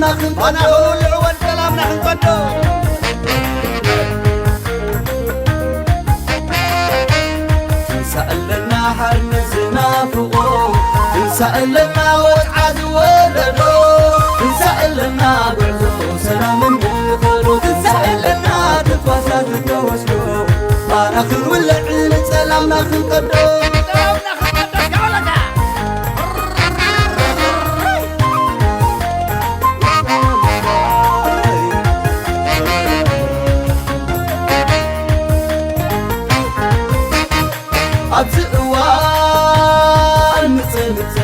ባና ክንውልዕ ወን ሰላምና ክንቀዶ። ትንሳኤ ኣለና ሓርነት ዝናፍቆ፣ ትንሳኤ ኣለና ወጽዓ ዝወለዶ፣ ትንሳኤ ኣለና ጉዕዞ ሰላም እንኸዶ፣ ትንሳኤ ኣለና ትንፋሳት ዝተወስዶ፣ ባና ክንውልዕ ንጸላምና ክንቀዶ። ኣብዚ እዋን ምጽ ምጽ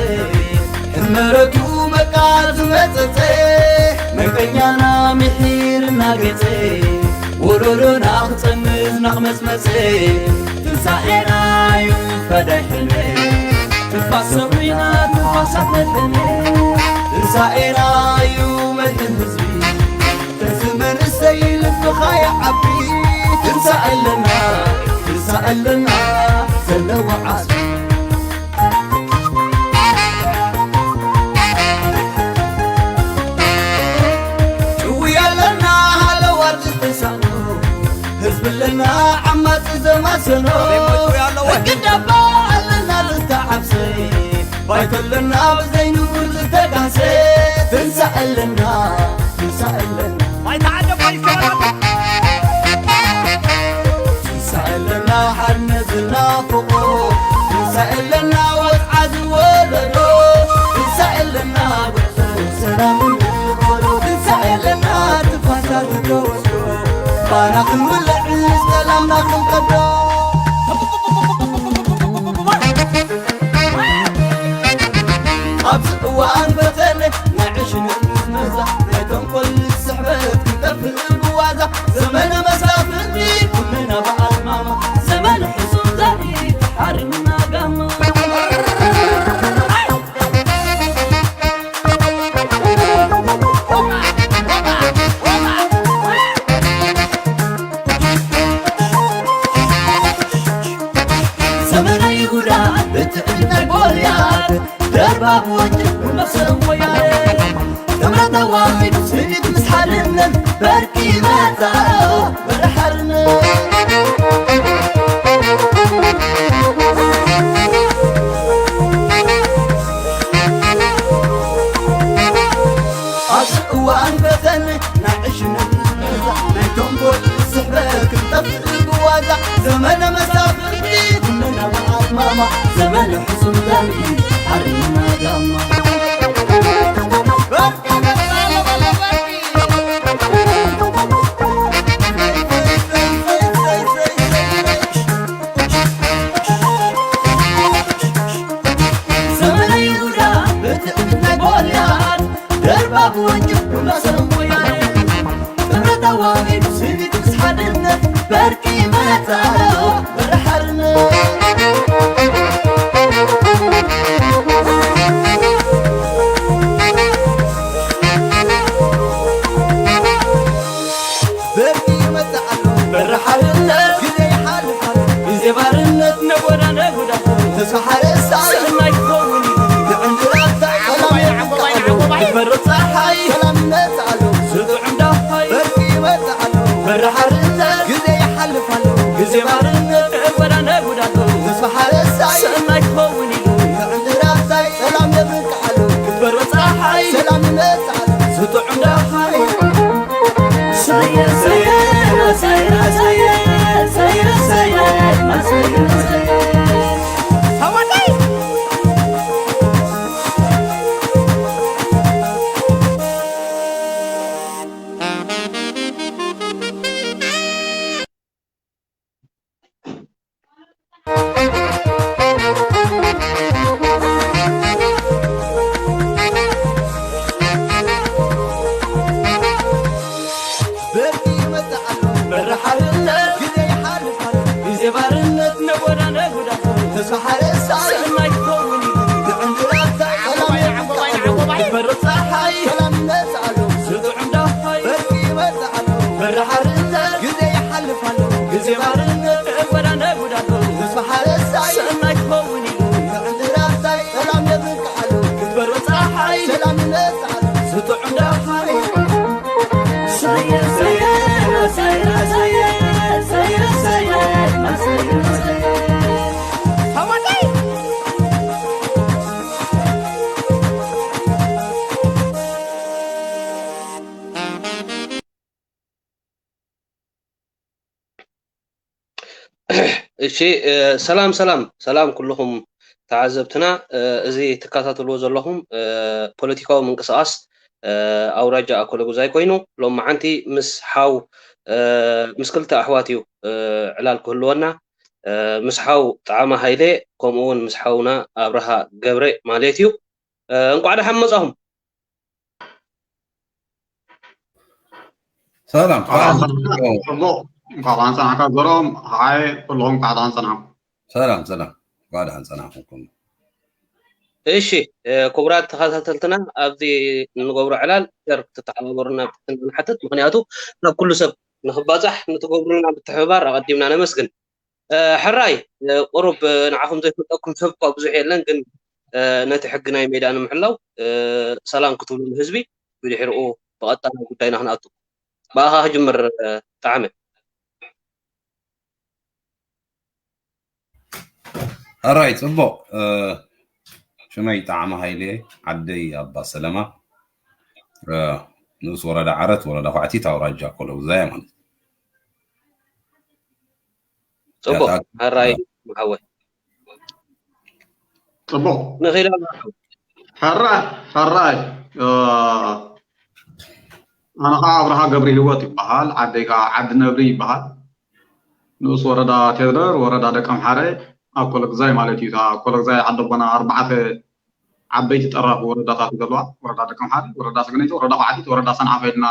ሕመረቱ መቃ ዝመጸጸ፣ መቀኛና ምሒር እናገጸ፣ ወለዶና ክጸንት ናቕመጽመጸ። ትንሳኤና እዩ ፈዳይ ሕልሚ፣ ትንፋስ ሰብሪና ትንፋሳት መድሕኒ። ትንሳኤና እዩ መድሕን ህዝቢ፣ ተንስ መንእሰይ ልብኻ ይዓቢ። ትንሳኤ ኣለና፣ ትንሳኤ ኣለና ዘለዎ ዓስቢ። ጭውያ ኣለና ሃለዋት ዝተሳእኑ፣ ህዝቢ ኣለና ዓማጺ ዘማሰኖ። ጭውያ ኣለዋ። ሕጊ ዳባ ኣለና ዝተዓብሰ፣ ባይቶ ኣለና ብዘይ ንቡር ዝተጋሰ። ትንሳኤ ኣለና፣ ትንሳኤ ኣለና። ባይታ ዓደ ባይታ ትንሳኤ ኣለና ሓርነት ዝናፍቆ፣ ትንሳኤ ኣለና ወጽዓ ዝወለዶ፣ ትንሳኤ ኣለና ጉዕዞ ሰላም እንኸዶ፣ ትንሳኤ ኣለና ትንፋሳት ዝተወስዶ፣ ባና ክንውልዕ ሰላምና ክንቀዶ። ኣብዚ እዋን ፈተነ ናይ ዕሽነት ምዝመዛ፣ ናይ ተንኮል ስሕበት ክንጠፍእ ብዋዛ፣ ዘመነ መሳፍንቲ ኩልና ብኣልማማ፣ ዘመነ ሕሱም ዘርኢ ሓርምና ጋማ። ዘመነ ይሁዳ ብትዕቢት ናይ ጎልያድ፣ ደርባብ ወንጭፍ መሰብ ወያነ፣ ጥምረት ኣዋሂዱ ስኒት ምስ ሓድነት፣ በርቂ መጻ በሪ ሓርነት። ኣብዚ እዋን ፈተነ ናይ ዕሽነት ናይ ተንኮል ስሕበት ክንጠፍእ ብዋዛ፣ ዘመነ መሳፍንቲ ኩልና ብዓልማማ፣ ዘመነ ሕሱም ዘርኢ ሓርና ጋማ። ዘመነ ይሁዳ ብትዕቢት ናይ ጎልያድ፣ ደርባብ ወንጭፍ ኩላ ሰብ ወያነ። ጥምረት ኣዋሂዱ ስኒት ምስ ሓድነት፣ በርቂ መጻ በሪ ሓርነት። በርቂ ይመጽእ ኣሎ በሪ ሓርነት፣ ግዜ ይሓልፍ ኣሎ ግዜ ባርነት፣ ነጎዳ ነጎዳ ተስፋ ሓረስታይ ሰናይ ክኸውን እዩ። ንዕንድራታይ ሰላም ይዓንቆባይ፣ ይዓንቆባይ፣ ይዓንቆባይ። ይበርቕ ጸሓይ ሰላም ይመጽእ ኣሎ። ስጡዕ እንዳፋይ በርቂ ይመጽእ ኣሎ በሪ ሓርነት፣ ግዜ ይሓልፍ ኣሎ ግዜ ባርነት፣ ነጎዳ ነጎዳ ተስፋ ሓረስታይ ሰናይ ክኸውን እዩ። ንዕንድራታይ ሰላም የብቅዕ ኣሎ። ክትበርቕ ጸሓይ ሰላም ይመጽእ ኣሎ። ስጡዕ እንዳፋይ እሺ፣ ሰላም ሰላም ሰላም ኩልኹም ተዓዘብትና። እዚ ትከታተልዎ ዘለኹም ፖለቲካዊ ምንቅስቃስ ኣውራጃ ኣኮለጉዛይ ኮይኑ፣ ሎም መዓንቲ ምስ ሓው ምስ ክልተ ኣሕዋት እዩ ዕላል ክህልወና፣ ምስ ሓው ጣዕመ ሃይለ፣ ከምኡ እውን ምስ ሓውና ኣብርሃ ገብረ ማለት እዩ። እንቋዕ ደሓን መጻኹም። ሰላም ጽቡቕ። እንኳዕ ደሓን ጸናሕካ ዘርኦም። ሓይ ኩልኹም እንኳዕ ደሓን ጸናሕኩም። ሰላም ሰላም፣ እንኳዕ ደሓን ጸናሕኩም። እሺ፣ ክቡራት ተኸታተልትና፣ ኣብዚ እንገብሮ ዕላል ሸር ክትተሓባበሩና ብትሕትና ንሓትት። ምኽንያቱ ናብ ኩሉ ሰብ ንኽባጻሕ ንትገብሩልና ምትሕብባር ኣቐዲምና ነመስግን። ሕራይ፣ ቁሩብ ንዓኹም ዘይፈልጠኩም ሰብ እኳ ብዙሕ የለን፣ ግን ነቲ ሕጊ ናይ ሜዳ ንምሕላው ሰላም ክትብሉ ንህዝቢ፣ ብድሕሪኡ ብቐጥታ ናብ ጉዳይና ክንኣቱ። ብኣኻ ክጅምር። ጣዕመ። ሕራይ፣ ጽቡቕ። ሽመይ ጣዕመ ሃይለ፣ ዓደይ ኣባ ሰለማ፣ ንኡስ ወረዳ ዓረት፣ ወረዳ ኳዕቲት፣ ኣውራጃ ኣኮለጉዛይ ማለት። ጽቡቕ። ሕራይ መሓወይ። ጽቡቕ። ንኺዳ። ሕራይ፣ ሕራይ። ኣነ ኸዓ ኣብርሃ ገብረ ህይወት ይበሃል። ዓደይ ከዓ ዓዲ ነብሪ ይበሃል። ንኡስ ወረዳ ቴድረር፣ ወረዳ ደቀምሓረ፣ ኣኮለጉዛይ ማለት እዩ። እታ ኣኮለጉዛይ ዓዲ ኣቦና ኣርባዕተ ዓበይቲ ጠራፊ ወረዳታት ዘለዋ፣ ወረዳ ደቀምሓረ፣ ወረዳ ሰገነይቲ፣ ወረዳ ኳዕቲት፣ ወረዳ ሰንዓፈ ኢልና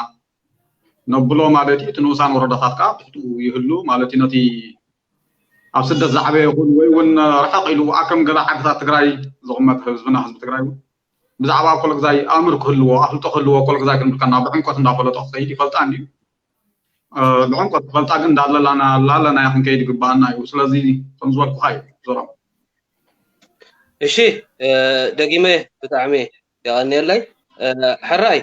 ነብሎ ማለት እዩ። እቲ ንኡሳን ወረዳታት ከዓ ብትሕትኡ ይህሉ ማለት እዩ። ነቲ ኣብ ስደት ዝዓበየ ይኹን ወይ እውን ርሕቕ ኢሉ ኣከም ገለ ዓድታት ትግራይ ዝቕመጥ ህዝብና፣ ህዝቢ ትግራይ እውን ብዛዕባ ኣኮለጉዛይ ኣምር ክህልዎ፣ ኣፍልጦ ክህልዎ፣ ኣኮለጉዛይ ክንብል ከለና ብዕምቆት እንዳፈለጦ ክኸይድ ይፈልጣ እንድዩ። ብዕምቆት ክፈልጣ ግን እንዳለላና ላለናዮ ክንከይድ ይግባኣና እዩ። ስለዚ ከም ዝበልኩኻ እዩ ዘርኦም። እሺ፣ ደጊመ ብጣዕሚ የቐንየለይ። ሕራይ፣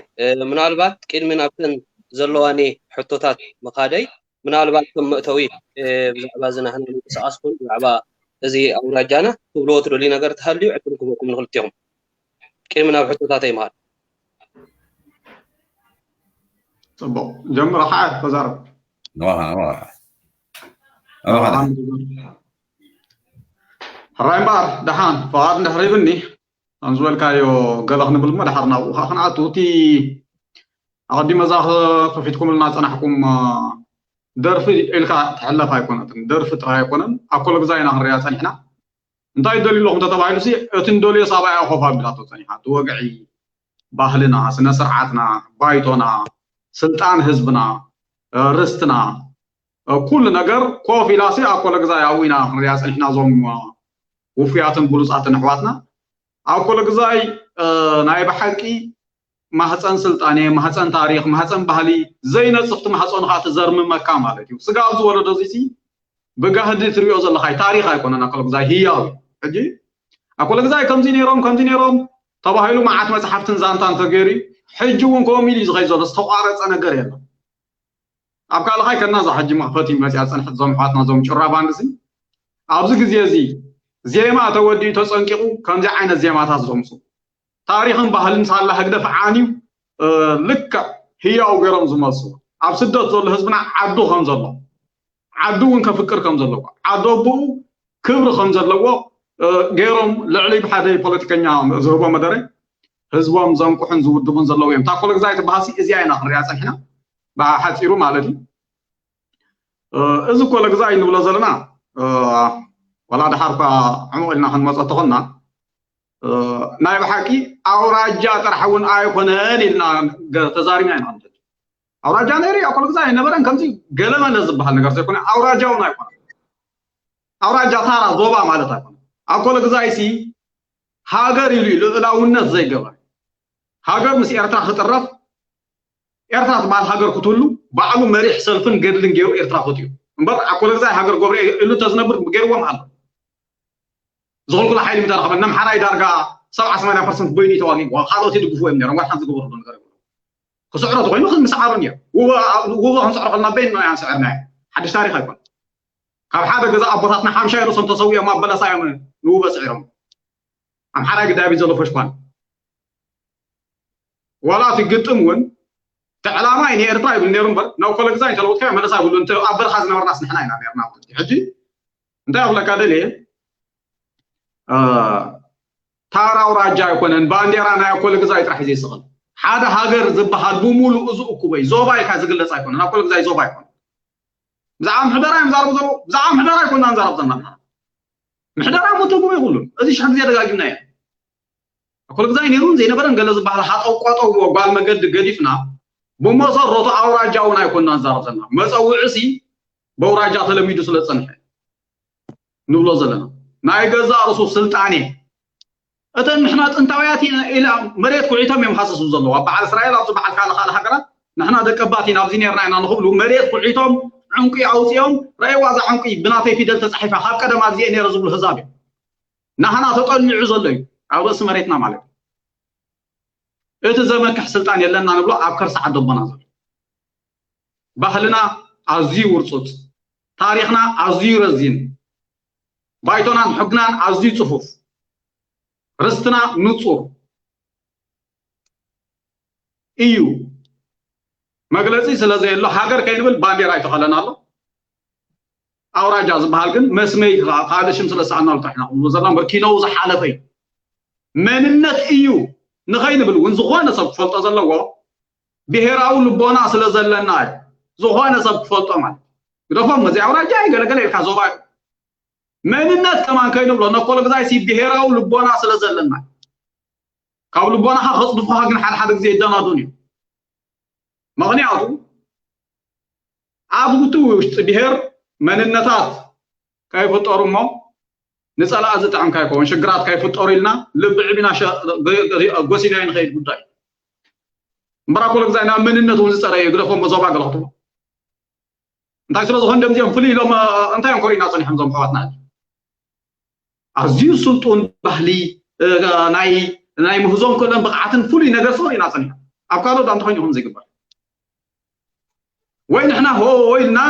ምናልባት ቅድሚ ናብተን ዘለዋኒ ሕቶታት ምኻደይ፣ ምናልባት ከም መእተዊ ብዛዕባ እዚ ናህና ምንቅስቃስኩም፣ ብዛዕባ እዚ ኣውራጃና ትብልዎ ትደልዩ ነገር ተሃልዩ ዕድል ክህበኩም ንክልቲኹም። ቅድሚ ናብ ሕቶታተይ ምኻድ። ጽቡቕ፣ ጀምር፣ ሓ ተዛረብ። ንባኻ፣ ንባኻ። ንባኻ። ሕራይ እምበኣር፣ ደሓን ፍቓድ እንድሕር ሂብኒ፣ ከም ዝበልካዮ ገለ ክንብል እሞ፣ ደሓር ናብኡ ኸዓ ክንኣቱ። እቲ ኣቐዲመ እዛ ከፊትኩምልና ጸናሕኩም ደርፊ ኢልካ ትሕለፍ ኣይኮነትን። ደርፊ ጥራይ ኣይኮነን፣ ኣኮለጉዛይ ኢና ክንሪኣ ጸኒሕና። እንታይ ትደልዩ ኣለኹም እንተተባሂሉ ሲ፣ እቲ እንደልዮ ሳባይ ኣኾፍ ኣቢላቶ ጸኒሓ። እቲ ወግዒ፣ ባህልና፣ ስነ ስርዓትና፣ ባይቶና፣ ስልጣን ህዝብና፣ ርስትና፣ ኩሉ ነገር ኮፍ ኢላሲ ኣኮለጉዛይ ኣብኡ ኢና ክንሪኣ ጸኒሕና። እዞም ውፉያትን ብሉጻትን ኣሕዋትና ኣኮለጉዛይ ናይ ብሓቂ ማህፀን ስልጣኔ፣ ማህፀን ታሪኽ፣ ማህፀን ባህሊ ዘይነፅፍቲ ማህፀኑ ከዓ ትዘርምመካ ማለት እዩ። ስጋ ኣብዚ ወለዶ እዚ ሲ ብጋህዲ ትሪኦ ዘለኻ እዩ። ታሪኽ ኣይኮነን ኣኮለጉዛይ፣ ህያው እዩ። ሕጂ ኣኮለጉዛይ ከምዚ ነይሮም፣ ከምዚ ነይሮም ተባሂሉ መዓት መፅሓፍትን ዛንታን ተገይሩ እዩ። ሕጂ እውን ከምኡ ኢሉ እዩ ዝኸይድ ዘሎ፣ ዝተቋረፀ ነገር የለን። ኣብ ካልኻይ ከና እዛ ሕጂ መኽፈቲ መፅያ ዝፀንሐት እዞም ኣሕዋትና እዞም ጭራ ባንድ ሲ ኣብዚ ግዜ እዚ ዜማ ተወዲኡ ተፀንቂቑ ከምዚ ዓይነት ዜማታት ዘምፁ ታሪኽን ባህልን ሳላ ህግደፍ ዓንዩ ልክዕ ህያው ገይሮም ዝመልሱ ኣብ ስደት ዘሎ ህዝብና ዓዱ ከም ዘሎ ዓዱ እውን ከፍቅር ከም ዘለዎ ዓዲ ኣቦኡ ክብሪ ከም ዘለዎ ገይሮም ልዕሊ ሓደ ፖለቲከኛ ዝህቦ መደረ ህዝቦም ዘንቁሕን ዝውድቡን ዘለዉ እዮም። እታ ኮለግዛይ ትበሃልሲ እዚኣ ኢና ክንሪኣ ፀኒሕና ብሓፂሩ ማለት እዩ። እዚ ኮለግዛይ እንብሎ ዘለና ዋላ ድሓር እኳ ዕሙቕ ኢልና ክንመፆ ተኾንና ናይ ብሓቂ ኣውራጃ ጥራሕ እውን ኣይኮነን ኢልና ተዛሪብና ኢና። ኣውራጃ ነይሩ እዩ፣ ኣኮለግዛይ ኣይነበረን። ከምዚ ገለመለ ዝበሃል ነገር ዘይኮነ ኣውራጃ እውን ኣይኮነን። ኣውራጃ ታራ ዞባ ማለት ኣይኮነን። ኣኮለግዛይ ሲ ሃገር ኢሉ እዩ ልኡላውነት ዘይገበረ። ሃገር ምስ ኤርትራ ክጥረፍ ኤርትራ ትበሃል ሃገር ክትህሉ ባዕሉ መሪሕ ሰልፍን ገድልን ገይሩ ኤርትራ ፈጢሩ እምበር ኣኮለግዛይ ሃገር ገብረ ኢሉ ተዝነብር ገይርዎም ኣሎ። ዝኽልኩሉ ሓይሊ ምተረኸበ ነምሓራይ ዳርጋ ሰብዓ ሰማንያ ፐርሰንት በይኑ ተዋጊእዎ ካልኦት ይድግፍዎ እዮም ነይሮም። ዋላ ሓንቲ ዝገበሩ ነገር የብሉ። ክስዕሮ ተኮይኑ ምስዓሩ ነይሩ። ውበ ውበ ክንስዕሮ ከልና በይንና ኢና ስዕርናዮ። ሓድሽ ታሪኽ ኣይኮን። ካብ ሓደ ገዛ ኣቦታትና ሓምሻይ ርእሶም ተሰዊኦም ኣብ በለሳ እዮም ንውበ ስዒሮም። ኣምሓራይ ግዳይ ዘሎ ፈሽኳን ዋላ እቲ ግጥም እውን እቲ ዕላማ እዩ ንኤርትራ ይብል ነይሩ እምበር ናብ ኮለግዛይ እንተለውጥካዮ መለሳ ይብሉ። እንተ ኣብ በረኻ ዝነበርናስ ንሕና ኢና ነርና ማለት እዩ። ሕጂ እንታይ ክብለካ ደልየ፣ ታራ ኣውራጃ ኣይኮነን፣ ባንዴራ ናይ ኣኮለ ግዛይ ጥራሕ እዩ ዘይስቕል። ሓደ ሃገር ዝበሃል ብሙሉእ እዚ እኩበይ ዞባ ኢልካ ዝግለጽ ኣይኮነን። ኣኮለ ግዛይ ዞባ ኣይኮነን። ብዛዕባ ምሕደራ እዮም ዛረቡ ዘለዉ። ብዛዕባ ምሕደራ ኣይኮንና ንዛረብ ዘለና። ምሕደራ እኮ ትርጉም የብሉን። እዚ ሽሕ ግዜ ደጋጊምና እየ። ኣኮለ ግዛይ ነይሩን ዘይነበረን ገለ ዝበሃል ሃጠው ቆጠው ጓል መገዲ ገዲፍና፣ ብመሰረቱ ኣውራጃ እውን ኣይኮንና ንዛረብ ዘለና። መጸውዒ ሲ በውራጃ ተለሚዱ ስለ ዝጸንሐ ንብሎ ዘለና። ናይ ገዛእ ርእሱ ስልጣኔ። እተን ንሕና ጥንታውያት ኢና ኢላ መሬት ኩዒቶም እዮም ሃሰሱ ዘለዉ። ኣብ በዓል እስራኤል ኣብዚ በዓል ካልእ ካልእ ሃገራት ንሕና ደቀባት ኢና ኣብዚ ነርና ኢና ንኽብሉ መሬት ኩዒቶም ዕንቁ ኣውፂኦም ረእዋ እዛ ዕንቁ ብናተይ ፊደል ተፃሒፋ ካብ ቀደም ኣብዚ እየ ነረ ዝብሉ ህዛብ እዮም። ናህና ተጠሊዑ ዘሎ እዩ ኣብ ርእሲ መሬትና ማለት እዩ። እቲ ዘመክሕ ስልጣን የለና ንብሎ ኣብ ከርሲ ዓደቦና ዘሎ ባህልና ኣዝዩ ውርፁፅ፣ ታሪኽና ኣዝዩ ረዚን፣ ባይቶናን ሕግናን ኣዝዩ ፅፉፍ፣ ርስትና ንፁር እዩ። መግለፂ ስለ ዘየሎ ሃገር ከይንብል ባንዴራ ይተኸለና ኣሎ። ኣውራጃ ዝበሃል ግን መስመይ ከዓ ካልእ ሽም ስለ ዝሰኣናሉ ጥራሕ ኢና ክንብሎ ዘለና እምበር ኪነኡ ዝሓለፈ እዩ። መንነት እዩ ንኸይንብል እውን ዝኾነ ሰብ ክፈልጦ ዘለዎ ብሄራዊ ልቦና ስለ ዘለና እዩ። ዝኾነ ሰብ ክፈልጦ ማለት ግደፎም፣ እዚ ኣውራጃ እዩ ገለገለ ኢልካ ዞባ እዩ። መንነት ከማን ከይንብሎ ነኮሎ ግዛይ ሲ ብሄራዊ ልቦና ስለ ዘለና እዩ። ካብ ልቦናኻ ከፅድፉኻ ግን ሓደ ሓደ ግዜ ይደናዱን እዩ። ምኽንያቱ ኣብ እቲ ውሽጢ ብሄር መንነታት ከይፍጠሩ እሞ ንፀላእ ዝጥዕም ከይከውን ሽግራት ከይፍጠሩ ኢልና ልቢ ዕቢና ጎሲናዮ ንኸይድ ጉዳይ እምበራ ኩሉ ግዛይ ናብ መንነት እውን ዝፀረ እዩ ግደፎ መዞባ ገለ ክትብሎ እንታይ ስለ ዝኾን ደምዚኦም ፍልይ ኢሎም እንታይ እዮም ኮሪና ፀኒሖም ዞም ኣሕዋትና ኣዝዩ ስልጡን ባህሊ ናይ ናይ ምህዞን ክእለን ብቕዓትን ፍሉይ ነገር ሰው ኢና ጸኒሑ ኣብ ካልኦት እንተኾይኑ ይኹን ዘይግበር ወይ ንሕና ሆ ኢልና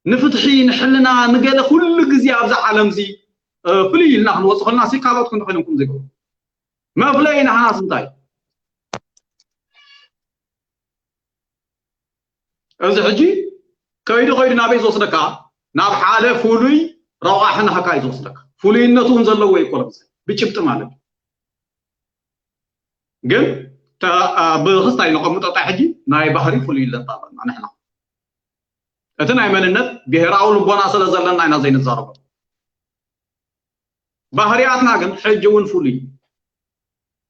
ንፍትሒ ንሕልና ንገለ ኩሉ ግዜ ኣብዛ ዓለም እዚ ፍሉይ ኢልና ክንወጽእ ከለና ሲ ካልኦት ክንኾይኖም ኩም ዘይግበር መፍለይ ናህናስ እንታይ እዚ ሕጂ ከይዱ ከይዱ ናበይ ዝወስደካ ናብ ሓደ ፍሉይ ረቋሒ ናህካ እዩ ዝወስደካ ፍሉይነቱ እውን ዘለዎ ይኮነ ብጭብጢ ማለት እዩ ግን ብክስታይ ነቐምጦ ጣ ሕጂ ናይ ባህሪ ፍሉይነት ኣለና ንሕና እቲ ናይ መንነት ብሄራዊ ልቦና ስለ ዘለና ኢና ዘይንዛረቦ ባህርያትና ግን ሕጂ እውን ፍሉይ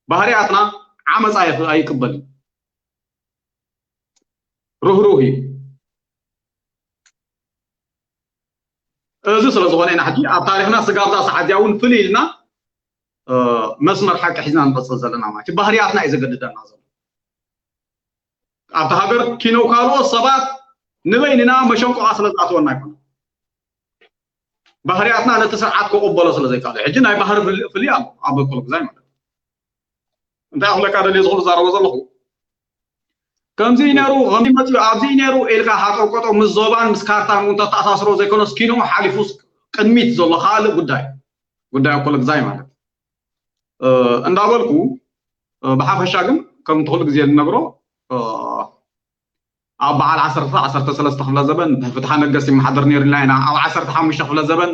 ባህርያትና ዓመፃ ኣይቅበልን ርህሩህ እዩ እዚ ስለ ዝኾነ ኢና ሕጂ ኣብ ታሪክና ስጋብዛ ሰዓት እዚኣ እውን ፍልይ ኢልና መስመር ሓቂ ሒዝና ንቐፅል ዘለና ማለት ባህርያትና እዩ ዘገድደና ዘሎ ኣብቲ ሃገር ኪነው ካልኦት ሰባት ንበይንና መሸንቆቓ ስለ ዝኣተወና ይኮነ ባህርያትና ነቲ ስርዓት ክቕበሎ ስለ ዘይከኣለ ሕጂ ናይ ባህሪ ፍልይ ኣሎ ኣብ በኩል ግዛይ ማለት እንታይ ክብለካ ደልየ ዝኽሉ ዛረቦ ዘለኹ ከምዚ ነሩ ከምዚ መፅኡ ኣብዚ ነሩ ኢልካ ሃጠቆጦ ምስ ዞባን ምስ ካርታን እውን ተተኣሳስሮ ዘይኮነስ ኪንኡ ሓሊፉ ቅድሚት ዘሎ ካልእ ጉዳይ ጉዳይ ኣኮለ ግዛይ ማለት እንዳበልኩ ብሓፈሻ ግን ከም ትኽሉ ግዜ ዝነግሮ ኣብ በዓል ዓሰርተ ዓሰርተ ሰለስተ ክፍለ ዘበን ብፍትሓ ነገስቲ ይመሓደር ነይሩ ኢልና ኢና ኣብ ዓሰርተ ሓሙሽተ ክፍለ ዘበን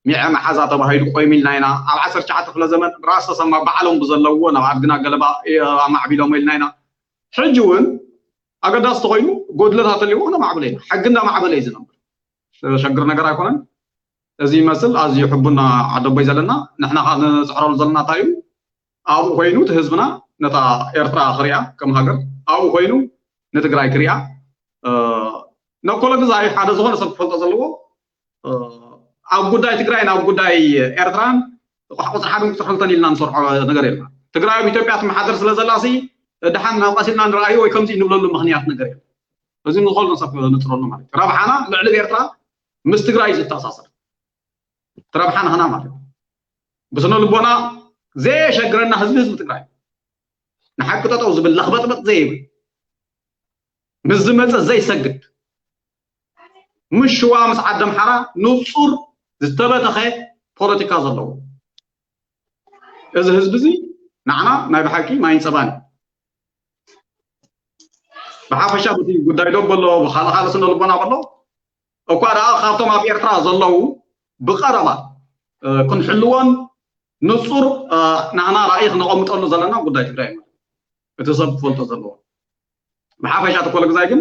ሚዐ መሓዛ ተባሂሉ ቆይሙ ኢልና ኢና ኣብ ዓሰርተ ትሽዓተ ክፍለ ዘመን ራስ ተሰማ ባዕሎም ብዘለዎ ናብ ኣድግና ገለባ ኣማዕቢሎም ኢልና ኢና ሕጂ እውን ኣገዳሲ ተኮይኑ ጎድለታት ተልዎ ክነማዕብለ ኢና ሕጊ እንዳማዕበለ እዩ ዝነብር ሸግር ነገር ኣይኮነን እዚ ይመስል ኣዝዩ ሕቡና ዓደቦይ ዘለና ንሕና ከዓ ንፅዕረሉ ዘለና እንታይ እዩ ኣብኡ ኮይኑ እቲ ህዝብና ነታ ኤርትራ ክሪኣ ከም ሃገር ኣብኡ ኮይኑ ንትግራይ ክሪኣ ነኮሎ ግዛይ ሓደ ዝኾነ ሰብ ክፈልጦ ዘለዎ ኣብ ጉዳይ ትግራይን ኣብ ጉዳይ ኤርትራን ቁፅሪ ሓደ ቁፅሪ ክልተን ኢልና ንሰርሖ ነገር የልና ትግራይ ኣብ ኢትዮጵያ ትመሓደር ስለ ዘላ ሲ ድሓን ናብ ቀሲልና ንረኣዩ ወይ ከምዚ ንብለሉ ምክንያት ነገር የለ እዚ ንዝኸሉ ሰብ ንፅረሉ ማለት እዩ ረብሓና ልዕሊ ኤርትራ ምስ ትግራይ ዝተኣሳሰር ትረብሓ ንኽና ማለት እዩ ብስነ ልቦና ዘየሸግረና ህዝቢ ህዝቢ ትግራይ ንሓቂ ጠጠው ዝብል ለኽበጥበጥ ዘይብል ምስ ዝመፀ ዘይሰግድ ምስ ሽዋ ምስ ዓዲ ኣምሓራ ንፁር ዝተበተኸ ፖለቲካ ዘለዎ እዚ ህዝቢ እዚ ንዓና ናይ ብሓቂ ማይን ፀባን እዩ ብሓፈሻ በቲ ጉዳይ ዶብ ኣሎ ብካልእ ካልእ ስነ ልቦና በሎ እኳ ደኣ ካብቶም ኣብ ኤርትራ ዘለዉ ብቐረባ ክንሕልዎን ንፁር ናህና ራእይ ክነቐምጠሉ ዘለና ጉዳይ ትግራይ እዩ። እቲ ሰብ ክፈልጦ ዘለዎ ብሓፈሻ ተኮለ ግዛይ ግን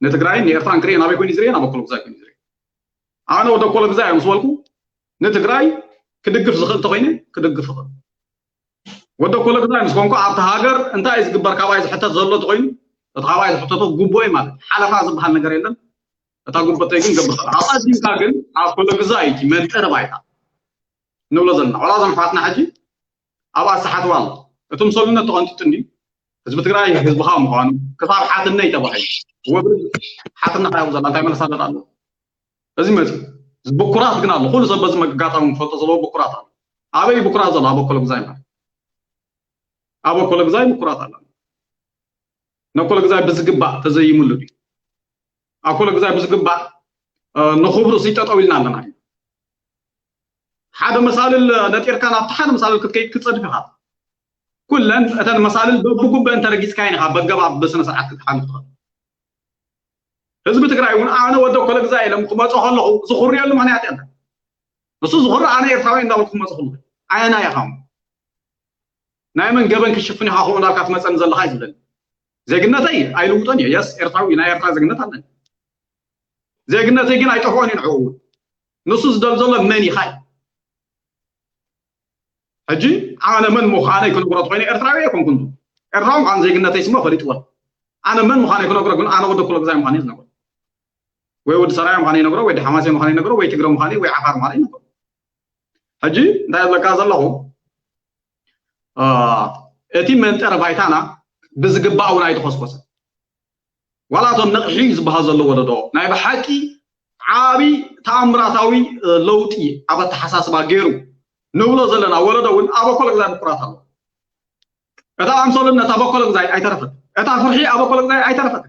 ንትግራይን ንኤርትራን ክርኢ ናበይ ኮይኑ ዝርየ ናብ ኣኮለ ግዛይ ኮይኑ ዝርየ ኣነ ወደ ኮለ ግዛይ ምስ በልኩ ንትግራይ ክድግፍ ዝኽእል ተኮይነ ክድግፍ ይኽእል ወደ ኮለ ግዛይ ምስ ኮንኩ ኣብቲ ሃገር እንታይ እዩ ዝግበር ካባይ ዝሕተት ዘሎ ተኮይኑ እቲ ካባይ ዝሕተቶ ጉቦ እዩ ማለት ሓለፋ ዝበሃል ነገር የለን እታ ጉበተይ ግን ገብር ኣቐዲምካ ግን ኣኮለ ግዛይ እቲ መንጠሪ ባይታ ንብሎ ዘለና ዋላ ዞም ኣሕዋትና ሕጂ ኣብ ኣሰሓትዋ ኣሎ እቲ ምሰሉነት ተቐንጢጡ እንዲ ህዝቢ ትግራይ ህዝብኻ ምዃኑ ክሳብ ሓትነይ ተባሂሉ ወብሪ ሓትና ካያቡ ዘላ እንታይ መለሳደድ ኣሎ እዚ መፂ ብኩራት ግን ኣሎ ኩሉ ሰብ በዚ መጋጣሚ ክፈልጦ ዘለዎ ብኩራት ኣሎ ኣበይ ብኩራት ዘሎ ኣብ ኣኮለ ግዛይ ማለት ኣብ ኣኮለ ግዛይ ብኩራት ኣሎ ነኮለ ግዛይ ብዝግባእ ተዘይምሉ ድዩ ኣኮለ ግዛይ ብዝግባእ ንኽብሩ ሲጠጠው ኢልና ኣለና ሓደ መሳልል ነጢርካ ናብቲ ሓደ መሳልል ክትከይድ ክትፀድፍ ኢኻ ኩለን እተን መሳልል በብጉበ እንተረጊፅካየን ኢኻ በገባብ በስነ ስርዓት ክትሓልፍ ትኽእል ህዝቢ ትግራይ እውን ኣነ ወደ ኮለ ግዛ ኢሎም ክመፁ ከለኹ ዝኽርየሉ ምክንያት የለን እሱ ዝኽሪ ኣነ ኤርትራዊ እንዳበልኩ ክመፁ ከለኹ ኣየና ኢኻ ናይ መን ገበን ክሽፍን ኢኻ ከምኡ እንዳልካ ትመፀኒ ዘለኻ እዩ ዝብለኒ ዜግነተይ ኣይልውጦን እየ የስ ኤርትራዊ ናይ ኤርትራ ዜግነት ኣለኒ ዜግነተይ ግን ኣይጠፍኦን እዩ ንዕኡ እውን ንሱ ዝደል ዘሎ መን ኢኻ እዩ ሕጂ ኣነ መን ምዃነይ ክነግሮ ተኮይነ ኤርትራዊ ኣይኮንኩን ኤርትራዊ ምዃን ዜግነተይ ስሞ ፈሊጥዎ ኣነ መን ምዃነይ ክነግሮ ግን ኣነ ወደ ኮሎ ግዛይ ምዃነይ ዝነግሮ ወይ ወዲ ሰራያ ምዃነይ ይነግሮ ወይ ሓማሴ ምዃነይ ይነግሮ ወይ ትግረ ምዃነይ ወይ ዓፋር ምዃነይ ይነግሮ ሕጂ እንታይ ዝብለካ ዘለኹ እቲ መንጠረ ባይታና ብዝግባእ እውን ኣይተኾስኮሰን ዋላ እቶም ነቕሒ ዝበሃል ዘሎ ወለዶ ናይ ብሓቂ ዓቢ ተኣምራታዊ ለውጢ ኣብ ኣተሓሳስባ ገይሩ ንብሎ ዘለና ወለዶ እውን ኣብ ኣኮለ ግዛይ ምኩራት ኣሎ እታ ኣምሰሉነት ኣብ ኣኮለ ግዛይ ኣይተረፈት እታ ፍርሒ ኣብ ኣኮለ ግዛይ ኣይተረፈት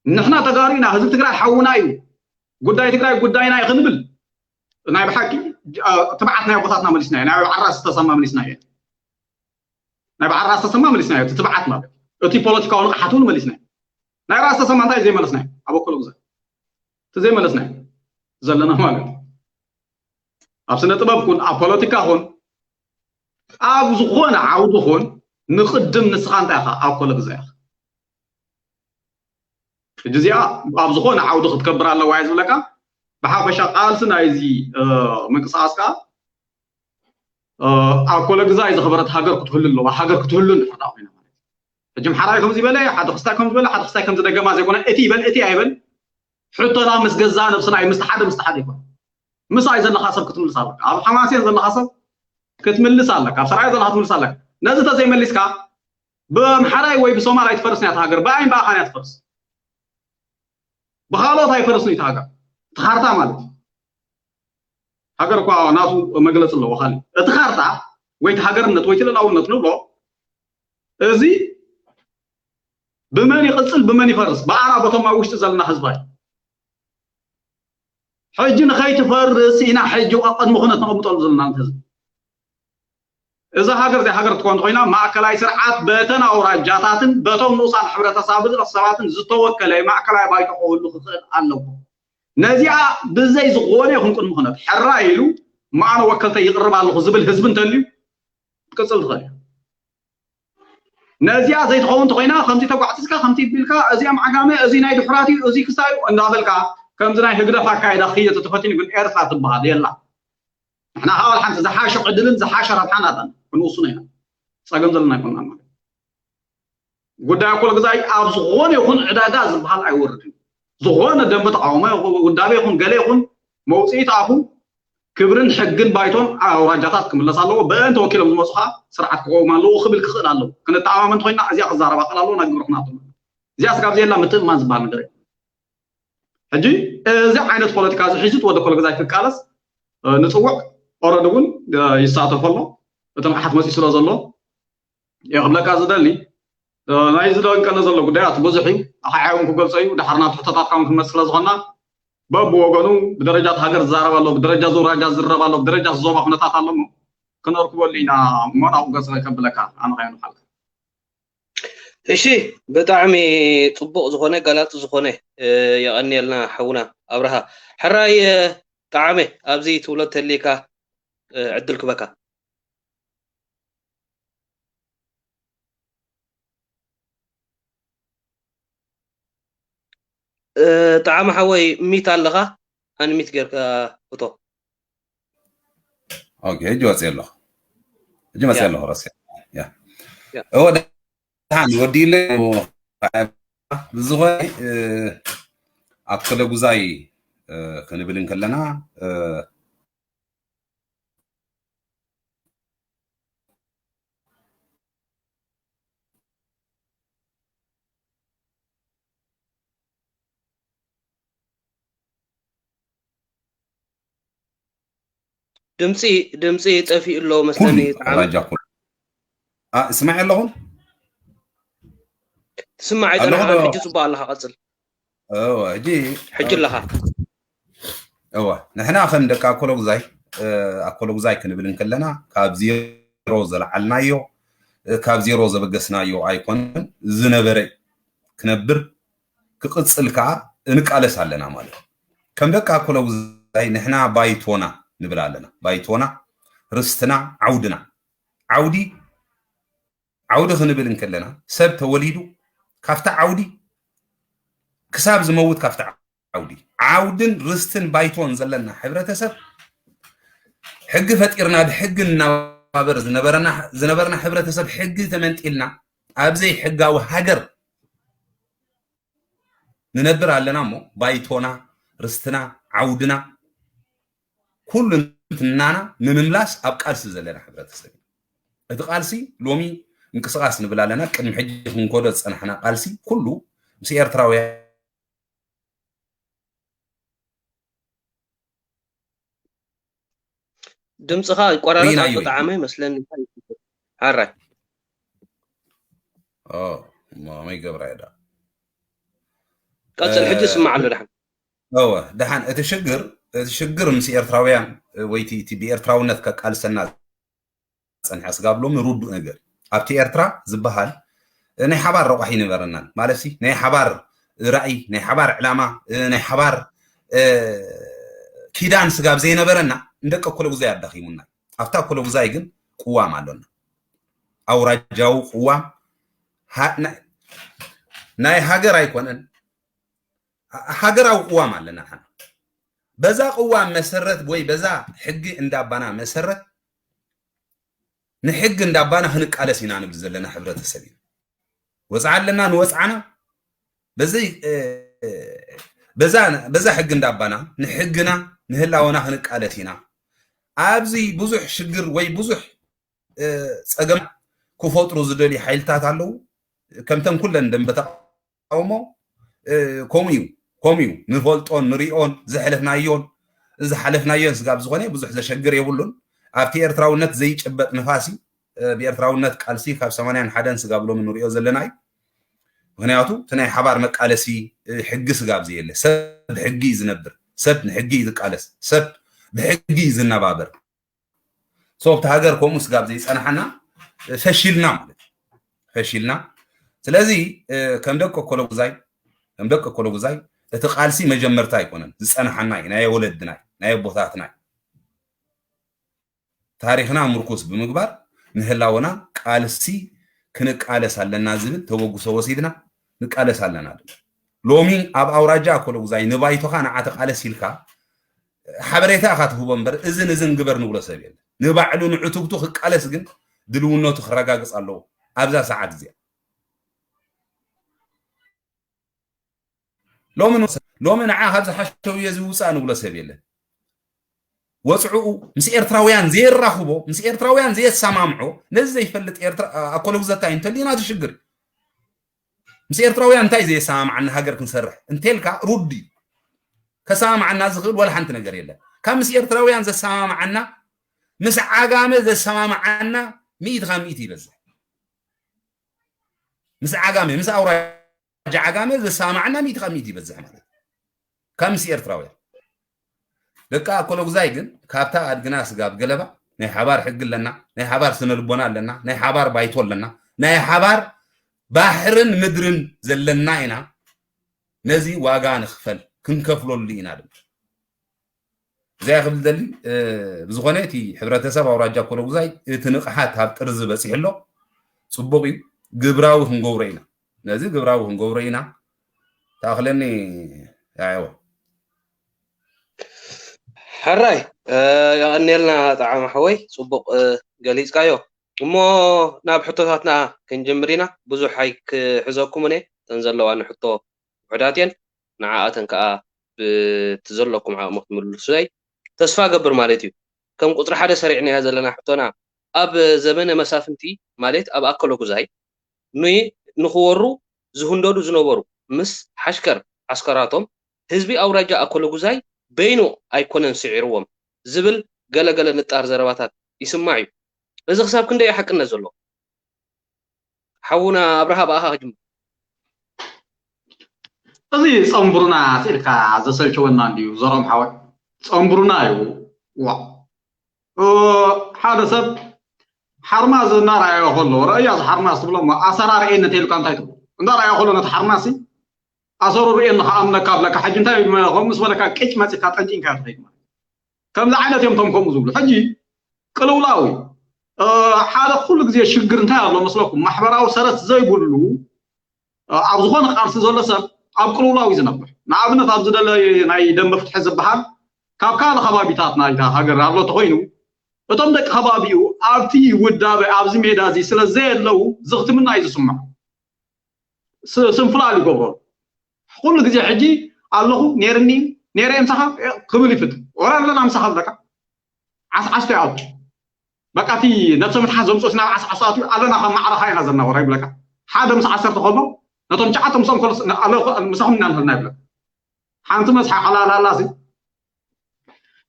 ንሕና ተጋሩ ኢና ህዝቢ ትግራይ ሓውና እዩ ጉዳይ ትግራይ ጉዳይና እዩ ክንብል ናይ ብሓቂ ትብዓት ናይ ኣቦታትና መሊስና እዩ ናይ ዓራስ ተሰማ መሊስና እዩ ናይ በዓል ራስ ተሰማ መሊስናዮ እቲ ትብዓት ማለት እቲ ፖለቲካዊ ንቕሓት እውን መሊስናዮ ናይ ራስ ተሰማ እንታይ ዘይመለስናዮ ኣብ ኣኮሎ ግዛት እቲ ዘይመለስናዮ ዘለና ማለት ኣብ ስነ ጥበብ ኩን ኣብ ፖለቲካ ኩን ኣብ ዝኾነ ዓውዲ ኩን ንቕድም ንስኻ እንታይ ኢኻ ኣብ ኮሎ ግዛ ኢኻ ሕጂ እዚኣ ኣብ ዝኾነ ዓውዲ ክትከብር ኣለዋ እየ ዝብለካ ብሓፈሻ ቃልሲ ናይዚ ምንቅስቃስ ከዓ ኣብ ኮለ ግዛይ ዝኸበረት ሃገር ክትህሉ ኣለዋ። ሃገር ክትህሉ እንድሕር ደኣ ኮይና ማለት እዩ። ሕጂ ኣምሓራይ ከምዚ በለ፣ ሓደ ክስታይ ከምዚ በለ፣ ሓደ ክስታይ ከምዚ ደገማ ዘይኮነ፣ እቲ ይበል እቲ ኣይበል ሕቶና ምስ ገዛእ ነብስና እዩ፣ ምስቲ ሓደ ምስቲ ሓደ ይኮነ። ምሳይ ዘለኻ ሰብ ክትምልስ ኣለካ። ኣብ ሓማሴን ዘለኻ ሰብ ክትምልስ ኣለካ። ኣብ ሰራየ ዘለኻ ክትምልስ ኣለካ። ነዚ ተዘይመሊስካ ብኣምሓራይ ወይ ብሶማል ኣይትፈርስን እያ እታ ሃገር፣ ብኣይን ብኣኻን እያ ትፈርስ። ብኻልኦት ኣይፈርስን እዩ እታ ሃገር። እቲ ካርታ ማለት እዩ። ሃገር እኳ ናቱ መግለፂ ኣለዎ ካሊእ እቲ ካርታ ወይ እቲ ሃገርነት ወይ እቲ ልእላውነት ንብሎ እዚ ብመን ይቕፅል ብመን ይፈርስ ብኣና በቶም ኣብ ውሽጢ ዘለና ህዝባ እዩ ሕጂ ንኸይትፈርስ ኢና ሕጂ ቀድሚ ኩነት ነቐምጠሉ ዘለና ህዝቢ እዛ ሃገር እዚኣ ሃገር ትኮን ኮይና ማእከላይ ስርዓት በተን ኣውራጃታትን በቶም ንኡሳን ሕብረተሰባትን ዝተወከለ ማእከላይ ባይቶ ክህሉ ክኽእል ኣለዎ። ነዚኣ ብዘይ ዝኾነ ይኹን ቅድሚ ኩነት ሕራይ ኢሉ ማኣነ ወከልተይ ይቕርብ ኣለኹ ዝብል ህዝቢ እንተልዩ ክትቅፅል ትኽእል እያ። ነዚኣ ዘይትኸውን እንተኮይና ከምዚ ተጓዕፂዝካ ከምዚ ቢልካ እዚኦም ዓጋመ እዚ ናይ ድሑራት እዩ እዚ ክስታይ እዩ እንዳበልካ ከምዚ ናይ ህግደፍ ኣካይዳ ክየት ተፈቲኑ ግን ኤርትራ ትበሃል የላ። ንሕና ከዓ ሓንቲ ዝሓሸ ዕድልን ዝሓሸ ረብሓን ኣለን ክንውስኖ ኢና። ፀገም ዘለና ኣይኮንና ማለት ጉዳይ ኣኮል ግዛይ ኣብ ዝኾነ ይኹን ዕዳጋ ዝበሃል ኣይወርድን። ዝኾነ ደንበ ተቃውሞ ውዳበ ይኹን ገለ ይኹን መውፅኢት ኣፉ ክብርን ሕግን ባይቶን ኣውራጃታት ክምለስ ኣለዎ። በእን ተወኪሎም ዝመፁ ከዓ ስርዓት ክቆውም ኣለዎ ክብል ክኽእል ኣለዎ። ክንተኣማመን ኮይና እዚኣ ክዛረባ ክእል ኣለዎ ናብ ግብሪ ክናቱ እዚኣ ስጋብ ዘየላ ምትእማን ዝበሃል ነገር ሕጂ እዚ ዓይነት ፖለቲካ እዚ ሒዙት ወደ ኮሎ ግዛይ ክቃለስ ንፅውዕ ኦረድ እውን ይሳተፎ ኣሎ እቲ ንቕሓት መፅኡ ስለ ዘሎ እየ ክብለካ ዝደሊ ናይ ዝደንቀነ ዘሎ ጉዳያት ብዙሕ እዩ ኣሓያውን ክገልፆ እዩ ድሓር ናብ ሕቶታትካ እውን ክንመፅእ ስለ ዝኾንና በብወገኑ ብደረጃ ሃገር ዝዛረብ ኣሎ ብደረጃ ዝውራጃ ዝዝረብ ኣሎ ብደረጃ ዞባ ኩነታት ኣሎ እሞ ክነርክበሉ ኢና እሞ ናብኡ ገፅ ከብለካ ኣነ ከየንፋልካ እሺ ብጣዕሚ ፅቡቅ ዝኾነ ጋላፂ ዝኾነ የቐንየልና ሓውና ኣብርሃ ሕራይ ጠዓመ፣ ኣብዚ ትብሎ ተልየካ፣ እ፣ ዕድል ክበካ። እ፣ ጠዓመ ሓወይ፣ ሚት ኣለኻ? ኣንሚት ጌርካ እቶ። ኦኬ፣ ሕጂ ወፅየ ኣለኹ። ሕጂ መፅየ ያ። ኣለኹ፣ ረስየ። ያ። ያ። እወ፣ ደሓን፣ ወዲእለ። ብዝኾነ፣ እ፣ ኣከለ ጉዛይ፣ እ፣ ክንብል እንከለና፣ እ፣ ድምፂ፣ ድምፂ ጠፊኡ ኣሎ መስለኒ። ኩሉ ጠዓመ፣ ራጃ ኩሉ። አ፣ እስማዕ ኣለኹም? ትስማዕ ኣለኹ ኣይጠናኻ። ዶ? ሕጂ ፅቡቅ ኣለኻ፣ ቀፅል። እወ፣ ሕጂ ሕጂ ኣለኻ። እወ፣ ንሕና ከም ደቂ ኣኮሎጉዛይ፣ እ፣ ኣኮሎጉዛይ ክንብል እንከለና ካብ ዜሮ ዘልዓልናዮ፣ እ፣ ካብ ዜሮ ዘበገስናዮ ኣይኮነን። ዝነበረ ክነብር ክቕጽል ከኣ እንቃለስ ኣለና ማለት እዩ። ከም ደቂ ኣኮሎጉዛይ ንሕና ባይቶና ንብል ኣለና። ባይቶና፣ ርስትና፣ ዓውድና። ዓውዲ፣ ዓውዲ ክንብል እንከለና ሰብ ተወሊዱ ካብታ ዓውዲ ክሳብ ዝመውት ካብታ ዓውዲ፣ ዓውድን ርስትን ባይቶን ዘለና ሕብረተሰብ፣ ሕጊ ፈጢርና ብሕጊ እናባበር ዝነበረና፣ ዝነበርና ሕብረተሰብ፣ ሕጊ ተመንጢልና ኣብ ዘይሕጋዊ ሃገር ንነብር ኣለና እሞ፣ ባይቶና፣ ርስትና፣ ዓውድና፣ ኩሉ እንትናና ንምምላስ ኣብ ቃልሲ ዘለና ሕብረተሰብ እዩ። እቲ ቃልሲ ሎሚ ምንቅስቃስ ንብል ኣለና። ቅድሚ ሕጂ ክንከዶ ዝጸናሕና ቃልሲ ኩሉ ምስ ኤርትራውያን ድምፅኻ ይቆራረጽ ርኢናዮ ኣቶ እዩ። ጠዓመ መስለኒ። እንታይ ይገብር? ሓራይ። ኦ፣ እሞ ከመይ ገብራ እየ ደኣ? ቀጽል፣ ሕጂ እ፣ ይስማዕ ኣሎ ደሓን። እወ፣ ደሓን እቲ ሽግር፣ እቲ ሽግር ምስ ኤርትራውያን ወይ እቲ፣ እቲ ብኤርትራውነት ከቃልሰና ዝጸንሐ ስጋብ ሎሚ ርዱእ ነገር እዩ። ኣብቲ ኤርትራ ዝበሃል ናይ ሓባር ረቋሒ ይነበረናን። ማለትሲ ናይ ሓባር ራእይ፣ ናይ ሓባር ዕላማ፣ ናይ ሓባር፣ እ፣ ኪዳን ስጋብ ዘይነበረና ንደቂ ኣኮለጉዛይ ኣዳኺሙና እዩ። ኣብታ ኣኮለጉዛይ ግን ቅዋም ኣሎና። ኣውራጃዊ ቅዋም፣ ሃ-፣ ናይ፣ ናይ ሃገር ኣይኮነን፣ ሃ-፣ ሃገራዊ ቅዋም ኣለና። ሓና በዛ ቅዋም መሰረት ወይ በዛ ሕጊ እንዳባና መሰረት ንሕጊ እንዳባና ክንቃለስ ኢና ንብል ዘለና ሕብረተሰብ ኢና። ወፅዓ ኣለና ንወፅዓና በዘይ፣ እ፣ በዛ፣ በዛ ሕጊ እንዳባና ንሕግና ንህላወና ክንቃለስ ኢና። ኣብዚ ብዙሕ ሽግር ወይ ብዙሕ፣ እ፣ ፀገም ክፈጥሩ ዝደልዩ ሓይልታት ኣለዉ። ከምተን ኩለን ደንበ ተቃውሞ፣ እ፣ ከምኡ እዩ፣ ከምኡ እዩ። ንፈልጦን ንሪኦን ዘሕለፍናዮን ዝሓለፍናዮን ስጋብ ዝኾነ ብዙሕ ዘሸግር የብሉን። ኣብቲ ኤርትራውነት ዘይጭበጥ ንፋስ እዩ። እ፣ ብኤርትራውነት ቃልሲ ካብ ሰማንያን ሓደን ስጋብ ሎሚ ንሪኦ ዘለና እዩ። ምክንያቱ እቲ ናይ ሓባር መቃለሲ፣ እ፣ ሕጊ ስጋብ ዘየለ፣ ሰብ ብሕጊ እዩ ዝነብር፣ ሰብ ንሕጊ እዩ ዝቃለስ፣ ሰብ ብሕጊ እዩ ዝነባበር። ሶ ኣብቲ ሃገር ከምኡ ስጋብ ዘይጸናሓና፣ እ፣ ፈሺልና ማለት እዩ። ፈሺልና። ስለዚ፣ እ፣ ከም ደቂ ኣኮለጉዛይ፣ ከም ደቂ ኣኮለጉዛይ እቲ ቃልሲ መጀመርታ ኣይኮነን፣ ዝጸናሓና እዩ፣ ናይ ወለድና እዩ፣ ናይ ኣቦታትና እዩ። ታሪኽና ምርኩስ ብምግባር ንህላወና ቃልሲ ክንቃለስ ኣለና ዝብል ተበግሶ ወሲድና ንቃለስ ኣለና። ሎሚ ኣብ ኣውራጃ ኣኮለጉዛይ ንባይቶኻ ንዓ ተቃለስ ኢልካ ሓበሬታ ኢኻ ትህቦ እምበር እዝን እዝን ግበር ንብሎ ሰብ የለን። ንባዕሉ ንዕቱብቱ ክቃለስ ግን ድልውነቱ ክረጋግጽ ኣለዎ ኣብዛ ሰዓት እዚኣ። ሎሚ ን-፣ ሎሚ ንዓ ካብዚ ሓሸውየ እዚ ውፃእ ንብሎ ሰብ የለን። ወፅዕኡ ምስ ኤርትራውያን ዘየራኽቦ፣ ምስ ኤርትራውያን ዘየሰማምዖ፣ ነዚ ዘይፈልጥ ኤርትራ፣ ኣኮለጉዘታይ እንተልዩና ትሽግር። ምስ ኤርትራውያን እንታይ ዘየሰማምዓና ሃገር ክንሰርሕ እንተልካ ሩዲ ከሰማምዓና ዝኽእል ወላ ሓንቲ ነገር የለን። ካብ ምስ ኤርትራውያን ዘሰማምዓና፣ ምስ ዓጋመ ዘሰማምዓና ሚእቲ ካብ ሚእቲ ይበዝሕ። ምስ ዓጋመ፣ ምስ ኣውራጃ ዓጋመ ዘሰማምዓና ሚእቲ ካብ ሚእቲ ይበዝሕ ማለት እዩ። ካብ ምስ ኤርትራውያን። ደቂ ኣኮለጉዛይ ግን ካብታ ኣድግና ስጋብ ገለባ ናይ ሓባር ሕጊ ኣለና፣ ናይ ሓባር ስነ ልቦና ኣለና፣ ናይ ሓባር ባይቶ ኣለና፣ ናይ ሓባር ባሕርን ምድርን ዘለና ኢና። ነዚ ዋጋ ንኽፈል፣ ክንከፍለሉ ኢና ድማ። እዚኣ ክብል ደሊ ብዝኾነ እቲ ሕብረተሰብ ኣውራጃ ኮሎጉዛይ እቲ ንቕሓት ኣብ ጥርዚ በፂሑ ኣሎ። ፅቡቕ እዩ። ግብራዊ ክንገብሮ ኢና። ነዚ ግብራዊ ክንገብሮ ኢና። ተኣኽለኒ ያዕዋ። ሕራይ የቐኔልና ጣዕማ ሓወይ፣ ፅቡቕ ገሊፅካዮ። እሞ ናብ ሕቶታትና ክንጅምር ኢና። ብዙሕ ኣይክሕዘኩም እየ። እተን ዘለዋኒ ሕቶ ውሕዳት እየን። ንዓኣተን ከዓ ብቲ ዘለኩም ዓቕሚ ክትምልሱለይ ተስፋ ገብር ማለት እዩ። ከም ቁፅሪ ሓደ ሰሪዕናያ ዘለና ሕቶና፣ ኣብ ዘመነ መሳፍንቲ ማለት ኣብ ኣከለጉዛይ ንክወሩ ዝህንደዱ ዝነበሩ ምስ ሓሽከር ዓስከራቶም ህዝቢ ኣውራጃ ኣከለጉዛይ በይኑ ኣይኮነን ስዒርዎም ዝብል ገለገለ ንጣር ዘረባታት ይስማዕ እዩ። እዚ ክሳብ ክንደይ ሓቅነት ዘለዎ? ሓውና ኣብርሃ ብኣኻ ክጅምር። እዚ ፀንብሩና ስኢልካ ዘሰልቸወና እንድዩ ዘሮም ሓወት ፀንብሩና እዩ። ዋ ሓደ ሰብ ሓርማዝ እናረኣዮ ከሎ ረእያ እዚ ሓርማዝ ትብሎ እሞ ኣሰራርኤ ነተይልካ እንታይ ትብሎ? እንዳረኣዮ ከሎ ነቲ ሓርማዝ ኣሰሩ ርእየኒ ከኣምነካ ብለካ ሕጂ እንታይ ከም ምስ በለካ ቅጭ መፂካ ጠንጪንካ ትኸይድ ማለት ከምዚ ዓይነት እዮም ቶም ከምኡ ዝብሉ ሕጂ ቅልውላው እዩ ሓደ ኩሉ ግዜ ሽግር እንታይ ኣሎ መስለኩም ማሕበራዊ ሰረት ዘይብሉ ኣብ ዝኾነ ቃልሲ ዘሎ ሰብ ኣብ ቅልውላው እዩ ዝነብር ንኣብነት ኣብዚ ደለ ናይ ደንበ ፍትሒ ዝበሃል ካብ ካልእ ከባቢታት ናይታ ሃገር ኣሎ ተኮይኑ እቶም ደቂ ከባቢኡ ኣብቲ ውዳበ ኣብዚ ሜዳ እዚ ስለ ዘየለዉ ዝኽትምና እዩ ዝስምዖ ስንፍላል ይገብሮ ኩሉ ግዜ ሕጂ ኣለኹ ነይርኒ ነይረ ምሳኻ ክብል ይፍት ወላ ኣለና ምሳኻ ብለካ ዓስዓስቶ ይኣቱ በቃ እቲ ነብሰ ምትሓት ዘምፅኦ ናብ ዓስዓስቶ ኣትዩ ኣለና ካብ ማዕረኻ ኢና ዘናወራ ይብለካ ሓደ ምስ ዓሰርተ ከሎ ነቶም ሸዓተ ምስኦም ከሎ ምሳኹም ኢና ንህልና ይብለካ ሓንቲ መስሓ ቀላላላ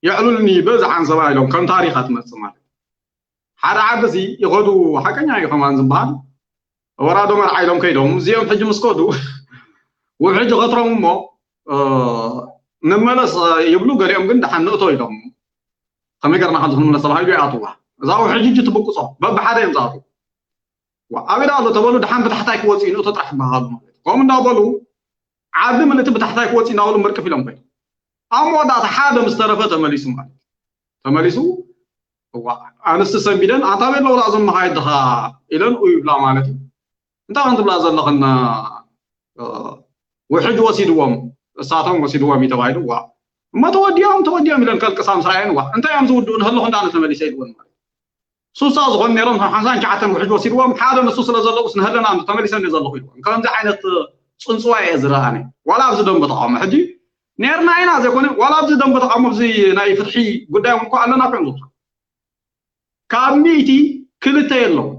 የዕሉልኒ በዝሓን ሰብኣ ኢሎም ከም ታሪኻ ትመፅእ ማለት ሓደ ዓዲ ሲ ይኸዱ ሓቀኛ እዩ ከማን ዝበሃል ወራዶ መርዓ ኢሎም ከይዶም እዚኦም ሕጂ ምስ ከዱ ውሕጅ ኸትሮም እሞ ንመለስ ይብሉ ገሊኦም ግን ደሓን ንእቶ ኢሎም ከመይ ገርና ከምዚ ክንምለስ ተባሂሉ ይኣትዋ እዛ ውሕጅ እጂ ትብቅፆ በብሓደ እዮም ዝኣትዉ ኣበይ ዳ ኣሎ ተበሉ ደሓን ብታሕታይ ክወፅኡ ንእቶ ጥራሕ ክበሃሉ ማለት ከምኡ እንዳበሉ ዓዲ ምልእቲ ብታሕታይ ክወፅኡ እንዳበሉ ምርቅፍ ኢሎም ኮይኖም ኣብ መወዳእታ ሓደ ምስ ተረፈ ተመሊሱ ማለት ተመሊሱ እዋ ኣንስቲ ሰንቢደን ኣንታ ቤት ለውላ እዞም መኻይድ ድኻ ኢለን ኡ ይብላ ማለት እዩ እንታይ ከም ትብላ ዘለኽን ውሕጅ ወሲድዎም እሳቶም ወሲድዎም እዩ ተባሂሉ ዋ እሞ ተወዲኦም ተወዲኦም ኢለን ከልቅሳ ምስ ረኣየን ዋ እንታይ እዮም ዝውድኡ ንህለኹ እንዳ ተመሊሰ ኢልወን ማለት ሱሳ ዝኾኑ ነይሮም ሓምሳን ሸዓተን ውሕጅ ወሲድዎም ሓደ ንሱ ስለ ዘለውስ ንህለና ተመሊሰ ዘለኹ ኢልወን ከምዚ ዓይነት ፅንፅዋ እየ ዝረኣኒ ዋላ ኣብዚ ደንበ ተቃውሞ ሕጂ ኔርና ኢና ዘይኮነ ዋላ ኣብዚ ደንበ ተቃውሞ ኣብዚ ናይ ፍትሒ ጉዳይ እውን ኣለና እዮም ዝብሉ ካብ ሚእቲ ክልተ የለውን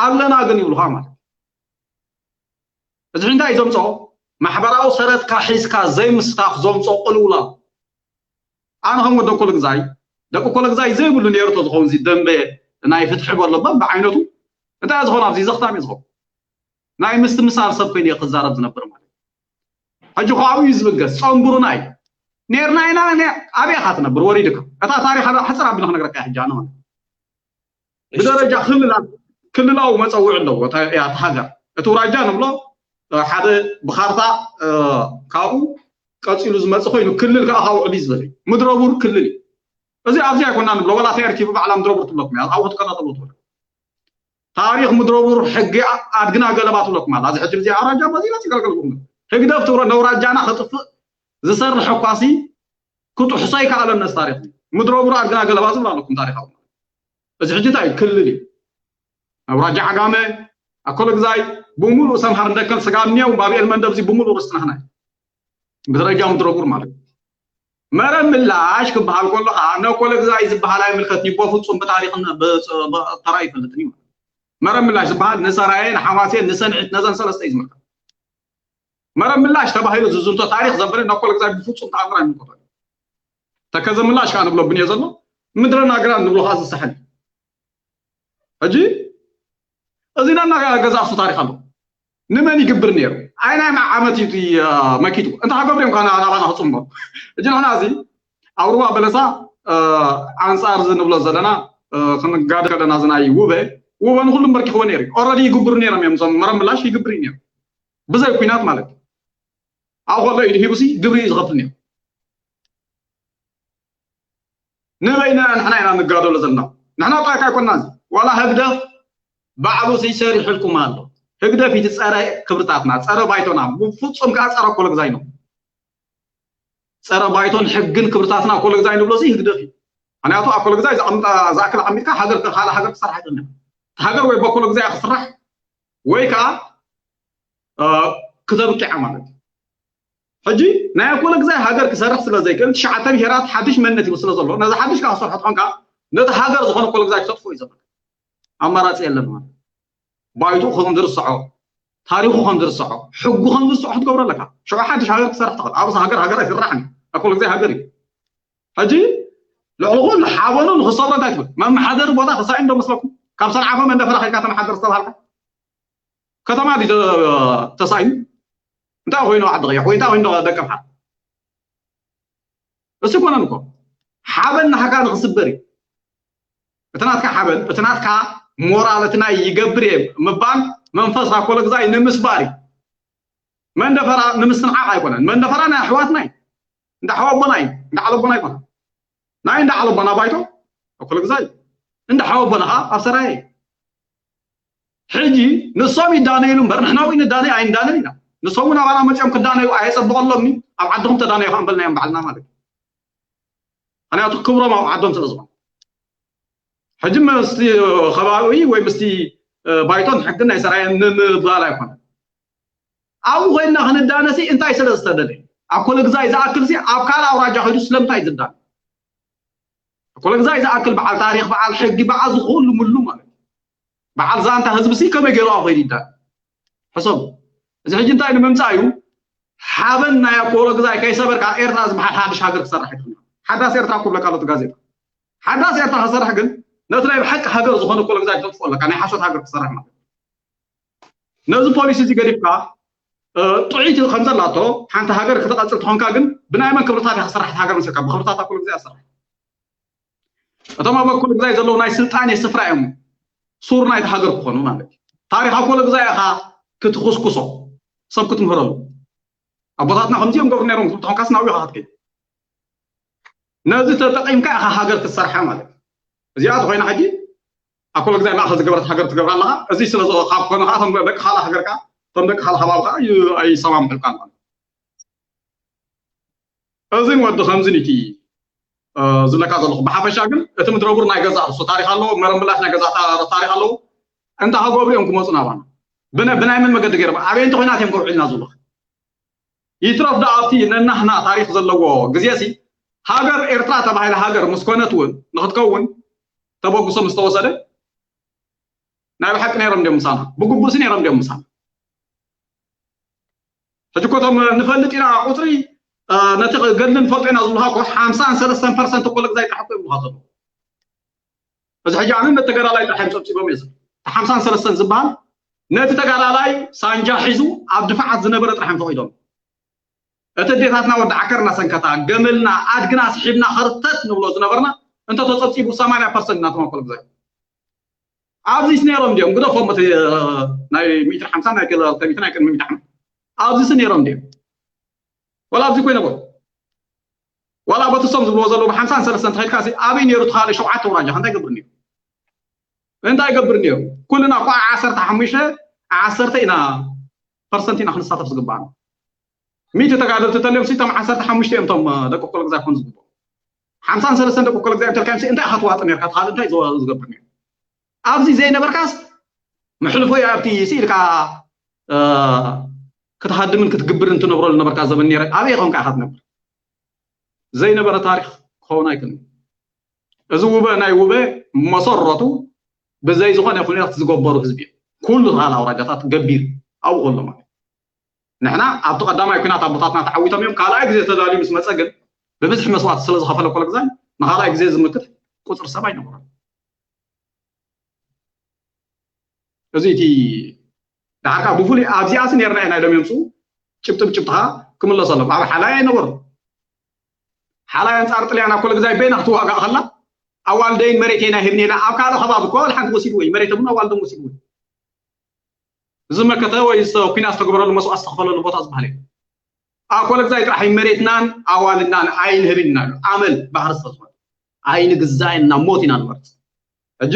ኣለና ግን ይብሉካ ማለት እዚ እንታይ ዘምፅኦ ማሕበራዊ ሰረትካ ሒዝካ ዘይምስታፍ ዘምፅኦ ቅልውላው ኣነ ከም ወደ ኮለግዛይ ደቂ ኮለግዛይ ዘይብሉ ነይሩ ተዝኸውን እዚ ደንበ ናይ ፍትሒ በሎ በብዓይነቱ እንታይ ዝኸውን ኣብዚ ዘኽታም እዩ ዝኸውን ናይ ምስትምሳል ሰብ ኮይኑ ክዛረብ ዝነብር ማለት ሕጂ ካብኡ እዩ ዝብገስ ፀንብሩና እዩ ኔርና ኢና ኣበይ ኢኻ ትነብር ወሪድካ እታ ታሪክ ሕፅር ኣቢለ ክነግረካ ሕጂ ኣነ ማለት ብደረጃ ክልላት ክልላዊ መፀውዒ ኣለዎ እታ ሃገር እቲ ውራጃ ንብሎ ሓደ ብካርታ ካብኡ ቀፂሉ ዝመፅእ ኮይኑ ክልል ከዓ ካብኡ ዕብይ ዝበለ እዩ ምድረቡር ክልል እዩ እዚ ኣብዚ ኣይኮና ንብሎ ዋላ ቲኣርቲ ብባዕላ ምድረቡር ትብለኩም እያ ኣብኡ ትከታተልዎ ትብለ ታሪክ ምድረቡር ሕጊ ኣድግና ገለባ ትብለኩም ኣላ እዚ ሕጂ ብዚ ኣውራጃ በዚ ነፂ ገልገልኩም ህግደፍ ትብሎ ነውራጃና ከጥፍእ ዝሰርሕ እኳሲ ክጥሕሶ ይከኣለን ነዚ ታሪክ ምድረቡር ኣድግና ገለባ ዝብል ኣለኩም ታሪካዊ እዚ ሕጂ እንታይ ክልል እዩ ኣውራጃ ዓጋመ ኣኮለግዛይ ብሙሉእ ሰምሃር እንደከል ስጋብ ኒያው ባብኤል መንደብ እዚ ብሙሉእ ርስትና ህና እዩ ብደረጃ ምድረቡር ማለት እዩ መረብ ምላሽ ክበሃል ከሎ ከዓ ነኮለግዛይ ዝበሃል ኣይምልከት ይቦ ፍፁም ብታሪክን ተራ ይፈልጥን እዩ መረብ ምላሽ ዝበሃል ንሰራየ ንሓማሴን ንሰንዒት ነዘን ሰለስተ እዩ ዝምልከት መረብ ምላሽ ተባሂሉ ዝዝንቶ ታሪክ ዘበለ ነኮለግዛይ ብፍፁም ተኣምር ኣይምልከቶ ተከዘ ምላሽ ከዓ ንብሎ ብንዮ ዘሎ ምድረ ናግራ ንብሎ ከዓ ዝሳሕል ሕጂ እዚ ነና ገዛእሱ ታሪክ ኣሎ ንመን ይግብር ነይሩ ኣይናይ ዓመት እዩ መኪቱ እንተ ሃገብር እዮም ካና ናባና ክፅምቦ ሕጂ ንሕና እዚ ኣብ ሩባ በለሳ ኣንፃር እዚ ንብሎ ዘለና ክንጋደ ከለና እዚ ናይ ውበ ውበ ንኩሉ መርኪኽዎ ነይሩ ኦረዲ ይግብሩ ነይሮም እዮም እዞም መረብ ምላሽ ይግብር እዩ ነይሩ ብዘይ ኩናት ማለት እዩ ኣብ ከሎ ኢሉ ሂቡሲ ግብሪ እዩ ዝኸፍል ነይሩ ንበይንና ንሕና ኢና ንጋደሎ ዘለና። ንሕና ጥራይ ኣይኮናን፣ ዋላ ህግደፍ ባዕሉ ሰሪሕልኩም ኣሎ። ህግደፍ እቲ ጸረ ክብርታትና፣ ጸረ ባይቶና፣ ብፍጹም ከኣ ጸረ ኣኮለግዛይ ነው። ጸረ ባይቶን ሕግን ክብርታትና ኣኮለግዛይ ንብሎ እዚ ህግደፍ እዩ። ምክንያቱ ኣኮለግዛይ ዝኣክል ኣቐሚጥካ ሃገር፣ ካልእ ሃገር ክሰርሕ ኣይትኽእልን። ሃገር ወይ በኮለግዛይ ክስራሕ ወይ ከዓ ክተብቅዕ ማለት እዩ። ሕጂ ናይ ኣኮለግዛይ ሃገር ክሰርሕ ስለ ዘይክእል፣ ትሽዓተ ብሄራት ሓድሽ መንነት ይብል ስለ ዘሎ፣ ነዚ ሓድሽ ከዓ ክሰርሖ ትኾንካ፣ ነቲ ሃገር ዝኾነ ኣኮለግዛይ ክተጥፍኦ እዩ ዘሎ። ኣማራፂ የለን ማለት። ባይቱ ከም ዝርሰዖ፣ ታሪኹ ከም ዝርሰዖ፣ ሕጉ ከም ዝርሰዖ ክትገብሮ ኣለካ። ሽዑ ሓድሽ ሃገር ክሰርሕ ትኽእል። ኣብዚ ሃገር ሃገር ኣይስራሕን እዩ። ኣኮለግዛይ ሃገር እዩ። ሕጂ ልዕሊ ኩሉ ሓበኑ ንክሰብሮ እንታይ ትብል? መመሓደሪ ቦታ ተሳኢኑ ዶ መስለኩም? ካብ ሰንዓፈ መንደፈራ ከይድካ ተመሓደር ዝተባሃልካ? ከተማ ድዩ ተ-፣ ተሳኢኑ? እንታይ ኮይኑ ዓዲ ቀይሕ ወይ እንታይ ኮይኑ ደቀ ምሓር? እሱ ኮነን እኮ ሓበን ንሓካ ንክስበር እዩ። እቲ ናትካ ሓበን፣ እቲ ናትካ ሞራል፣ እቲ ናይ ይገብር እየ ምባል መንፈስ ኣኮለግዛይ ንምስባር እዩ። መንደፈራ ንምስትንዓቕ ኣይኮነን። መንደፈራ ናይ ኣሕዋትና እዩ። እንዳ ሓወቦና እዩ። እንዳ ዓለቦና ኣይኮነን። ናይ እንዳ ዓለቦና ባይቶ ኣኮለግዛይ እዩ። እንዳ ሓወቦና ከዓ ኣብ ሰራየ እዩ። ሕጂ ንሶም ይዳነይሉ እምበር ንሕና እውን ንዳነይ ኣይንዳነን ኢና። ንሶም እውን ኣባና መፂኦም ክዳነዩ ኣየፀበቐሎምኒ። ኣብ ዓድኹም ተዳነዩ ከዓ እንበልናዮም ባዕልና ማለት እዩ። ምክንያቱ ክብሮም ኣብ ዓዶም ስለ ዝኾነ። ሕጂ ምስቲ ከባቢ ወይ ምስቲ፣ እ፣ ባይቶን ሕግን ናይ ሰራየ ንምባል ኣይኮነን። ኣብኡ ኮይንና ክንዳነሲ እንታይ ስለ ዝተደለየ? ኣኮለግዛይ ዝኣክል ሲ ኣብ ካልእ ኣውራጃ ከይዱ ስለምንታይ ዝዳነ? ኣኮለግዛይ ዝኣክል በዓል ታሪኽ፣ በዓል ሕጊ፣ በዓል ዝኹሉ ምሉ ማለት እዩ። በዓል ዛንታ ህዝቢ ሲ ከመይ ገይሩ ኣብ ከይዱ ይዳነ? ሕሰቡ። እዚ ሕጂ እንታይ ንምምጻእ እዩ? ሓበን ናይ ኣኮለግዛይ ከይሰበርካ ኤርትራ ዝበሃል ሓድሽ ሃገር ክሰርሕ ኣይትኽእልን። ሓዳስ ኤርትራ እኮ ብለካ ኣሎ እቲ ጋዜጣ። ሓዳስ ኤርትራ ክሰርሕ ግን ነቲ ናይ ብሓቂ ሃገር ዝኾነ ኣኮለግዛይ ክተጥፍኦ ኣለካ። ናይ ሓሶት ሃገር ክሰርሕ ማለት እዩ። ነዚ ፖሊሲ እዚ ገዲፍካ፣ እ፣ ጥዑይቲ ከም ዘላቶ ሓንቲ ሃገር ክትቐጽል ትኾንካ ግን ብናይ መን ክብርታት እያ ክሰርሕ እታ ሃገር መሰልካ? ብክብርታት ኣኮለግዛይ እያ ትሰርሕ። እቶም ኣብ ኣኮለግዛይ ዘለዉ ናይ ስልጣኔ ስፍራ እዮም ሱር ናይቲ ሃገር ክኾኑ ማለት እዩ። ታሪኽ ኣኮለግዛይ ኢኻ ክትኹስኩሶ፣ ሰብ ክትምህረሉ። ኣቦታትና ከምዚኦም ገብሩ ነይሮም ክትብል ተኾንካስ ናብኡ ኢኻ ክትከይድ። ነዚ ተጠቒምካ ኢኻ ሃገር ክትሰርሓ ማለት እዩ። እዚኣ ተኾይና ሕጂ ኣኮለግዛይ ማእኸል ዝገበረት ሃገር ትገብራ ኣለኻ። እዚ ስለ ዝኾ-፣ ካብ ኮነ ከዓ እቶም ደቂ ካልእ ሃገር ከዓ፣ እቶም ደቂ ካልእ ከባቢ ከዓ ዩ-፣ ኣይሰማምዑልካን ማለት እዩ። እዝን ወዲ ከምዝን እቲ፣ እ፣ ዝብለካ ዘለኹ። ብሓፈሻ ግን እቲ ምድረ ቡር ናይ ገዛእ ርእሱ ታሪኽ ኣለዎ፣ መረምላሽ ናይ ገዛእ ታ-፣ ታሪኽ ኣለዎ። እንተ ሃገብሩ እዮም ክመፁ ናባና። ብነ-፣ ብናይ መን መገዲ ገይሮም? ኣበይ እንተ ኮይናት እዮም ከውዕልና ዝብሉኻ? ይትረፍ ዶ ኣብቲ ነናህና ታሪኽ ዘለዎ ግዜ ሲ፣ ሃገር ኤርትራ ተባሂላ ሃገር ምስ ኮነት እውን፣ ንኽትከውን ተበግሶ ምስ ተወሰደ፣ ናይ ብሓቂ ነይሮም ድዮም ምሳና? ብግቡእሲ ነይሮም ድዮም ምሳና? ሕጂ እኮ እቶም ንፈልጥ ኢና ቁጽሪ፣ እ፣ ነቲ ገድሊ ንፈልጦ ኢና ዝብሉኻ እኮ ሓምሳን ሰለስተን ፐርሰንት ኣኮለግዛይ ጥራሕ እኮ ይብሉኻ ዘለዉ። እዚ ሕጂ ኣነ ነቲ ተጋዳላይ ጥራሕ እዮም ጸብጺቦም እዮም ዝብል። እቲ ሓምሳን ሰለስተን ዝበሃል ነቲ ተጋዳላይ ሳንጃ ሒዙ ኣብ ድፋዓት ዝነበረ ጥራሕ እዮም ፈቒዶም። እቲ ኣዴታትና ወዲ ዓከር እናሰንከታ፣ ገመልና፣ ኣድግና ስሒብና ኸርተት ንብሎ ዝነበርና እንተ ተጸብጺቡ ሰማንያ ፐርሰንት ናቶም ኣኮለግዛይ። ኣብዚስ ነይሮም ድዮም? ግደፎም እቲ፣ እ፣ ናይ ሚእትን ሓምሳን ናይ ክልተ ሚእትን ናይ ቅድሚ ሚእቲ ዓመት። ኣብዚስ ነይሮም ድዮም? ዋላ ኣብዚ ኮይነ ቦ-፣ ዋላ በቲ እሶም ዝብልዎ ዘለዉ ብሓምሳን ሰለስተን ተኸይድካ ሲ ኣበይ ነይሩ እቲ ካልእ ሸውዓተ ኣውራጃ እንታይ ገብር ነይሩ? እንታይ ገብር ነይሩ? ኩልና እኳ ዓሰርተ ሓሙሽተ፣ ዓሰርተ ኢና፣ ፐርሰንት ኢና ክንሳተፍ ዝግባኣና። ሚእቲ ተጋደልቲ ተልዮም ሲ እቶም ዓሰርተ ሓሙሽተ እዮም እቶም፣ እ፣ ደቂ ኣኮለግዛይ ክኾኑ ዝግብኦም። ሓምሳን ሰለስተን ደቂ ኣኮለግዛይ እንተልካዮም ሲ እንታይ ኢኻ ትዋጥ ነርካ? እቲ ካልእ እንታይ ዝወ-፣ ዝገብር ነይሩ? ኣብዚ ዘይነበርካስ መሕልፎ እዩ ኣብቲ ስኢልካ፣ እ፣ ክትሃድምን ክትግብርን ትነብረሉ ነበርካ ዘበን ነይረ። ኣበይ ኾንካ ኢኻ ትነብር? ዘይነበረ ታሪኽ ክኸውን ኣይክእልን። እዚ ውበ ናይ ውበ መሰረቱ ብዘይ ዝኾነ ኩነታት ዝገበሩ ህዝቢ እዩ። ኩሉ ተኻል ኣውራጃታት ገቢር ኣብኡ ከሎ ማለት እዩ። ንሕና ኣብቲ ቀዳማይ ኩናት ኣቦታትና ተዓዊቶም እዮም። ካልኣይ ግዜ ተዳልዩ ምስ መጸ ግን ብብዝሒ መስዋእቲ ስለ ዝኸፈለ ኣኮለግዛይ ንኻልኣይ ግዜ ዝምክት ቁጽሪ ሰብ ኣይነበሮን። እዚ እቲ ደሓርካ ብፍሉይ ኣብዚኣስ ነርና ኢና ኢሎም የምፅኡ። ጭብጢ ብጭብጥኻ ክምለሰሎም። ኣብ ሓላይ ኣይነበሩ። ሓላይ ኣንፃር ጥልያን ኣኮለግዛይ በይና ክትዋጋእ ከላ ኣዋልደይን መሬተይን ኣይህብን ኢላ ኣብ ካልእ ከባቢ እኮ ዋላ ሓንቲ ወሲድዎ እዩ። መሬቶም እውን ኣዋልዶም ወሲድዎ እዩ። ዝመከተ ወይ ዝተ-፣ ኩናት ዝተገበረሉ መስዋእቲ ዝተኸፈለሉ ቦታ ዝበሃል እዩ። ኣኮለግዛይ ጥራሕ እዩ መሬትናን ኣዋልድናን ኣይንህብን ኢና ኢሉ ኣመል ባህሪ ስለ ዝኾነ። ኣይንግዛእን፣ ናብ ሞት ኢና ንመርጽ። ሕጂ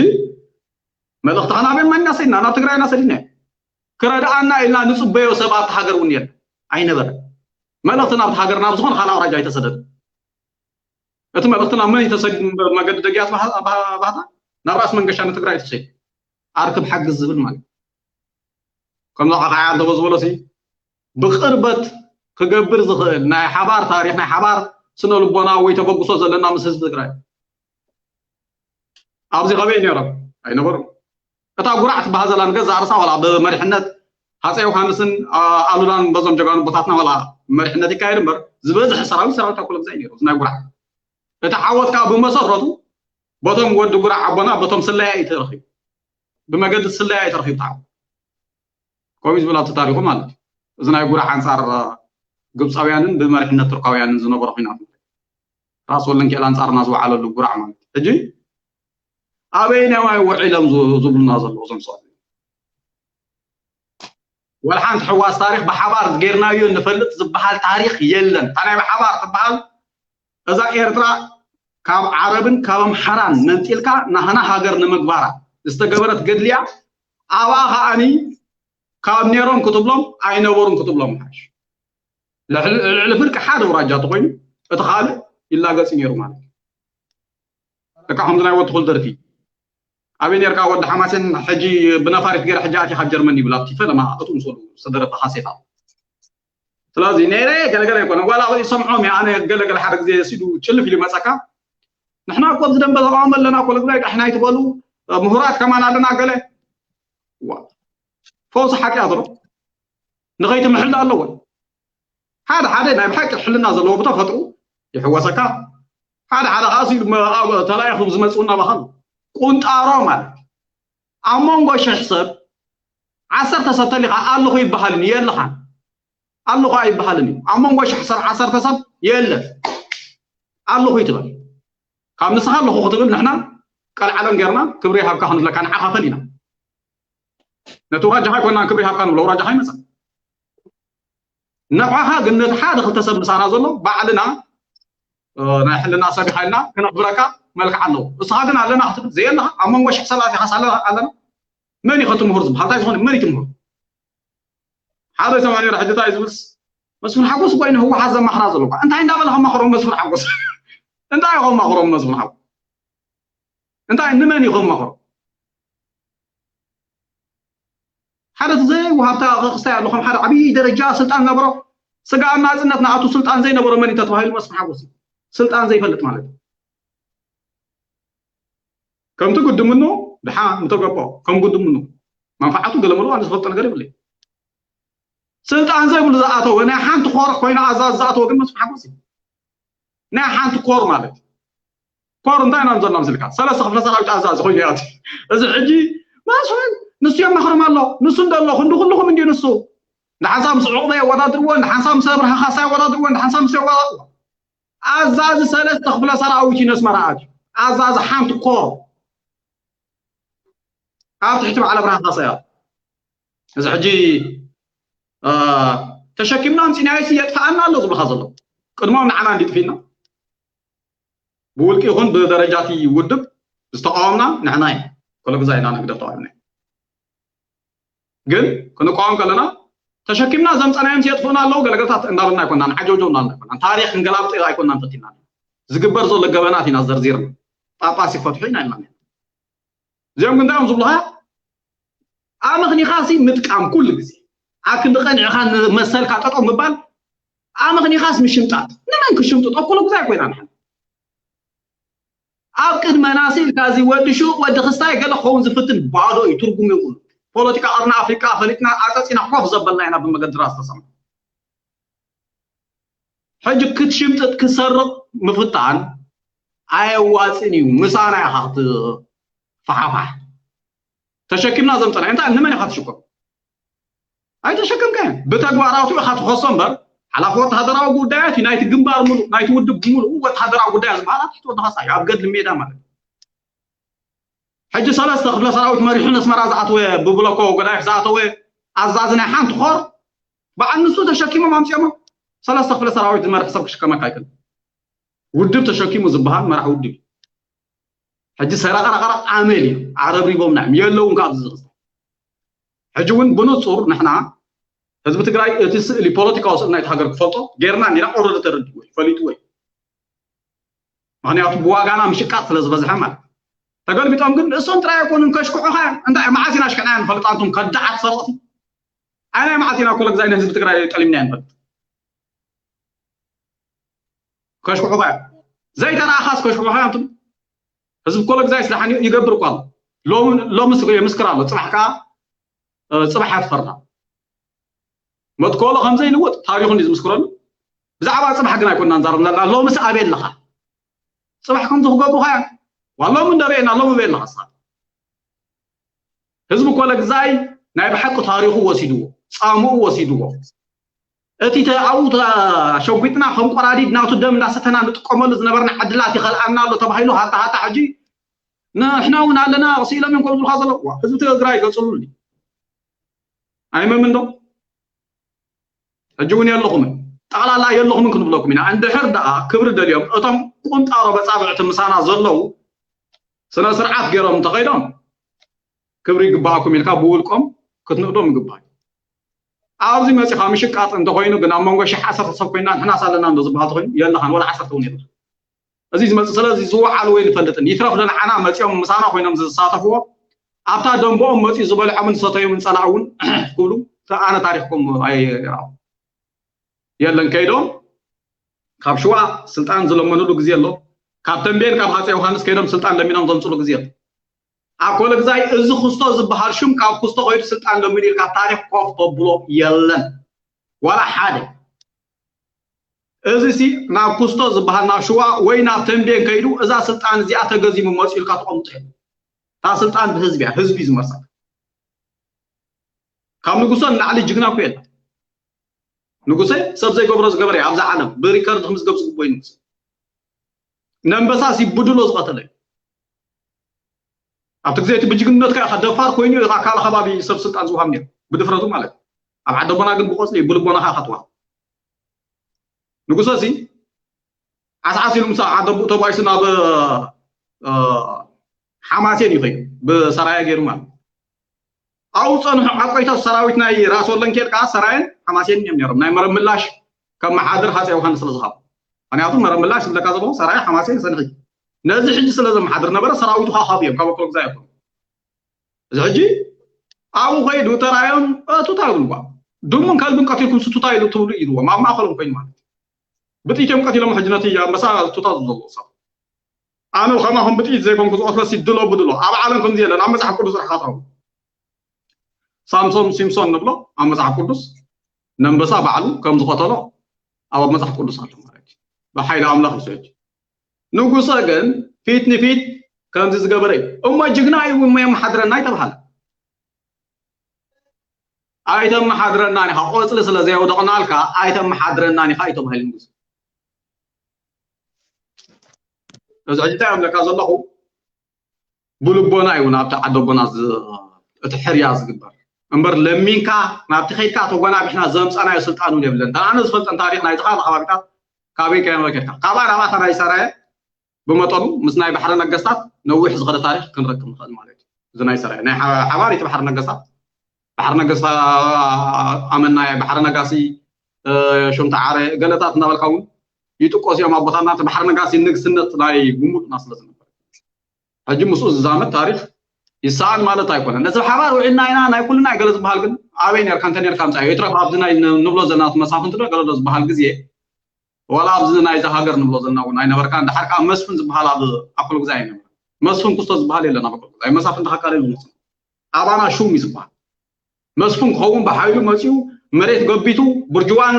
መልእኽትኻ ናበይ ኢና ሰዲድና? ናብ ትግራይ ኢና ሰዲድናዮ። ክረድኣና ኢልና ንጽበዮ ሰብ ኣብቲ ሃገር እውን የለን፣ ኣይነበረን። መልእኽቲ ናብቲ ሃገር ናብ ዝኾነ ካልእ ኣውራጃ ኣይተሰደደን። እቲ መልእኽቲ ናብ መን እዩ ተሰዲዱ? መገዲ ደግያት ባህ-፣ ባህ-፣ ባህታ ናብ ራእሲ መንገሻ ንትግራይ ተሰዲዱ። ኣርክብ ሓግዝ ዝብል ማለት እዩ። ከምዚ ዓኻያ እንተበ ዝበሎ ሲ ብቕርበት ክገብር ዝኽእል ናይ ሓባር ታሪኽ፣ ናይ ሓባር ስነ ልቦና ወይ ተበግሶ ዘለና ምስ ህዝቢ ትግራይ ኣብዚ ከበይ ነይሮም? ኣይነበሩን። እታ ጉራዕ ትበሃል ዘላ ንገዛእ ርእሳ ዋላ ብመሪሕነት ሃፀይ ዮሃንስን፣ አ-፣ ኣሉላን በዞም ጀጋኑ ኣቦታትና ዋላ መሪሕነት ይካየድ እምበር ዝበዝሐ ሰራዊት ሰራዊት ኣኮለጉዛይ ነይሩ። እዚ ናይ ጉራዕ እቲ ዓወት ከዓ ብመሰረቱ በቶም ወዲ ጉራዕ ኣቦና በቶም ስለያ እዩ ተረኺቡ። ብመገዲ ስለያ እዩ ተረኺቡ እቲ ዓወት። ከምኡ እዩ ዝብል ኣብቲ ታሪኹ ማለት እዩ። እዚ ናይ ጉራዕ ኣንጻር ግብፃውያንን ብመሪሕነት ቱርካውያንን ዝነበረ ኲናት ራስ ወለንኬል ኣንጻርና ዝወዓለሉ ጉራዕ ማለት እዩ። ሕጂ ኣበየናይ ውዒሎም ዝ-፣ ዝብሉና ዘለዉ እዞም ሰባት? ወላ ሓንቲ ሕዋስ ታሪኽ ብሓባር ጌርናዮ ንፈልጥ ዝበሃል ታሪኽ የለን። እታ ናይ ብሓባር ትበሃል እዛ ኤርትራ ካብ ዓረብን ካብ ኣምሓራን መንጢልካ ናህና ሃገር ንምግባራ ዝተገበረት ገድሊ እያ። ኣብኣ ከዓኒ ካብ ነይሮም ክትብሎም ኣይነበሩን ክትብሎም ይሓይሽ። ልዕሊ፣ ልዕሊ ፍርቂ ሓደ ኣውራጃ ተኾይኑ እቲ ካልእ ይላገጽ ነይሩ ማለት እዩ። በቃ ከምዚ ናይ ወዲ ኩል ደርፊ ኣበይ ነርካ ወዲ ሓማሴን፣ ሕጂ ብነፋሪት ገይረ ሕጂ ኣትየ ካብ ጀርመን ይብል ኣብቲ ፈለማ እቱ ምስሉ ዝተደረፈ ካሴታ። ስለዚ ነይረ ገለገለ ኣይኮነ፣ ዋላ ይሰምዖም እየ ኣነ። ገለገለ ሓደ ግዜ ሲዱ ጭልፍ ኢሉ ይመፀካ። ንሕና እኮ ኣብዚ ደንበ ተቃውሞ ኣለና እኮ፣ ለግዛይ ዳሕና ኣይትበሉ፣ ምሁራት ከማን ኣለና ገለ። ዋ፣ ፈውሲ ሓጢኣት ዶ ንኸይትምሕል ኣለዎ። ሓደ ሓደ ናይ ብሓቂ ሕልና ዘለዎ ብተፈጥሩ ይሕወሰካ። ሓደ ሓደ ከዓ ሲሉ መ-፣ ኣብ ተላኢኹ ዝመፅኡ እናባኸሉ ቁንጣሮ ማለት እዩ። ኣብ መንጎ ሽሕ ሰብ ዓሰርተ ሰብ ተሊኻ ኣለኹ ይበሃልን የለኻን። ኣለኹ ኣይበሃልን እዩ። ኣብ መንጎ ሽሕ ሰብ ዓሰርተ ሰብ የለን። ኣለኹ ይትበል። ካብ ንስኻ ኣለኹ ክትብል ንሕና ቀልዓለም ጌርና ክብሪ ይሃብካ ክንብለካ ንዓኻ ፈሊና። ነቲ ውራጃኻ ኣይኮንናን ክብሪ ይሃብካ ንብሎ፣ ውራጃኻ ይመጽእ። ንዓኻ ግን ነቲ ሓደ ክልተ ሰብ ምሳና ዘሎ ባዕልና፣ እ፣ ናይ ሕልና ሰብ ኢኻ ኢልና ክነኽብረካ መልክዕ ኣለዎ። እስኻ ግን ኣለና ክትብል ዘየለኻ ኣብ መንጎ ሽሕ ሰባት ኢኻስ ኣለና፣ ኣለና? መን እዩ ከትምህር ዝበሃል? እንታይ ዝኾነ መን እዩ ትምህር? ሓደ ሰማንያ ነይረ፣ ሕጂ እንታይ ዝብልስ? መስፍን ሓጎስ እኮ እዩ ንህወሓት ዘማኽራ ዘሎ እኳ። እንታይ እንዳበለ ከማኽሮም መስፍን ሓጎስ? እንታይ እዩ ከማኽሮም መስፍን ሓጎስ? እንታይ ንመን እዩ ከማኽሮ? ሓደ እቲ ዘይወሃብታ ክስታይ ኣሎ፣ ከም ሓደ ዓብዪ ደረጃ ስልጣን ነበሮ። ስጋብ ናጽነት ንኣቱ ስልጣን ዘይነበሮ መን እዩ ተተባሂሉ መስፍን ሓጎስ እዩ። ስልጣን ዘይፈልጥ ማለት እዩ። ከምቲ ግድምኑ ድሓ ምተገቦ ከም ግድምኑ መንፋዓቱ ገለ መለዋ ዝፈልጦ ነገር የብለይ። ስልጣን ዘይብሉ ዝኣተወ ናይ ሓንቲ ኮር ኮይና ኣዛዝ ዝኣተወ ግን መስፍን ሓጎስ እዩ። ናይ ሓንቲ ኮር ማለት እዩ። ኮር እንታይ ኢና ንዘና ምስልካ? ሰለስተ ክፍለ ሰራዊት ኣዛዚ ኮይኑ ያት። እዚ ሕጂ መስፍን ንሱ የማኽሮም ኣሎ። ንሱ እንደሎ ክንዲ ኩልኹም እንዲዩ ንሱ። ንሓንሳብ ምስ ዑቕበ የወዳድርዎ፣ ንሓንሳብ ምስ ኣብርሃ ካሳ የወዳድርዎ፣ ንሓንሳብ ምስ የወዳድርዎ። ኣዛዚ ሰለስተ ክፍለ ሰራዊት እዩ ነስመራ ኣትዩ። ኣዛዚ ሓንቲ ኮር ኣብ ትሕቲ በዓል ኣብርሃ ካሳ እያ። እዚ ሕጂ፣ እ፣ ተሸኪምና ኣምፂናዮ ሲ የጥፍኣና ኣሎ ዝብልኻ ዘሎ። ቅድሞም ንዓና እንዲጥፊና። ብውልቂ ይኹን ብደረጃ እቲ ውድብ ዝተቃወምና ንሕና ኢና። ኮለግዛ ኢና ንህግደፍ ተቃዊምና። ግን ክንቃወም ከለና ተሸኪምና ዘምፀናዮም የጥፍኡና ኣለዉ ገለገለታት እንዳበልና ኣይኮናን፣ ዓጀውጀው እንዳበልና ኣይኮናን። ታሪኽ ክንገላብጦ ኣይኮናን ፈቲና። ዝግበር ዘሎ ገበናት ኢና ዘርዚርና። ጳጳስ ይፈትሑ ኢና ኢልና። እዚኦም ግን እንታይ እዮም ዝብሉኻ? ኣመኽኒኻሲ ምጥቃም ኩሉ ግዜ። ኣብ ክንዲ ቀኒዕኻ ንመሰልካ ጠጠው ምባል፣ ኣመኽኒኻስ ምሽምጣጥ። ንመን ክሽምጥጦ? ኩሉ ግዜ ኣይኮይና ንሕና። ኣብ ቅድመና ስኢልካ እዚ ወዲ ሹቕ፣ ወዲ ክስታይ ገለ ክኸውን ዝፍትን ባዶ እዩ፣ ትርጉም የብሉ። ፖለቲካ ቀርኒ ኣፍሪቃ ፈሊጥና፣ ኣጸጺና ኮፍ ዘበልና ኢና ብመገዲ ራስ ተሰማ። ሕጂ ክትሽምጥጥ ክሰርቕ ምፍታን ኣየዋጽን እዩ። ምሳና ኢኻ ክትፈሓፋሕ። ተሸኪምና ዘምጸና እንታይ ንመን ኢኻ ትሽኮር? ኣይተሸከምካዮን። ብተግባራቱ ኢኻ ትኸሶ እምበር፣ ሓላፊ ወተሃደራዊ ጉዳያት እዩ። ናይቲ ግንባር ሙሉእ፣ ናይቲ ውድብ ሙሉእ ወተሃደራዊ ጉዳያት ዝበሃል ኣብ ትሕቲ ወዲ ካሳ እዩ፣ ኣብ ገድሊ ሜዳ ማለት እዩ። ሕጂ ሰለስተ ክፍለ ሰራዊት መሪሑ ነስመራ ዝኣተወ ብብሎኮ ጎዳይፍ ዝኣተወ ኣዛዚ ናይ ሓንቲ ኮር በዓል ንሱ ተሸኪሞም ኣምፅኦሞ። ሰለስተ ክፍለ ሰራዊት ዝመርሕ ሰብ ክሽከመካ ኣይክእል። ውድብ ተሸኪሙ ዝበሃል መራሕ ውድብ እዩ። ሕጂ ሰረቕረቕረቕ ኣመል እዩ። ዓረብሪቦምና እዮም። የለውን ካብዚ ዝኽስተ። ሕጂ እውን ብንጹር ንሕና ህዝቢ ትግራይ እቲ ስእሊ፣ ፖለቲካዊ ስእሊ ናይቲ ሃገር ክፈልጦ ጌርና እንዲና። ኦረዲ ተረዲእዎ እዩ፣ ፈሊጥዎ እዩ። ምኽንያቱ ብዋጋና ምሽቃጥ ስለ ዝበዝሐ ማለት እዩ። ተገልቢጦም ግን እሶም ጥራይ ኣይኮኑን፣ ከሽክዑኻ እዮም። እንታይ መዓስ ኢና ኣሽኪዕናዮ ንፈልጥ? ኣንቱም ከዳዓት ሰረቕቲ። ኣይ ናይ መዓስ ኢና ኮለግዛይ ንህዝቢ ትግራይ ጠሊምናዮ ንፈልጥ? ከሽክዑኻ እዮም። ዘይተረኣኻስ ከሽክዑኻ እዮም። ኣንቱም ህዝቢ ኮለግዛይ ስለ ሓንዩ ይገብር እኳ ኣሎ። ሎሚ፣ ሎምስ የምስክር ኣሎ። ጽባሕ ከኣ፣ እ፣ ጽባሕ ኣትፈርዳ። መትከሎ ከም ዘይልወጥ ታሪኹ እንድዩ ዝምስክረሉ። ብዛዕባ ጽባሕ ግን ኣይኮንና ንዛረብ ዘለና። ሎምስ ኣበይ ኣለኻ? ጽባሕ ከምዚ ክገብሩኻ እዮም። ዋ ሎሚ እንዶ ርኤና፣ ሎሚ ኣበይ ኣለኻ ንስኻ? ህዝቢ ኮለግዛይ ናይ ብሓቂ ታሪኹ ወሲድዎ፣ ጻምኡ ወሲድዎ። እቲ ተ-፣ ኣብኡ ተሸጒጥና ከም ቆራዲድ ናቱ ደም እንዳሰተና ንጥቀመሉ ዝነበርና ዕድላት ይኸልኣና ኣሎ ተባሂሉ ሃታ ሃታ ሕጂ ንሕና እውን ኣለና ስኢሎም እዮም ከም ዝብሉኻ ዘለዉ። ዋ፣ ህዝቢ ትግራይ ገጽሉ እንዲ ኣይመምን ዶ? ሕጂ እውን የለኹምን። ጠቕላላ የለኹምን ክንብለኩም ኢና። እንድሕር ደኣ ክብሪ ደልዮም እቶም ቁንጣሮ በጻብዕቲ ምሳና ዘለዉ ስነ ስርዓት ገይሮም እንተኸይዶም ክብሪ ይግባኣኩም ኢልካ ብውልቆም ክትንእዶም ይግባእ እዩ። ኣብዚ መፂኻ ምሽቃጥ እንተኾይኑ ግን ኣብ መንጎ ሽሕ ዓሰርተ ሰብ ኮይና ንሕናስ ኣለና እንዶ ዝበሃል ተኾይኑ የለኻን፣ ወላ ዓሰርተ እውን የለኻን። እዚ ዝመፅእ ስለዚ ዝወዓሉ ወይ ንፈልጥን ይትረፍ ዶ ንዓና መፂኦም ምሳና ኮይኖም ዝሳተፍዎ ኣብታ ደንበኦም መፂኡ ዝበልዖምን ዝሰተዮምን ፀላእ እውን ክብሉ ኣነ ታሪኽኩም ኣይ-፣ የለን ከይዶም ካብ ሽዋ ስልጣን ዝለመኑሉ ግዜ ኣሎ። ካብ ተንቤን ካብ ሃፀይ ዮሃንስ ከይዶም ስልጣን ለሚኖም ዘምፅሉ ግዜ ኣሎ። ኣብ ኮለግዛይ እዚ ክስቶ ዝበሃል ሽም ካብ ክስቶ ከይዱ ስልጣን ለሚኑ ኢልካ ታሪኽ ኮፍ ተብሎ የለን ዋላ ሓደ። እዚ ሲ ናብ ክስቶ ዝበሃል ናብ ሽዋ ወይ ናብ ተንቤን ከይዱ እዛ ስልጣን እዚኣ ተገዚሙ መፅኡ ኢልካ ተቐምጦ የለን። እታ ስልጣን ብህዝቢ እያ፣ ህዝቢ እዩ ዝመርፃ። ካብ ንጉሶ ንላዕሊ ጅግና እኮ የለን። ንጉሰ ሰብ ዘይገብሮ ዝገበረ እዩ ኣብዛ ዓለም ብሪከርድ ክምዝገብ ዝግብኦ እዩ ንጉሰ። ነንበሳ ሲ ብድሎ ዝቐተለ እዩ። ኣብቲ ግዜ እቲ ብጅግንነትካ ኢኻ ደፋር ኮይኑ ኢኻ ካልእ ከባቢ ሰብ ስልጣን ዝውሃብ ነይሩ ብድፍረቱ ማለት እዩ። ኣብ ዓደቦና ግን ብቆፅሊ እዩ ብልቦናኻ ኢኻ ትወሃብ። ንጉሰ ሲ ዓስዓስ ኢሉ ምስ ዓደቦኡ ተባኢሱ ናብ፣ እ፣ ሓማሴን እዩ ከይዱ ብሰራየ ገይሩ ማለት እዩ። ኣብኡ ዝፀንሑ ዓቆይታት ሰራዊት ናይ ራስ ወለን ኬድ ከዓ ሰራየን ሓማሴን እዮም ነይሮም። ናይ መረብ ምላሽ ከመሓድር ሃፀይ ዮሃንስ ስለ ዝሃቦ። ምክንያቱ መረብ ምላሽ ዝብለካ ዘለኹ ሰራየ ሓማሴን ሰንሒ ነዚ ሕጂ ስለ ዘመሓድር ነበረ ሰራዊቱ ከዓ ካብ እዮም ካብ ኣኮሎግዛ ይኮኑ። እዚ ሕጂ ኣብኡ ከይዱ ተራዮም እ፣ ቱታ ይብልዋ። ድሙን ከልብን ቀቲልኩም ስቱታ ኢሉ ትብሉ ኢልዎም ኣብ ማእኸሎም ኮይኑ ማለት እዩ። ብጥይቶም ቀቲሎም ሕጂ ነቲ ኣንበሳ ቱታ ዘለዎ ሰብ ኣነ ከማኹም ብጥይት ዘይኮንኩ ዝቐትለሲ ድሎ ብድሎ ኣብ ዓለም ከምዚ የለን። ኣብ መጽሓፍ ቅዱስ ረሓታው ሳምሶን ሲምሶን ንብሎ ኣብ መጽሓፍ ቅዱስ ነንበሳ ባዕሉ ከም ዝቐተሎ ኣብ መጽሓፍ ቅዱስ ኣሎ ማለት እዩ። ብሓይሊ ኣምላኽ ይሰጅ ንጉሰ ግን ፊት ንፊት ከምዚ ዝገበረ እዩ እሞ ጅግና እዩ እሞ የመሓድረና ይተብሃለ ኣይተመሓድረናን ኢኻ ቆፅሊ ስለ ዘየውደቕናልካ ኣይተመሓድረናን ኢኻ እዩ ተባሂሉ ንጉሰ። እዚ ሕጂ እንታይ እብለካ ዘለኹ ብልቦና እዩ ናብቲ ዓደቦና ዝ-፣ እቲ ሕርያ ዝግበር እምበር ለሚንካ ናብቲ ከይድካ ተጎናቢሕና ዘምፃናዮ ስልጣን እውን የብለን። ኣነ ዝፈልጠን ታሪክ ናይ ዝኻለ ከባቢታት ካበይ ከየመረ ከድካ ካብኣ ናባታ ናይ ሰራየ ብመጠኑ ምስ ናይ ባሕሪ ነገስታት ነዊሕ ዝኸደ ታሪክ ክንረክብ ንኽእል ማለት እዩ። እዚ ናይ ሰራየ ናይ ሓ-፣ ሓባር እቲ ባሕሪ ነገስታት ባሕሪ ነገስታ ኣመናየ ባሕሪ ነጋሲ እ፣ ሹም ተዓረ ገለታት እናበልካ እውን ይጥቀሱ እዮም ኣቦታትና እቲ ባሕሪ ነጋሲ ንግስነት ናይ ብሙሉእና ስለ ዝነበር ሕጂ ምስኡ ዝዛመድ ታሪክ ይሰኣን ማለት ኣይኮነን። ነዚ ብሓባር ውዒልና ኢና ናይ ኩልና ገለ ዝበሃል ግን ኣበይ ነርካ እንተ ነርካ ምፃ ይትረፍ ኣብዚ ናይ ን-፣ ንብሎ ዘለና እቲ መሳፍንቲ ዶ ገለ ዶ ዝበሃል ግዜ ዋላ ኣብዚ ናይዚ ሃገር ንብሎ ዘለና እውን ኣይነበርካ እንድሓር ከዓ መስፍን ዝበሃል ኣብ ኣኮሎግዛይ ኣይነበረ መስፍን ክስቶ ዝበሃል የለን ኣብ ኣኮሎግዛይ መሳፍንቲ ከካል ዝመፁ ኣባና ሹም እዩ ዝበሃል መስፍን ክኸውን ብሓይሉ መፂኡ መሬት ገቢቱ ብርጅዋን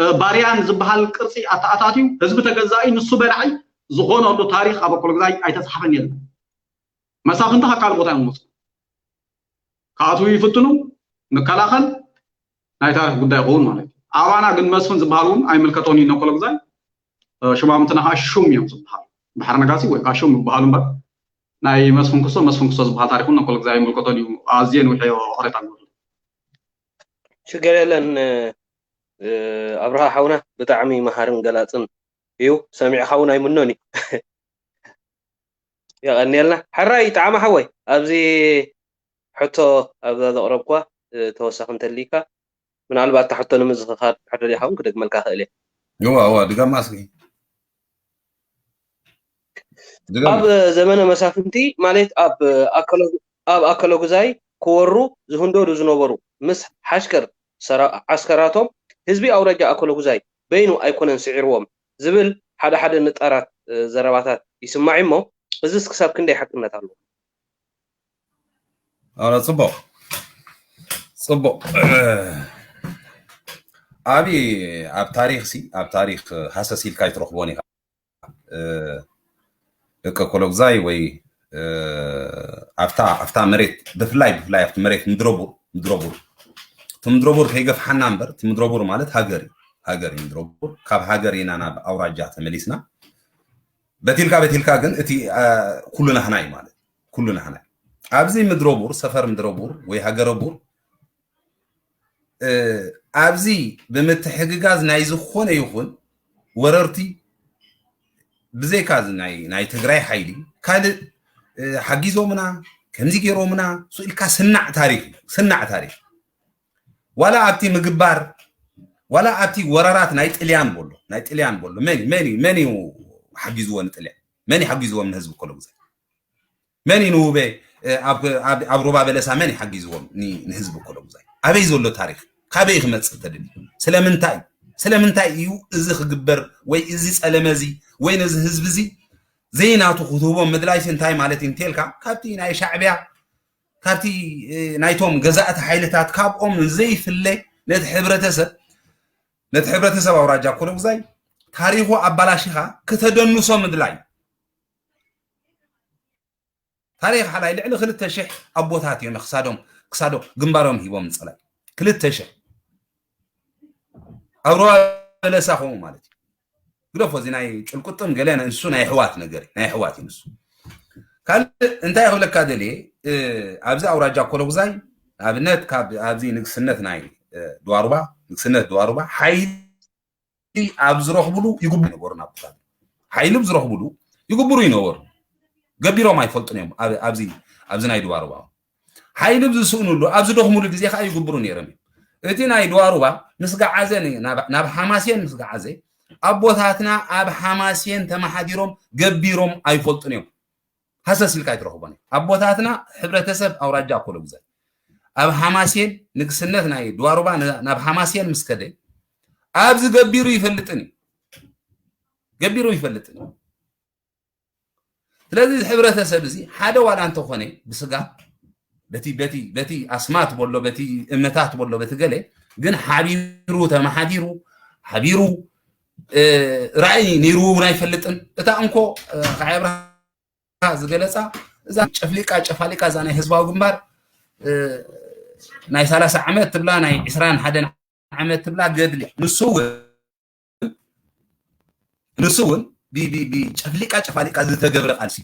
እ፣ ባርያን ዝበሃል ቅርፂ ኣተኣታትዩ ህዝቢ ተገዛኢ ንሱ በላዒ ዝኾነሉ ታሪክ ኣብ ኣኮሎግዛይ ኣይተፃሕፈን የለን። መሳፍንቲ ካብ ካልእ ቦታ እዮም ዝመፁ። ክኣትዉ ይፍትኑ፣ ንከላኸል ናይ ታሪክ ጉዳይ ይኸውን ማለት እዩ። ኣባና ግን መስፍን ዝበሃል እውን ኣይምልከቶን እዩ ነኮሎግዛይ። እ፣ ሽማምንትና ከዓ ሹም እዮም ዝበሃሉ። ባሕሪ ነጋሲ ወይ ከዓ ሹም ይበሃሉ እምበር ናይ መስፍን ክሶ፣ መስፍን ክሶ ዝበሃል ታሪክ እውን ነኮሎግዛይ ኣይምልከቶን እዩ። ኣዝየ ንውሐዮ ቅሬታ ንገብር። ሽገር የለን። እ፣ ኣብርሃ ሓውና ብጣዕሚ መሃርን ገላፅን እዩ። ሰሚዕኻ እውን ኣይምኖን እዩ። የቐንየልና። ሕራይ ጣዕመ ሓወይ፣ ኣብዚ ሕቶ ኣብዛ ዘቕረብኳ፣ እ፣ ተወሳኺ እንተልይካ፣ ምናልባት እታ ሕቶ ንምዝኽኻር ድሕር ደሊኻ እውን ክደግመልካ ክእል እየ። እዋ፣ እዋ፣ ድገማ እስኪ። ድገማ። ኣብ ዘመነ መሳፍንቲ፣ ማለት ኣብ ኣከለ-፣ ኣብ ኣከለጉዛይ ክወሩ ዝህንደዱ ዝነበሩ፣ ምስ ሓሽከር ሰራ-፣ ዓስከራቶም ህዝቢ ኣውራጃ ኣከለጉዛይ በይኑ ኣይኮነን ስዒርዎም ዝብል ሓደ ሓደ ንጣራት፣ እ፣ ዘረባታት ይስማዕ እሞ፣ እዝስ ክሳብ ክንደይ ሓቅነት ኣለዎ? ኣረ፣ ጽቡቕ፣ ጽቡቕ። ኣብ፣ ኣብ ታሪኽ ሲ፣ ኣብ ታሪኽ ሃሰስ ኢልካ ኣይትረኽቦን ኢኻ። እ፣ ደቂ ኮሎግዛይ ወይ፣ እ፣ ኣብታ፣ ኣብታ መሬት ብፍላይ፣ ብፍላይ ኣብቲ መሬት ምድረቡር፣ ምድረቡር፣ እቲ ምድረቡር ከይገፍሓና እምበር፣ እቲ ምድረቡር ማለት ሃገር እዩ። ሃገር እዩ ምድረቡር። ካብ ሃገር ኢና ናብ ኣውራጃ ተመሊስና። በቲልካ፣ በቲልካ ግን እቲ፣ እ፣ ኩሉ ናህና እዩ ማለት። ኩሉ ናህና እዩ። ኣብዚ ምድረቡር፣ ሰፈር ምድረቡር ወይ ሃገረ ቡር፣ እ፣ ኣብዚ ብምትሕግጋዝ ናይ ዝኾነ ይኹን ወረርቲ፣ ብዘይካ እዚ ናይ፣ ናይ ትግራይ ሓይሊ፣ ካልእ፣ እ፣ ሓጊዞምና፣ ከምዚ ገይሮምና፣ እሱ ኢልካ ስናዕ ታሪኽ እዩ። ስናዕ ታሪኽ። ዋላ ኣብቲ ምግባር፣ ዋላ ኣብቲ ወረራት ናይ ጥልያን በሎ፣ ናይ ጥልያን በሎ፣ መን እዩ፣ መን እዩ፣ መን እዩ ሓጊዝዎ ንጥልያን? መን እዩ ሓጊዝዎም ንህዝቢ ኮሎጉዛይ? መን እዩ ንውቤ፣ እ፣ ኣብ፣ ኣብ፣ ኣብ ሩባ በለሳ መን እዩ ሓጊዝዎም ን-፣ ንህዝቢ ኮሎጉዛይ? ኣበይ ዘሎ ታሪኽ? ካበይ ክመጽእ ተደልዩ? ስለምንታይ? ስለምንታይ እዩ እዚ ክግበር ወይ እዚ ጸለመ እዚ ወይ ነዚ ህዝቢ እዚ ዘይናቱ ክትህቦም ምድላይሲ እንታይ ማለት እዩ እንተልካ፣ ካብቲ ናይ ሻዕብያ፣ ካብቲ፣ እ፣ ናይቶም ገዛእቲ ሓይልታት ካብኦም ዘይፍለ ነቲ ሕብረተሰብ፣ ነቲ ሕብረተሰብ ኣውራጃ ኮሎጉዛይ ታሪኹ ኣባላሺኻ ክተደንሶ ምድላይ። ታሪኽ ሓላይ ልዕሊ ክልተ ሽሕ ኣቦታት እዮም ክሳዶም፣ ክሳዶ ግንባሮም ሂቦም ንጸላኢ። ክልተ ሽሕ ኣብ ሩባ በለሳ ከምኡ ማለት እዩ። ግደፎ፣ እዚ ናይ ጭልቁጥም ገለ ንሱ ናይ ኣሕዋት ነገር እዩ፣ ናይ ኣሕዋት እዩ ንሱ። ካልእ እንታይ ክብለካ ደልየ፣ እ፣ ኣብዚ ኣውራጃ ኮሎጉዛይ፣ ኣብነት ካብ ኣብዚ ንግስነት ናይ፣ እ፣ ድዋሩባ፣ ንግስነት ድዋሩባ ሓይሊ ኣብ ዝረኽብሉ ይግብሩ ይነበሩ፣ ናብ ቦታ ሓይሊ ኣብ ዝረኽብሉ ይግብሩ ይነበሩ። ገቢሮም ኣይፈልጡን እዮም። ኣብ-፣ ኣብዚ፣ ኣብዚ ናይ ድዋሩባ ሓይሊ ኣብ ዝስእኑሉ፣ ኣብ ዝደኽሙሉ ግዜ ከዓ ይግብሩ ነይሮም እዮም። እቲ ናይ ድዋሩባ ምስ ገዓዘ ን-፣ ናብ፣ ናብ ሓማሴን ምስ ገዓዘ፣ ኣቦታትና ኣብ ሓማሴን ተመሓዲሮም ገቢሮም ኣይፈልጡን እዮም። ሃሰስ ኢልካ ኣይትረኽቦን እዩ። ኣቦታትና ሕብረተሰብ ኣውራጃ ኮሎጉዛይ ኣብ ሓማሴን፣ ንግስነት ናይ ድዋሩባ ን-፣ ናብ ሓማሴን ምስ ከደ፣ ኣብዚ ገቢሩ ይፈልጥን እዩ። ገቢሩ ይፈልጥን እዩ። ስለዚ እዚ ሕብረተሰብ እዚ ሓደ ዋላ እንተኾነ ብስጋ፣ በቲ፣ በቲ፣ በቲ ኣስማት በሎ፣ በቲ እምነታት በሎ፣ በቲ ገለ፣ ግን ሓቢሩ ተመሓዲሩ፣ ሓቢሩ፣ እ፣ ራእይ ነይርዎ እውን ኣይፈልጥን። እታ እንኮ፣ እ፣ ከዓ ዝገለጻ እዛ ጨፍሊቃ ጨፋሊቃ እዛ ናይ ህዝባዊ ግንባር፣ እ፣ ናይ ሰላሳ ዓመት ትብላ፣ ናይ ዕስራን ሓደን ዓመት ትብላ ገድሊ። ንሱ እውን፣ ንሱ እውን ብ-፣ ብ-፣ ብጨፍሊቃ ጨፋሊቃ ዝተገብረ ቃልሲ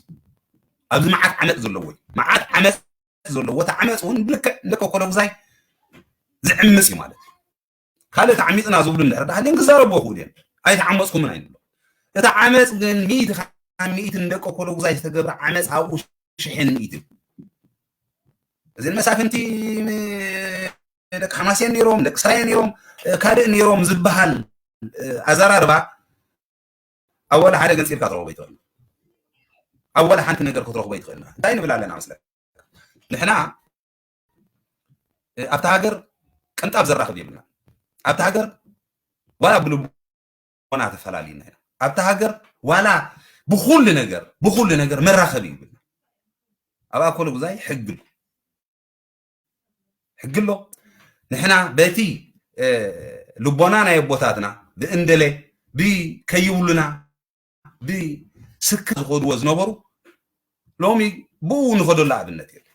ኣብዚ መዓት ዓመፅ ዘለዎ እዩ። መዓት ዓመፅ ዘለዎ፣ እቲ ዓመፅ እውን ብልክዕ እንደ ኮኮሎጉዛይ ዝዕምፅ እዩ ማለት እዩ። ካልእ ተዓሚፅና ዝብሉ እንድሕር ደኣ ሃልዮም ክዛረቡ ይኽእሉ እዮም። ኣይተዓመፅኩምን ኣይንብሎ። እቲ ዓመፅ ግን ሚእቲ ካብ ሚእቲ ንደቂ ኮሎጉዛይ ዝተገብረ ዓመፅ ኣብኡ ሽሕን ሚእትን። እዘን መሳፍንቲ ም-፣ ደቂ ሓማሴን ነይሮም፣ ደቂ ስራየ ነይሮም፣ እ፣ ካልእ ነይሮም ዝበሃል፣ እ፣ ኣዘራርባ ኣብ ወላ ሓደ ገንፂልካ ክትረኽቦ ይትኽእል። ኣብ ወላ ሓንቲ ነገር ክትረኽቦ ይትኽእል። እንታይ ንብል ኣለና መስለካ? ንሕና፣ እ፣ ኣብታ ሃገር ቅንጣብ ዘራኽብ የብልና። ኣብታ ሃገር ዋላ ብልቦና ተፈላሊና ኢና። ኣብታ ሃገር ዋላ ብኹሉ ነገር፣ ብኹሉ ነገር መራኸቢ የብልና። ኣብ ኣኮሎ ጉዛይ ሕጊ ኣሎ። ሕጊ ኣሎ። ንሕና በቲ፣ እ፣ ልቦና ናይ ኣቦታትና ብእንደለ ብከይብሉና ብስክር ዝኸድዎ ዝነበሩ ሎሚ ብኡ ንኸደሉ ኣብነት የለን።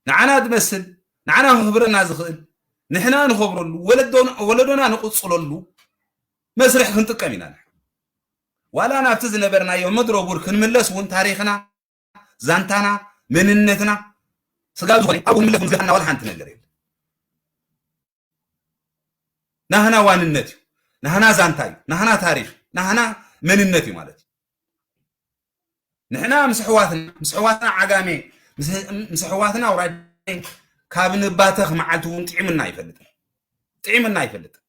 ንዓና ዝመስል፣ ንዓና ከኽብረና ዝኽእል፣ ንሕና ንኸብረሉ፣ ወለዶና፣ ወለዶና ንቕጽለሉ መስርሕ ክንጥቀም ኢና ንሕና። ዋላ ናብቲ ዝነበርናዮ ምድረ ቡር ክንምለስ እውን ታሪኽና፣ ዛንታና፣ መንነትና ስጋብ ዝኾነ ኣብኡ ንምለስ እውን ዝገድፈና ዋላ ሓንቲ ነገር የለን። ናህና ዋንነት እዩ። ናህና ዛንታ እዩ። ናህና ታሪኽ፣ ናህና መንነት እዩ ማለት እዩ። ንሕና ምስ ኣሕዋትና ምስ ኣሕዋትና ዓጋመ ምስ ኣሕዋትና ኣውራጃ ካብ ንባተኽ መዓልቲ እውን ጥዒምና ኣይፈልጥን። ጥዒምና ኣይፈልጥን።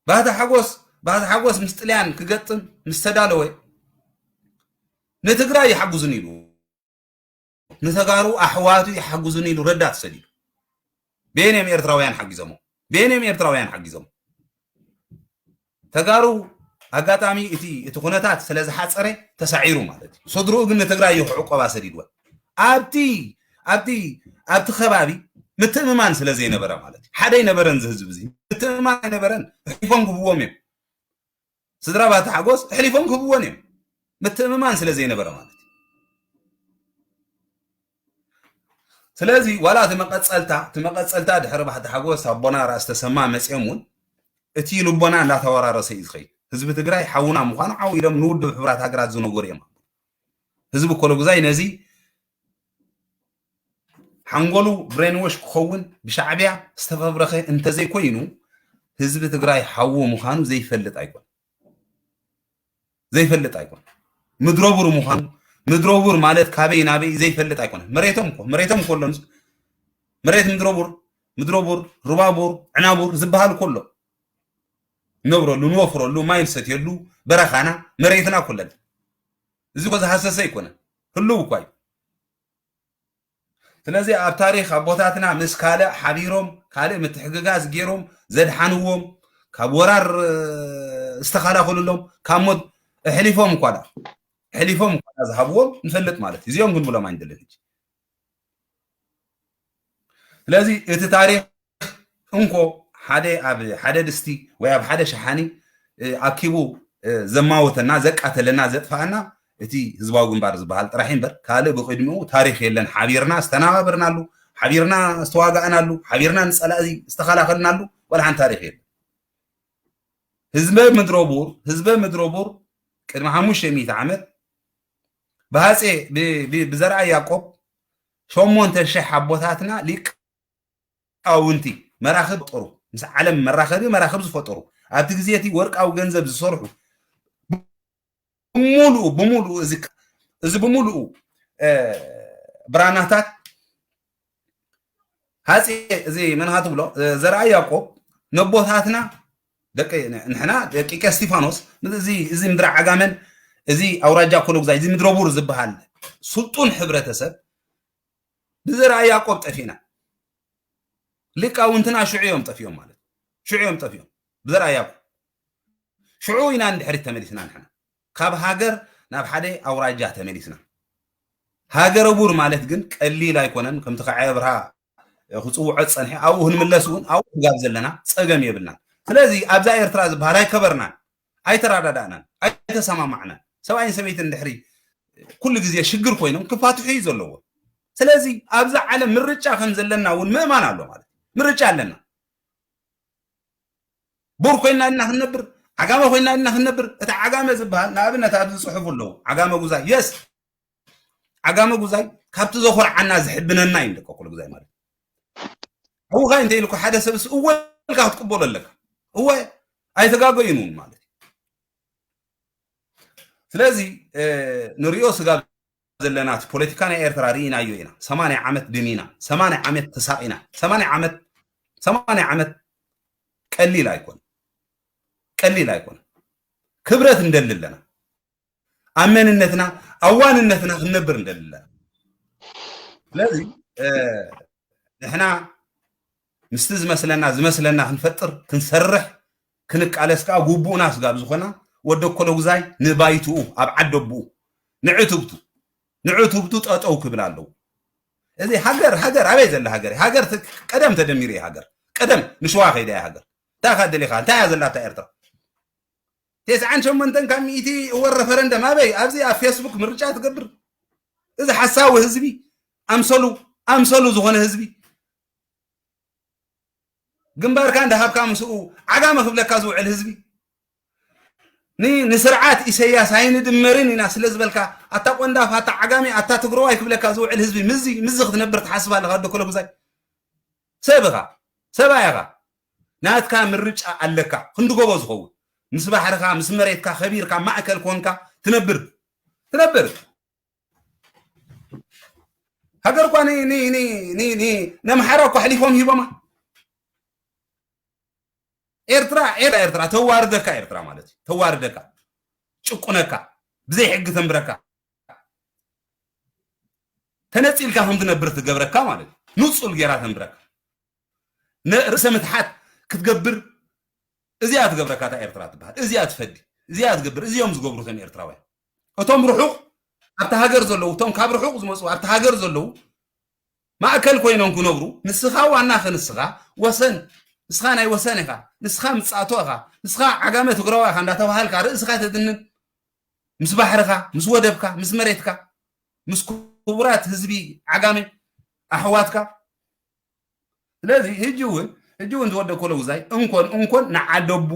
ባህታ ሓጎስ ባህታ ሓጎስ ምስ ጥልያን ክገጥም ምስ ተዳለወ ንትግራይ ይሓግዙን ኢሉ ንተጋሩ ኣሕዋቱ ይሓግዙን ኢሉ ረዳት ሰዲዱ። ቤን እዮም ኤርትራውያን ሓጊዞሞ። ቤን እዮም ኤርትራውያን ሓጊዞሞ። ተጋሩ ኣጋጣሚ እቲ እቲ ኩነታት ስለ ዝሓፀረ ተሳዒሩ ማለት እዩ። ስድርኡ ግን ንትግራይ እዩ ክዕቆባ ሰዲድወን። ኣብቲ ኣብቲ ኣብቲ ከባቢ ምትእምማን ስለ ዘይነበረ ማለት እዩ። ሓደ ኣይነበረን ዝህዝብ እዚ ምትእምማን ኣይነበረን። ሕሊፎም ክህብዎም እዮም። ስድራ ባቲ ሓጎስ ኣሕሊፎም ክህብዎን እዮም። ምትእምማን ስለ ዘይነበረ ማለት እዩ። ስለዚ ዋላ እቲ መቐፀልታ እቲ መቐፀልታ ድሕሪ ባሕቲ ሓጎስ ኣቦና ራእሲ ተሰማ መፅኦም እውን እቲ ልቦና እንዳተወራረሰ እዩ ዝኸይድ። ህዝቢ ትግራይ ሓውና ምዃኑ ዓው ኢሎም ንውድብ ሕቡራት ሃገራት ዝነገሩ እዮም። ህዝቢ ኮሎጉዛይ ነዚ ሓንጎሉ ብሬንወሽ ክኸውን ብሻዕቢያ ዝተፈብረኸ እንተዘይኮይኑ ህዝቢ ትግራይ ሓዉ ምዃኑ ዘይፈልጥ ኣይኮን ዘይፈልጥ ኣይኮን ምድረቡር ምዃኑ ምድረቡር ማለት ካበይ ናበይ ዘይፈልጥ ኣይኮነ መሬቶም እኮ መሬቶም እኮ ኣሎ መሬት ምድረቡር ምድረቡር ሩባቡር ዕናቡር ዝበሃል እኮ ኣሎ ነብረሉ ንወፍረሉ ማይ ንሰትየሉ በረኻና መሬትና እኮ ኣለና እዚ እኮ ዝሃሰሰ ኣይኮነ ህልው እኳ እዩ ስለዚ ኣብ ታሪኽ ኣቦታትና ምስ ካልእ ሓቢሮም ካልእ ምትሕግጋዝ ገይሮም ዘድሓንዎም ካብ ወራር ዝተኸላኸሉሎም ካብ ሞት ኣሕሊፎም እኳ ዳ ኣሕሊፎም እኳ ዳ ዝሃብዎም ንፈልጥ ማለት እዩ። እዚኦም ክንብሎም ኣይንደልን ሕጂ። ስለዚ እቲ ታሪኽ እንኮ ሓደ ኣብ ሓደ ድስቲ ወይ ኣብ ሓደ ሸሓኒ ኣኪቡ ዘማወተና ዘቃተለና ዘጥፋኣና እቲ ህዝባዊ ግንባር ዝበሃል ጥራሕ እምበር ካልእ ብቅድሚኡ ታሪኽ የለን። ሓቢርና ዝተናባበርናሉ፣ ሓቢርና ዝተዋጋእናሉ፣ ሓቢርና ንፀላኢ ዝተኸላኸልናሉ ዋላ ሓንቲ ታሪኽ የለን። ህዝበ ምድረቡር ህዝበ ምድረቡር ቅድሚ ሓሙሽተ ሚእቲ ዓመት ብሃፀ ብዘርኣ ያዕቆብ ሸሞንተ ሽሕ ኣቦታትና ሊቃውንቲ መራኽብ ፈጠሩ ምስ ዓለም መራኸቢ መራኽብ ዝፈጠሩ ኣብቲ ግዜ እቲ ወርቃዊ ገንዘብ ዝሰርሑ ብምሉኡ ብምሉኡ እዚ እዚ ብምሉኡ ብራናታት ሃፀ እዚ መን ትብሎ ዘርኣ ያዕቆብ ነቦታትና ደቂ ንሕና ደቂቀ እስቲፋኖስ እዚ እዚ ምድሪ ዓጋመን እዚ ኣውራጃ ኮሎግዛይ እዚ ምድረቡር ዝበሃል ስልጡን ሕብረተሰብ ብዘርኣ ያዕቆብ ጠፊእና። ሊቃውንትና ሽዑ እዮም ጠፊኦም ማለት ሽዑ እዮም ጠፊኦም ብዘርኣ ያዕቆብ ሽዑ ኢና ንድሕሪት ተመሊስና ንሕና ካብ ሃገር ናብ ሓደ ኣውራጃ ተመሊስና። ሃገረ ቡር ማለት ግን ቀሊል ኣይኮነን። ከምቲ ከዓ ኣብርሃ ክፅውዖ ዝፀንሐ ኣብኡ ክንምለስ እውን ኣብኡ ስጋብ ዘለና ፀገም የብልናን። ስለዚ ኣብዛ ኤርትራ ዝበሃል ኣይከበርናን፣ ኣይተረዳዳእናን፣ ኣይተሰማማዕናን። ሰብኣይን ሰበይትን ድሕሪ ኩሉ ግዜ ሽግር ኮይኖም ክፋትሑ እዩ ዘለዎ። ስለዚ ኣብዛ ዓለም ምርጫ ከም ዘለና እውን ምእማን ኣሎ ማለት ምርጫ ኣለና። ቡር ኮይና ኢና ክንነብር፣ ዓጋመ ኮይና ኢና ክንነብር። እቲ ዓጋመ ዝበሃል ንኣብነት ኣብዚ ፅሑፍ ኣለዉ። ዓጋመ ጉዛይ የስ ዓጋመ ጉዛይ ካብቲ ዘኮርዓና ዝሕብነና እዩ ደቀ ኩሉ ጉዛይ ማለት። ኣብኡ እንታይ ኢልኩ ሓደ ሰብስ እወ ኢልካ ክትቅበሎ ኣለካ። እወ ኣይተጋገዩን እውን ማለት እዩ። ስለዚ ንሪኦ ስጋብ ዘለና እቲ ፖለቲካ ናይ ኤርትራ ርኢናዮ ኢና። ሰማንያ ዓመት ድሚና፣ ሰማንያ ዓመት ተሳቒና፣ ሰማንያ ዓመት ሰማንያ ዓመት ቀሊል ኣይኮነ ቀሊል ኣይኮነ ክብረት እንደሊ ኣለና ኣብ መንነትና ኣዋንነትና ክንነብር እንደሊ ኣለና ስለዚ ንሕና ምስቲ ዝመስለና ዝመስለና ክንፈጥር ክንሰርሕ ክንቃለስ ከዓ ጉቡእና ስጋብ ዝኾና ወደ ኮሎጉዛይ ንባይትኡ ኣብ ዓደቡኡ ንዕትብቱ ንዕትብቱ ጠጠው ክብል ኣለዎ። እዚ ሃገር ሃገር ኣበይ ዘላ ሃገር ሃገር ቀደም ተደሚሩ ሃገር ቀደም ንሸዋ ከይዳ ሃገር እንታይ ካደሊኻ እንታይ እያ ዘላታ ኤርትራ ተስዓን ሸሞንተን ካብ ሚእቲ እወ ረፈረንደም ኣበይ ኣብዚ ኣብ ፌስቡክ ምርጫ ትገብር እዚ ሓሳዊ ህዝቢ ኣምሰሉ ኣምሰሉ ዝኾነ ህዝቢ ግንባርካ እንዳሃብካ ምስኡ ዓጋመ ክብለካ ዝውዕል ህዝቢ ንስርዓት ኢሰያስ ኣይንድመርን ኢና ስለ ዝበልካ ኣታ ቆንዳፍ ኣታ ዓጋመ ኣታ ትግረዋይ ክብለካ ዝውዕል ህዝቢ ምዚ ምዚ ክትነብር ትሓስብ ኣለካ ወዲ ኮለጉዛይ ሰብ ኢኻ ሰብኣይ ኢኻ ናትካ ምርጫ ኣለካ ክንዲ ጎቦ ዝኸውን ምስ ባሕርኻ ምስ መሬትካ ከቢርካ ማእከል ኮንካ ትነብር ትነብር። ሃገር እኳ ን- ን- ን- ን- ን- ነምሓራ እኳ ኣሕሊፎም ሂቦማ። ኤርትራ ኤርትራ ኤርትራ ተዋርደካ፣ ኤርትራ ማለት እዩ ተዋርደካ፣ ጭቁነካ፣ ብዘይ ሕጊ ተንብረካ፣ ተነጺልካ ከም ትነብር ትገብረካ ማለት እዩ። ንጹል ጌራ ተንብረካ፣ ርእሰ ምትሓት ክትገብር እዚኣ ትገብረካ እታ ኤርትራ ትበሃል። እዚኣ ትፈዲ፣ እዚኣ ትገብር። እዚኦም ዝገብሩ እቶም ኤርትራውያን። እቶም ርሑቕ ኣብቲ ሃገር ዘለዉ፣ እቶም ካብ ርሑቕ ዝመጹ ኣብቲ ሃገር ዘለዉ ማእከል ኮይኖም ክነብሩ፣ ንስኻ ዋና ከ ንስኻ ወሰን፣ ንስኻ ናይ ወሰን ኢኻ፣ ንስኻ ምጻእቶ ኢኻ፣ ንስኻ ዓጋመ ትግራዋ ኢኻ እንዳተባሃልካ ርእስኻ ተድንን፣ ምስ ባሕርኻ፣ ምስ ወደብካ፣ ምስ መሬትካ፣ ምስ ክቡራት ህዝቢ ዓጋመ ኣሕዋትካ። ስለዚ ሕጂ እውን ሕጂ እውን ተወደ ኮለውዛይ እንኮን እንኮን ንዓደቡ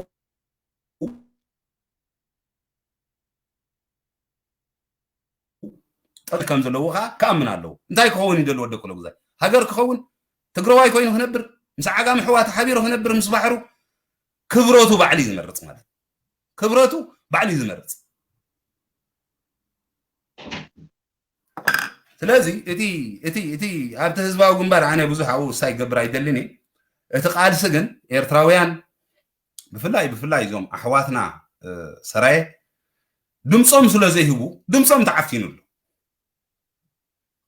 ጠጥ ከም ዘለዎ ከዓ ክኣምን ኣለዎ። እንታይ ክኸውን ይደሊ ወደ ኮለውዛይ? ሃገር ክኸውን፣ ትግራዋይ ኮይኑ ክነብር፣ ምስ ዓጋሚ ኣሕዋቱ ሓቢሩ ክነብር፣ ምስ ባሕሩ፣ ክብረቱ ባዕሉ እዩ ዝመርፅ ማለት። ክብረቱ ባዕሉ እዩ ዝመርፅ። ስለዚ እቲ እቲ እቲ ኣብቲ ህዝባዊ ግንባር ኣነ ብዙሕ ኣብኡ ሳይ ገብር ኣይደልን እየ። እቲ ቃልሲ ግን ኤርትራውያን ብፍላይ ብፍላይ እዞም ኣሕዋትና ሰራየ ድምፆም ስለ ዘይህቡ ድምፆም ተዓፊኑ ኣሎ።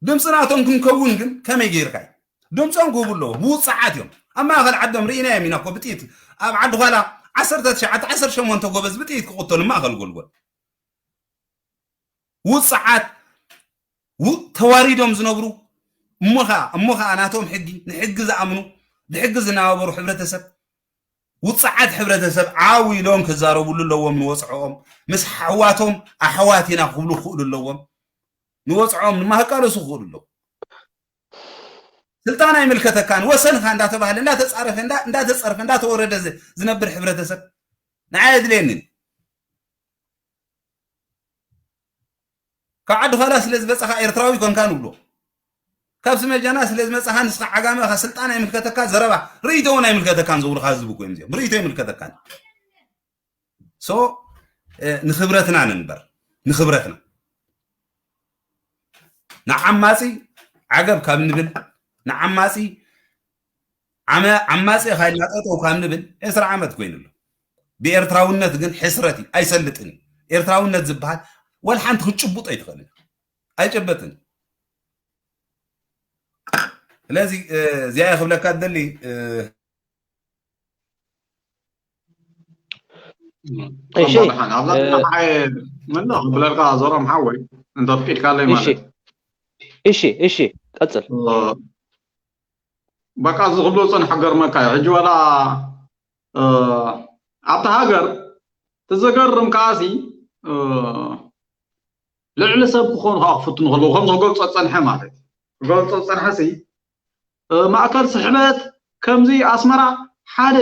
ድምፂ ናቶም ክንከውን ግን ከመይ ገይርካ እዩ? ድምፆም ክህቡ ኣለዎ። ብውፅዓት እዮም ኣብ ማእኸል ዓዶም ርኢናዮም ኢና እኮ ብጥይት ኣብ ዓዲ ኳላ ዓሰርተ ትሽዓተ ዓሰርተ ሸሞንተ ጎበዝ ብጥይት ክቕተሉ ማእኸል ጎልጎል ውፅዓት ተዋሪዶም ዝነብሩ እሞ ከዓ እሞ ከዓ ናቶም ሕጊ ንሕጊ ዝኣምኑ ብሕጊ ዝነባበሩ ሕብረተሰብ ውፅዓት ሕብረተሰብ ዓው ኢሎም ክዛረብሉ ኣለዎም። ንወፅዖኦም ምስ ኣሕዋቶም ኣሕዋት ኢና ክብሉ ክኽእሉ ኣለዎም። ንወፅዖኦም ድማ ክቃለሱ ክኽእሉ ኣለዎም። ስልጣን ኣይምልከተካን ወሰንካ እንዳተባህለ እንዳተፃረፈ እንዳተፀርፈ እንዳተወረደ ዝነብር ሕብረተሰብ ንዓይ ኣድልየንን። ካብ ዓዲ ፋላ ስለ ዝመጻኻ ኤርትራዊ ኮንካ ንብሎ። ካብ ስመጃና ስለ ዝመጻኻ ንስኻ ዓጋመ ኢኻ፣ ስልጣን ኣይምልከተካ፣ ዘረባ ርእይቶ እውን ኣይምልከተካን ዝብሉኻ ህዝቢ እኮ እዮም እዚኦም። ርእይቶ ኣይምልከተካን። ሶ ንኽብረትና ንንበር፣ ንኽብረትና ንዓማጺ ዓገብ ካብ ንብል ንዓማጺ ዓመ ዓማጺ ኢኻ ኢልና ጠጠው ካብ ንብል ዕስራ ዓመት ኮይኑ ኣሎ። ብኤርትራውነት ግን ሕስረት እዩ፣ ኣይሰልጥን እዩ። ኤርትራውነት ዝበሃል ወላ ሓንቲ ክትጭቡጦ ኣይትኽእልን፣ ኣይጨበጥን። ስለዚ እዚኣ ክብለካ ደሊ እሺ ምንዳ ክብለልካ ዞሮም ሓወይ እንተፍቂድካለይ ማለት እሺ እሺ ቀጽል በቃ እዚ ክብሎ ዝፀንሐ ገርመካ እዩ ሕጂ ዋላ ኣብቲ ሃገር ትዘገርም ከዓሲ ልዕሊ ሰብ ክኾኑ ከዓ ክፍትኑ ከለዉ ከምዚ ክገልፆ ዝፀንሐ ማለት እዩ ክገልፆ ዝፀንሐ ሲ ማእከል ስሕበት ከምዚ ኣስመራ ሓደ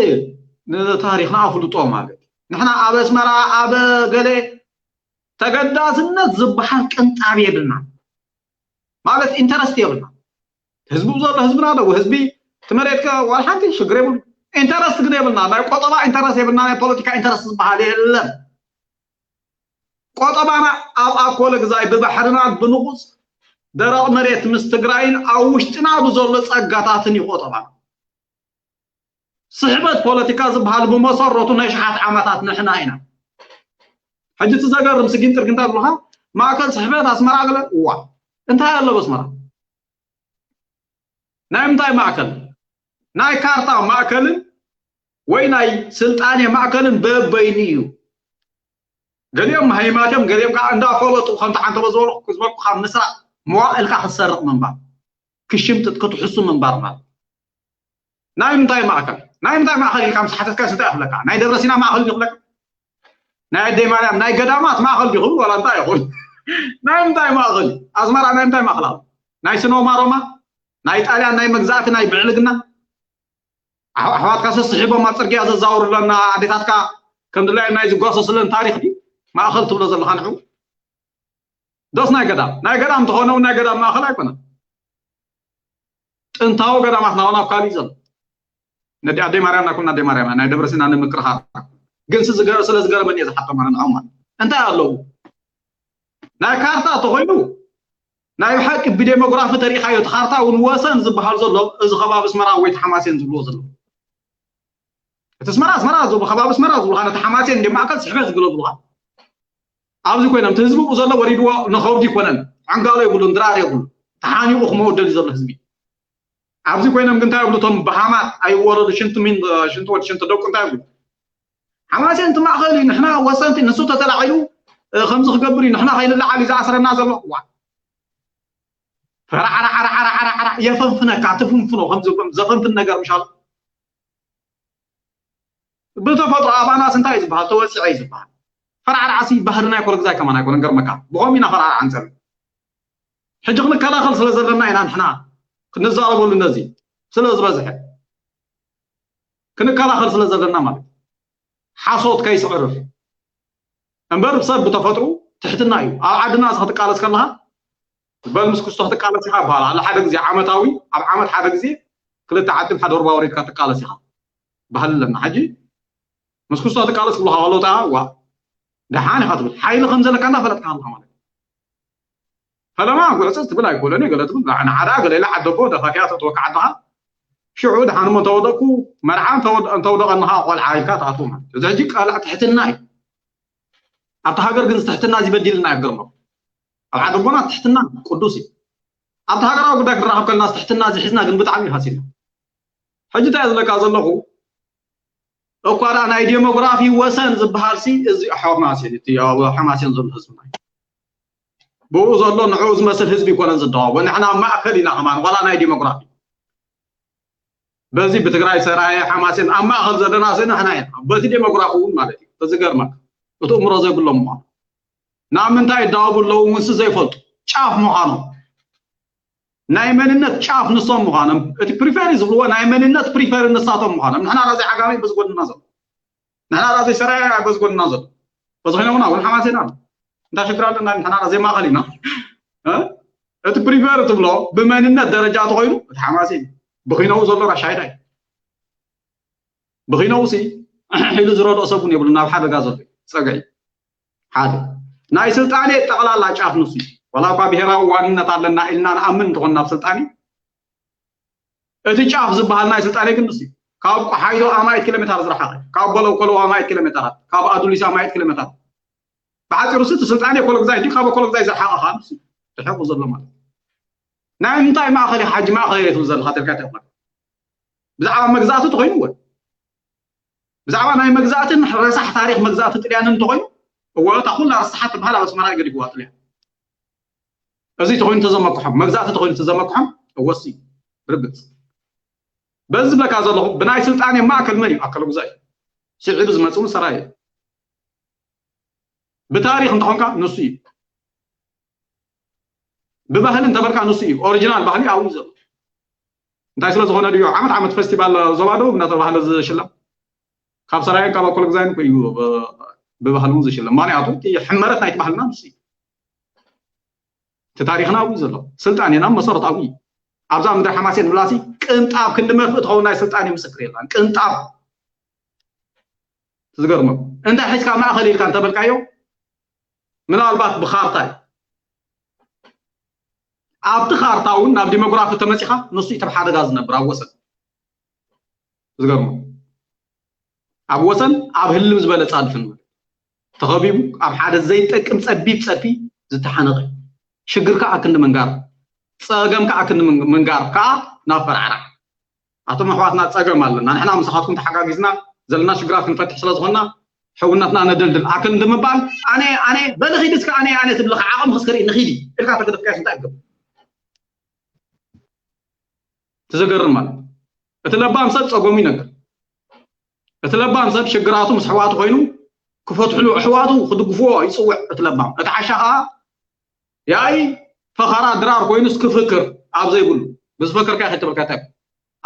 ንታሪኽና ኣፍልጦ ማለት እዩ ንሕና ኣብ ኣስመራ ኣብ ገለ ተገዳስነት ዝበሃል ቅንጣብ የብልና ማለት ኢንተረስት የብልና ህዝቡ ዘሎ ህዝብና ደው ህዝቢ ትመሬትከ ዋላ ሓንቲ ሽግር የብሉ ኢንተረስት ግን የብልና ናይ ቆጠባ ኢንተረስት የብልና ናይ ፖለቲካ ኢንተረስት ዝበሃል የለን ቆጠባና ኣብ ኣኮለ ግዛይ ብባሕርና ብንቑፅ ደረቕ መሬት ምስ ትግራይን ኣብ ውሽጥና ብዘሎ ፀጋታትን እዩ ቆጠባና ስሕበት ፖለቲካ ዝበሃል ብመሰረቱ ናይ ሸሓት ዓመታት ንሕና ኢና ሕጂ እቲ ዘገርም ስጊንጥር ክንታ ብልኻ ማእከል ስሕበት ኣስመራ ገለ እዋ እንታይ ኣሎ በስመራ ናይ ምንታይ ማእከል ናይ ካርታ ማእከልን ወይ ናይ ስልጣኔ ማእከልን በበይኑ እዩ ገሊኦም ሃይማት እዮም ገሊኦም ከዓ እንዳፈለጡ ከምቲ ዓንተበ ዝበልኩ ዝበልኩ ካብ ምስራቅ መዋእልካ ክትሰርቅ ምንባር ክሽምጥጥ ክትሕሱ ምንባር ማለት ናይ ምንታይ ማእከል ናይ ምንታይ ማእከል ኢልካ ምስ ሓተትካ እንታይ ይኽለካ ናይ ደብረ ሲና ማእከል ይኽለካ ናይ ኣደይ ማርያም ናይ ገዳማት ማእከል ይኹን ዋላ እንታይ ይኹን ናይ ምንታይ ማእከል ኣስመራ ናይ ምንታይ ማእከል ኣሎ ናይ ስኖ ማሮማ ናይ ጣልያን ናይ መግዛእቲ ናይ ብዕልግና ኣሕዋትካ ሰስሒቦም ኣብ ፅርግያ ዘዛውሩለና ኣዴታትካ ከም ድላዮም ናይ ዝጓሰስለን ታሪክ ድዩ ማእከል ትብሎ ዘለካ ንዑ ዶስ ናይ ገዳም ናይ ገዳም እንተኾነ እውን ናይ ገዳም ማእኸል ኣይኮነን ጥንታዊ ገዳማትና እውን ኣብ ካሊእ ዘሎ ነዲ ኣደይ ማርያምና ኩና ኣደይ ማርያምና ናይ ደብረ ሲና ንምክርኻር ግን ስለ ዝገረመኒ እየ ዝሓቶም ኣነ ንዖም ማለት እንታይ ኣለዉ ናይ ካርታ ተኾይኑ ናይ ብሓቂ ብዴሞግራፊ ተሪኢኻዮ እቲ ካርታ እውን ወሰን ዝበሃል ዘሎ እዚ ከባቢ ኣስመራ ወይ ሓማሴን ዝብልዎ ዘሎ እቲ ኣስመራ ኣስመራ ዝብሉ ከባቢ ኣስመራ ዝብሉ ነቲ ሓማሴን እንደ ማእከል ስሕበት ዝግለብሉኻ ኣብዚ ኮይኖም እቲ ህዝቢ ብኡ ዘሎ ወሪድዎ ንኸብዲ ይኮነን ዕንጋሎ ይብሉን ድራር የብሉ ተሓኒቑ ክመወደል እዩ ዘሎ ህዝቢ ኣብዚ ኮይኖም ግን እንታይ ይብሉ እቶም በሃማት ኣይወረዱ ሽንቲ ሚን ሽንቲ ወዲ ሽንቲ ደቁ እንታይ ይብሉ ሓማሴን እቲ ማእኸል እዩ ንሕና ወሰንቲ ንሱ ተተላዒሉ ከምዚ ክገብር እዩ ንሕና ከይንለዓል እዩ ዝኣስረና ዘሎ ዋ ፈራዕራዕራዕራዕራዕ የፈንፍነካ ትፍንፍኖ ከምዚ ዘፈንፍን ነገር ምሻሉ ብተፈጥሮ ኣባናስ እንታይ እዩ ዝበሃል ተወፂዐ እዩ ዝበሃል ፈራዕራዕሲ ባህሪ ናይ ኮለግዛይ ከማን ኣይኮነን ገርመካ ብኸም ኢና ፈራዕራዕ ንፀንሕ ሕጂ ክንከላኸል ስለ ዘለና ኢና ንሕና ክንዛረበሉ ነዚ ስለ ዝበዝሐ ክንከላኸል ስለ ዘለና ማለት ሓሶት ከይስዕርፍ እምበር ሰብ ብተፈጥሩ ትሕትና እዩ ኣብ ዓድና እዚ ክትቃለስ ከለኻ በል ምስ ክስቶ ክትቃለስ ኢኻ ይበሃል ኣሎ ሓደ ግዜ ዓመታዊ ኣብ ዓመት ሓደ ግዜ ክልተ ዓድም ሓደ ሩባ ወሪድካ ትቃለስ ኢኻ ባህሊ ኣለና ሕጂ ምስ ክስቶ ትቃለስ ክብልኻ ከለዉ ዋ ደሓን ኢኻ ትብል ሓይሊ ከም ዘለካ እንዳፈለጥካ ኣለኻ ማለት ፈለማ ጉዕፅፅ ትብል ኣይኮነን ገለ ትብል ንዓዳ ገለ ኢላ ዓደቦ ደፋፊያ ተጥወካ ዓድኻ ሽዑ ድሓን እሞ እንተወደቅኩ መርዓ እንተወደቀንኻ ቆልዓ ኢልካ ትኣትዎ ማለት እዚ ሕጂ ቀልዕ ትሕትና እዩ ኣብቲ ሃገር ግን ትሕትና እዚ በዲልና ይገርመኩም ኣብ ዓደቦና ትሕትና ቅዱስ እዩ ኣብቲ ሃገራዊ ጉዳይ ክንራኸብ ከለና ትሕትና እዚ ሒዝና ግን ብጣዕሚ እዩ ሃሲና ሕጂ እንታይ ዝለካ ዘለኹ እኳ ደኣ ናይ ዴሞግራፊ ወሰን ዝበሃል ሲ እዚ ሓማሴን እቲ ኣብ ሓማሴን ዘሎ ህዝብና እዩ ብኡ ዘሎ ንዕኡ ዝመስል ህዝቢ ይኮነን ዝደዋወ ንሕና ኣብ ማእከል ኢና ከማን ዋላ ናይ ዴሞግራፊ በዚ ብትግራይ ሰራየ ሓማሴን ኣብ ማእከል ዘለና ሲ ንሕና ኢና በቲ ዴሞግራፊ እውን ማለት እዩ እዚ ገርመካ እቲ እምሮ ዘይብሎም ምዃኑ ናብ ምንታይ ይዳወቡ ኣለዉ ምንሲ ዘይፈልጡ ጫፍ ምዃኖም ናይ መንነት ጫፍ ንሶም ምዃኖም እቲ ፕሪፈር ዝብልዎ ናይ መንነት ፕሪፈር ንሳቶም ምዃኖም ንሕና ራዘይ ዓጋመ በዚ ጎንና ዘሎ ንሕና ራዘይ ሰራየ በዚ ጎንና ዘሎ በዚ ኮይኖምና እውን ሓማሴና ኣሎ እንታይ ሽግር ኣለና ንሕና ራዘይ ማእኸል ኢና እቲ ፕሪፈር ትብሎ ብመንነት ደረጃ ተኮይኑ እቲ ሓማሴን ብኺነው ዘሎ ራሻይዳ እዩ ብኺነው ሲ ኢሉ ዝረድኦ ሰብ እውን የብሉ ናብ ሓደጋ ዘሎ እዩ ፀግዒ ሓደ ናይ ስልጣኔ ጠቕላላ ጫፍ ንሱ እዩ ዋላ እኳ ብሄራዊ ዋንነት ኣለና ኢልና ንኣምን እንተኾን ናብ ስልጣኔ እቲ ጫፍ ዝበሃል ናይ ስልጣኔ ግን ንሱ እዩ ካብ ቆሓይዶ ኣማኢት ኪሎ ሜትር ዝረሓቐ ካብ በለውከሎ ኣማኢት ኪሎ ሜትራት ካብ ኣዱሊስ ኣማኢት ኪሎ ሜትራት ብሓፂሩ ሲ እቲ ስልጣኔ ኮሎግዛይ ድዩ ካብ ኮሎግዛይ ዝረሓቐ ከዓ ንሱ እዩ ርሕቑ ዘሎ ማለት እዩ ናይ ምንታይ ማእኸል ኢኻ ሓጂ ማእኸል ኢለ ትብል ዘለኻ ተልካ እንታይ ማለት ብዛዕባ መግዛእቲ ተኮይኑ ወ ብዛዕባ ናይ መግዛእትን ረሳሕ ታሪክ መግዛእቲ ጥልያንን እንተኮይኑ እወ እታ ኩላ ረሳሓት ትበሃል ኣብ ኣስመራ እዩ ገዲፍዋ ጥልያን እዚ ተኮይኑ ተዘመክሖም መግዛእቲ ተኮይኑ ተዘመክሖም እወሲ ርግፅ በዚ ዝብለካ ዘለኹ ብናይ ስልጣን ማእከል መን እዩ ኣከለ ጉዛይ ስዒዱ ዝመፅኡ ሰራየ ብታሪክ እንተኾንካ ንሱ እዩ ብባህሊ እንተበልካ ንሱ እዩ ኦሪጂናል ባህሊ ኣብኡ ዘሎ እንታይ ስለ ዝኾነ ድዩ ዓመት ዓመት ፌስቲቫል ዞባ ደቡብ እናተባህለ ዝሽለም ካብ ሰራየን ካብ ኣኮለ ግዛይን እዩ ብባህሊ እውን ዝሽለም ማንያቱ እቲ ሕመረት ናይቲ ባህልና ንሱ እዩ እቲ ታሪክና ኣብኡ ዘሎ ስልጣኔና መሰረት ኣብኡ እዩ ኣብዛ ምድሪ ሓማሴን ምላሲ ቅንጣብ ክንዲ መርፍእ ትኸውን ናይ ስልጣኔ ምስክር የላን ቅንጣብ ዝገርመኩም እንታይ ሒዝካ ማእኸል ኢልካ እንተበልካዮ ምናልባት ብኻርታ እዩ ኣብቲ ካርታ እውን ናብ ዲሞግራፊ ተመፂኻ ንሱ እዩ ተብ ሓደጋ ዝነብር ኣብ ወሰን ዝገርመ ኣብ ወሰን ኣብ ህልም ዝበለ ፃድፍን ተኸቢቡ ኣብ ሓደ ዘይጠቅም ፀቢብ ፀድፊ ዝተሓነቐ ሽግር ከዓ ክንዲ ምንጋር ፀገም ከዓ ክንዲ ምንጋር ከዓ ናብ ፈርዓራሕ ኣቶም ኣሕዋትና ፀገም ኣለና ንሕና ምሳኻትኩም ተሓጋጊዝና ዘለና ሽግራት ክንፈትሕ ስለ ዝኾንና ሕውነትና ነደልድል ኣክል እንድምባል ኣነ ኣነ በልኺድ እስከ ኣነ ኣነ ትብልኻ ዓቐም ክስከር ንኺድ እልካ ተገደፍካስ እንታይ ይገብር ትዘገርም ማለት እቲ ለባም ሰብ ፀገሙ ይነግር እቲ ለባም ሰብ ሽግራቱ ምስ ኣሕዋቱ ኮይኑ ክፈትሕሉ ኣሕዋቱ ክድግፍዎ ይፅውዕ እቲ ለባም እቲ ዓሻ ከዓ ያኢ ፈኸራ ድራር ኮይኑስ ክፍክር ኣብ ዘይብሉ ብዝፈከርካ ከይተበልካ እንታይ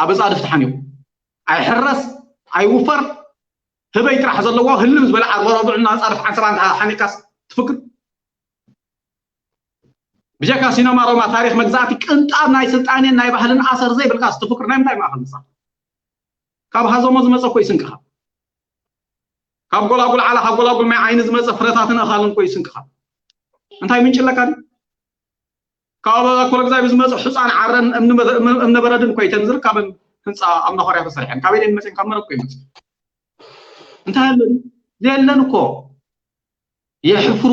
ኣብ ፃድፍ ተሓኒቑ ኣይሕረስ ኣይውፈር ህበይ ጥራሕ ዘለዎ ህልም ዝበለ ዓርበ ረቡዕ እና ፃድፍ ዓንሰባ ሓኒቅካስ ትፍክር ብጀካ ሲነማ ሮማ ታሪክ መግዛእቲ ቅንጣብ ናይ ስልጣኔን ናይ ባህልን ኣሰር ዘይብልካስ ትፍክር ናይ ምንታይ ማእኸል ንሳ ካብ ሃዞሞ ዝመፀ እኮ ይስንቅኻ ካብ ጎላጉል ዓላ፣ ካብ ጎላጉል ማይ ዓይኒ ዝመፀ ፍረታትን ኣኻልን እኮ እዩ ስንቅኻ። እንታይ ምንጭ ኣለካ ድዩ? ካብ ኣኮለግዛይ ብዝመፀ ሑፃን ዓረን እምኒ በ-፣ እምኒ በረድን እኮ እተን ዝርከበን ህንፃ ኣብ መኾርያ ተሰሪሐን። ካበይ ደን መፅን? ካብ መሬት እኮ ይመፅእ። እንታይ ኣሎ ድዩ? የለን እኮ። የሕፍሩ።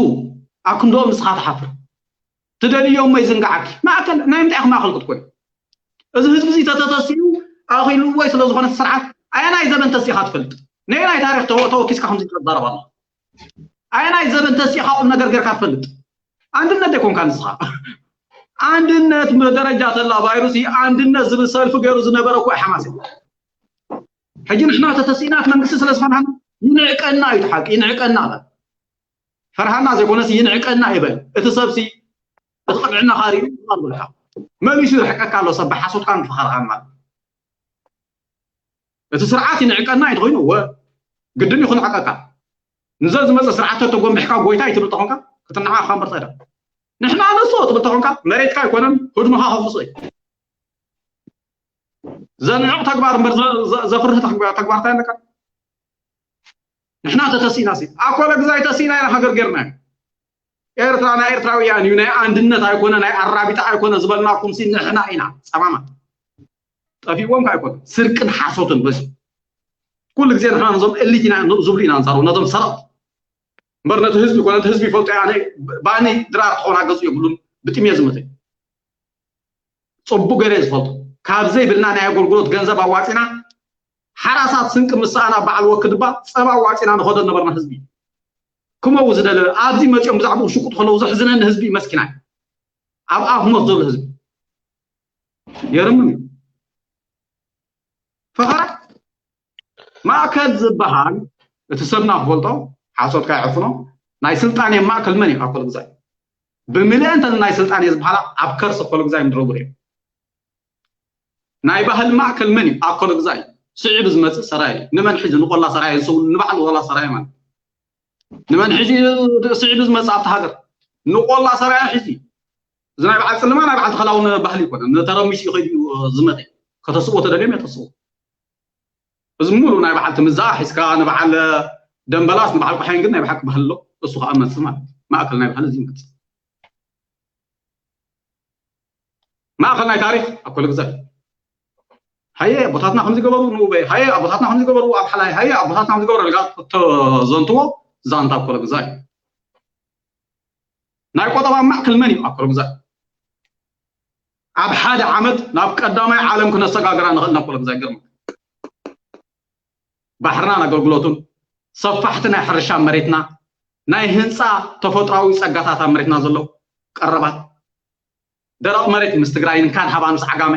ኣብ ክንድኦም ንስኻ ትሓፍር። ትደልዮም ወይ ዝንግዓኪ። ማእከል፣ ናይ ምንታይ ኢኹም ማእከል ክትኮኑ? እዚ ህዝቢ እዚ ተተተሲኡ ኣኺሉ ወይ ስለ ዝኾነ ስርዓት ኣየናይ ዘበን ተሲኻ ትፈልጥ? ነየናይ ታሪኽ ተወ-፣ ተወኪስካ ከምዚ ትዛረብ ኣለኻ? ኣየናይ ዘበን ተሲኻ ቁም ነገር ጌርካ ትፈልጥ? ኣንድነት ደይኮንካ ንስኻ። ኣንድነት ብደረጃ ተላ ቫይሩስ እዩ። ኣንድነት ዝብል ሰልፊ ገይሩ ዝነበረ እኮ ሓማስ እዩ። ሕጂ ንሕና ተተሲእና እቲ መንግስቲ ስለ ዝኾንና ይንዕቀና እዩ፣ እቲ ሓቂ ይንዕቀና። ፈርሃና ዘይኮነስ ይንዕቀና ይበል። እቲ ሰብሲ እቲ ቅንዕናኻ ሪኡ ይቐርበልካ። መሊሱ ይርሕቀካ ኣሎ፣ ሰብ ብሓሶትካን ብፈኸራኻን ማለት። እቲ ስርዓት ይንዕቀና እዩ ተኾይኑ፣ እወ፣ ግድን እዩ ክንዕቀካ። ንዘ ዝመፀ ስርዓት ተተጎንቢሕካ ጎይታ እዩ ትብል ተኾንካ፣ ክትንዓቕ እምበር ታይ ደኣ። ንሕና ነሶ ትብል ተኾንካ፣ መሬትካ ኣይኮነን፣ ህድሞኻ ከፍርሶ እዩ። ዘንዕቕ ተግባር እምበር ዘ-፣ ዘ-፣ ዘፍርህ ተግባር፣ ተግባር ታይ ኣለካ? ንሕና ተተሲእና ሲ፣ ኣኮለ ግዛይ ተሲእና ኢና ሃገር ጌርና። ኤርትራ ናይ ኤርትራውያን እዩ፣ ናይ ኣንድነት ኣይኮነ፣ ናይ ኣራቢታ ኣይኮነ ዝበልናኩም ሲ ንሕና ኢና። ጸማማት። ጠፊእዎም ከ ኣይኮነ። ስርቅን ሓሶትን በዚ። ኩሉ ግዜ ንሕና ነዞም ኤሊት ኢና ዝብሉ ኢና ንዛረቡ፣ ነዞም ሰረቕቲ። እምበር ነቲ ህዝቢ ኮነ፣ ነቲ ህዝቢ ይፈልጦ እየ ኣነ፣ ባኒ ድራር ክኾና ገጹ የብሉን፣ ብጥሜ ዝመተ። ጽቡቅ ገይረ ዝፈልጦ። ካብ ዘይብልና ናይ ኣገልግሎት ገንዘብ ኣዋጺና፣ ሓራሳት ስንቂ ምስ ሰኣና በዓል ወክድባ ጸባ ኣዋጺና ንኸዶ ነበርና ህዝቢ። ክመው ዝደለ፣ ኣብዚ መጺኦም ብዛዕባኡ ሽቁጥ ከለዉ ዘሕዝነኒ ህዝቢ መስኪናይ። ኣብ ኣፍ ሞት ዘሎ ህዝቢ። የርምም እዩ። ፈኸራ ማእከል ዝበሃል እቲ ሰብና ክፈልጦ፣ ሓሶትካ ይዕፍኖ፣ ናይ ስልጣን እየ ማእከል መን እዩ? ኣኮለ ግዛይ። ብምልአን ተን ናይ ስልጣን እየ ዝበሃላ ኣብ ከርሲ ኣኮለ ግዛይ ምድረ ቡር እየን። ናይ ባህል ማእከል መን እዩ? ኣኮለ ግዛይ። ስዒቡ ዝመጽእ ሰራየ እዩ። ንመን ሒዙ? ንቆላ ሰራየ፣ ንስው-፣ ንባዕሉ ቆላ ሰራየ ማለት። ንመን ሒዙ ስዒቡ ዝመጽእ ኣብቲ ሃገር? ንቆላ ሰራየ ሒዙ። እዚ ናይ በዓል ጽልማ ናይ በዓል ተኸላውን ባህሊ ይኮነ። ንተረሚሱ ይኸይድ እዩ ዝመጸ። ከተስዎ ተደልዮም የተስዎ። እዚ ሙሉ ናይ በዓል ትምዛኣ ሒዝካ ንበዓል ደምበላስ ንበዓል ቆሓይን ግን ናይ ብሓቂ ባህሊ ኣሎ። እሱ ከዓ መልሲ ማለት እዩ። ማእከል ናይ ባህሊ እዚ ይመጽእ። ማእከል ናይ ታሪኽ ኣኮለ ግዛይ። ሃየ ኣቦታትና ከምዚ ገበሩ ንኡበይ፣ ሃየ ኣቦታትና ከምዚ ገበሩ ኣብ ሓላይ፣ ሃየ ኣቦታትና ከምዚ ገበሩ ኢልካ እተዘንትዎ ዛንታ ኣኮለ ግዛይ። ናይ ቆጠባ ማእከል መን እዩ? ኣኮለ ግዛይ። ኣብ ሓደ ዓመት ናብ ቀዳማይ ዓለም ክነሰጋግራ ንኽእል ናብ ኣኮለ ግዛይ። ገርም። ባሕርናን ኣገልግሎቱን፣ ሰፋሕቲ ናይ ሕርሻ መሬትና፣ ናይ ህንፃ ተፈጥሯዊ ፀጋታት ኣብ መሬትና ዘለዉ ቀረባት፣ ደረቕ መሬት ምስ ትግራይ፣ እንካን ሃባን ምስ ዓጋመ፣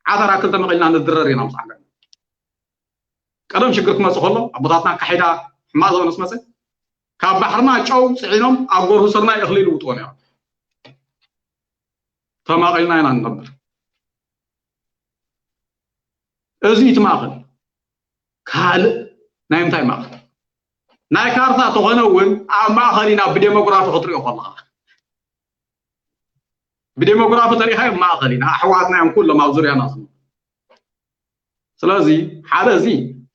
ዓተር ኣክል ተመቒልና ንድረር ኢና ምስ ዓጋመ። ቀደም ሽግር ክመፅእ ከሎ ኣቦታትና ኣካሒዳ ሕማቕ ዘበን ምስ መፀ፣ ካብ ባሕርና ጨው ፅዒኖም ኣብ ጎርሁ ስርናይ እኽሊ ይልውጥዎ ነይሮም። ተማቒልና ኢና ንነብር። እዚ እቲ ማእኸል። ካልእ ናይ ምንታይ ማእኸል? ናይ ካርታ ተኾነ እውን ኣብ ማእኸል ኢና ብዴሞግራፊ ክትሪኦ ከለኻ። ብዴሞግራፊ ተሪኢኻዮ ማእኸል ኢና። ኣሕዋትና እዮም ኩሎም ኣብ ዙርያና ዝነብሩ። ስለዚ ሓደ እዚ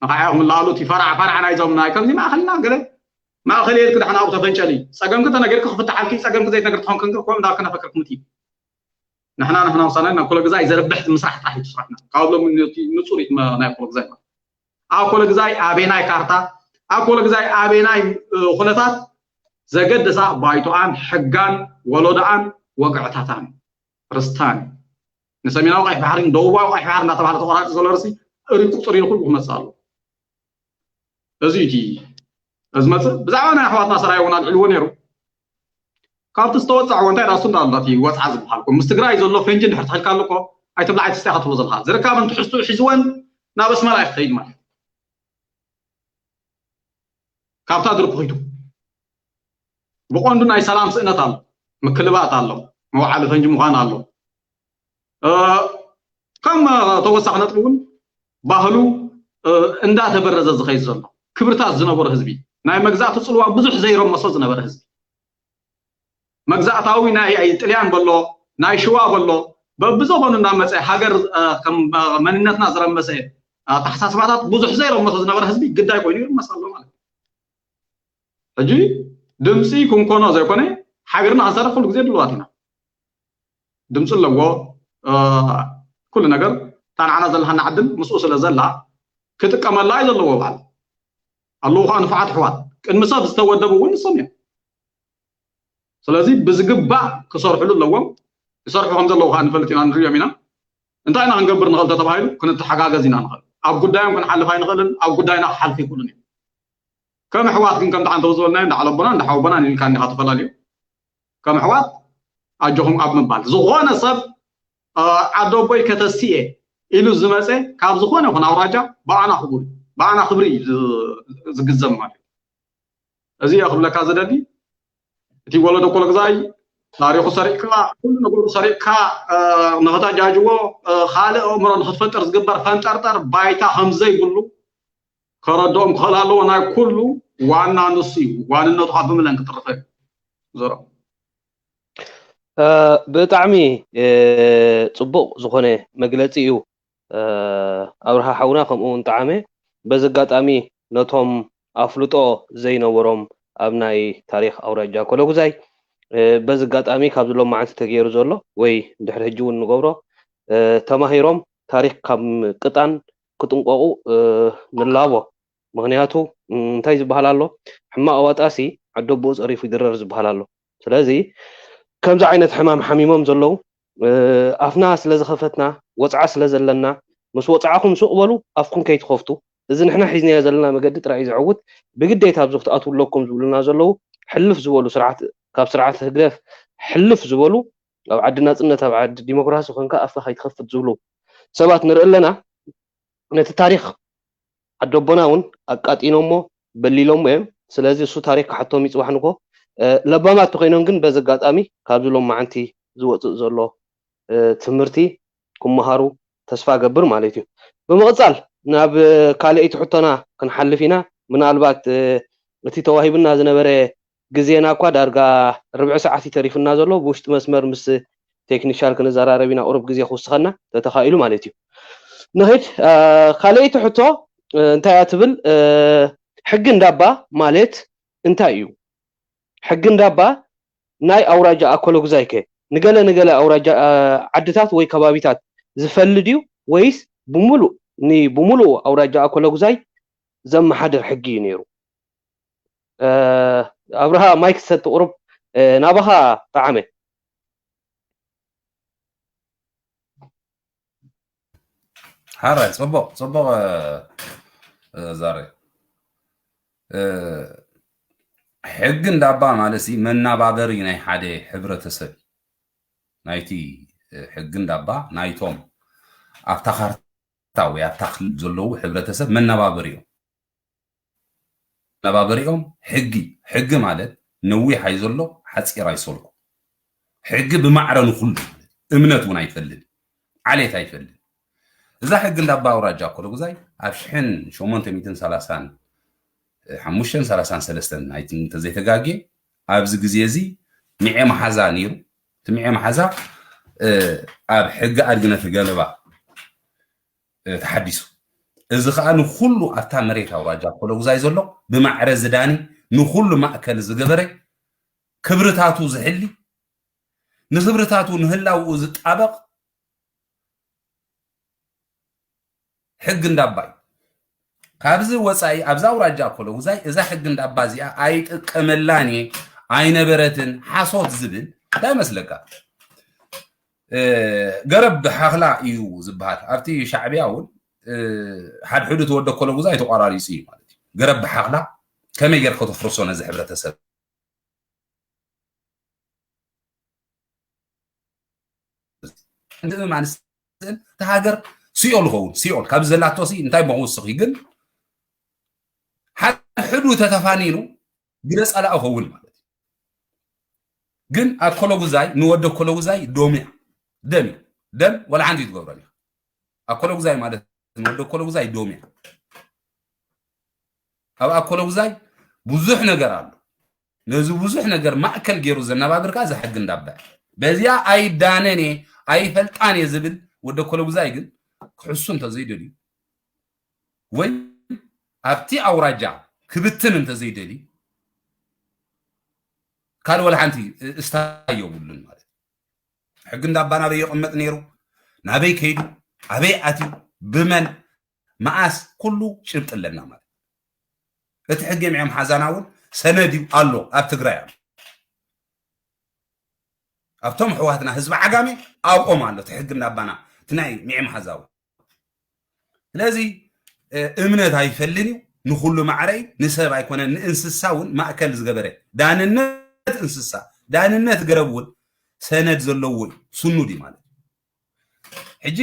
ንኻዕኹም ላሉ እቲ ፈራዕ ፈራዕ ናይዞም ናይ ከምዚ ማእኸልና ገለ ማእኸል የልክ ዳሕና ኣብኡ ተፈንጨሊ። ጸገምኪ ተነገርኪ ክፍትሓልኪ፣ ጸገምኪ ዘይተነገር ተኾንክን ከምኡ እንዳልክ ነፈክርክ ምቲ። ንሕና ንሕና ውሳነ ናይ ኣኮለ ግዛይ ዘርብሕ ምስራሕ ጥራሕ እዩ ስራሕና። ካብ ሎሚ ነቲ ንጹር እዩ እቲ መ-፣ ናይ ኣኮለ ግዛይ ማለት። ኣኮለ ግዛይ ኣበናይ ካርታ፣ ኣኮለ ግዛይ ኣበናይ፣ እ፣ ኩነታት ዘገድሳ ባይቶኣን፣ ሕጋን፣ ወለዶኣን፣ ወግዕታታን፣ ርስታን። ንሰሜናዊ ቀይሕ ባሕሪ፣ ንደቡባዊ ቀይሕ ባሕሪ እንዳተባሃለ ተቆራሪፁ ዘሎ ርእሲ ሪቁ ፅሪሩ ኩሉ ክመፅእ ኣለዎ። እዚ እዩ እቲ ዝመፅእ። ብዛዕባ ናይ ኣሕዋትና ሰራየ እውን ኣልዒልዎ ነይሩ። ካብቲ ዝተወፅዐዎ እንታይ ዳሱ እንዳላ እቲ ወፅዓ ዝበሃል እኮ ምስ ትግራይ ዘሎ ፈንጂ እንድሕር ተኺልካ ኣሎ እኮ ኣይትብላዕ ኣይትስተ ኢኻ ትብሎ ዘለኻ። ዝርካብን ትሕዝትኡ ሒዝወን ናብ ኣስመራ እዩ ክኸይድ ማለት እዩ። ካብታ ድርኩኺቱ ብቐንዱ ናይ ሰላም ስእነት ኣሎ፣ ምክልባጥ ኣሎ፣ መውዓሊ ፈንጂ ምዃን ኣሎ። እ፣ ከም ተወሳኺ ነጥቢ እውን ባህሉ፣ እ፣ እንዳተበረዘ ዝኸይድ ዘሎ ክብርታት ዝነበሮ ህዝቢ፣ ናይ መግዛእቲ ጽልዋ ብዙሕ ዘይረመሶ ዝነበረ ህዝቢ፣ መግዛእታዊ ናይ ጥልያን በሎ ናይ ሽዋ በሎ በብዘኾኑ እንዳመፀ ሃገር፣ እ፣ ከም መንነትና ዝረመሰ፣ ኣተሓሳስባታት ብዙሕ ዘይረምኽ ዝነበረ ህዝቢ ግዳይ ኮይኑ ይርመስ ኣሎ ማለት እዩ። ሕጂ ድምፂ ክንኮኖ ዘይኮነ ሓቢርና ክንሰርሕ ኩሉ ግዜ ድልዋት ኢና። ድምፂ ኣለዎ። ኩሉ ነገር እታ ንዓና ዘለሃና ዕድል ምስኡ ስለ ዘላ ክጥቀመላ እዩ ዘለዎ። በዓል ኣለዉ ከዓ ንፉዓት ኣሕዋት ቅድሚ ሰብ ዝተወደቡ እውን ንሶም እዮም። ስለዚ ብዝግባእ ክሰርሕሉ ኣለዎም። ይሰርሑ ከም ዘለዉ ከዓ ንፈልጥ ኢና፣ ንሪኦም ኢና። እንታይ ኢና ክንገብር ንኽእል ተተባሂሉ ክንተሓጋገዝ ኢና ንኽእል። ኣብ ጉዳዮም ክንሓልፍ ኣይንኽእልን፣ ኣብ ጉዳይና ክሓልፉ ይኽእሉን እዮም። ከም ኣሕዋት ግን ከምቲ ዓንተው ዝበልናዮ እንዳ ዓለቦና እንዳ ሓወቦና ኢልካ እንዲኻ ተፈላለዩ። ከም ኣሕዋት ኣጆኹም ኣብ ምባል ዝኾነ ሰብ ዓደቦይ ከተስየ ኢሉ ዝመፀ ካብ ዝኾነ ይኹን ኣውራጃ ብኣና ክቡር ብኣና ክብሪ እዩ ዝግዘም ማለት እዩ። እዚ እየ ክብለካ ዝደሊ። እቲ ወለዶ ኮለግዛይ ታሪኹ ሰሪቕካ ኩሉ ነገሩ ሰሪቕካ ንኽተጃጅዎ ካልእ ኣእምሮ ንክትፈጥር ዝግበር ፈንጠርጠር ባይታ ከምዘይብሉ ከረድኦም ክኽእል ኣለዎ። ናይ ኩሉ ዋና ንሱ እዩ። ዋንነቱ ካብ ብምለን ክጥርኸ ዘሮ ብጣዕሚ ጽቡቕ ዝኾነ መግለጺ እዩ ኣብርሃ ሓውና፣ ከምኡ እውን ጠዓመ። በዚ ኣጋጣሚ ነቶም ኣፍልጦ ዘይነበሮም ኣብ ናይ ታሪኽ ኣውራጃ ኮለጉዛይ በዚ ኣጋጣሚ ካብዚ ሎማዓንቲ ተገይሩ ዘሎ ወይ ድሕሪ ሕጂ እውን ንገብሮ ተማሂሮም ታሪኽ ካብ ቅጣን ክጥንቀቑ ንላቦ። ምኽንያቱ እንታይ ዝበሃል ኣሎ፣ ሕማቕ ዋጣሲ ዓዲ ኣቦኡ ጸሪፉ ይድረር ዝበሃል ኣሎ። ስለዚ ከምዚ ዓይነት ሕማም ሓሚሞም ዘለዉ ኣፍና ስለ ዝኸፈትና ወጽዓ ስለ ዘለና ምስ ወጽዓኹም ሱቕ በሉ ኣፍኩም ከይትኸፍቱ፣ እዚ ንሕና ሒዝናዮ ዘለና መገዲ ጥራይ እዩ ዘዕውት፣ ብግዴታ ኣብዚ ክትኣትዉ ኣለኩም ዝብሉና ዘለዉ ሕልፍ ዝበሉ ስርዓት ካብ ስርዓት ህግደፍ ሕልፍ ዝበሉ ኣብ ዓዲ ናጽነት ኣብ ዓዲ ዲሞክራሲ ኮንካ ኣፍካ ከይትኸፍት ዝብሉ ሰባት ንርኢ ኣለና። ነቲ ታሪኽ ዓዲ ኣቦና እውን ኣቃጢኖሞ በሊሎሞ እዮም። ስለዚ እሱ ታሪኽ ክሓቶም ይፅባሕ ንኮ ለባማት ተኮይኖም ግን በዚ ኣጋጣሚ ካብዚ ሎም መዓንቲ ዝወፅእ ዘሎ ትምህርቲ ክመሃሩ ተስፋ ገብር ማለት እዩ። ብምቕፃል ናብ ካልኣይቲ ሕቶና ክንሓልፍ ኢና። ምናልባት እቲ ተዋሂብና ዝነበረ ግዜና እኳ ዳርጋ ርብዒ ሰዓት እዩ ተሪፉና ዘሎ። ብውሽጢ መስመር ምስ ቴክኒሻል ክንዘራረብ ኢና፣ ቁሩብ ግዜ ክውስኸና ተተኻኢሉ ማለት እዩ። ንኺድ። ካልኣይቲ ሕቶ እንታይ እያ ትብል? ሕጊ እንዳባ ማለት እንታይ እዩ? ሕጊ እንዳባ ናይ ኣውራጃ ኣኮለጉዛይ ከ ንገለ ንገለ ኣውራጃ ዓድታት ወይ ከባቢታት ዝፈሊ ድዩ ወይስ ብምሉእ ንብምሉኡ ኣውራጃ ኣኮለጉዛይ ዘመሓድር ሕጊ እዩ ነይሩ? ኣብርሃ ማይክ ሰጥ ቁሩብ ናባኻ ጠዓመ። ሓራይ ጽቡቕ ጽቡቕ ዛሬ ሕጊ እንዳባ ማለት ሲ መናባበሪ ናይ ሓደ ሕብረተሰብ ናይቲ ሕጊ እንዳባ ናይቶም ኣብታ ካርታ ወይ ኣብታ ክልል ዘለዉ ሕብረተሰብ መናባበሪ እዮም። መናባበሪኦም ሕጊ ሕጊ ማለት ነዊሕ ኣይዘሎ ሓፂር ኣይሰልኩ ሕጊ ብማዕረ ንኩሉ እምነት እውን ኣይፈልል ዓሌት ኣይፈልል እዛ ሕጊ እንዳባ ኣውራጃ ኮለጉዛይ ኣብ ሽሕን ሸሞንተ ሚእትን ሰላሳን ሓሙሽተን ሰላሳን ሰለስተን ናይቲ እንተዘይተጋጌ ኣብዚ ግዜ እዚ ሚዔ መሓዛ ነይሩ እቲ ሚዔ መሓዛ ኣብ ሕጊ ኣድግነት ገለባ ተሓዲሱ። እዚ ከዓ ንኩሉ ኣብታ መሬት ኣውራጃ ኮለጉዛይ ዘሎ ብማዕረ ዝዳኒ ንኩሉ ማእከል ዝገበረ ክብርታቱ ዝሕሊ ንክብርታቱ ንህላውኡ ዝጣበቕ ሕጊ እንዳባ እዩ። ካብዚ ወፃኢ ኣብዛ ኣውራጃ ኮለጉዛይ እዛ ሕጊ እንዳባ እዚኣ ኣይጥቀመላን እየ ኣይነበረትን ሓሶት ዝብል እንታይ መስለካ? ገረብ ሓኽላ እዩ ዝበሃል ኣብቲ ሻዕብያ እውን ሓድሕዱ ተወደ ኮለጉዛ ኣይተቋራሪፁ እዩ ማለት እዩ ገረብ ሓኽላ ከመይ ጌር ከተፍርሶ ነዚ ሕብረተሰብ ምእማን እቲ ሃገር ሲኦል ይኸውን ሲኦል ካብ ዘላቶ ሲ እንታይ መወስኺ ግን ሓድሕዱ ተተፋኒኑ ግደ ጸላኢ ኸውን ማለት እዩ። ግን ኣኮለጉዛይ ንወዲ ኣኮለጉዛይ ዶም እያ። ደም እዩ። ደም ወላ ሓንቲ ኣይትገብሮን እያ። ኣኮለጉዛይ ማለት ንወዲ ኣኮለጉዛይ ዶም እያ። ኣብ ኣኮለጉዛይ ብዙሕ ነገር ኣሎ። ነዚ ብዙሕ ነገር ማእከል ገይሩ ዘነባብር ከኣ እዚ ሕጊ እንዳባ እያ። በዚኣ ኣይዳነን እየ ኣይፈልጣን እየ ዝብል ወዲ ኣኮለጉዛይ ግን ክሕሱ እንተዘይደልዩ ወይ ኣብቲ ኣውራጃ ክብትን እንተዘይደሊ ካልእ ወላ ሓንቲ እስታ የብሉን ማለት እዩ። ሕጊ እንዳባ ናበይ ይቕመጥ ነይሩ፣ ናበይ ከይዱ፣ ኣበይ ኣትዩ፣ ብመን፣ መኣስ፣ ኩሉ ጭብጢ ኣለና ማለት እዩ። እቲ ሕጊ ምዒ መሓዛና እውን ሰነድ እዩ ኣሎ፣ ኣብ ትግራይ ኣሎ። ኣብቶም ኣሕዋትና ህዝቢ ዓጋመ ኣብኦም ኣሎ እቲ ሕጊ እንዳባና፣ እቲ ናይ ምዒ መሓዛ እውን። ስለዚ እምነት ኣይፈልን እዩ፣ ንኩሉ ማዕረ እዩ፣ ንሰብ ኣይኮነን ንእንስሳ እውን ማእከል ዝገበረ። ዳንነት እንስሳ፣ ዳንነት ገረብ እውን ሰነድ ዘለዎ እዩ፣ ስኑድ እዩ ማለት እዩ። ሕጂ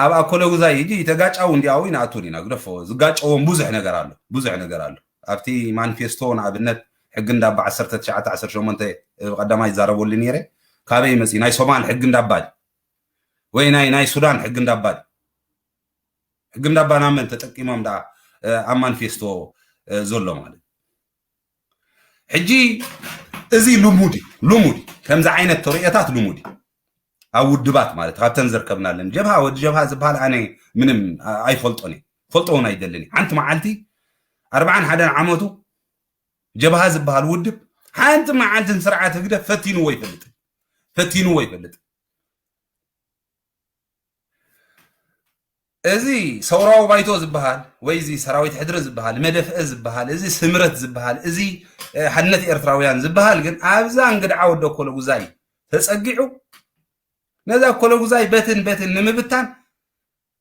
ኣብ ኣኮለጉዛይ ሕጂ ተጋጫው እንዲያው ይንኣቱ ኢና ግደፎ። ዝጋጨዎም ብዙሕ ነገር ኣሎ፣ ብዙሕ ነገር ኣሎ። ኣብቲ ማኒፌስቶ ንኣብነት ሕጊ እንዳባ ዓሰርተ ትሽዓተ ዓሰርተ ሸሞንተ ብቐዳማይ ይዛረበሉ ነይረ። ካበይ መፂ? ናይ ሶማል ሕጊ እንዳባ ድዩ? ወይ ናይ ናይ ሱዳን ሕጊ እንዳባ ድዩ? ሕጊ እንዳባ ናብ መን ተጠቂሞም ደኣ ኣብ ማኒፌስቶ ዘሎ ማለት? ሕጂ እዚ ልሙድ እዩ፣ ልሙድ እዩ። ከምዚ ዓይነት ተርእዮታት ልሙድ እዩ ኣብ ውድባት ማለት ካብተን ዘርከብናለን። ጀብሃ፣ ወዲ ጀብሃ ዝበሃል ኣነ ምንም ኣይፈልጦን እየ፣ ፈልጦ እውን ኣይደልን እየ። ሓንቲ መዓልቲ ኣርባዓን ሓደን ዓመቱ ጀብሃ ዝበሃል ውድብ ሓንቲ መዓልቲ ንስርዓት ህግደፍ ፈቲንዎ ይፈልጥ፣ ፈቲንዎ ይፈልጥ። እዚ ሰውራዊ ባይቶ ዝበሃል ወይ እዚ ሰራዊት ሕድሪ ዝበሃል፣ መደፍአ ዝበሃል፣ እዚ ስምረት ዝበሃል፣ እዚ ሓድነት ኤርትራውያን ዝበሃል ግን ኣብዛ እንግድዓ ወደ ኮለጉዛይ ተጸጊዑ ነዛ ኮለጉዛይ በትን በትን ንምብታን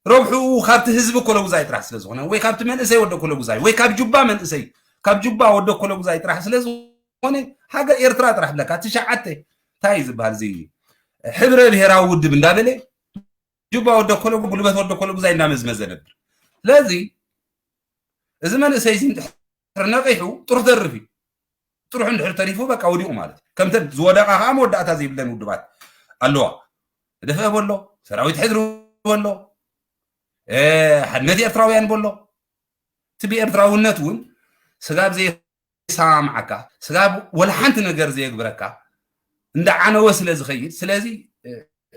ረብሕኡ ካብቲ ህዝቢ ኮለጉዛይ ጥራሕ ስለ ዝኾነ ወይ ካብቲ መንእሰይ ወደ ኮለጉዛይ ወይ ካብ ጁባ መንእሰይ ካብ ጁባ ወደ ኮለጉዛይ ጥራሕ ስለ ዝኾነ ሃገር ኤርትራ ጥራሕ ብለካ ትሽዓተ እንታይ እዩ ዝበሃል እዚ ሕብረ ብሔራዊ ውድብ እንዳበለ ጁባ ወደ ኮለጉ ጉልበት ወደ ኮለጉዛይ እንዳመዝመዘ ነብር። ስለዚ እዚ መንእሰይ እዚ እንድሕር ነቂሑ ጥሩ ተርፍ እዩ። ጥሩሑ እንድሕር ተሪፉ በቃ ወዲቑ ማለት እዩ። ከምተን ዝወደቓ ከዓ መወዳእታ ዘይብለን ውድባት ኣለዋ። ደፍአ በሎ፣ ሰራዊት ሕድሪ በሎ፣ ሓድነት ኤርትራውያን በሎ። እቲ ብኤርትራውነት እውን ስጋብ ዘይ ሰማምዓካ ስጋብ ወላ ሓንቲ ነገር ዘየግብረካ እንዳ ዓነወ ስለ ዝኸይድ ስለዚ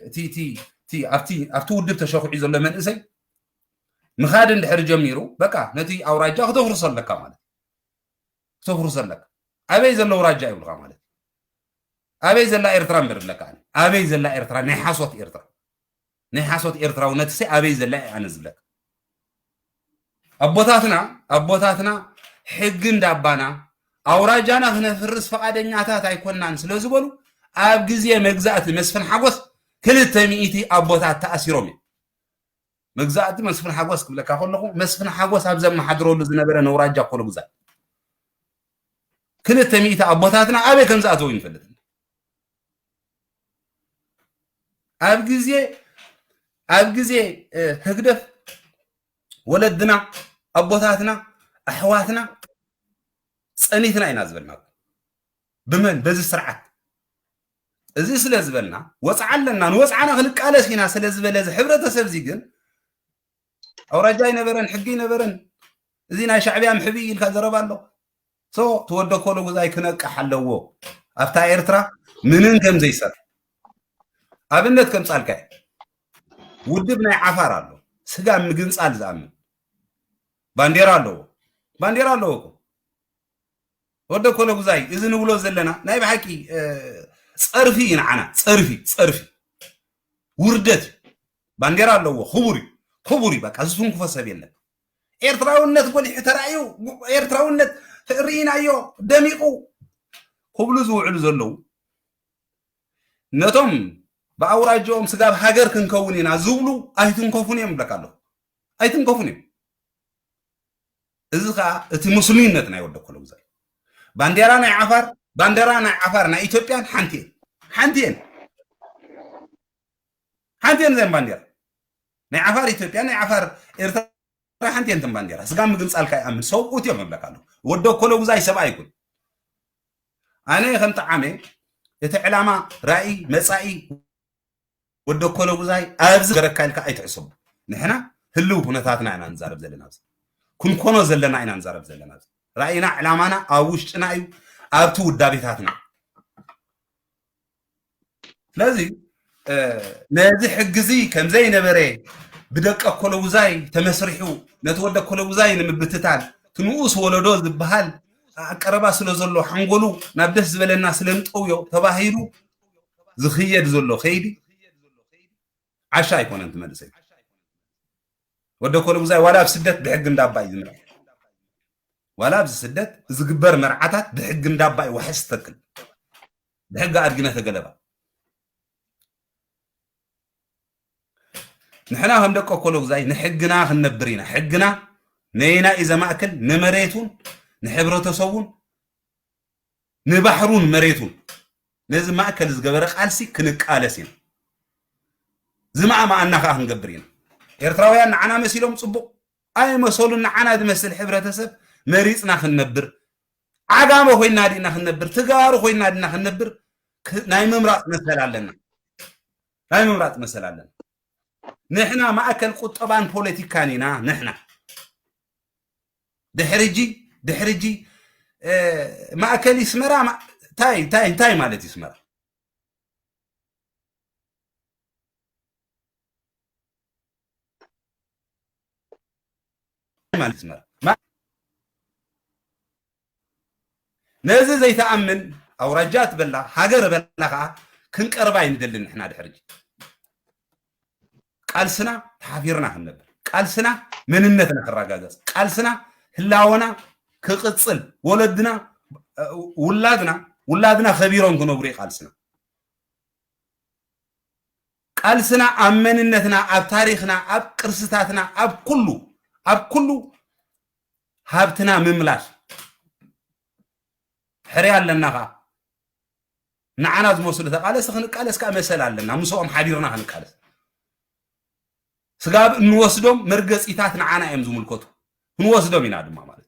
እቲ እቲ እቲ ኣብቲ ኣብቲ ውድብ ተሸኺዑ ዘሎ መንእሰይ ምኻድ እንድሕር ጀሚሩ በቃ ነቲ ኣውራጃ ክተፍርሶ ኣለካ ማለት ክተፍርሶ ኣለካ ኣበይ ዘሎ ኣውራጃ ይብልካ ማለት ኣበይ ዘላ ኤርትራ እምበር ኣለካ ኣበይ ዘላ ኤርትራ ናይ ሓሶት ኤርትራ ናይ ሓሶት ኤርትራውነት ሰ ኣበይ ዘላ ኣነ ዝብለካ ኣቦታትና ኣቦታትና ሕጊ እንዳባና ኣውራጃና ክነፍርስ ፈቓደኛታት ኣይኮናን ስለ ዝበሉ ኣብ ግዜ መግዛእቲ መስፍን ሓጎስ ክልተ ሚእቲ ኣቦታት ተኣሲሮም እዮም። መግዛእቲ መስፍን ሓጎስ ክብለካ ከለኹ መስፍን ሓጎስ ኣብ ዘመሓድረሉ ዝነበረ ነውራጃ ኮለጉዛይ ክልተ ሚእቲ ኣቦታትና ኣበይ ከም ዝኣተው ይንፈልጥ። ኣብ ግዜ ኣብ ግዜ ህግደፍ ወለድና ኣቦታትና ኣሕዋትና ጸኒትና ኢና ዝበልናኩም ብመን በዚ ስርዓት እዚ ስለ ዝበልና ወፅዓ ኣለና ንወፅዓና ክንቃለስ ኢና ስለ ዝበለ እዚ ሕብረተሰብ እዚ ግን ኣውራጃ ኣይነበረን ሕጊ ኣይነበረን እዚ ናይ ሻዕብያ ምሕቢ ኢልካ ዘረባ ኣሎ ሶ ተወደኮ ለጉዛይ ክነቅሕ ኣለዎ ኣብታ ኤርትራ ምንን ከም ዘይሰር ኣብነት ከምፃልካ ውድብ ናይ ዓፋር ኣሎ ስጋ ምግንፃል ዝኣምን ባንዴራ ኣለዎ ባንዴራ ኣለዎ እኮ ወደኮ ለጉዛይ እዚ ንብሎ ዘለና ናይ ብሓቂ ፀርፊ እዩ ንዓና ፀርፊ ፀርፊ ውርደት ባንዴራ ኣለዎ ክቡር እዩ ክቡር እዩ በቃ ዝትንክፎ ሰብ የለን ኤርትራውነት ጎሊሑ ተራእዩ ኤርትራውነት ርኢናዮ ደሚቁ ክብሉ ዝውዕሉ ዘለዉ ነቶም ብኣውራጃኦም ስጋብ ሃገር ክንከውን ኢና ዝብሉ ኣይትንከፉን እዮም ብለካ ኣለኹ ኣይትንከፉን እዮም እዚ ከዓ እቲ ምስሉይነት ናይ ወደ ኮለጉዛይ ባንዴራ ናይ ዓፋር ባንዴራ ናይ ዓፋር ናይ ኢትዮጵያን ሓንቲ እየን ሓንቲ እየን ሓንቲ እየን ዘን ባንዴራ ናይ ዓፋር ኢትዮጵያ ናይ ዓፋር ኤርትራ ሓንቲ እየን ተን ባንዴራ ስጋ ምግንፃልካ ይኣምን ሰብኡት እዮም እብለካ ኣለኹ ወደ ኮለጉዛይ ሰብኣ ይኩን ኣነ ከም ጠዓመ እቲ ዕላማ ራእይ መፃኢ ወደ ኮለጉዛይ ኣብዚ ገረካ ኢልካ ኣይትሕሰቡ ንሕና ህልው ኩነታትና ኢና ንዛረብ ዘለና ኣብዚ ክንኮኖ ዘለና ኢና ንዛረብ ዘለና ኣብዚ ራእይና ዕላማና ኣብ ውሽጥና እዩ ኣብቲ ውዳቤታትና ስለዚ ነዚ ሕጊ እዚ ከም ዘይነበረ ብደቂ ኣኮለጉዛይ ተመስሪሑ ነቲ ወዲ ኣኮለጉዛይ ንምብትታን እቲ ንኡስ ወለዶ ዝበሃል ኣብ ቀረባ ስለ ዘሎ ሓንጎሉ ናብ ደስ ዝበለና ስለ ንጠውዮ ተባሂሉ ዝኽየድ ዘሎ ከይዲ ዓሻ ኣይኮነን። ትመልሰይ ወዲ ኣኮለጉዛይ ዋላ ኣብ ስደት ብሕጊ እንዳባ እዩ ዝምራሕ። ዋላ ኣብዚ ስደት ዝግበር መርዓታት ብሕጊ እንዳባ እዩ ዋሕስ ተክል ብሕጊ ኣድግነ ተገለባ። ንሕና ከም ደቂ ኣኮለጉዛይ ንሕግና ክንነብር ኢና። ሕግና ነይና እዩ ዘማእክል፣ ንመሬቱን ንሕብረተሰቡን ንባሕሩን መሬቱን ነዚ ማእከል ዝገበረ ቃልሲ ክንቃለስ ኢና። ዝማእማኣና ከዓ ክንገብር ኢና። ኤርትራውያን ንዓና መሲሎም ጽቡቕ ኣይመሰሉን። ንዓና ዝመስል ሕብረተሰብ መሪጽና ክንነብር፣ ዓጋመ ኮይና ዲና ክንነብር፣ ትጋሩ ኮይና ዲና ክንነብር ክ- ናይ ምምራጽ መሰል ኣለና። ናይ ምምራጽ መሰል ኣለና። ንሕና ማእከል ቁጠባን ፖለቲካን ኢና። ንሕና ድሕሪ ጂ ድሕሪ ጂ እ፣ ማእከል ይስመራ ማ- እንታይ እንታይ እንታይ ማለት ይስመራ ማለት ይስመራ ማ- ነዚ ዘይተኣምን ኣውራጃ ትበላ ሃገር በላ ከዓ ክንቀርባ ይንደልን ንሕና ድሕሪ ጂ ቃልስና ተሓፊርና ክንነብር፣ ቃልስና መንነትና ክረጋገጽ፣ ቃልስና ህላወና ክቕጽል፣ ወለድና ውላድና ውላድና ከቢሮም ክነብሩ እዩ ቃልስና። ቃልስና ኣብ መንነትና፣ ኣብ ታሪኽና፣ ኣብ ቅርስታትና፣ ኣብ ኩሉ ኣብ ኩሉ ሃብትና ምምላስ ሕርያ ኣለና ኸዓ ንዓና ዝመስሉ ተቓለሲ ክንቃለስ ከዓ መሰል ኣለና። ምስኦም ሓቢርና ክንቃለስ ስጋብ እንወስዶም መርገፂታት ንዓና እዮም ዝምልከቱ። ክንወስዶም ኢና ድማ ማለት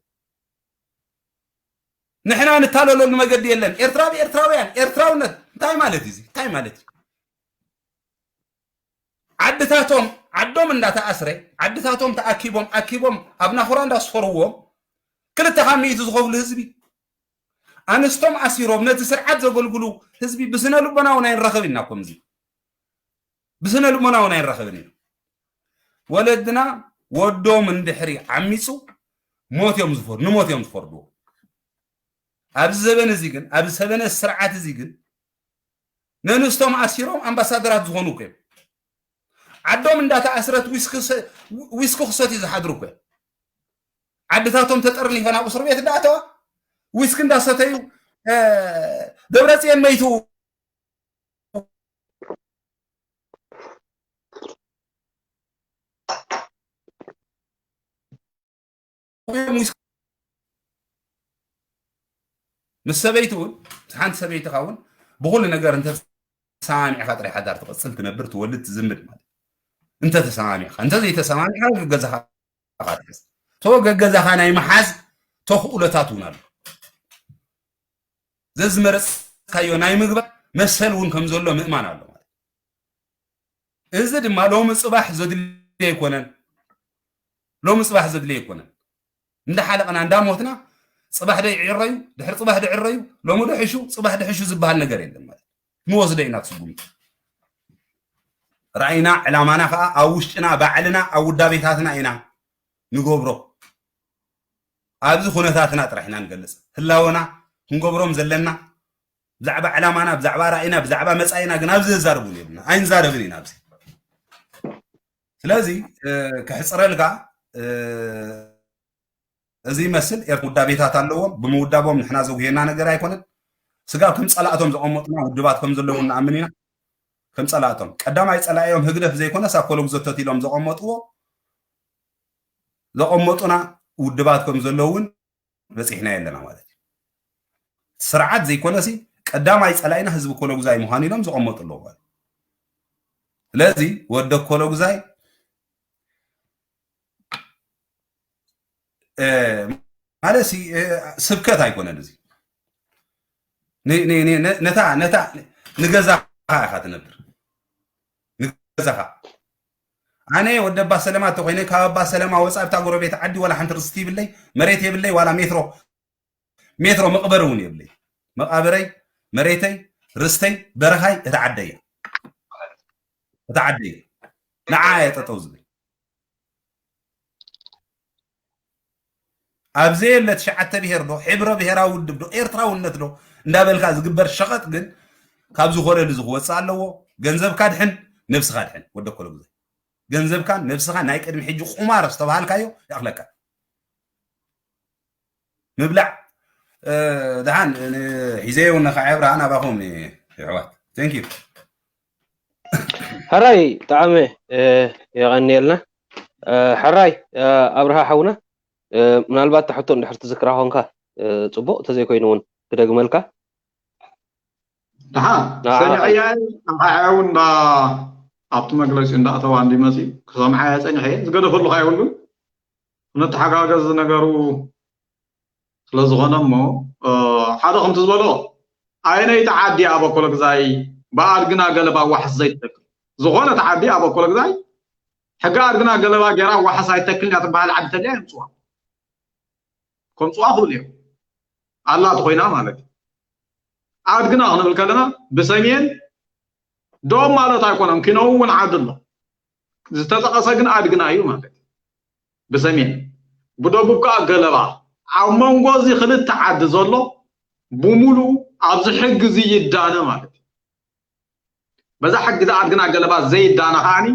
ንሕና ንታለለሉ መገዲ የለን። ኤርትራ ብኤርትራውያን ኤርትራውነት እንታይ ማለት እዩ? እንታይ ማለት እዩ? ዓድታቶም ዓዶም እንዳተኣስረ ዓድታቶም ተኣኪቦም ኣኪቦም ኣብ ናኹራ እንዳስፈርዎም ክልተ ካብ ሚእቲ ዝኸፍሉ ህዝቢ ኣንስቶም ኣሲሮም ነቲ ስርዓት ዘገልግሉ ህዝቢ ብስነ ልቦና እውን ኣይንረኸብ ኢና። ከምዚ ብስነ ልቦና እውን ኣይንረኸብን ኢና። ወለድና ወዶም እንድሕሪ ዓሚፁ ሞት እዮም ዝፈር ንሞት እዮም ዝፈርድዎ። ኣብዚ ዘበን እዚ ግን ኣብዚ ሰበነ ስርዓት እዚ ግን ነንስቶም ኣሲሮም ኣምባሳደራት ዝኾኑ እኮ እዮም። ዓዶም እንዳተኣስረት ዊስኪ ክሰትዩ ዝሓድሩ እኮ እዮም። ዓድታቶም ተጠርኒፈን ኣብ እስር ቤት እንዳኣተዋ ዊስኪ እንዳሰተዩ ደብረፅየን መይቱ ምስ ሰበይቲ እውን ሓንቲ ሰበይቲ ውን ብኩሉ ነገር እንተተሰማሚዕካ ጥራይ ሓዳር ትቐፅል ትነብር ትወልድ ትዝምድ ማለት እንተተሰማሚዕካ እንተዘይተሰማሚዕካ ገዛኻ ትሕዝ ቶ ገገዛኻ ናይ መሓዝ ተኽእሎታት እውን ኣሎ። ዘዝመረፅካዮ ናይ ምግባር መሰል እውን ከም ዘሎ ምእማን ኣሎ ማለት እዚ ድማ ሎሚ ፅባሕ ዘድልዮ ኣይኮነን። ሎሚ ፅባሕ ዘድልዮ ኣይኮነን። እንዳሓለቕና እንዳሞትና ፅባሕ ዶ ይዕረዩ ድሕሪ ፅባሕ ድዕረዩ ሎሚ ዶ ሕሹ ፅባሕ ድሕሹ ዝበሃል ነገር የለን ማለት ንወስዶ ኢና ትስጉምቲ ራእይና ዕላማና ከዓ ኣብ ውሽጥና ባዕልና ኣብ ውዳቤታትና ኢና ንገብሮ። ኣብዚ ኩነታትና ጥራሕ ኢና ንገልፅ ህላወና ክንገብሮም ዘለና ብዛዕባ ዕላማና ብዛዕባ ራእይና ብዛዕባ መፃኢና ግን ኣብዚ ዘዛርብ እውን የብልና ኣይንዛረብን ኢና ኣብዚ ስለዚ ክሕፅረልካ እዚ ይመስል ኤርትራ ውዳቤታት ኣለዎም ብምውዳቦም ንሕና ዘጉሄና ነገር ኣይኮነን ስጋብ ከም ፀላእቶም ዘቐመጡና ውድባት ከም ዘለዉ ንኣምን ኢና ከም ፀላእቶም ቀዳማይ ፀላእዮም ህግደፍ ዘይኮነ ሳኮሎግ ዘተት ኢሎም ዘቐመጥዎ ዘቐመጡና ውድባት ከም ዘለውን በፂሕና የለና ማለት እዩ ስርዓት ዘይኮነሲ ቀዳማይ ፀላኢና ህዝቢ ኮለጉዛይ ምዃን ኢሎም ዘቐመጡ ኣለዎ ማለት ስለዚ ወደ ኮለጉዛይ ማለት ስብከት ኣይኮነን እዚ ነታ ነታ ንገዛኻ ኢኻ ትነብር ንገዛኻ ኣነ ወደ ኣባ ሰለማ ተኮይነ ካብ ኣባ ሰለማ ወፃ ብታ ጎረቤት ዓዲ ዋላ ሓንቲ ርስቲ ይብለይ መሬት የብለይ ዋላ ሜትሮ ሜትሮ መቕበሪ እውን የብለይ መቓብረይ መሬተይ ርስተይ በረኻይ እታ ዓደይ እያ እቲ ዓዲ እዩ። ንዓ እየ ጠጠው ዝብል። ኣብ ዘየለ ትሽዓተ ብሄር ዶ፣ ሕብረ ብሄራዊ ውድብ ዶ፣ ኤርትራውነት ዶ እንዳበልካ ዝግበር ሸቐጥ ግን ካብ ዝኾነ እዚ ክወፅእ ኣለዎ። ገንዘብካ ድሕን፣ ነብስኻ ድሕን። ወደ ኮለጉዛይ፣ ገንዘብካን ነብስኻ ናይ ቅድሚ ሕጂ ቁማር ዝተባሃልካዮ ይኣኽለካ። ምብላዕ፣ እ፣ ደሓን፣ እ፣ ሒዘዮ እውን ንኸዓ ኣብርሃ ናባኹም፣ እ፣ የሕዋት። Thank you። ሕራይ ጣዕመ፣ እ፣ የቐንየልና። እ፣ ሕራይ፣ እ፣ ኣብርሃ ሓውና፣ እ፣ ምናልባት እታ ሕቶ እንድሕር ትዝክራ ኾንካ፣ እ፣ ጽቡቕ፣ ተዘይኮይኑ እውን ክደግመልካ። ደሓን፣ ንዓ ሰሚዐያ እየ። ንዓኣ እውን እንዳ-፣ ኣብቲ መግለጺ እንዳእተዋ እንዲ መጺኡ ክሰምዓያ ጸኒሐ እየ። ዝገደፈሉ ከ የብሉን። ነተሓጋገዝ ነገሩ ስለ ዝኾነ እሞ፣ እ፣ ሓደ ከምቲ ዝበሎ፣ ኣየነይቲ ዓዲ እያ ኣበኮለግዛይ ብኣድግና ገለባ ዋሕስ ዘይትተክል? ዝኾነት ዓዲ ኣበኮለግዛይ ሕጊ ኣድግና ገለባ ጌራ ዋሕስ ኣይትተክልን እያ ትበሃል ዓዲ ተልያ የምፅዋ። ከምፅዋ ክብል እዮም። ኣላ ተኾይና ማለት እዩ። ኣድግና ክንብል ከለና ብሰሜን ዶብ ማለት ኣይኮነን፣ ኪነው እውን ዓዲ ኣሎ። ዝተጠቐሰ ግን ኣድግና እዩ ማለት እዩ። ብሰሜን፣ ብደቡብ ከዓ ገለባ። ኣብ መንጎ እዚ ክልተ ዓዲ ዘሎ ብሙሉኡ ኣብዚ ሕጊ እዚ ይዳነ ማለት እዩ። በዛ ሕጊ እዚ ኣድግና ገለባ ዘይዳነ ከዓኒ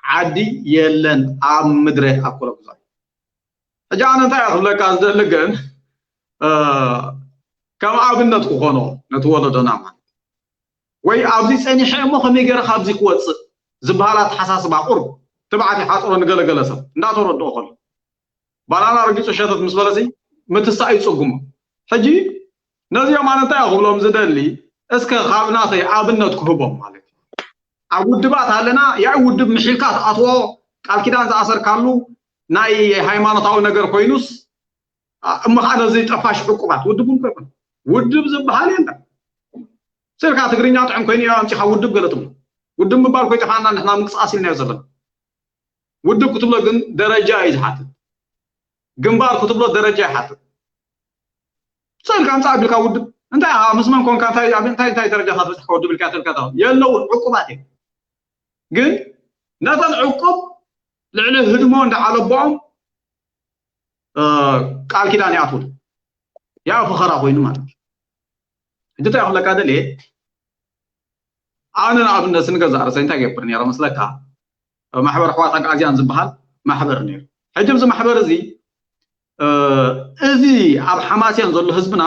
ዓዲ የለን ኣብ ምድረ ኣኮለጉዛይ። ሕጂ ኣነ እንታይ እየ ክብለካ ዝደሊ ግን፣ እ፣ ከም ኣብነት ክኾኖ ነቲ ወለዶና ማለት ወይ ኣብዚ ጸኒሐ እሞ ከመይ ገይረ ካብዚ ክወፅእ ዝበሃል ኣተሓሳስባ ቁሩብ ትብዓት ይሓፅሮ ንገለገለ ሰብ እንዳተረድኦ ከሎ ባናና ረጊፁ ሸተት ምስ በለሲ ምትሳእ ይፅጉሞ። ሕጂ ነዚኦም ኣነ እንታይ እየ ክብሎም ዝደሊ እስከ ካብ ናተይ ኣብነት ክህቦም ማለት እዩ። ኣብ ውድባት ኣለና ያይ ውድብ ምሒልካ ትኣትዎ ቃል ኪዳን ዝኣሰርካሉ ናይ ሃይማኖታዊ ነገር ኮይኑስ ኣ- እሞ ከዓ ነዚ ጠፋሽ ዕቁባት ውድብ እውን ኣይኮነ ውድብ ዝበሃል የለን። ስልካ ትግርኛ ጥዑም ኮይኑ እዩ ኣምፂኻ ውድብ ገለ ትብሎ። ውድብ ምባል ኮይ ጠፋና ንሕና ምንቅስቃስ ኢልናዮ ዘለና። ውድብ ክትብሎ ግን ደረጃ እዩ ዝሓትት። ግንባር ክትብሎ ደረጃ ይሓትት። ስእልካ ኣምፃእ ኣቢልካ ውድብ እንታይ ኢኻ ምስ መን ኮንካ እንታይ ኣብ እንታይ እንታይ ደረጃታት በፅሕካ ውድብ ኢልካ ተልካ የለውን ዕቁባት እዮም። ግን ነተን ዕቁብ ልዕሊ ህድሞ እንዳዓለቦኦም ቃል ኪዳን ይኣትውሉ። ያው ፈኸራ ኮይኑ ማለት እዩ። ሕጂ እንታይ ክብለካ ደልየ ኣነ ንኣብነት ንገዛእ ርእሰይ እንታይ ገብር ነይረ መስለካ? ማሕበር ኣሕዋት ኣግኣዝያን ዝበሃል ማሕበር ነይሩ። ሕጂ ኣብዚ ማሕበር እዚ እዚ ኣብ ሓማስያን ዘሎ ህዝብና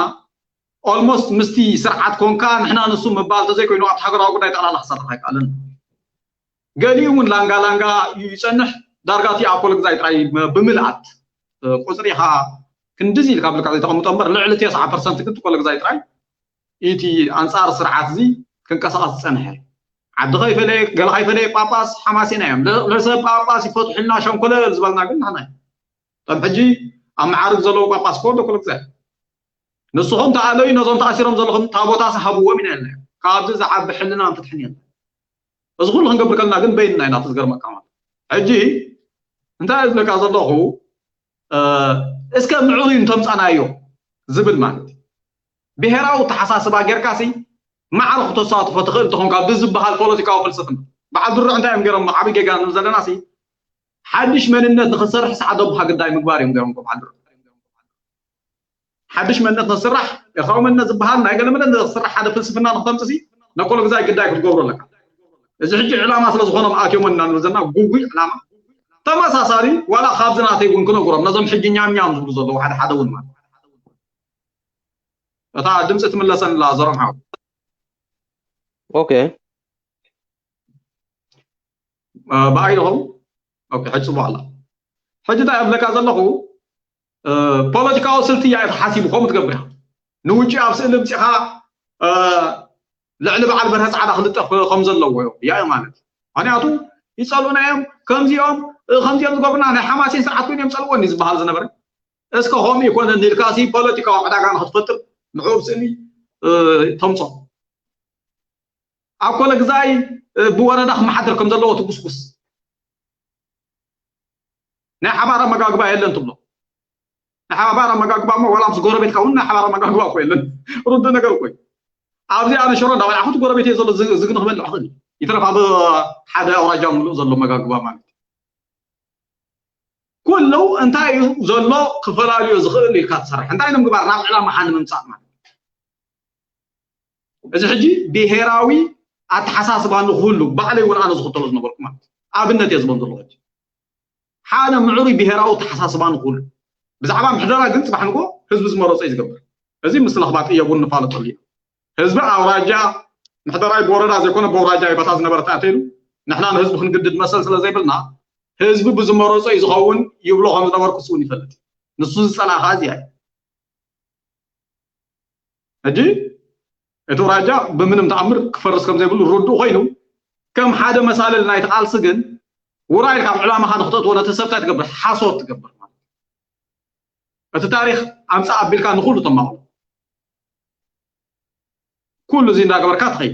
ኦልሞስት ምስቲ ስርዓት ኮንካ ንሕና ንሱ ምባል ተዘይኮይኑ ኣብቲ ሃገራዊ ጉዳይ ጠቕላላ ክሰርሕ ኣይከኣልን። ገሊኡ እውን ላንጋ ላንጋ እዩ ይፀንሕ። ዳርጋ እቲ ኣብ ኮለግዛይ ጥራይ ብምልኣት ቁፅሪ ኢኻ ክንድዚ ኢልካ ብልካ ዘይተቐምጦ እምበር ልዕሊ ተስዓ ፐርሰንት ግን ኮለግዛይ ጥራይ እቲ ኣንፃር ስርዓት እዚ ክንቀሳቐስ ዝፀንሐ ዓዲ ከይፈለየ ገለ ከይፈለየ ጳጳስ ሓማሴና እዮም። ርእሰ ጳጳስ ይፈትሑልና ሸንኮለል ዝበልና ግን ንሕና እዩ። ከም ሕጂ ኣብ መዓርግ ዘለዉ ጳጳስ ኮ ኮለግዛይ ንስኹም ተኣለዩ ነዞም ተኣሲሮም ዘለኹም ታቦታስ ሃብዎም ኢና ኢልና። ካብዚ ዝዓቢ ሕልናን ፍትሕን የለን። እዚ ኩሉ ክንገብር ከለና ግን በይንና ኢና። እቲ ዝገርመካ ማለት ሕጂ እንታይ እየ ዝብለካ ዘለኹ እስከ ምዕሩይ እንተምፃናዮ ዝብል ማለት እዩ። ብሄራዊ ተሓሳስባ ጌርካ ሲ ማዕረ ክተሳትፎ ትኽእል እንተኾንካ ብዝበሃል ፖለቲካዊ ፍልስፍና በዓል ድሩዕ እንታይ እዮም ገይሮም ዓብዪ ጌጋ ንብል ዘለና ሲ ሓድሽ መንነት ንክትሰርሕ ሰዓት ኣቦኻ ግዳይ ምግባር እዮም ገይሮም በዓል ድሩዕ። ሓድሽ መንነት ንክስራሕ ኤርትራዊ መንነት ዝበሃል ናይ ገለ መለ ንክስራሕ ሓደ ፍልስፍና ንክተምፅእ ሲ ነኮሎ ግዛይ ግዳይ ክትገብሮ ኣለካ። እዚ ሕጂ ዕላማ ስለ ዝኾኖም ኣትዮሞ ኢና ንብል ዘለና ጉጉይ ዕላማ ተመሳሳሊ ዋላ ካብዚ ናተይ እውን ክነግሮም ነዞም ሕጂ ኛም ኛም ዝብሉ ዘለዉ ሓደ ሓደ እውን ማለት እታ ድምፂ ትምለሰን ላ ዘሮም ሓው ኦኬ ብኣይ ዶኹም ኦኬ ሕጂ ፅቡቅ ኣላ ሕጂ እንታይ ኣብለካ ዘለኹ ፖለቲካዊ ስልቲ እያ ተሓሲቡ ከምኡ ትገብር ኢኻ ንውጭ ኣብ ስእሊ ምፂኻ ልዕሊ በዓል በርሀ ፃዕዳ ክልጠፍ ከም ዘለዎ እያ ማለት እዩ ምክንያቱ ይፀልኡና እዮም ከምዚኦም ከምዚኦም ዝገብሩና ናይ ሓማሴን ስርዓት ኮይኖም ፀልዎኒ ዝበሃል ዝነበረ እስከ ከምኡ ይኮነኒ ኢልካ ሲ ፖለቲካዊ ዕዳጋ ንክትፈጥር ንዕኡ ብስእሊ ተምፆ ኣብ ኮለ ግዛይ ብወረዳ ክመሓደር ከም ዘለዎ ትጉስጉስ ናይ ሓባር ኣመጋግባ የለን ትብሎ ናይ ሓባር ኣመጋግባ እሞ ዋላ ምስ ጎረቤትካ እውን ናይ ሓባር ኣመጋግባ እኮ የለን ርዱእ ነገር እኮ ኣብዚ ኣነ ሽሮ እንዳበላዕኩ እቲ ጎረቤት እየ ዘሎ ዝግ ንክበልዕ ክእል ይትረፍ ኣብ ሓደ ኣውራጃ ምሉእ ዘሎ መጋግባ ማለት እዩ። ኩሉ እንታይ እዩ ዘሎ ክፈላልዮ ዝኽእል ኢልካ ትሰርሕ። እንታይ ንምግባር ናብ ዕላማኻ ንምምፃእ ማለት እዩ። እዚ ሕጂ ብሄራዊ ኣተሓሳስባ ንክህሉ ባዕለይ እውን ኣነ ዝኽተሎ ዝነበርኩ ማለት እዩ። ኣብነት እየ ዝቦም ዘለኹ ሕጂ ሓደ ምዕሩይ ብሄራዊ ኣተሓሳስባ ንክህሉ ብዛዕባ ምሕደራ ግን ፅባሕ ንጎ ህዝቢ ዝመረፆ እዩ ዝገብር። እዚ ምስ ለኽባጥ እየቡን ንፋለጠሉ ኢና። ህዝቢ ኣውራጃ ምሕደራይ ብወረዳ ዘይኮነ ብኣውራጃ እዩ በታ ዝነበረ ተኣተይሉ ንሕና ንህዝቢ ክንግድድ መሰል ስለ ዘይብልና ህዝቢ ብዝመረፆ እዩ ዝኸውን ይብሎ ከም ዝነበርኩ እሱ እውን ይፈልጥ። ንሱ ዝፀላእ ከዓ እዚኣ እዩ። ሕጂ እቲ ኣውራጃ ብምንም ተኣምር ክፈርስ ከም ዘይብሉ ርዱእ ኮይኑ ከም ሓደ መሳልል ናይቲ ቃልሲ ግን ውራይ ካብ ዕላማኻ ንክተእትዎ ነቲ ሰብ እንታይ ትገብር ሓሶት ትገብር ማለት እዩ። እቲ ታሪክ ኣምፃእ ኣቢልካ ንኩሉ ተማቕሎ ኩሉ እዚ እንዳገበርካ ትኸይድ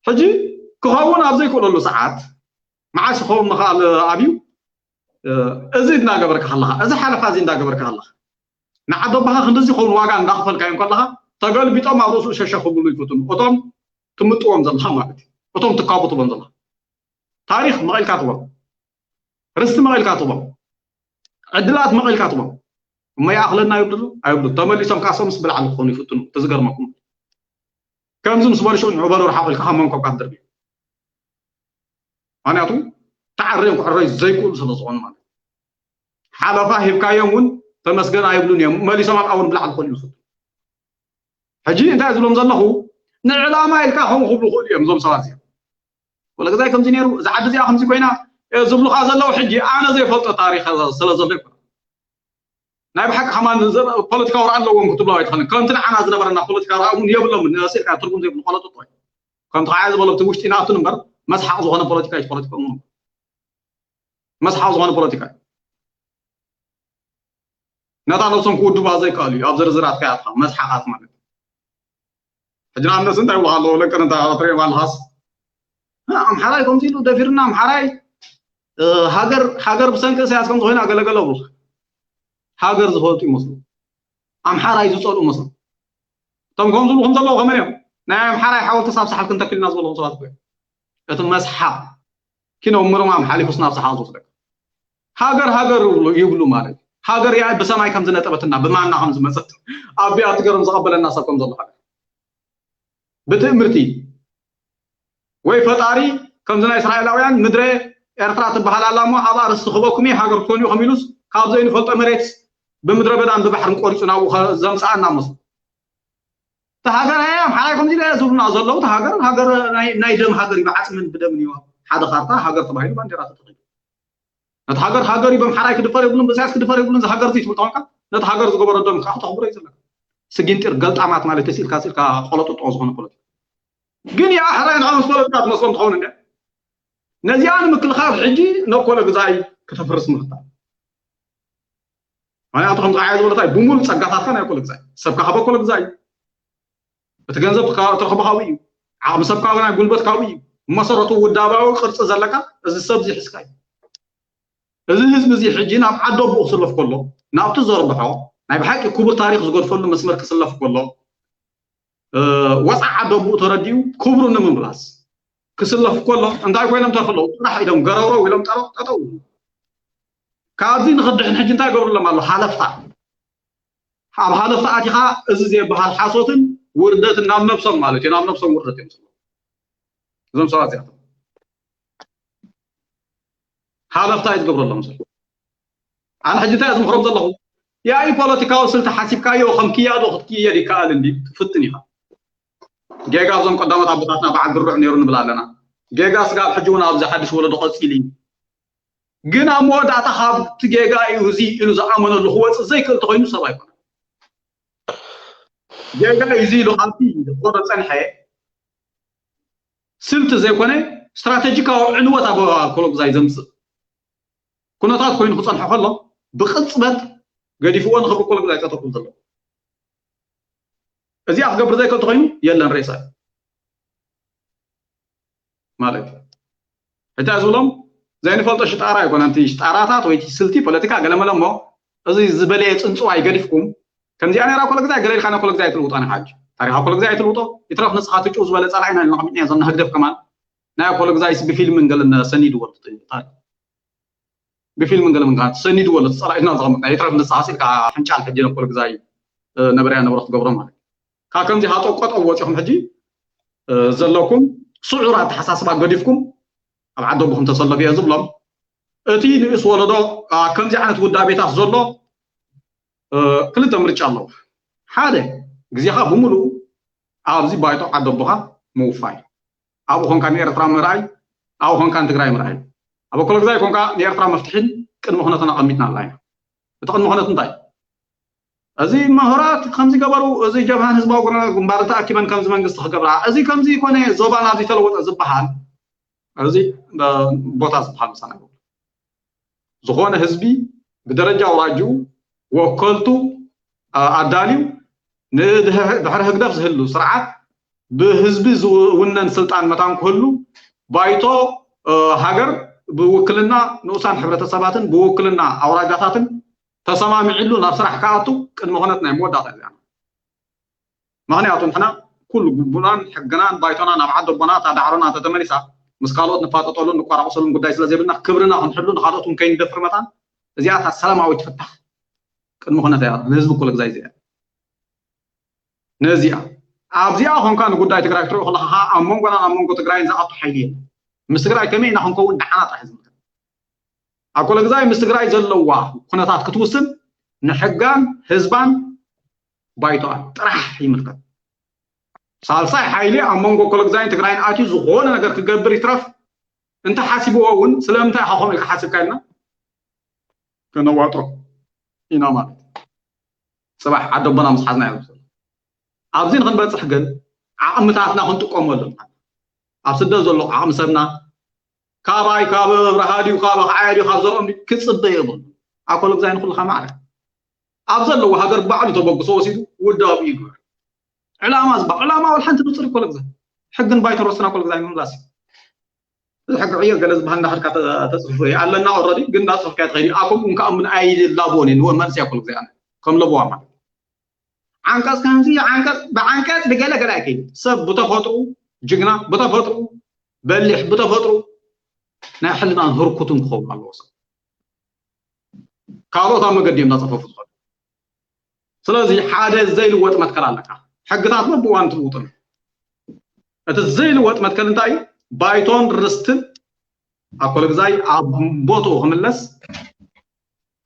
ሕጂ ክኸውን ኣብ ዘይክእለሉ ሰዓት መዓስ ይኸውን ምኽኣል ኣብዩ እዚ እንዳገበርካ ከለኻ እዚ ሓለፋ እዚ እንዳገበርካ ከለኻ ንዓዲ ኣቦኻ ክንድዚ ይኸውን ዋጋ እንዳኽፈልካዮ ከለኻ ተገልቢጦም ኣብ ርእሱ ሸሸ ክብሉ ይፍትኑ እቶም ትምጥዎም ዘለኻ ማለት እዩ እቶም ትካቡ ትቦም ዘለኻ ታሪክ መቒልካ ትቦም ርስቲ መቒልካ ትቦም ዕድላት መቒልካ ትቦም እሞ ይኣኽለና ይብሉ ኣይብሉ ተመሊሶም ካሶምስ ብላዕሊ ክኾኑ ይፍትኑ እቲ ዝገርመኩም ከምዚ ምስ በሉ ሽዑ ንዑ በሉ ርሓቑ ኢልካ ካብ መንኮብካ ትድርብዮ ምክንያቱ ተዓርዮም ክዕረዩ ዘይክእሉ ስለ ዝኾኑ ማለት ሓለፋ ሂብካዮም እውን ተመስገን ኣይብሉን እዮም መሊሶም ኣብኣ እውን ብላዕሊ ክኾኑ ይኽእሉ ሕጂ እንታይ ዝብሎም ዘለኹ ንዕላማ ኢልካ ከምኡ ክብሉ ክእሉ እዮም እዞም ሰባት እዚኦም ወለግዛይ ከምዚ ነይሩ እዛ ዓዲ እዚኣ ከምዚ ኮይና ዝብሉኻ ዘለዉ ሕጂ ኣነ ዘይፈልጦ ታሪክ ስለ ዘሎ ይኮነ ናይ ብሓቂ ከማን ፖለቲካዊ ርኣ ኣለዎም ክትብሎ ኣይትኽእልን ከምቲ ንዓና ዝነበረና ፖለቲካ ርኣ እውን የብሎምን ስኢልካ ትርጉም ዘይብሉ ቆለጥጦ እዩ ከምቲ ከዓ ዝበሎ እቲ ውሽጢ ናቱን እምበር መስሓቕ ዝኾነ ፖለቲካ እዩ ፖለቲካ እሞ መስሓቕ ዝኾነ ፖለቲካ እዩ ነታ ነብሶም ክውድባ ዘይከኣሉ እዩ ኣብ ዝርዝራት ከያትካ መስሓቓት ማለት ሕጂ ንኣብነት እንታይ ይብሉ ኣለዉ ለቅን እንታ ትሪኦም ኣለኻስ ኣምሓራይ ከምዚ ኢሉ ደፊርና ኣምሓራይ ሃገር ሃገር ብሰንኪ እሳያስ ከም ዝኾይኑ ኣገለገለ ብሉካ ሃገር ዝፈልጡ ይመስሉ ኣምሓራይ ዝፀልኡ መስሉ እቶም ከም ዝብሉ ከም ዘለዉ ከመን እዮም ናይ ኣምሓራይ ሓወልቲ ሳብ ሳሕል ክንተክልና ዝበለዎም ሰባት እኮ እቲ መስሓቕ ኪኖ ምርማም ሓሊፉስ ናብ ሰሓቕ ዝወስደካ ሃገር ሃገር ይብሉ ማለት ሃገር ያ ብሰማይ ከም ዝነጠበትና ብማና ከም ዝመፀት ኣቢያ ትገርም ዝቐበለና ሰብ ከም ዘሎ ሃገር ብትእምርቲ ወይ ፈጣሪ ከምዚ ናይ እስራኤላውያን ምድረ ኤርትራ ትበሃል ኣላ እሞ ኣብኣ ርስቲ ክበኩም እዩ ሃገር ክኾኑ ኢኹም ኢሉስ ካብ ዘይንፈልጦ መሬት ብምድረ በዳን ብባሕርን ቆሪፁ ናብኡ ዘምፀኣና መስሉ እቲ ሃገር ኣምሓራይ ከምዚ ኢለ ዝብሉና ዘለዉ እቲ ሃገር ሃገር ናይ ደም ሃገር እዩ ብዓፅምን ብደምን እዩ ሓደ ካርታ ሃገር ተባሂሉ ባንዴራ ተተኺሉ ነቲ ሃገር ሃገር እዩ ብኣምሓራይ ክድፈር የብሉን ብእሳያስ ክድፈር የብሉን እዚ ሃገር እዚ ትብል ተኾንካ ነቲ ሃገር ዝገበሮ ደም ከዓ ክተኽብሮ እዩ ዘለካ ስጊንጢር ገልጣማት ማለት ተሲልካ ሲልካ ቆለጥጦ ዝኾነ ፖለቲካ ግን ያ ሕራይ ንዓ ምስ ፖለቲካ ትመስሎም ትኸውን እንደ ነዚኣ ንምክልኻል ሕጂ ነኮለ ግዛይ ክተፍርስ ምኽታል ምክንያቱ ከም ዝዓየ ዝበለታይ ብሙሉ ጸጋታትካ ናይ ኮለ ግዛይ ሰብካ ሃበ ኮለ ግዛይ እቲ ገንዘብ ትረኽቦ ካብኡ እዩ ዓቕሚ ሰብካ ናይ ጉልበት ካብኡ እዩ መሰረቱ ውዳባዊ ቅርፂ ዘለካ እዚ ሰብ እዚ ሒዝካ እዩ እዚ ህዝቢ እዚ ሕጂ ናብ ዓዲ ኣቦኡ ክስለፍ ከሎ ናብቲ ዘርብሖ ናይ ብሓቂ ክቡር ታሪክ ዝገድፈሉ መስመር ክስለፍ ከሎ ወፃ ዓዲ ኣቦኡ ተረዲኡ ክብሩ ንምምላስ ክስለፍ ከሎ እንታይ ኮይኖም ተርፈለዉ ጥራሕ ኢሎም ገረውረው ኢሎም ጠጠው ካብዚ ንክድሕን ሕጂ እንታይ ገብርሎም ኣሎ ሃለፍታ ኣብ ሃለፍታ ኣቲኻ እዚ ዘይበሃል ሓሶትን ውርደትን ናብ ነብሶም ማለት እዩ ናብ ነብሶም ውርደት እዮም እዞም ሰባት እዚኣቶም ሃለፍታ እዩ ዝገብረሎም ዘሎ ኣነ ሕጂ እንታይ ዝምክሮም ዘለኹ ያኢ ፖለቲካዊ ስልቲ ሓሲብካዮ ከም ክያዶ ክትክየድ ይከኣል እንዲ ትፍትን ኢኻ ጌጋ እዞም ቀዳሞት ኣቦታትና በዓል ድሩዕ ነይሩ ንብል ኣለና ጌጋ ስጋብ ሕጂ እውን ኣብዚ ሓድሽ ወለዶ ቀፂሉ እዩ ግን ኣብ መወዳእታ ካብቲ ጌጋ እዩ እዚ ኢሉ ዝኣመነሉ ክወፅእ ዘይክእል ተኮይኑ ሰብ ኣይኮነ ጌጋ እዩ እዚ ኢሉ ካብቲ ዝቆረ ፀንሐ ስልቲ ዘይኮነ ስትራቴጂካዊ ዕንወት ኣብ ኮሎግዛይ ዘምፅእ ኩነታት ኮይኑ ክፀንሖ ከሎ ብቅፅበት ገዲፍዎ ንክብሪ ኮሎግዛይ ጠጠቁም ዘሎ እዚኣ ክገብር ዘይክእል ተኮይኑ የለን ሬሳ ማለት እዩ ሕጂ ዝብሎም ዘይንፈልጦ ሽጣራ ኣይኮነ እቲ ሽጣራታት ወይ ስልቲ ፖለቲካ ገለመለ እሞ እዚ ዝበለየ ፅንፅዋይ ገዲፍኩም ከምዚኣ ነራ ኮለ ግዛይ ገለ ኢልካ ኮለ ግዛይ ትልውጦ ኣነ ሓጂ ታሪኻ ኮለ ግዛይ ትልውጦ ይትረፍ ንስኻ ትጭው ዝበለ ፀላኢና ኢልና ቀሚጥና ዘለና ህግደፍ ከማን ናይ ኣኮለግዛይስ ብፊልምን ገለን ሰኒድዎ ኣሎ፣ ታሪክ ብፊልምን ገለ ምንካት ሰኒድዎ ኣሎ። ጸላኢትና ዘቐመጥና ይትረፍ ንስሓስ ኢልካ ሕንጫል ሕጂ ነኮለግዛይ ነበረያ ነበረ ክትገብሮ ማለት እዩ። ካብ ከምዚ ሃጠው ቆጠው ወፂኹም ሕጂ ዘለኩም ስዑር ኣተሓሳስባ ገዲፍኩም ኣብ ዓዲ ኣቦኹም ተሰለፉ እየ ዝብሎም። እቲ ንእስ ወለዶ ከምዚ ዓይነት ውዳቤታት ዘሎ ክልተ ምርጫ ኣለዎ። ሓደ ግዜኻ ብምሉኡ ኣብዚ ባይቶ ዓዲ ኣቦኻ ምውፋይ፣ ኣብኡ ኮንካ ንኤርትራ ምርኣይ፣ ኣብኡ ኮንካ ንትግራይ ምርኣይ። ኣብ ኣኮለግዛይ ኮንካ ንኤርትራ መፍትሒን ቅድመ ኩነትን ኣቐሚጥና ኣላ ኢና። እቲ ቅድመ ኩነት እንታይ? እዚ ምሁራት ከምዚ ገበሩ፣ እዚ ጀብሃን ህዝባዊ ግንባር ተኣኪበን ከምዚ መንግስቲ ክገብራ፣ እዚ ከምዚ ኮነ፣ ዞባና ኣብዚ ተለወጠ ዝበሃል፣ እዚ ቦታ ዝበሃል ምሳና ይብሉ። ዝኾነ ህዝቢ ብደረጃ ኣውራጅኡ ወከልቱ ኣዳልዩ ንድሕሪ ህግደፍ ዝህሉ ስርዓት ብህዝቢ ዝውነን ስልጣን መታን ክህሉ ባይቶ ሃገር ብውክልና ንኡሳን ሕብረተሰባትን ብውክልና ኣውራጃታትን ተሰማሚዕሉ ናብ ስራሕ ክኣቱ ቅድመ ኩነት ናይ መወዳእታ እዚኣ። ምኽንያቱ ንሕና ኩሉ ግቡናን ሕግናን ባይቶና ናብ ዓዲ ኣቦና እታ ዳዕሮና እንተተመሊሳ ምስ ካልኦት ንፋጠጠሉን ንቆራቆሰሉን ጉዳይ ስለ ዘይብልና ክብርና ክንሕሉ ንኻልኦት እውን ከይንደፍር መታን እዚኣ እታ ሰላማዊት ፍታሕ ቅድሚ ኩነት እያ ንህዝቢ ኩሉ ግዛይ እዚኣ ነዚኣ ኣብዚኣ ኾንካ ንጉዳይ ትግራይ ክትሪኦ ከለካ ከዓ ኣብ መንጎናን ኣብ መንጎ ትግራይን ዝኣቱ ሓይሊ የለን። ምስ ትግራይ ከመይ ኢና ክንከውን ንዓና ጥራሕ ዝምልከት። ኣብ ኮለግዛይ ምስ ትግራይ ዘለዋ ኩነታት ክትውስን ንሕጋን ህዝባን ባይቶኣን ጥራሕ ይምልከት። ሳልሳይ ሓይሊ ኣብ መንጎ ኮለግዛይን ትግራይን ኣትዩ ዝኾነ ነገር ክገብር ይትረፍ እንተሓሲብዎ እውን ስለምንታይ ኢኻ ከምኡ ኢልካ ሓሲብካ ኢልና ከነዋጥሮ ኢና ማለት እዩ። ፅባሕ ዓዲ ኣቦና ምስ ሓዝና እዮም ኣብዚ ንክንበፅሕ ግን ዓቕምታትና ክንጥቀመሉ ኣብ ስደት ዘሎ ዓቕሚ ሰብና ካባይ ካብ ኣብርሃ ድዩ ካብ ኣኽዓያ ድዩ ካብ ዘርኦም ድዩ ክፅበ የብሉ። ኣብ ኮለግዛይ ንኩልኻ ማዕረ ኣብ ዘለዎ ሃገር ባዕሉ ተበግሶ ወሲዱ ውዳብ ይግበር። ዕላማ ዝበሃል ዕላማ ወላ ሓንቲ ንፁር እዩ ኮለግዛይ። ሕግን ባይቶን ረስና ኮለግዛይ ምምላስ እዩ። እዚ ሕጊ ዕዮ ገለ ዝበሃል እንዳኸድካ ተፅሕፎ እዩ ኣለና። ኦረዲ ግን እንዳፅሑፍካ ትኸይድ እዩ። ኣኮም እውን ከኣምን ኣይላቦን እዩ ንወ መልሲ እያ ኮለግዛይ ኣነ ከም ለበዋ ማለት ዓንቀፅ ከምዚ ዓንቀፅ ብዓንቀፅ ብገለ ገለ ኣይከይድ ሰብ ብተፈጥሩ ጅግና ብተፈጥሩ በሊሕ ብተፈጥሩ ናይ ሕልናን ህርኩትን ክኸውን ኣለዎ ሰብ ካልኦት ኣብ መገዲ እዮም እናፀፈፉ ዝኸዱ ስለዚ ሓደ ዘይልወጥ መትከል ኣለካ ሕግታት በብዋን ትልውጥን እቲ ዘይልወጥ መትከል እንታይ እዩ ባይቶን ርስትን ኣኮለግዛይ ኣብ ቦትኡ ክምለስ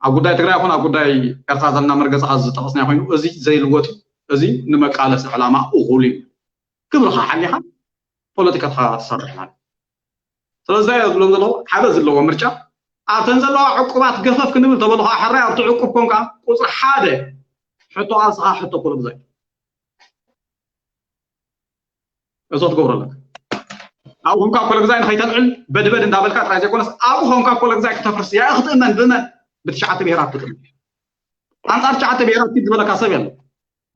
ኣብ ጉዳይ ትግራይ ይኹን ኣብ ጉዳይ ኤርትራ ዘለና መርገፂ ካብ ዝጠቐስና ኮይኑ እዚ ዘይልወጥ እዚ ንመቃለሲ ዕላማ እኹል እዩ ክብርኻ ሓሊኻ ፖለቲካትካ ትሰርሕ ማለት ስለዚ ዝብሎም ዘለኹ ሓደ ዘለዎ ምርጫ ኣብተን ዘለዋ ዕቁባት ገፈፍ ክንብል ተበሉ ከዓ ሕራይ ኣብቲ ዕቁብ ኮንካ ቁፅሪ ሓደ ሕቶ ኣስኻ ሕቶ ኮለግዛይ እዞ ትገብሮ ኣለካ ኣብኡ ኮንካ ኮለግዛይ ንኸይተልዕል በድበድ እንዳበልካ ጥራይ ዘይኮነስ ኣብኡ ኮንካ ኮለግዛይ ክተፍርስ ያ ክትእመን ብመን ብትሽዓተ ብሄራት ክትእመን ኣንፃር ትሽዓተ ብሄራት ኪድ ዝበለካ ሰብ የለ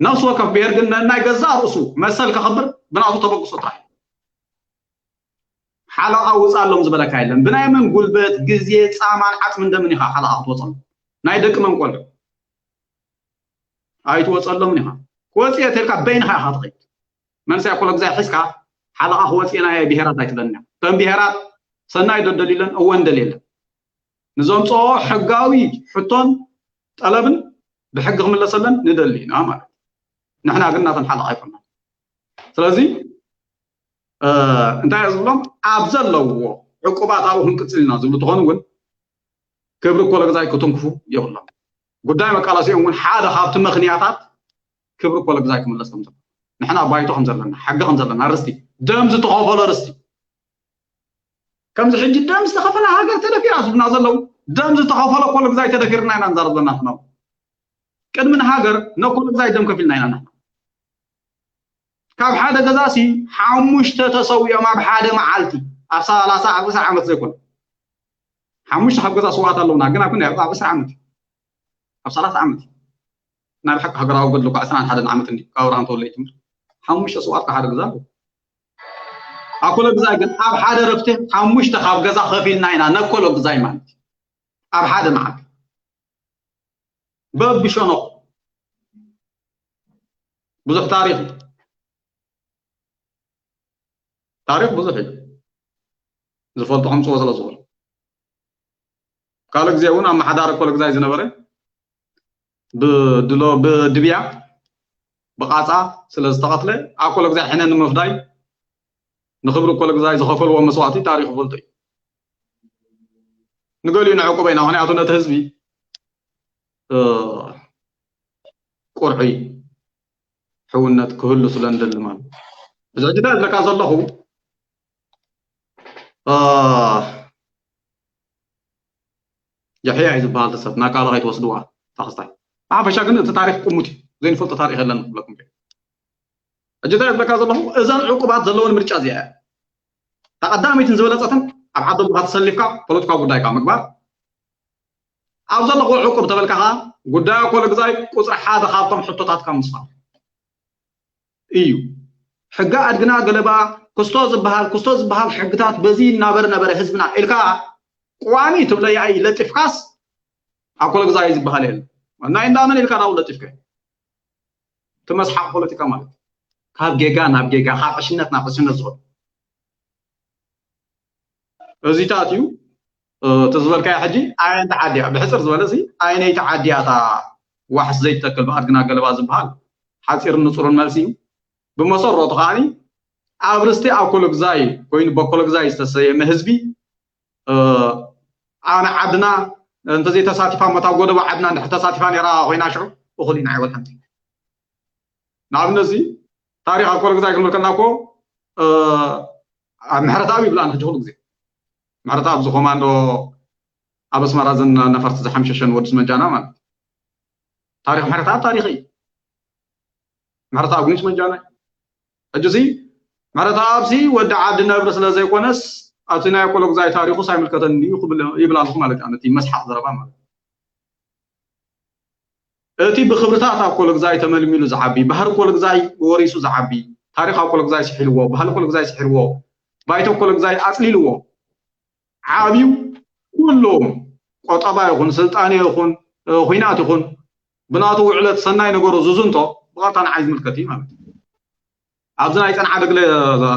ነፍሲ ወከፍ ብሄር ግን ነናይ ገዛእ ርእሱ መሰል ከኽብር ብናቱ ተበግሶ ጥራሕ ሓለቓ ውፃሎም ዝበለካ የለን ብናይ መን ጉልበት ግዜ ፃማን ዓፅሚ እንደምን ኢኻ ሓለቓ ክትወፀሎም ናይ ደቂ መን ቆልዑ ኣይትወፀሎምን ኢኻ ክወፅእ ተልካ በይንኻ ኢኻ ትኸይድ መንእሰይ ኣኮለግዛይ ሒዝካ ሓለቓ ክወፅእና እየ ብሄራት ኣይትብለኒ እተን ብሄራት ሰናይ ዶ ደልዩለን እወ እንደልየለን ንዘምፅኦ ሕጋዊ ሕቶን ጠለብን ብሕጊ ክምለሰለን ንደሊ ኢና ማለት ንሕና ግን ናተን ሓለቓ ኣይኮና ስለዚ እንታይ እየ ዝብሎም ኣብ ዘለዎ ዕቁባት ኣብኡ ክንቅፅል ኢና ዝብሉ ትኾኑ እውን ክብሪ ኮለግዛይ ክትንክፉ የብሎም ጉዳይ መቃለሲኦም እውን ሓደ ካብቲ ምኽንያታት ክብሪ ኮለግዛይ ክምለስ ከም ዘሎ ንሕና ባይቶ ከም ዘለና ሕጊ ከም ዘለና ርስቲ ደም ዝተኸፈሎ ርስቲ ከምዚ ሕጂ ደም ዝተኸፈለ ሃገር ተደፊራ ዝብና ዘለዉ ደም ዝተኸፈለ ኮለግዛይ ተደፊርና ኢና ንዛረብ ዘለና ሕና ቅድሚ ንሃገር ነኮለግዛይ ደም ከፊልና ኢና ንሕና ካብ ሓደ ገዛሲ ሓሙሽተ ተሰዊኦም ኣብ ሓደ መዓልቲ ኣብ ሰላሳ ኣብ ዕስራ ዓመት ዘይኮነ ሓሙሽተ ካብ ገዛ ስዋኣት ኣለውና ግን ኣብ ኣብ ዕስራ ዓመት ኣብ ሰላሳ ዓመት ናይ ብሓቂ ሃገራዊ ገድሊ እኳ ዕስራን ሓደን ዓመት እንዲ ካብ ኣብርሃም ተወለ ይትምር ሓሙሽተ ስዋኣት ካብ ሓደ ገዛ ኣለዎ ኣኮሎ ግዛይ ግን ኣብ ሓደ ረፍቲ ሓሙሽተ ካብ ገዛ ከፊልና ኢና ነኮሎ ግዛይ ማለት ኣብ ሓደ መዓልቲ በብሸነኹ ብዙሕ ታሪኽ ታሪኽ ብዙሕ እዩ ዝፈልጡ ከምፅዎ ስለ ዝኽእሉ። ካልእ ግዜ እውን ኣመሓዳሪ ኮለግዛይ ዝነበረ ብድሎ ብድብያ ብቓፃ ስለ ዝተቐትለ ኣብ ኮለግዛይ ሕነ ንምፍዳይ ንኽብሪ ኮለግዛይ ዝኸፈልዎ መስዋእቲ ታሪኽ ይፈልጦ እዩ። ንገሊኡ ንዕቁበ ኢና፣ ምክንያቱ ነቲ ህዝቢ ቁርዑይ ሕውነት ክህሉ ስለ ንደሊ ማለት። እዚ ሕጂ እንታይ ዝብለካ ዘለኹ ጃሕያ እዩ ዝበሃል ተሰብ ናብ ቃልኻ ኣይትወስድዋ ታኽስታይ። ብሓፈሻ ግን እቲ ታሪክ ቁሙት እዩ፣ ዘይንፈልጦ ታሪክ የለን ክብለኩም። ሕጂ እንታይ ዝብለካ ዘለኹ እዘን ዕቁባት ዘለወን ምርጫ እዚኣ እያ። እታ ቀዳመይትን ዝበለፀትን ኣብ ዓዲ ኣቦኻ ተሰሊፍካ ፖለቲካዊ ጉዳይካ ምግባር፣ ኣብ ዘለኹ ዕቁብ ተበልካ ኸዓ ጉዳይ ኣኮለግዛይ ቁፅሪ ሓደ ካብቶም ሕቶታትካ ምስፋር እዩ። ሕጊ ኣድግና ገለባ ክስቶ ዝበሃል ክስቶ ዝበሃል ሕግታት በዚ እናበረ ነበረ ህዝብና ኢልካ ቋሚ ትብለያ ለጢፍካስ ኣኮለግዛይ ዝበሃል የለ። ናይ እንዳመን ኢልካ ናብኡ ለጢፍካ እቲ መስሓቕ ፖለቲካ ማለት ካብ ጌጋ ናብ ጌጋ ካብ ዕሽነት ናብ ዕሽነት ዝኸዱ እዚታት እዩ። እቲ ዝበልካዮ ሕጂ ኣየንቲ ዓዲ እያ ብሕፅር ዝበለ እዚ ኣየነይቲ ዓዲ እያ እታ ዋሕስ ዘይትተክል ብኣድግና ገለባ ዝበሃል ሓፂርን ንፁርን መልሲ እዩ። ብመሰረቱ ከዓኒ ኣብ ርስቲ ኣኮሎግዛይ ኮይኑ በኮሎግዛይ ዝተሰየመ ህዝቢ ኣነ ዓድና እንተዘይተሳቲፋ መታ ጎደቦ ዓድና እንድሕር ተሳቲፋ ነራ ኮይና ሽዑ እኹል ኢና ኣይወልሐንቲ ንኣብነት እዚ ታሪክ ኣኮሎግዛይ ክንብል ከና እኮ ኣብ ምሕረተኣብ ይብላ ንሕጂ ኩሉ ግዜ ምሕረተኣብ እዚ ኮማንዶ ኣብ ኣስመራ ዘን ነፈርቲ ዝሓምሸሸን ወዲ ስመጃና ማለት ታሪክ ምሕረተኣብ ታሪክ እዩ ምሕረተኣብ ግን ስመጃና እዩ ሕጂ እዚ ምሕረተኣብሲ ወዲ ዓዲ ነብሪ ስለ ዘይኮነስ ኣብቲ ናይ ኣኮሎግዛይ ታሪኩስ ኣይምልከተን እዩ ክብል ይብል ኣለኹ ማለት እዩ ነቲ መስሓቅ ዘረባ ማለት እቲ ብክብርታት ኣኮሎግዛይ ተመልሚሉ ዝዓቢ ባህሪ ኮሎግዛይ ወሪሱ ዝዓቢ ታሪክ ኣኮሎግዛይ ስሒልዎ ባህሊ ኮሎግዛይ ስሒልዎ ባይቶ ኮሎግዛይ ኣፅሊልዎ ዓብዩ ኩሎም ቆጠባ ይኹን ስልጣኔ ይኹን ኹናት ይኹን ብናቱ ውዕለት ሰናይ ነገሩ ዝዝንቶ ብቐጥታ ንዓይ ዝምልከት እዩ ማለት እዩ ኣብዚ ናይ ፀንዓ ደግለ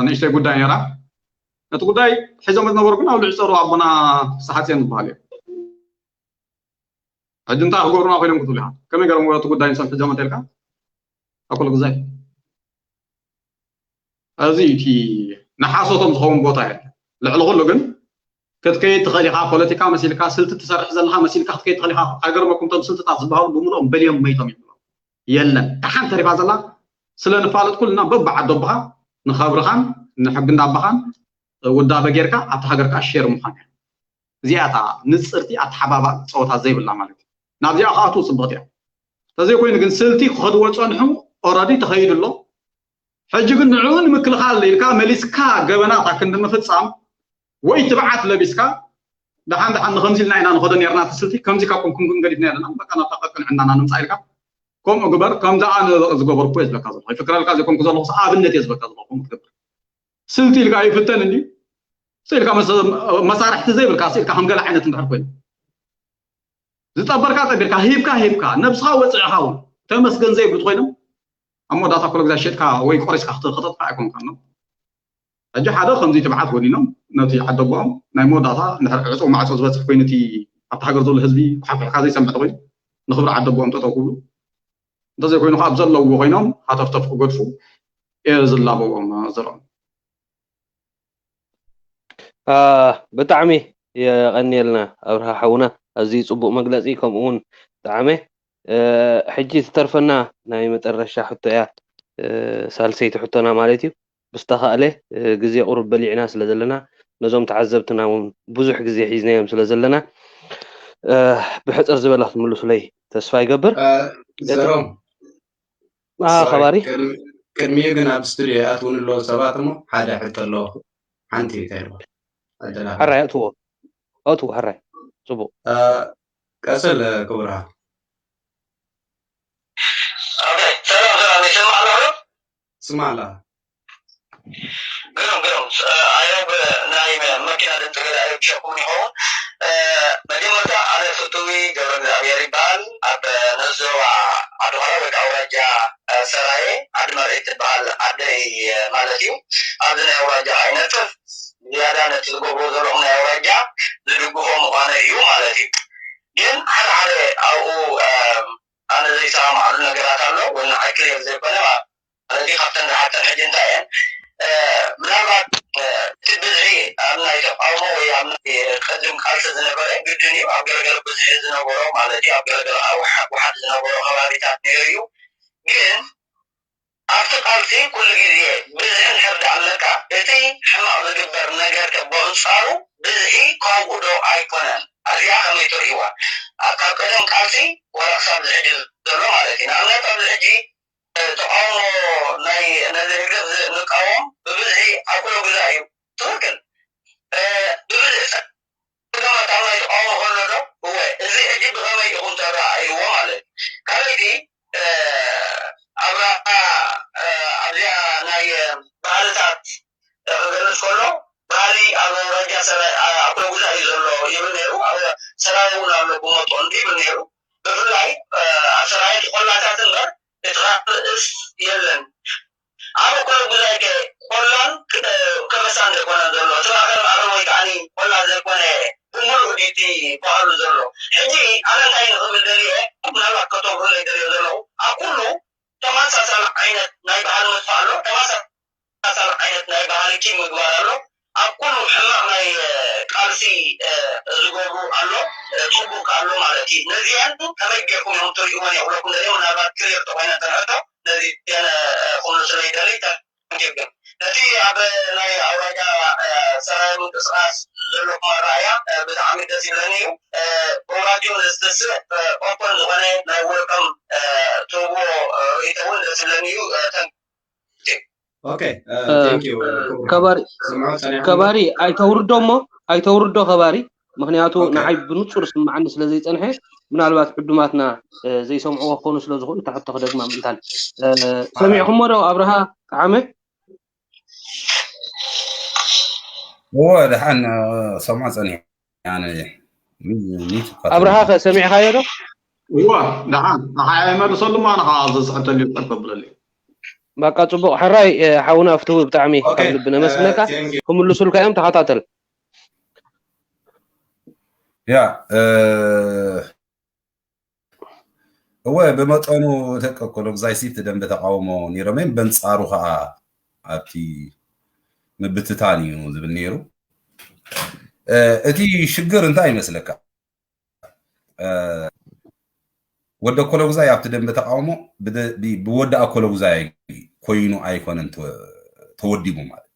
ንእሽተይ ጉዳይ ነራ ነቲ ጉዳይ ሒዞም ዝነበሩ ግን ኣብ ልዕሊ ፀሩ ኣቦና ሰሓፅዮን ዝበሃል እዮም ሕጂ እንታይ ክገብሩና ኮይኖም ክትብል ኢኻ ከመይ ገሮም እቲ ጉዳይ ንሰብ ሒዞም እንተልካ ኣኩሉ ግዜ እዚ እቲ ንሓሶቶም ዝኸውን ቦታ የለ ልዕሊ ኩሉ ግን ክትከይድ ትኽእል ኢኻ ፖለቲካ መሲልካ ስልቲ ትሰርሕ ዘለኻ መሲልካ ክትከይድ ትኽእል ኢኻ ኣይገርመኩም እቶም ስልትታት ዝበሃሉ ብምልኦም በልዮም መይቶም ይብሎም የለን ደሓን ተሪፋ ዘላ ስለ ንፋለጥ ኩልና በብዓዲ ኣቦኻ ንኸብርኻን ንሕጊ እንዳባኻን ውዳበ ጌርካ ኣብቲ ሃገር ከዓ ሼር ምዃን እያ እዚኣ እታ ንፅርቲ ኣተሓባባእ ፀወታ ዘይብላ ማለት እዩ ናብዚኣ ከኣትዉ ፅብቕቲ እያ ተዘይኮይኑ ግን ስልቲ ክኸድዎ ፀንሑ ኦረዲ ተኸይዱ ኣሎ ሕጂ ግን ንዕኡ ንምክልኻል ኢልካ መሊስካ ገበናት ኣክንዲ ምፍፃም ወይ ትብዓት ለቢስካ ደሓን ደሓን ንኸምዚ ኢልና ኢና ንኸዶ ነርና እቲ ስልቲ ከምዚ ካብ ኮንኩም ግን ገዲፍና ኣለና በቃ ናብታ ቀቅንዕናና ንምፃእ ኢልካ ከምኡ ግበር ከምዚ ኣነ ዝገበርኩ እየ ዝብለካ ዘለኹ ይፍክረልካ ዘይኮንኩ ዘለኹ ኣብነት እየ ዝበልካ ዘለኹ ከምኡ ትገብር ስልቲ ኢልካ ይፍተን እንዲ ስኢልካ መሳርሕቲ ዘይብልካ ስኢልካ ከም ገለ ዓይነት እንድሕር ኮይኑ ዝጠበርካ ጠቢርካ ሂብካ ሂብካ ነብስኻ ወፅዕኻ እውን ተመስገን ዘይብሉ ኮይኖም ኣብ መወዳእታ ኮሎ ግዛ ሸጥካ ወይ ቆሪስካ ክትኸጠጥካ ኣይኮንካን ሕጂ ሓደ ከምዚ ትብዓት ወዲኖም ነቲ ዓደቦኦም ናይ መወዳእታ እንድሕር ዕፁ ማዕፆ ዝበፅሕ ኮይኑ እቲ ኣብቲ ሃገር ዘሎ ህዝቢ ኩሓኩሕካ ዘይሰምዕ ተኮይኑ ንክብሪ ዓደቦኦም ጠጠው ክብሉ እንተዘይኮይኑ ካብ ዘለውዎ ኮይኖም ሃተፍተፍ ክገድፉ እየ ዝላበዎም ዘርኦም ብጣዕሚ የቐንየልና ኣብርሃ ሓውና ኣዝዩ ፅቡቅ መግለፂ ከምኡ እውን ብጣዕሚ ሕጂ ትተርፈና ናይ መጠረሻ ሕቶ እያ ሳልሰይቲ ሕቶና ማለት እዩ ብዝተኻእለ ግዜ ቁሩብ በሊዕና ስለ ዘለና ነዞም ተዓዘብትና እውን ብዙሕ ግዜ ሒዝናዮም ስለ ዘለና ብሕፅር ዝበለ ክትምልሱለይ ተስፋ ይገብር ዘሮም ከባሪ ቅድሚኡ ግን ኣብ ስቱድዮ ይኣትውን ኣለዉ ሰባት እሞ ሓደ ሕቶ ኣለዎ ሓንቲ እንታይ ሕራይ ኣትዎ ኣትዎ ሕራይ ፅቡቅ ቀስል ክቡርሃ ሰላም ሰላም ይሰማዕ ኣሎ ስማላ ግሩም ግሩም ኣየብ ናይ መኪና ድምፂ ገለ ኣይረብሸኩም ይኸውን መጀመርታ ኣነ ፍትዊ ገብረ እግዚኣብሔር ይበሃል ኣብ ነዞባ ዓድኋራ ወይ ከዓ ኣውራጃ ሰራየ ዓዲ መርዒ ትበሃል ዓደይ ማለት እዩ ኣብዚ ናይ ኣውራጃ ኣይነጥፍ ነቲ ዝገብሮ ዘለኹም ናይ ኣውራጃ ዝድግፎ ምዃነ እዩ ማለት እዩ። ግን ሓደ ሓደ ኣብኡ ኣነ ዘይሰማማዓሉ ነገራት ኣሎ፣ ወይ ንዓይ ክሊር ዘይኮነ ማለት እዩ። ካብተን ዝሓተን ሕጂ እንታይ እየን? ምናልባት እቲ ብዝሒ ኣብ ናይ ተቃውሞ ወይ ኣብ ናይ ቅድም ቃልሲ ዝነበረ ግድን እዩ። ኣብ ገለገለ ብዝሒ ዝነበሮ ማለት እዩ፣ ኣብ ገለገለ ውሓድ ዝነበሮ ከባቢታት ነይሩ እዩ። ግን ኣብቲ ቃልሲ ኩሉ ግዜ ብዝሒ እንድሕር ደኣ ኣለካ፣ እቲ ሕማቕ ዝግበር ነገር ከ ብኣንጻሩ ብዝሒ ካብኡ ዶ ኣይኮነን? ኣዚኣ ከመይ ትርእይዋ? ካብ ቀደም ቃልሲ ዋላ ክሳብ ዝሕጂ ዘሎ ማለት እዩ። ንኣብነት ኣብዚ ሕጂ ተቃውሞ ናይ ነዚ ህግደፍ ንቃወም ብብዝሒ ኣኩሎ ግዛ እዩ። ትኽክል። ብብዝሒ ጸገማት ኣብ ናይ ተቃውሞ ከሎ ዶ? እወ፣ እዚ ሕጂ ብኸመይ ኢኹም ተረኣእይዎ ማለት እዩ። ካልኣይቲ ኣብራ ኣብዚኣ ናይ ባህልታት ክገልጽ ከሎ ባህሊ ኣብ ረጃ ሰራይ ኣኩሎ ግዛ እዩ ዘሎ ይብል ነይሩ። ኣብ ሰራይ እውን ኣሎ ብመጠኑ ይብል ነይሩ። ብፍላይ ኣብ ሰራይ ቆላታት እምበር እቲ ካልእ ርእስ የለን። ኣብ ኩሉ ጉዳይ ከ ቆላን ከበሳን ዘይኮነ ዘሎ እቲ ማእከል ማእከል ወይ ከዓኒ ቆላ ዘይኮነ ብምሉእ ድዩ እቲ ባህሉ ዘሎ? ሕጂ ኣነ እንታይ ንኽብል ደልየ ምናልባት ከተብሩለይ ደልዮ ዘለኹ ኣብ ኩሉ ተመሳሳሊ ዓይነት ናይ ባህሊ ምጥፋእ ኣሎ፣ ተመሳሳሊ ዓይነት ናይ ባህሊ ኪም ምግባር ኣሎ። ኣብ ኩሉ ሕማቕ ናይ ቃልሲ ዝገብሩ ኣሎ፣ ፅቡቅ ኣሎ ማለት እዩ። ነዚአን ከመይ ጌርኩም እዮም ትሪእወን የብለኩም ደልየ ምናልባት ክሊር ተኮይነ ተንሕቶ ነዚአን ክምልሱለይ ይደሊ። ነቲ ኣብ ናይ ኣውራጃ ሰራዊ ምንቅስቃስ ዘለኩም ኣረኣያ ብጣዕሚ ደስ ይብለኒ እዩ። ብውራጅም ንዝትስእ ኦፐን ዝኾነ ናይ ወልቀም ትህብዎ ርእይቶ እውን ደስ ይብለኒ እዩ። ከባሪ ከባሪ ኣይተውርዶ እሞ ኣይተውርዶ ከባሪ ምክንያቱ ንዓይ ብንጹር ስምዓኒ ስለ ዘይጸንሐ ምናልባት ዕዱማትና ዘይሰምዕዎ ክኾኑ ስለ ዝኽእሉ እታ ሕቶ ክደግማ ምእንታን ሰሚዕኹሞ ዶ ኣብርሃ ጠዓመ እወ ደሓን ሰምዖ ጸኒሐ ኣነ ኣብርሃ ከ ሰሚዕኻዮ ዶ እወ ደሓን ንዓይ ኣይመልሰሉ ማ ንኻ ዘዝሕተልዩ ጠበብለልዩ በቃ ጽቡቕ ሕራይ ሓውና ፍትዊ ብጣዕሚ ካብ ልቢ ነመስግነካ ክምልሱልካ እዮም ተኸታተል ያ እወ ብመጠኑ ተቀኮሎ ግዛይ ሲት ደንበ ተቃውሞ ነይሮም በንጻሩ ከዓ ኣብቲ ምብትታን እዩ ዝብል ነይሩ እቲ ሽግር እንታይ ይመስለካ ወዲ ኣኮለጉዛይ ኣብቲ ደንበ ተቃውሞ ብወዲ ኣኮለጉዛይ ኮይኑ ኣይኮነን ተወዲቡ ማለት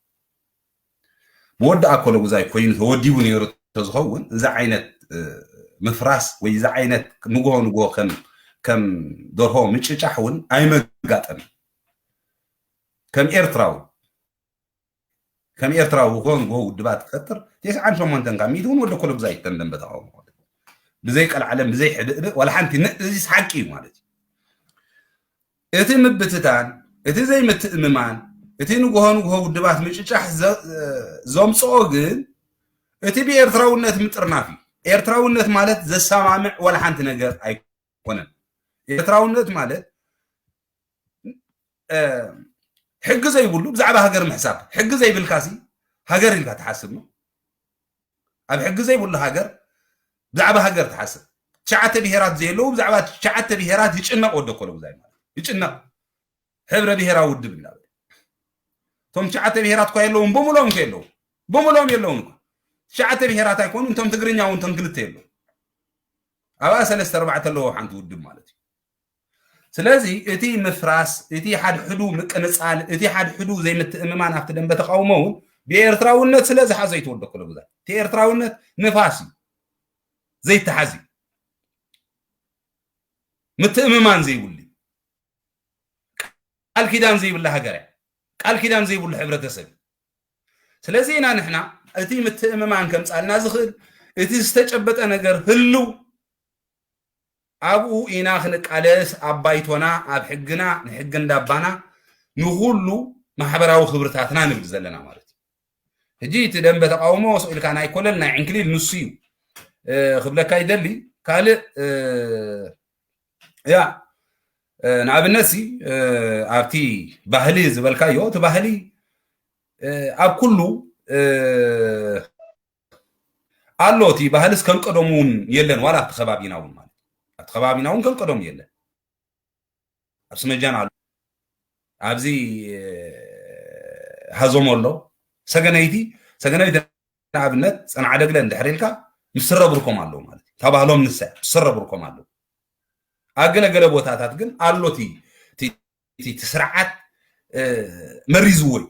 ብወዲ ኣኮለጉዛይ ኮይኑ ተወዲቡ ነይሩ ተዝኸውን እዚ ዓይነት ምፍራስ ወይ እዚ ዓይነት ንግሆ ንግሆ ከም ከም ደርሆ ምጭጫሕ እውን ኣይመጋጠምን ከም ኤርትራዊ ከም ኤርትራዊ ንግሆ ንግሆ ውድባት ክፈጥር ተስዓን ሸሞንተን ካብ ሚእቲ እውን ወዲ ኣኮለጉዛይ ተን ደንበ ተቃውሞ ብዘይ ቀልዓለም ብዘይ ሕብእብእ ዋላ ሓንቲ እዚ ሓቂ እዩ ማለት እዩ እቲ ምብትታን እቲ ዘይምትእምማን እቲ ንግሆ ንግሆ ውድባት ምጭጫሕ ዘምፅኦ ግን እቲ ብኤርትራውነት ምጥርናፍ እዩ ኤርትራውነት ማለት ዘሰማምዕ ዋላ ሓንቲ ነገር ኣይኮነን ኤርትራውነት ማለት ሕጊ ዘይብሉ ብዛዕባ ሃገር ምሕሳብ ሕጊ ዘይብልካሲ ሃገር ኢልካ ትሓስብ ነው ኣብ ሕጊ ዘይብሉ ሃገር ብዛዕባ ሃገር ትሓስብ ትሽዓተ ብሄራት ዘየለዉ ብዛዕባ ትሽዓተ ብሄራት ይጭነቕ ወደ ኮለጉዛይ ማለት ይጭነቕ ሕብረ ብሄራዊ ውድብ እንዳበለ እቶም ትሽዓተ ብሄራት እኳ የለውን ብምሎም ከ የለዉ ብምሎም የለውን እኳ ትሽዓተ ብሄራት ኣይኮኑ እቶም ትግርኛ እውን እቶም ክልተ የለዉ ኣብኣ ሰለስተ ኣርባዕተ ኣለዎ ሓንቲ ውድብ ማለት እዩ ስለዚ እቲ ምፍራስ እቲ ሓድሕዱ ምቅንፃል እቲ ሓድሕዱ ዘይምትእምማን ኣብቲ ደንበ ተቃውሞ እውን ብኤርትራውነት ስለ ዝሓዘ ይትወደ ክሎ ግዛት እቲ ኤርትራውነት ንፋስ እዩ ዘይተሓዝ እዩ ምትእምማን ዘይብሉ ቃል ኪዳን ዘይብላ ሃገር እያ ቃል ኪዳን ዘይብሉ ሕብረተሰብ እዩ ስለዚ ኢና ንሕና እቲ ምትእምማን ከምፃልና ዝኽእል እቲ ዝተጨበጠ ነገር ህልው ኣብኡ ኢና ክንቃለስ ኣብ ባይቶና ኣብ ሕግና ንሕጊ እንዳባና ንኩሉ ማሕበራዊ ክብርታትና ንብል ዘለና ማለት እዩ ሕጂ እቲ ደንበ ተቃውሞ ስኢልካ ናይ ኮለል ናይ ዕንክሊል ንሱ እዩ ክብለካ ይደሊ ካልእ ያ ንኣብነት ሲ ኣብቲ ባህሊ ዝበልካዮ እቲ ባህሊ ኣብ ኩሉ ኣሎ። እቲ ባህልስ ከም ቀደሙ እውን የለን፣ ዋላ ኣብቲ ከባቢና እውን ማለት ኣብቲ ከባቢና እውን ከም ቀደሙ የለን። ኣብ ስመጃን ኣሎ፣ ኣብዚ ሃዞሞ ኣሎ። ሰገነይቲ ሰገነይቲ ንኣብነት ጸናዕደግለ እንድሕር ኢልካ ምስ ስረ ብርኮም ኣለዉ ማለት እዩ። እታ ባህሎም ንሳ እያ፣ ምስ ስረ ብርኮም ኣለዉ። ኣብ ገለገለ ቦታታት ግን ኣሎ እቲ ስርዓት መሪዝዎ እዩ።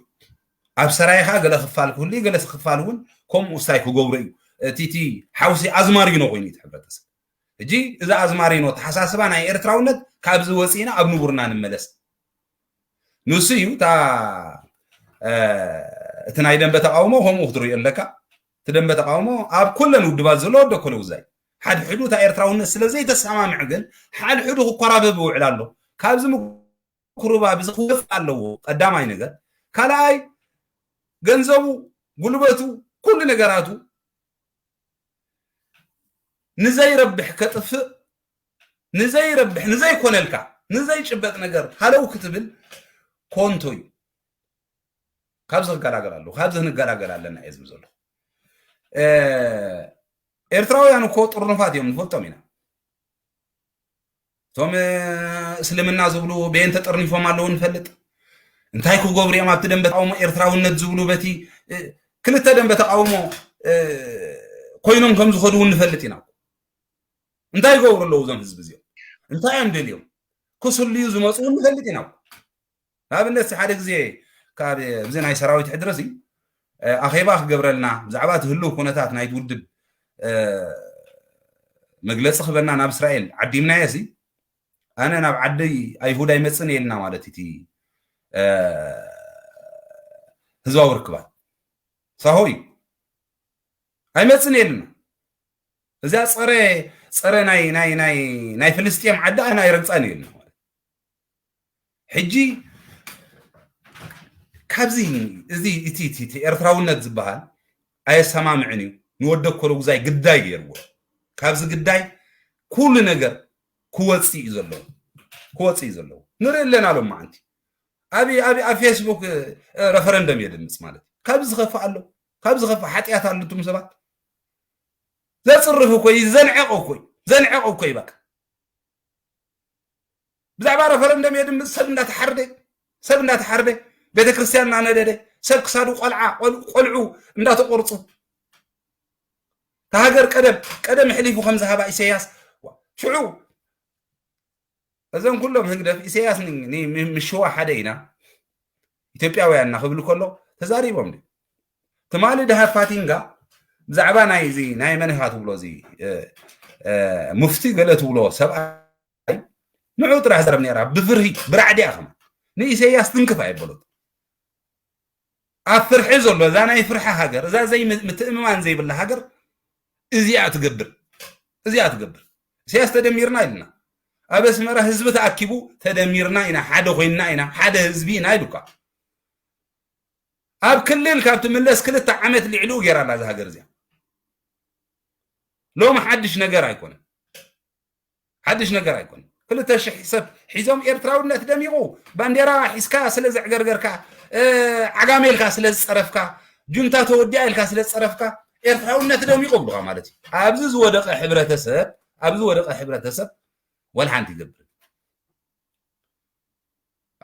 ኣብ ሰራይ ኸዓ ገለ ክፋል ክህሉ እዩ፣ ገለ ክፋል እውን ከምኡ ስታይ ክገብሮ እዩ። እቲ ሓውሲ ኣዝማሪኖ ኮይኑ እዩ እቲ ሕብረተሰብ። ሕጂ እዚ ኣዝማሪኖ ተሓሳስባ ናይ ኤርትራውነት ካብዚ ወፂእና ኣብ ንቡርና ንመለስ። ንሱ እዩ እታ እቲ ናይ ደንበ ተቃውሞ ከምኡ ክትሪኦ ኣለካ። እቲ ደንበ ተቃውሞ ኣብ ኩለን ውድባት ዘሎ ወደ ኮለውዛይ ሓድሕዱ እታ ኤርትራውነት ስለ ዘይተሰማምዕ ግን ሓድሕዱ ክኮራበብ ይውዕል ኣሎ። ካብዚ ምኩርባብ እዚ ክወፅእ ኣለዎ። ቀዳማይ ነገር። ካልኣይ ገንዘቡ፣ ጉልበቱ፣ ኩሉ ነገራቱ ንዘይረብሕ ከጥፍእ፣ ንዘይረብሕ፣ ንዘይኮነልካ፣ ንዘይጭበጥ ነገር ሃለው ክትብል ኮንቶ እዩ። ካብዚ ክገላገል ኣለዎ፣ ካብዚ ክንገላገል ኣለና እየ ዝብል ዘለኹ። ኤርትራውያን እኮ ጥርኑፋት እዮም፣ ንፈልጦም ኢና። እቶም እስልምና ዝብሉ በየን ተጠርኒፎም ኣለዉ ንፈልጥ። እንታይ ክገብሩ እዮም ኣብቲ ደንበ ተቃውሞ ኤርትራውነት ዝብሉ በቲ ክልተ ደንበ ተቃውሞ ኮይኖም ከም ዝኸዱ እውን ንፈልጥ ኢና። እንታይ ይገብሩ ኣለዉ እዞም ህዝቢ እዚኦም? እንታይ እዮም ደልዮም? ክስልዩ ዝመፁ እውን ንፈልጥ ኢና። ንኣብነት ሓደ ግዜ ካብ እዚ ናይ ሰራዊት ሕድሪ እዚ ኣኼባ ክገብረልና ብዛዕባ እቲ ህልው ኩነታት ናይቲ ውድብ መግለፂ ክበና ናብ እስራኤል ዓዲምናዮ ሲ ኣነ ናብ ዓዲ ኣይሁድ ኣይመፅን የልና ማለት እቲ ህዝባዊ ርክባት ሳሆ እዩ ኣይመፅን የልና እዚኣ ፀረ ፀረ ናይ ናይ ናይ ናይ ፍልስጤም ዓዲ ኣነ ኣይረግፃን የልና ማለት ሕጂ ካብዚ እዚ እቲ እቲ ኤርትራውነት ዝበሃል ኣየሰማምዕን እዩ ንወደ ኮለጉዛይ ግዳይ ገይርዎ ካብዚ ግዳይ ኩሉ ነገር ክወፅእ እዩ ዘለዎ ክወፅእ እዩ ዘለዎ ንርኢ ኣለና ሎም መዓንቲ ኣብ ኣብ ኣብ ፌስቡክ ረፈረንደም የድምፅ ማለት እዩ ካብዚ ዝኸፍእ ኣሎ ካብዚ ዝኸፍእ ሓጢኣት ኣሎ እቱም ሰባት ዘፅርፍ እኮ እዩ ዘንዕቕ እኮ እዩ ዘንዕቕ እኮ እዩ በቃ ብዛዕባ ረፈረንደም እየ ድምፅ ሰብ እንዳተሓርደ ሰብ እንዳተሓርደ ቤተክርስትያን እናነደደ ሰብ ክሳዱ ቆልዓ ቆልዑ እንዳተቆርፁ ተሃገር ቀደም ቀደም ሕሊፉ ከምዝሃባ ኢሰያስ ሽዑ እዞም ኩሎም ህግደፍ ኢሰያስ ምሽዋ ሓደ ኢና ኢትዮጵያውያን ኢና ክብል ከሎ ተዛሪቦም ድ ትማሊ ድሃ ፋቲንጋ ብዛዕባ ናይ እዚ ናይ መን ኢኻ ትብሎ እዚ ሙፍቲ ገለ ትብሎ ሰብኣይ ንዑ ጥራሕ ዘረብ ነራ ብፍርሂ ብራዕዲ ኣኸማ ንኢሰያስ ትንክፍ ኣይበሎት ኣብ ፍርሒ ዘሎ እዛ ናይ ፍርሒ ሃገር እዛ ዘይ ምትእምማን ዘይብላ ሃገር እዚኣ ትገብር እዚኣ ትገብር ኢሰያስ ተደሚርና ኢልና ኣብ ኣስመራ ህዝቢ ተኣኪቡ ተደሚርና ኢና ሓደ ኮይንና ኢና ሓደ ህዝቢ ኢና ኢሉካ ኣብ ክልል ካብ ትምለስ ክልተ ዓመት ልዕሊኡ ገይራ ኣላ እዛ ሃገር እዚኣ ሎም ሓድሽ ነገር ኣይኮነን ሓድሽ ነገር ኣይኮነን ክልተ ሽሕ ሰብ ሒዞም ኤርትራውነት ደሚቑ ባንዴራ ሒዝካ ስለ ዘዕገርገርካ ዓጋመ ኢልካ ስለ ዝፀረፍካ ጁንታ ተወዲኣ ኢልካ ስለ ዝፀረፍካ ኤርትራውነት ደሚቑ ብሉካ ማለት እዩ ኣብዚ ዝወደቐ ሕብረተሰብ ኣብዚ ዝወደቐ ሕብረተሰብ ወላ ሓንቲ ይገብር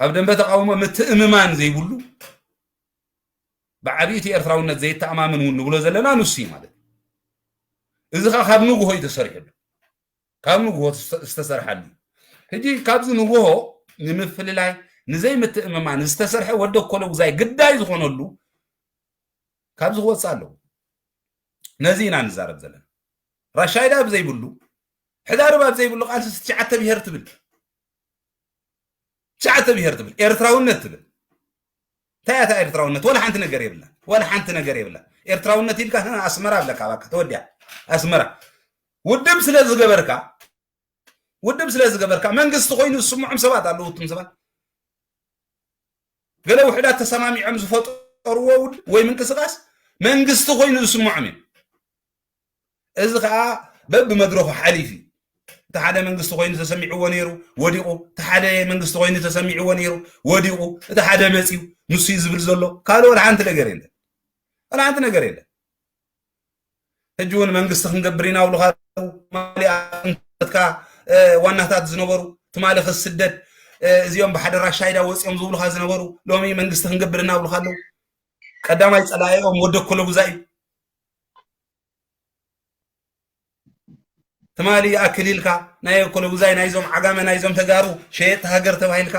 ኣብ ደንበ ተቃውሞ ምትእምማን ዘይብሉ ብዓብይቲ ኤርትራውነት ዘይተኣማምን እውን ንብሎ ዘለና ንሱ እዩ ማለት እዩ እዚ ከዓ ካብ ንጉሆ እዩ ተሰሪሕሉ ካብ ንጉሆ ዝተሰርሓሉ እዩ ሕጂ ካብዚ ንጉሆ ንምፍልላይ ንዘይምትእምማን ዝተሰርሐ ወደ ኮለጉዛይ ግዳይ ዝኾነሉ ካብዚ ክወፅእ ኣለዎ ነዚ ኢና ንዛረብ ዘለና ራሻይዳ ብዘይብሉ ሕዳርብ ኣብ ዘይብሉ ቃልሲ ትሽዓተ ብሄር ትብል ትሽዓተ ብሄር ትብል ኤርትራውነት ትብል እንታይ እታ ኤርትራውነት ወላ ሓንቲ ነገር የብላ ወላ ሓንቲ ነገር የብላ ኤርትራውነት ኢልካ ኣስመራ ኣለካ ባካ ተወዲያ ኣስመራ ውድብ ስለ ዝገበርካ ውድብ ስለ ዝገበርካ መንግስቲ ኮይኑ ዝስምዖም ሰባት ኣለዉ እቱም ሰባት ገለ ውሕዳት ተሰማሚዖም ዝፈጠርዎ ውድብ ወይ ምንቅስቃስ መንግስቲ ኮይኑ ዝስምዖም እዩ እዚ ከዓ በብመድረኹ ሓሊፉ እዩ እቲ ሓደ መንግስቲ ኮይኑ ተሰሚዕዎ ነይሩ ወዲቑ እቲ ሓደ መንግስቲ ኮይኑ ተሰሚዕዎ ነይሩ ወዲቑ እቲ ሓደ መፅዩ ንሱ እዩ ዝብል ዘሎ ካልእ ወላ ሓንቲ ነገር የለን ዋላ ሓንቲ ነገር የለን። ሕጂ እውን መንግስቲ ክንገብር ኢና ብሉካ ኣለዉ። ትማሊ ኣንተትካ ዋናታት ዝነበሩ ትማሊ ክስደድ እዚኦም ብሓደራ ሻይዳ ወፂኦም ዝብሉካ ዝነበሩ ሎሚ መንግስቲ ክንገብር ኢና ብሉካ ኣለዉ። ቀዳማይ ፀላኢኦም ወዲ ኣኮለጉዛይ እዩ። ትማሊ ይኣክል ኢልካ ናይ ኣኮለጉዛይ ናይዞም ዓጋመ ናይዞም ተጋሩ ሸየጥቲ ሃገር ተባሂልካ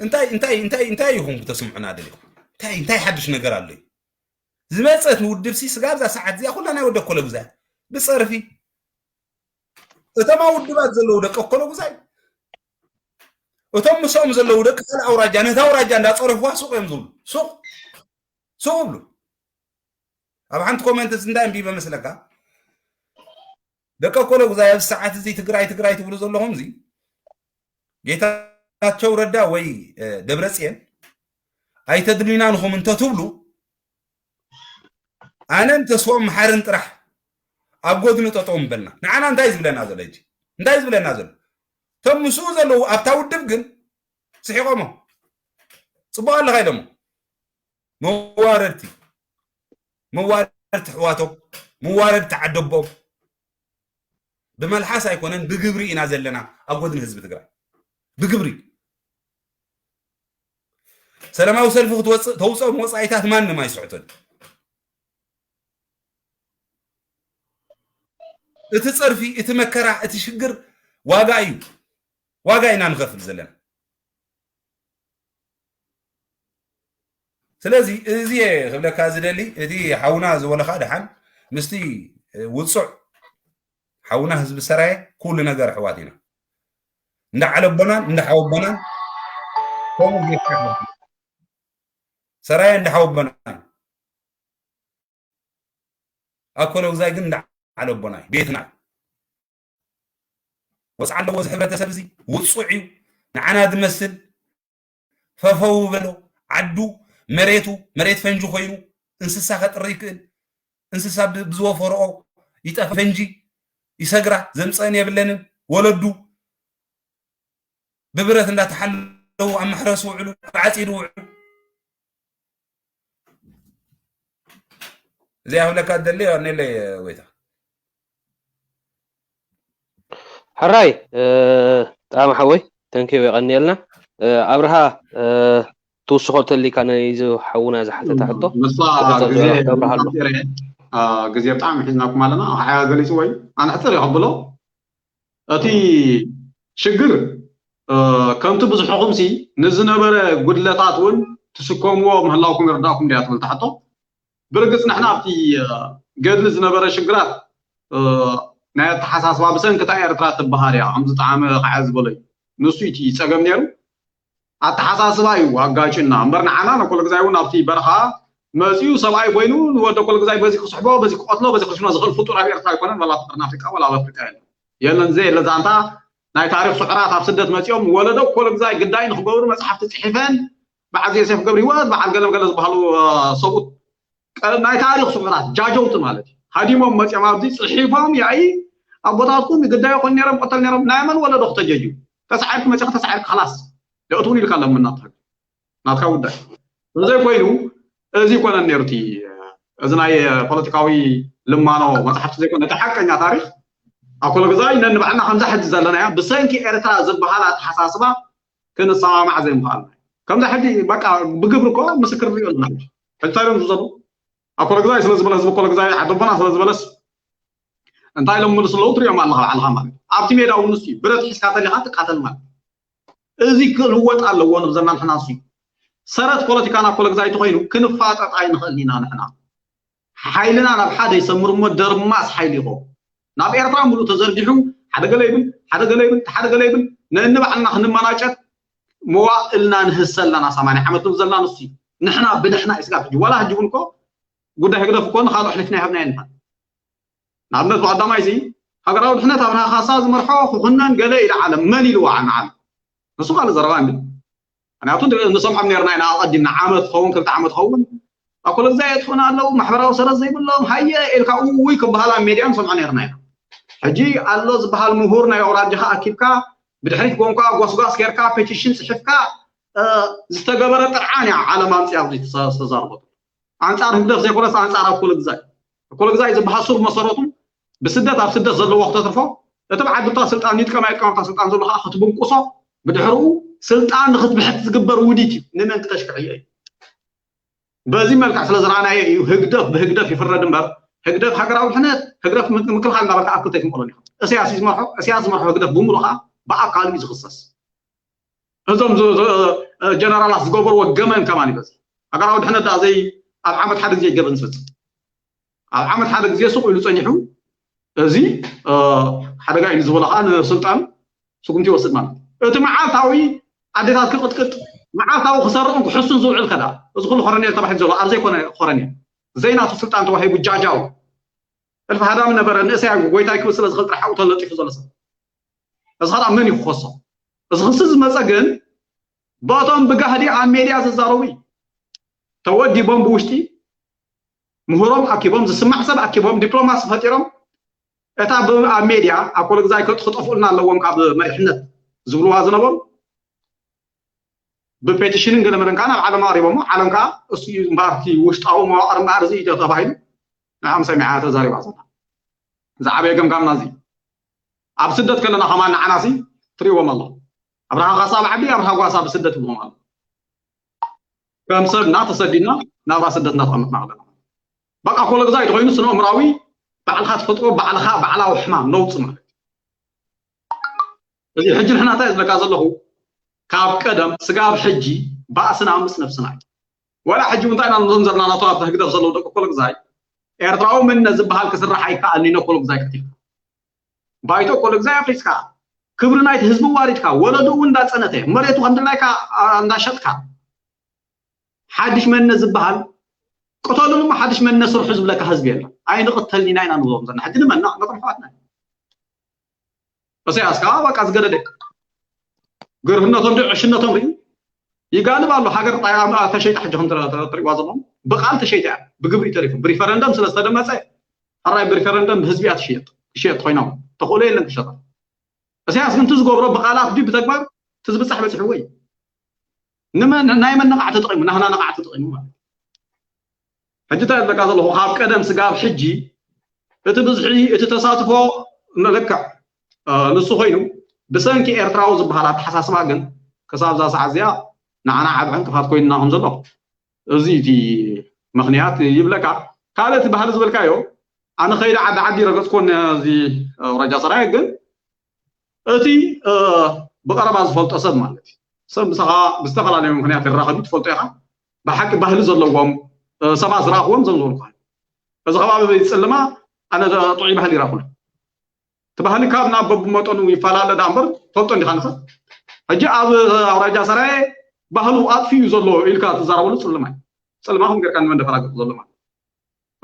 እንታይ እንታይ እንታይ እንታይ ይኹም ተስምዑና ደሊኹም እንታይ እንታይ ሓድሽ ነገር ኣሎ? ዝመፀት ውድብሲ ስጋብ እዛ ሰዓት እዚኣ ኩላ ናይ ወዲ ኣኮለጉዛይ ብፀርፊ እቶም ኣብ ውድባት ዘለዉ ደቂ ኣኮለጉዛይ እቶም ምስኦም ዘለዉ ደቂ ካልእ ኣውራጃ ነታ ኣውራጃ እንዳፀረፍዋ ሱቕ እዮም ዝብሉ። ሱቕ ሱቕ ይብሉ። ኣብ ሓንቲ ኮመንት እንታይ ኣንቢበ መስለካ? ደቂ ኣኮለጉዛይ ኣብዚ ሰዓት እዚ ትግራይ ትግራይ ትብሉ ዘለኹም እዚ ጌታቸው ረዳ ወይ ደብረፅየን ኣይተድልዩናን ኢኹም እንተትብሉ ኣነን ተስፎም መሓርን ጥራሕ ኣብ ጎድኑ ጠጠው ምበልና። ንዓና እንታይ ዝብለና ዘሎ ሕጂ? እንታይ ዝብለና ዘሎ? እቶም ምስኡ ዘለዉ ኣብታ ውድብ ግን ስሒቖሞ። ፅቡቕ ኣለኻ ኢሎሞ። መዋረድቲ መዋረድቲ ኣሕዋቶም መዋረድቲ ዓደቦም ብመልሓስ ኣይኮነን ብግብሪ ኢና ዘለና ኣብ ጎድኒ ህዝቢ ትግራይ ብግብሪ። ሰላማዊ ሰልፊ ክትወፅእ ተውፅኦም ወፃኢታት ማንም ኣይስሕቶን። እቲ ፀርፊ እቲ መከራ እቲ ሽግር ዋጋ እዩ። ዋጋ ኢና ንኸፍል ዘለና። ስለዚ እዚ ክብለካ ዝደሊ እቲ ሓውና ዝበለካ ደሓን ምስቲ ውፁዕ ሓውና ህዝቢ ሰራየ ኩሉ ነገር ኣሕዋት ኢና። እንዳ ዓለቦናን እንዳ ሓወቦናን ከምኡ ጌርካ ኣሕዋት ኢና። ሰራየ እንዳ ሓወቦናን ኣኮለጉዛይ ግን እንዳ ዓለቦናይ ቤትና ወፅዓ ኣለዎ። እዚ ሕብረተሰብ እዚ ውፁዕ እዩ። ንዓና ዝመስል ፈፈው በሎ ዓዱ መሬቱ መሬት ፈንጂ ኮይኑ እንስሳ ከጥሪ ይክእል። እንስሳ ብዝወፈረኦ ይጠፍ ፈንጂ ይሰግራ ዘምፀአን የብለንን። ወለዱ ብብረት እንዳተሓለዉ ኣብ መሕረስ ውዕሉ ኣብ ዓፂዱ ውዕሉ እዚኣ ክብለካ ዝደሊ ኣኔለይ ወይታ ሕራይ ጣዕሚ ሓወይ ተንኪው የቐንየልና ኣብርሃ ትውስኾ ተሊካ ናይዚ ሓውና ዝሓተታ ሕቶ ንሳ ግዜ ግዜ ብጣዕሚ ሒዝናኩም ኣለና ሓያ ገሊፅዎ እዩ ኣነ ሕፅር ይኸብሎ እቲ ሽግር ከምቲ ብዝሕኹምሲ ንዝነበረ ጉድለታት እውን ትስከምዎ ምህላውኩም ይርዳእኩም ድያ ትብል ትሓቶ ብርግፅ ንሕና ኣብቲ ገድሊ ዝነበረ ሽግራት ናይ ኣተሓሳስባ ብሰንኪ እታ ኤርትራ ትበሃል እያ ከምዝጠዓመ ከዓ ዝበሎ እዩ ንሱ እቲ ፀገም ነይሩ ኣተሓሳስባ እዩ ኣጋጭና እምበር ንዓና ነኮለግዛይ እውን ኣብቲ በረኻ መፂኡ ሰብኣይ ኮይኑ ንወደ ኮለግዛይ በዚ ክስሕቦ በዚ ክቀትሎ በዚ ክስኖ ዝኽእል ፍጡር ኣብ ኤርትራ ኣይኮነን ወላ ፍጡር ኣፍሪቃ ወላ ኣብ ኣፍሪቃ የለን የለን ዘየለ ዛንታ ናይ ታሪክ ስዑራት ኣብ ስደት መፂኦም ወለዶ ኮለግዛይ ግዳይ ንክገብሩ መፅሓፍቲ ፅሒፈን በዓል ዮሴፍ ገብረ ህይወት በዓል ገለም ገለ ዝበሃሉ ሰብኡት ናይ ታሪክ ስዑራት ጃጀውቲ ማለት እዩ ሃዲሞም መፂኦም ኣብዚ ፅሒፎም ያኢ ኣቦታትኩም ግዳይ ይኮን ነሮም ቆተል ነሮም ናይ መን ወለዶ ክተጀዩ ተሳዒርክ መፂኻ ተሳዒርክ ከላስ የእትውን ኢልካ ኣለምና ናትካ ጉዳይ እንዘይ ኮይኑ እዚ ይኮነን ነሩ እቲ እዚ ናይ ፖለቲካዊ ልማኖ መፅሓፍቲ ዘይኮነ እቲ ሓቀኛ ታሪክ ኣኮሎ ግዛይ ነንባዕልና ከምዛ ሕዚ ዘለናያ ብሰንኪ ኤርትራ ዝበሃል ኣተሓሳስባ ክንሰማማዕ ዘይምኽኣልና ከምዛ ሕዚ በቃ ብግብሪ እኮ ምስክር ንሪኦ ኣለና ሕዚ እንታይ ኢሎም ዝዘሉ ኣኮሎ ግዛይ ስለዝበለ ህዝቢ ኣኮሎ ግዛይ ዓደቦና ስለዝበለስ እንታይ ኢሎም ምልሱ ኣለዉ ትሪኦም ኣለካ ባዕልካ ማለት ኣብቲ ሜዳ እውን ንሱ ብረት ሒዝካ ተሊካ ትቃተል ማለት እዚ ክልወጥ ኣለዎ ንብዘና ንሕና ንሱ ሰረት ፖለቲካና ኮለግዛይ ተኮይኑ ክንፋጠጥ ኣይንኽእል ኢና ንሕና ሓይልና ናብ ሓደ ይሰምር እሞ ደርማስ ሓይሊ ይኾ ናብ ኤርትራ ሙሉእ ተዘርጊሑ ሓደ ገለ ይብል ሓደ ገለ ይብል ሓደ ገለ ይብል ነንባዕልና ክንመናጨት መዋእልና ንህሰ ኣለና ሰማንያ ዓመት ንብዘና ንሱ ንሕና ብንሕና እዩ ስጋብ ሕጂ ዋላ ሕጂ እውን እኮ ጉዳይ ህግደፍ እኮ ንካልኦ ኣሕሊፍና ይሃብና የንፋል ንኣብነት ብቐዳማይ እዚ ሃገራዊ ድሕነት ኣብርሃ ካሳ ዝመርሖ ክኹነን ገለ ኢለ ዓለም መን ኢልዋ ንዓለም ንሱ ካልእ ዘረባ እንዲ ምክንያቱ ንሰምዖም ነርና ኢና ኣቐዲምና ዓመት ኸውን ክልተ ዓመት ኸውን ኣኮለግዛ የጥፉና ኣለዉ ማሕበራዊ ሰረት ዘይብሎም ሃየ ኢልካ ውይ ክበሃል ኣብ ሜድያ ንሰምዖ ነርና ኢና ሕጂ ኣሎ ዝበሃል ምሁር ናይ ኣውራጃኻ ኣኪብካ ብድሕሪት ጎንኳ ጓስጓስ ጌርካ ፔቲሽን ፅሒፍካ ዝተገበረ ጥርዓን እያ ዓለም ኣምፅያ ኣብዚ ዝተዛረበቱ። ኣንፃር ህግደፍ ዘይኮነስ ኣንፃር ኣኮለግዛይ። ኣኮለግዛይ ዝበሃል ሱር መሰረቱ ብስደት ኣብ ስደት ዘለዎ ክተትርፎ እቲ ብዓድታ ስልጣን ይጥቀማ ይጥቀማታ ስልጣን ዘሎ ከዓ ክትብንቁሶ ብድሕርኡ ስልጣን ንክትብሕት ዝግበር ውዲት እዩ። ንመን ክተሽክዕዮ እዩ? በዚ መልክዕ ስለ ዝረኣናዮ እዩ ህግደፍ ብህግደፍ ይፍረድ እምበር ህግደፍ ሃገራዊ ድሕነት ህግደፍ ምክልኻል እናበልካ ኣብ ክልተ ኣይትምቕሎን ኢኻ። እስያስ እዩ ዝመርሖ፣ እስያስ ዝመርሖ ህግደፍ ብምሉእ ከዓ ብኣካሉ እዩ ዝኽሰስ። እዞም ጀነራላት ዝገበርዎ ገመን ከማን ይበዝሕ። ሃገራዊ ድሕነት ደኣ ዘይ ኣብ ዓመት ሓደ ግዜ ገበን ዝፈፅም ኣብ ዓመት ሓደ ግዜ ሱቕ ኢሉ ፀኒሑ እዚ ሓደጋ እዩ ዝበሎ ከዓ ንስልጣን ስጉምቲ ይወስድ ማለት እዩ። እቲ መዓልታዊ ኣዴታት ክቕጥቅጥ መዓልታዊ ክሰርቕን ክሕሱን ዝውዕል ከዳ እዚ ኩሉ ኮረኔል ተባሂሉ ዘሎ ኣብ ዘይኮነ ኮረኔል ዘይናቱ ስልጣን ተዋሂቡ ጃጃው እልፊ ሃዳሚ ነበረ ንእሰያ ጎይታይ ክብል ስለ ዝኽእል ጥራሕ ኣብኡ ተለጢፉ ዘሎ ሰብ እዚ ከዓ መን እዩ ክኸሶ? እዚ ክሲ ዝመፀ ግን በቶም ብጋህዲ ኣብ ሜድያ ዝዛረቡ እዩ። ተወዲቦም ብውሽጢ ምሁሮም ኣኪቦም ዝስማዕ ሰብ ኣኪቦም ዲፕሎማሲ ፈጢሮም እታ ኣብ ሜድያ ኣኮለግዛይ ክጠፍኡልና ኣለዎም ካብ መሪሕነት ዝብልዋ ዝነበሩ ብፔቲሽንን ገለ መለን ከዓ ናብ ዓለም ኣቅሪቦሞ ዓለም ከዓ እሱ እዩ እምበኣር እቲ ውሽጣዊ መዋቅር እምበኣር እዚ እዩ ተባሂሉ ንዓም ሰሚዓ ተዛሪባ ዘላ ዝዓበየ ገምጋምና እዚ ኣብ ስደት ከለና ከማን ንዓናሲ ትሪእዎም ኣለኹም ኣብርሃ ካሳ ኣብ ዓዲ ኣብርሃ ጓሳ ብስደት ይብልዎም ኣሎ ከም ሰብ እና ተሰዲድና ናብራ ስደት እናተቐመጥና ኣለና በቃ ኮለግዛይ ተኮይኑ ስነ ኣእምራዊ ባዕልካ ትፈጥሮ ባዕልካ ባዕላዊ ሕማም ነውፂ ማለት እዩ እዚ ሕጂ ንሕና እንታይ ዝብለካ ዘለኹ ካብ ቀደም ስጋብ ሕጂ ባእስና ምስ ነብስና እዩ ዋላ ሕጂ እንታይ ኢና ንብሎም ዘለና ናቶም ኣብቲ ህግደፍ ዘለዉ ደቂ ኮለግዛይ ኤርትራዊ መንነት ዝበሃል ክስራሕ ኣይከኣልን ኢነ ኮለግዛይ ቀቲልካ ባይቶ ኮለግዛይ ኣፍሪስካ ክብሪ ናይቲ ህዝቢ ዋሪድካ ወለዱ እውን እንዳፀነተ መሬቱ ከምድላይካ እንዳሸጥካ ሓድሽ መንነት ዝበሃል ቅተሉን እሞ ሓድሽ መንነት ስርሑ ዝብለካ ህዝቢ የለን ኣይንቕተልን ኢና ኢና ንብሎም ዘለና ሕጂ ንመና ነጥርሕዋትና እሰያስ ከዓ በቃ ዝገደደ ግርህነቶም ድዩ ዕሽነቶም ርዩ ይጋልብ ኣሎ ሃገር ተሸይጣ ሕጂ ከም ትሪእዋ ዘለኹም ብቃል ተሸይጣ እያ ብግብሪ ተሪፉ ብሪፈረንደም ስለ ዝተደመፀ ሕራይ ብሪፈረንደም ብህዝቢ እያ ትሽየጥ ክሽየጥ ኮይኖም ተኽእሎ የለን ክሸጣ እሰያስ ግን ዝገብሮ ብቃላት ድዩ ብተግባር ትዝብፃሕ በፂሕዎ እዩ ናይ መን ነቃዕ ተጠቂሙ ናህና ነቃዕ ተጠቂሙ ማለት ሕጂ እንታይ ዘለካ ዘለኹ ካብ ቀደም ስጋብ ሕጂ እቲ ብዝሒ እቲ ተሳትፎ ንልክዕ ንሱ ኮይኑ ብሰንኪ ኤርትራዊ ዝበሃል ኣተሓሳስባ ግን ክሳብ እዛ ሰዓት እዚኣ ንዓና ዓብ ዕንቅፋት ኮይንና ከም ዘሎ እዚ እቲ ምክንያት ይብለካ ካልእ እቲ ባህሊ ዝበልካዮ ኣነ ከይደ ዓዲ ዓዲ ረገፅኮ እዚ ረጃ ሰራየ ግን እቲ ብቐረባ ዝፈልጦ ሰብ ማለት እዩ ሰብ ምሳኻ ብዝተፈላለዩ ምክንያት ይራኸቡ ትፈልጦ ኢኻ ብሓቂ ባህሊ ዘለዎም ሰባት ዝረኣኽዎም ዘም ዝበልኩ እዚ ከባቢ ጽልማ ኣነ ጥዑይ ባህሊ ይራኹሉ እቲ ባህሊ ካብ ናብ በብመጠኑ ይፈላለ ዳ እምበር ፈልጦ እንዲኻ ንሰብ ሕጂ ኣብ ኣውራጃ ሰራየ ባህሉ ኣጥፊኡ ዘሎ ኢልካ ትዛረበሉ ጽልማ እዩ ጽልማ ከም ገርካ ንመን ደፈራገጡ ዘሎ ማለት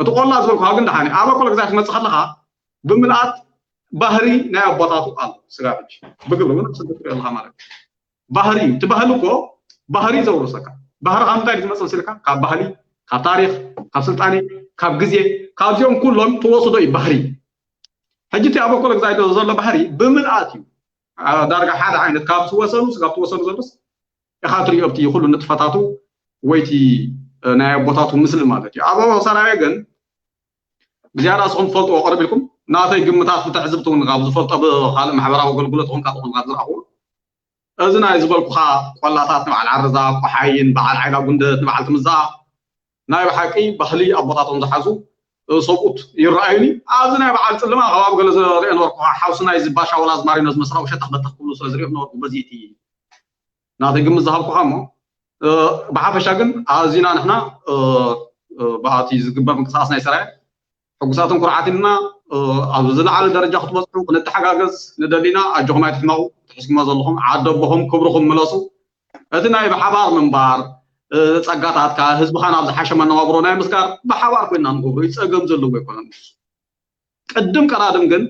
እቲ ቆላ ዝበልኩኻ ግን ደሓን ኣብ ኣኮለ ግዛት ትመፅእ ከለኻ ብምልኣት ባህሪ ናይ ኣቦታቱ ኣሎ ስጋ ሕጂ ብግብሪ እውን ስደት ትሪኦ ኣለኻ ማለት እዩ ባህሪ እዩ እቲ ባህሊ እኮ ባህሪ ዘውርሰካ ባህሪ ካብ ምንታይ ዝመፅእ ስልካ ካብ ባህሊ ካብ ታሪክ ካብ ስልጣኔ ካብ ግዜ ካብዚኦም ኩሎም ትወስዶ እዩ ባህሪ ሕጂ እቲ ኣብ ኣኮለ ግዛት ዘሎ ባህሪ ብምልኣት እዩ ዳርጋ ሓደ ዓይነት ካብ ትወሰኑ ስጋብ ትወሰኑ ዘሎስ ኢኻ ትሪኦ ኣብቲ ኩሉ ንጥፈታቱ ወይቲ ናይ ኣቦታቱ ምስሊ ማለት እዩ ኣብ ሰራየ ግን ብዝያዳ ስኹም ትፈልጥዎ ቅርብ ኢልኩም ናተይ ግምታት ብትዕዝብቲ እውን ካብ ዝፈልጦ ብካልእ ማሕበራዊ ኣገልግሎት ኹን ካብ ኹን ካብ ዝረኣኽዎ እዚ ናይ ዝበልኩኻ ቆላታት ንበዓል ዓረዛ ቆሓይን በዓል ዓይላ ጉንደት ንበዓል ትምዛ ናይ ብሓቂ ባህሊ ኣቦታቶም ዝሓዙ ሰብኡት ይረኣዩኒ ኣብዚ ናይ በዓል ፅልማ ከባቢ ገለ ዝሪኦ ነበርኩ ሓውሲ ናይ ዝባሻ ወላ ዝማሪኖ ዝመስላ ውሸጣ ክበተኽ ክብሉ ስለ ዝሪኦ ነበርኩ በዚ እቲ ናተይ ግምት ዝሃብኩኻ እሞ ብሓፈሻ ግን ኣዚና ንሕና ብኣቲ ዝግበር ምንቅስቃስ ናይ ሰራየ ሕጉሳትን ኩርዓትን ኢና ኣብ ዝለዓለ ደረጃ ክትበፅሑ ክንተሓጋገዝ ንደሊና ኣጆኹም ኣይትሕመቑ ትሕዝኩሞ ዘለኹም ዓዲ ኣቦኹም ክብርኹም ምለሱ እቲ ናይ ብሓባር ምንባር ጸጋታትካ ህዝብኻ ናብ ዝሓሸ መነባብሮ ናይ ምስጋር ብሓባር ኮይና ንገብሮ እዩ ጸገም ዘለዎ ኣይኮነን ቅድም ቀዳድም ግን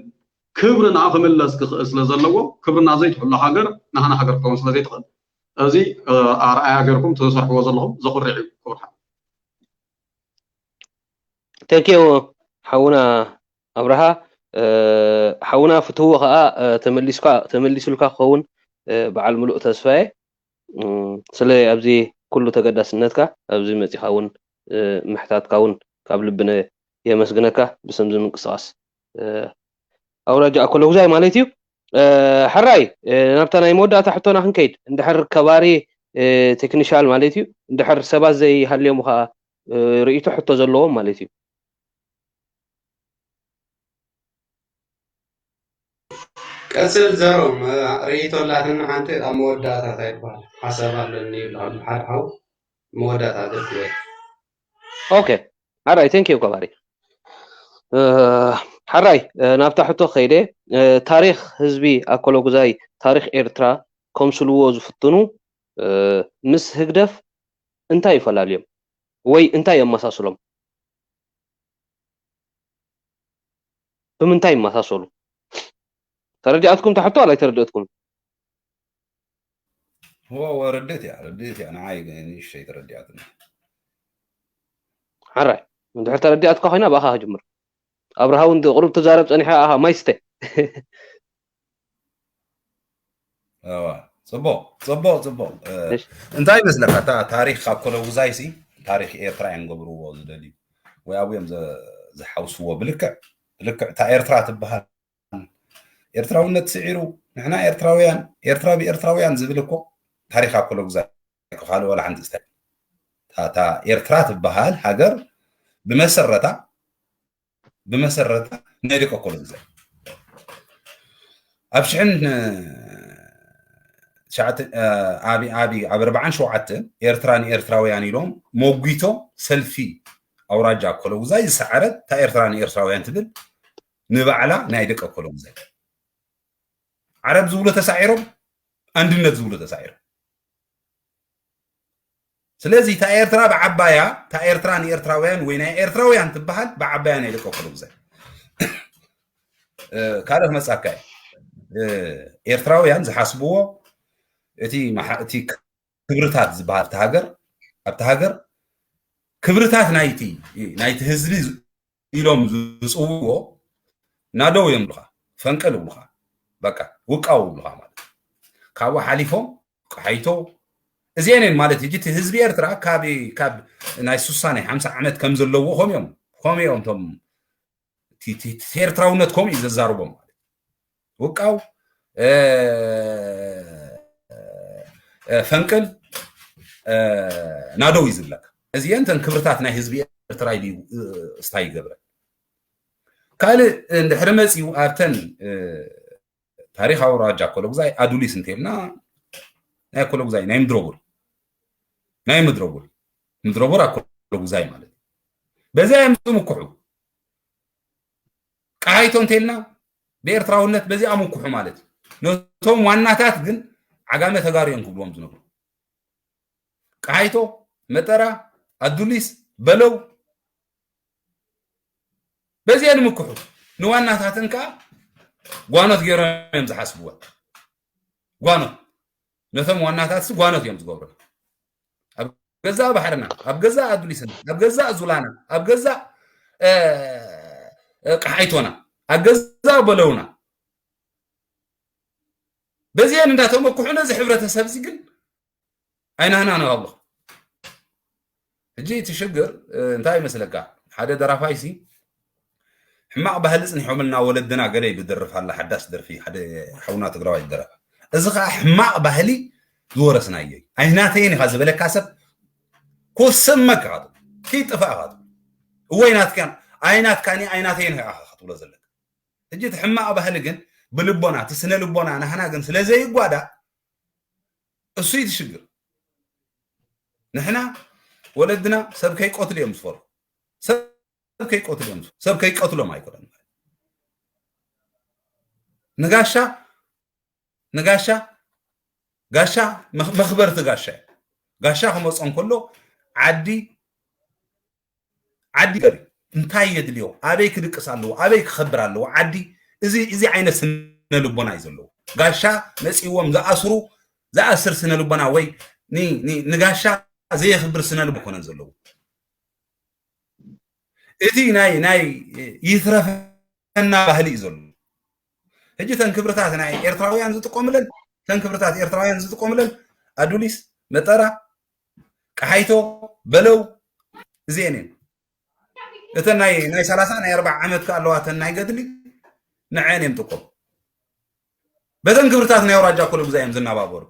ክብርና ክምለስ ክኽእል ስለ ዘለዎ ክብርና ዘይትሕሎ ሃገር ናህና ሃገር ክኸውን ስለ ዘይትኽእል እዚ ኣርኣያ ገርኩም ትሰርሕዎ ዘለኹም ዘኹርዕ እዩ ክብርካ ተንኪዮ ሓውና ኣብርሃ ሓውና ፍትህዎ ከዓ ተመሊስካ ተመሊሱልካ ክኸውን በዓል ምሉእ ተስፋየ እም፣ ስለ ኣብዚ ኩሉ ተገዳስነትካ፣ ኣብዚ መጺኻ እውን፣ እ፣ ምሕታትካ እውን ካብ ልቢ ነ-፣ የመስግነካ። ብሰምዚ ምንቅስቓስ፣ እ፣ ኣውራጃ ኣኮለጉዛይ ማለት እዩ። እ፣ ሕራይ፣ እ፣ ናብታ ናይ መወዳእታ ሕቶና ክንከይድ፣ እንድሕር ከባሪ፣ እ፣ ቴክኒሻል ማለት እዩ፣ እንድሕር ሰባት ዘይሃልዮም ኸኣ፣ እ፣ ርእይቶ ሕቶ ዘለዎም ማለት እዩ። ቀጽል ዘሮም፣ እ፣ ርእይቶ ኣላትኒ ሓንቲ ኣብ መወዳእታ እንታይ ይበሃል? ሓሳብ ኣለኒ ይብል ኣሎ ሓደ ሓው። መወዳእታ ደርፊ ወይ ኦኬ፣ ሓራይ፣ thank you ከባሪ። እ፣ ሓራይ፣ እ፣ ናብታ ሕቶ ከይደ፣ እ፣ ታሪኽ ህዝቢ ኣኮለጉዛይ፣ ታሪኽ ኤርትራ ከምስልዎ ዝፍትኑ፣ እ፣ ምስ ህግደፍ እንታይ ይፈላልዮም? ወይ እንታይ የመሳስሎም? ብምንታይ ይመሳሰሉ? ተረዲኣትኩም እታ ሕቶ ዋላ ኣይተረድእትኩም? እዎ፣ እዎ፣ ርድእት እያ፣ ርድእት እያ። ንዓይ ግን ንእሽተይ ተረዲኣትኒ። ሓራይ፣ እንድሕር ተረዲኣትካ ኮይና ብኣኻ ክጅምር። ኣብርሃ እውን ቁሩብ ትዛረብ ጸኒሓ፣ ኣሃ፣ ማይ ስተ። እዋ፣ ጽቡቕ፣ ጽቡቕ፣ ጽቡቕ። እ፣ እሺ። እንታይ ይመስለካ? እታ ታሪኽ ካብ ኮለጉዛይሲ፣ ታሪኽ ኤርትራ እዮም ገብርዎ ዝደልዩ። ወይ ኣብኡ እዮም ዘ-፣ ዝሓውስዎ። ብልክዕ፣ ብልክዕ እታ ኤርትራ ትበሃል። ኤርትራውነት ስዒሩ፣ ንሕና ኤርትራውያን፣ ኤርትራ ብኤርትራውያን ዝብል እኮ ታሪኽ ኣኮለጉዛይ እኮ፣ ካልእ ዋላ ሓንቲ ስታይ። እታ፣ እታ ኤርትራ ትበሃል ሃገር ብመሰረታ፣ ብመሰረታ ናይ ደቂ ኣኮለጉዛይ። ኣብ ሽሕን፣ እ፣ ትሽዓተ፣ እ፣ ኣብ፣ ኣብ፣ ኣብ ኣርባዓን ሸውዓተን ኤርትራ ንኤርትራውያን ኢሎም ሞጒቶ ሰልፊ ኣውራጃ ኣኮለጉዛይ ዝሰዓረት እታ ኤርትራ ንኤርትራውያን ትብል ንባዕላ ናይ ደቂ ኣኮለጉዛይ። ዓረብ ዝብሉ ተሳዒሮም፣ ኣንድነት ዝብሉ ተሳዒሮም። ስለዚ እታ ኤርትራ ብዓባያ፣ እታ ኤርትራ ንኤርትራውያን ወይ ናይ ኤርትራውያን ትበሃል ብዓባያ ናይ ደቂ ኣኮለጉዛይ። እ፣ ካልእ ክመጻካ እየ። እ፣ ኤርትራውያን ዝሓስብዎ እቲ መሓ-፣ እቲ ክብርታት ዝበሃል ኣብቲ ሃገር፣ ኣብቲ ሃገር ክብርታት ናይቲ፣ ናይቲ ህዝቢ ዝ-፣ ኢሎም ዝጽውዎ ናደው እዮም ብሉኻ፣ ፈንቅል ይብሉኻ፣ በቃ ውቃው ይብሉኻ ማለት እዩ። ካብኡ ሓሊፎም ቀሓይቶ እዚአን እየን ማለት እዩ። እቲ ህዝቢ ኤርትራ ካብ፣ ካብ ናይ ሱሳ ናይ ሓምሳ ዓመት ከም ዘለዎ ከምኡ እዮም፣ ከምኡ እዮም እቶም እቲ፣ እቲ፣ እቲ ኤርትራውነት ከምኡ እዩ ዘዛርቦም ማለት እዩ። ውቃው፣ እ፣ እ፣ ፈንቅል፣ እ፣ ናደው እዩ ዝብለካ። እዚአን እተን ክብርታት ናይ ህዝቢ ኤርትራ ኢሉ እዩ፣ እ፣ እስታይ ይገብረን። ካልእ እንድሕሪ መጺኡ ኣብተን፣ እ፣ ታሪኽ ኣውራጃ ኣኮለጉዛይ ኣዱሊስ እንተልና ናይ ኣኮለጉዛይ ናይ ምድረቡር፣ ናይ ምድረቡር፣ ምድረቡር ኣኮለጉዛይ ማለት እዩ። በዚኣ እዮም ዝምክሑ። ቀሓይቶ እንተልና ብኤርትራውነት በዚኣ ምክሑ ማለት እዩ። ነቶም ዋናታት ግን ዓጋመ ተጋሩ እዮም ክብልዎም ዝነብሩ። ቀሓይቶ፣ መጠራ፣ ኣዱሊስ፣ በለው፣ በዚአን ምክሑ። ንዋናታተን ከኣ ጓኖት ገይሮም እዮም ዝሓስብወን። ጓኖት። ነቶም ዋናታትሲ ጓኖት እዮም ዝገብሩ። ኣብ ገዛእ ባሕርና፣ ኣብ ገዛእ ኣዱሊስና፣ ኣብ ገዛእ ዙላና፣ ኣብ ገዛእ፣ እ፣ እ፣ ቀሓይቶና፣ ኣብ ገዛእ በለውና። በዚአን እንዳተመክሑ ነዚ ሕብረተሰብ እዚ ግን ኣይናህናን ኣለኹ። ሕጂ እቲ ሽግር፣ እ፣ እንታይ ይመስለካ? ሓደ ደራፋይሲ ሕማቕ ባህሊ ጽኒሖምልና ወለድና ገለ ኢሉ ይደርፍ ኣላ፣ ሓዳስ ደርፊ፣ ሓደ ሓውና ትግራዋይ ይደረፋ። እዚ ኸኣ ሕማቕ ባህሊ ዝወረስናዮ እዩ። ኣይናተይን ኢኻ ዝበለካ ሰብ ኮሰመካ ኢኻ ትብሎ፣ ከይጥፋእ ኢኻ ትብሎ። እወ ኣይናትካን፣ ኣይናትካን እዩ፣ ኣይናተይን ኢኻ ክትብሎ ዘለካ። ሕጂ እቲ ሕማቕ ባህሊ ግን ብልቦና፣ እቲ ስነ ልቦና ናህና ግን ስለ ዘይጓዳእ፣ እሱ እዩ እቲ ሽግር። ንሕና ወለድና ሰብ ከይቆትሉ እዮም ዝፈርሁ። ሰብ ከይቆትሉ እዮም ዝፈርሁ። ሰብ ከይቀትሎም ኣይኮነን። ንጋሻ፣ ንጋሻ፣ ጋሻ መኽ-፣ መኽበርቲ ጋሻ እዩ። ጋሻ ክመጾ እንከሎ ዓዲ፣ ዓዲ ገሪ እንታይ የድልዮ? ኣበይ ክድቅስ ኣለዎ? ኣበይ ክኸብር ኣለዎ? ዓዲ፣ እዚ፣ እዚ ዓይነት ስነ ልቦና እዩ ዘለዎ። ጋሻ መጺዎም ዝኣስሩ፣ ዝኣስር ስነ ልቦና ወይ ኒ-፣ ኒ-፣ ንጋሻ ዘየኽብር ስነ ልቦና ኣይኮነን ዘለዎ። እቲ ናይ፣ ናይ ይትረፈና ባህሊ እዩ ዘሎ። ሕጂ ተን ክብርታት ናይ ኤርትራውያን ዝጥቀሙለን፣ ተን ክብርታት ኤርትራውያን ዝጥቀሙለን ኣዱሊስ፣ መጠራ፣ ቀሓይቶ፣ በለው፣ እዚኤን እየን። እተን ናይ ናይ ሰላሳ ናይ ኣርባዓ ዓመት ከ ኣለዋ፣ እተን ናይ ገድሊ፣ ንዐን እዮም ጥቆም። በተን ክብርታት ናይ ኣውራጃ ኮለጉዛይ እዮም ዝናባበሩ።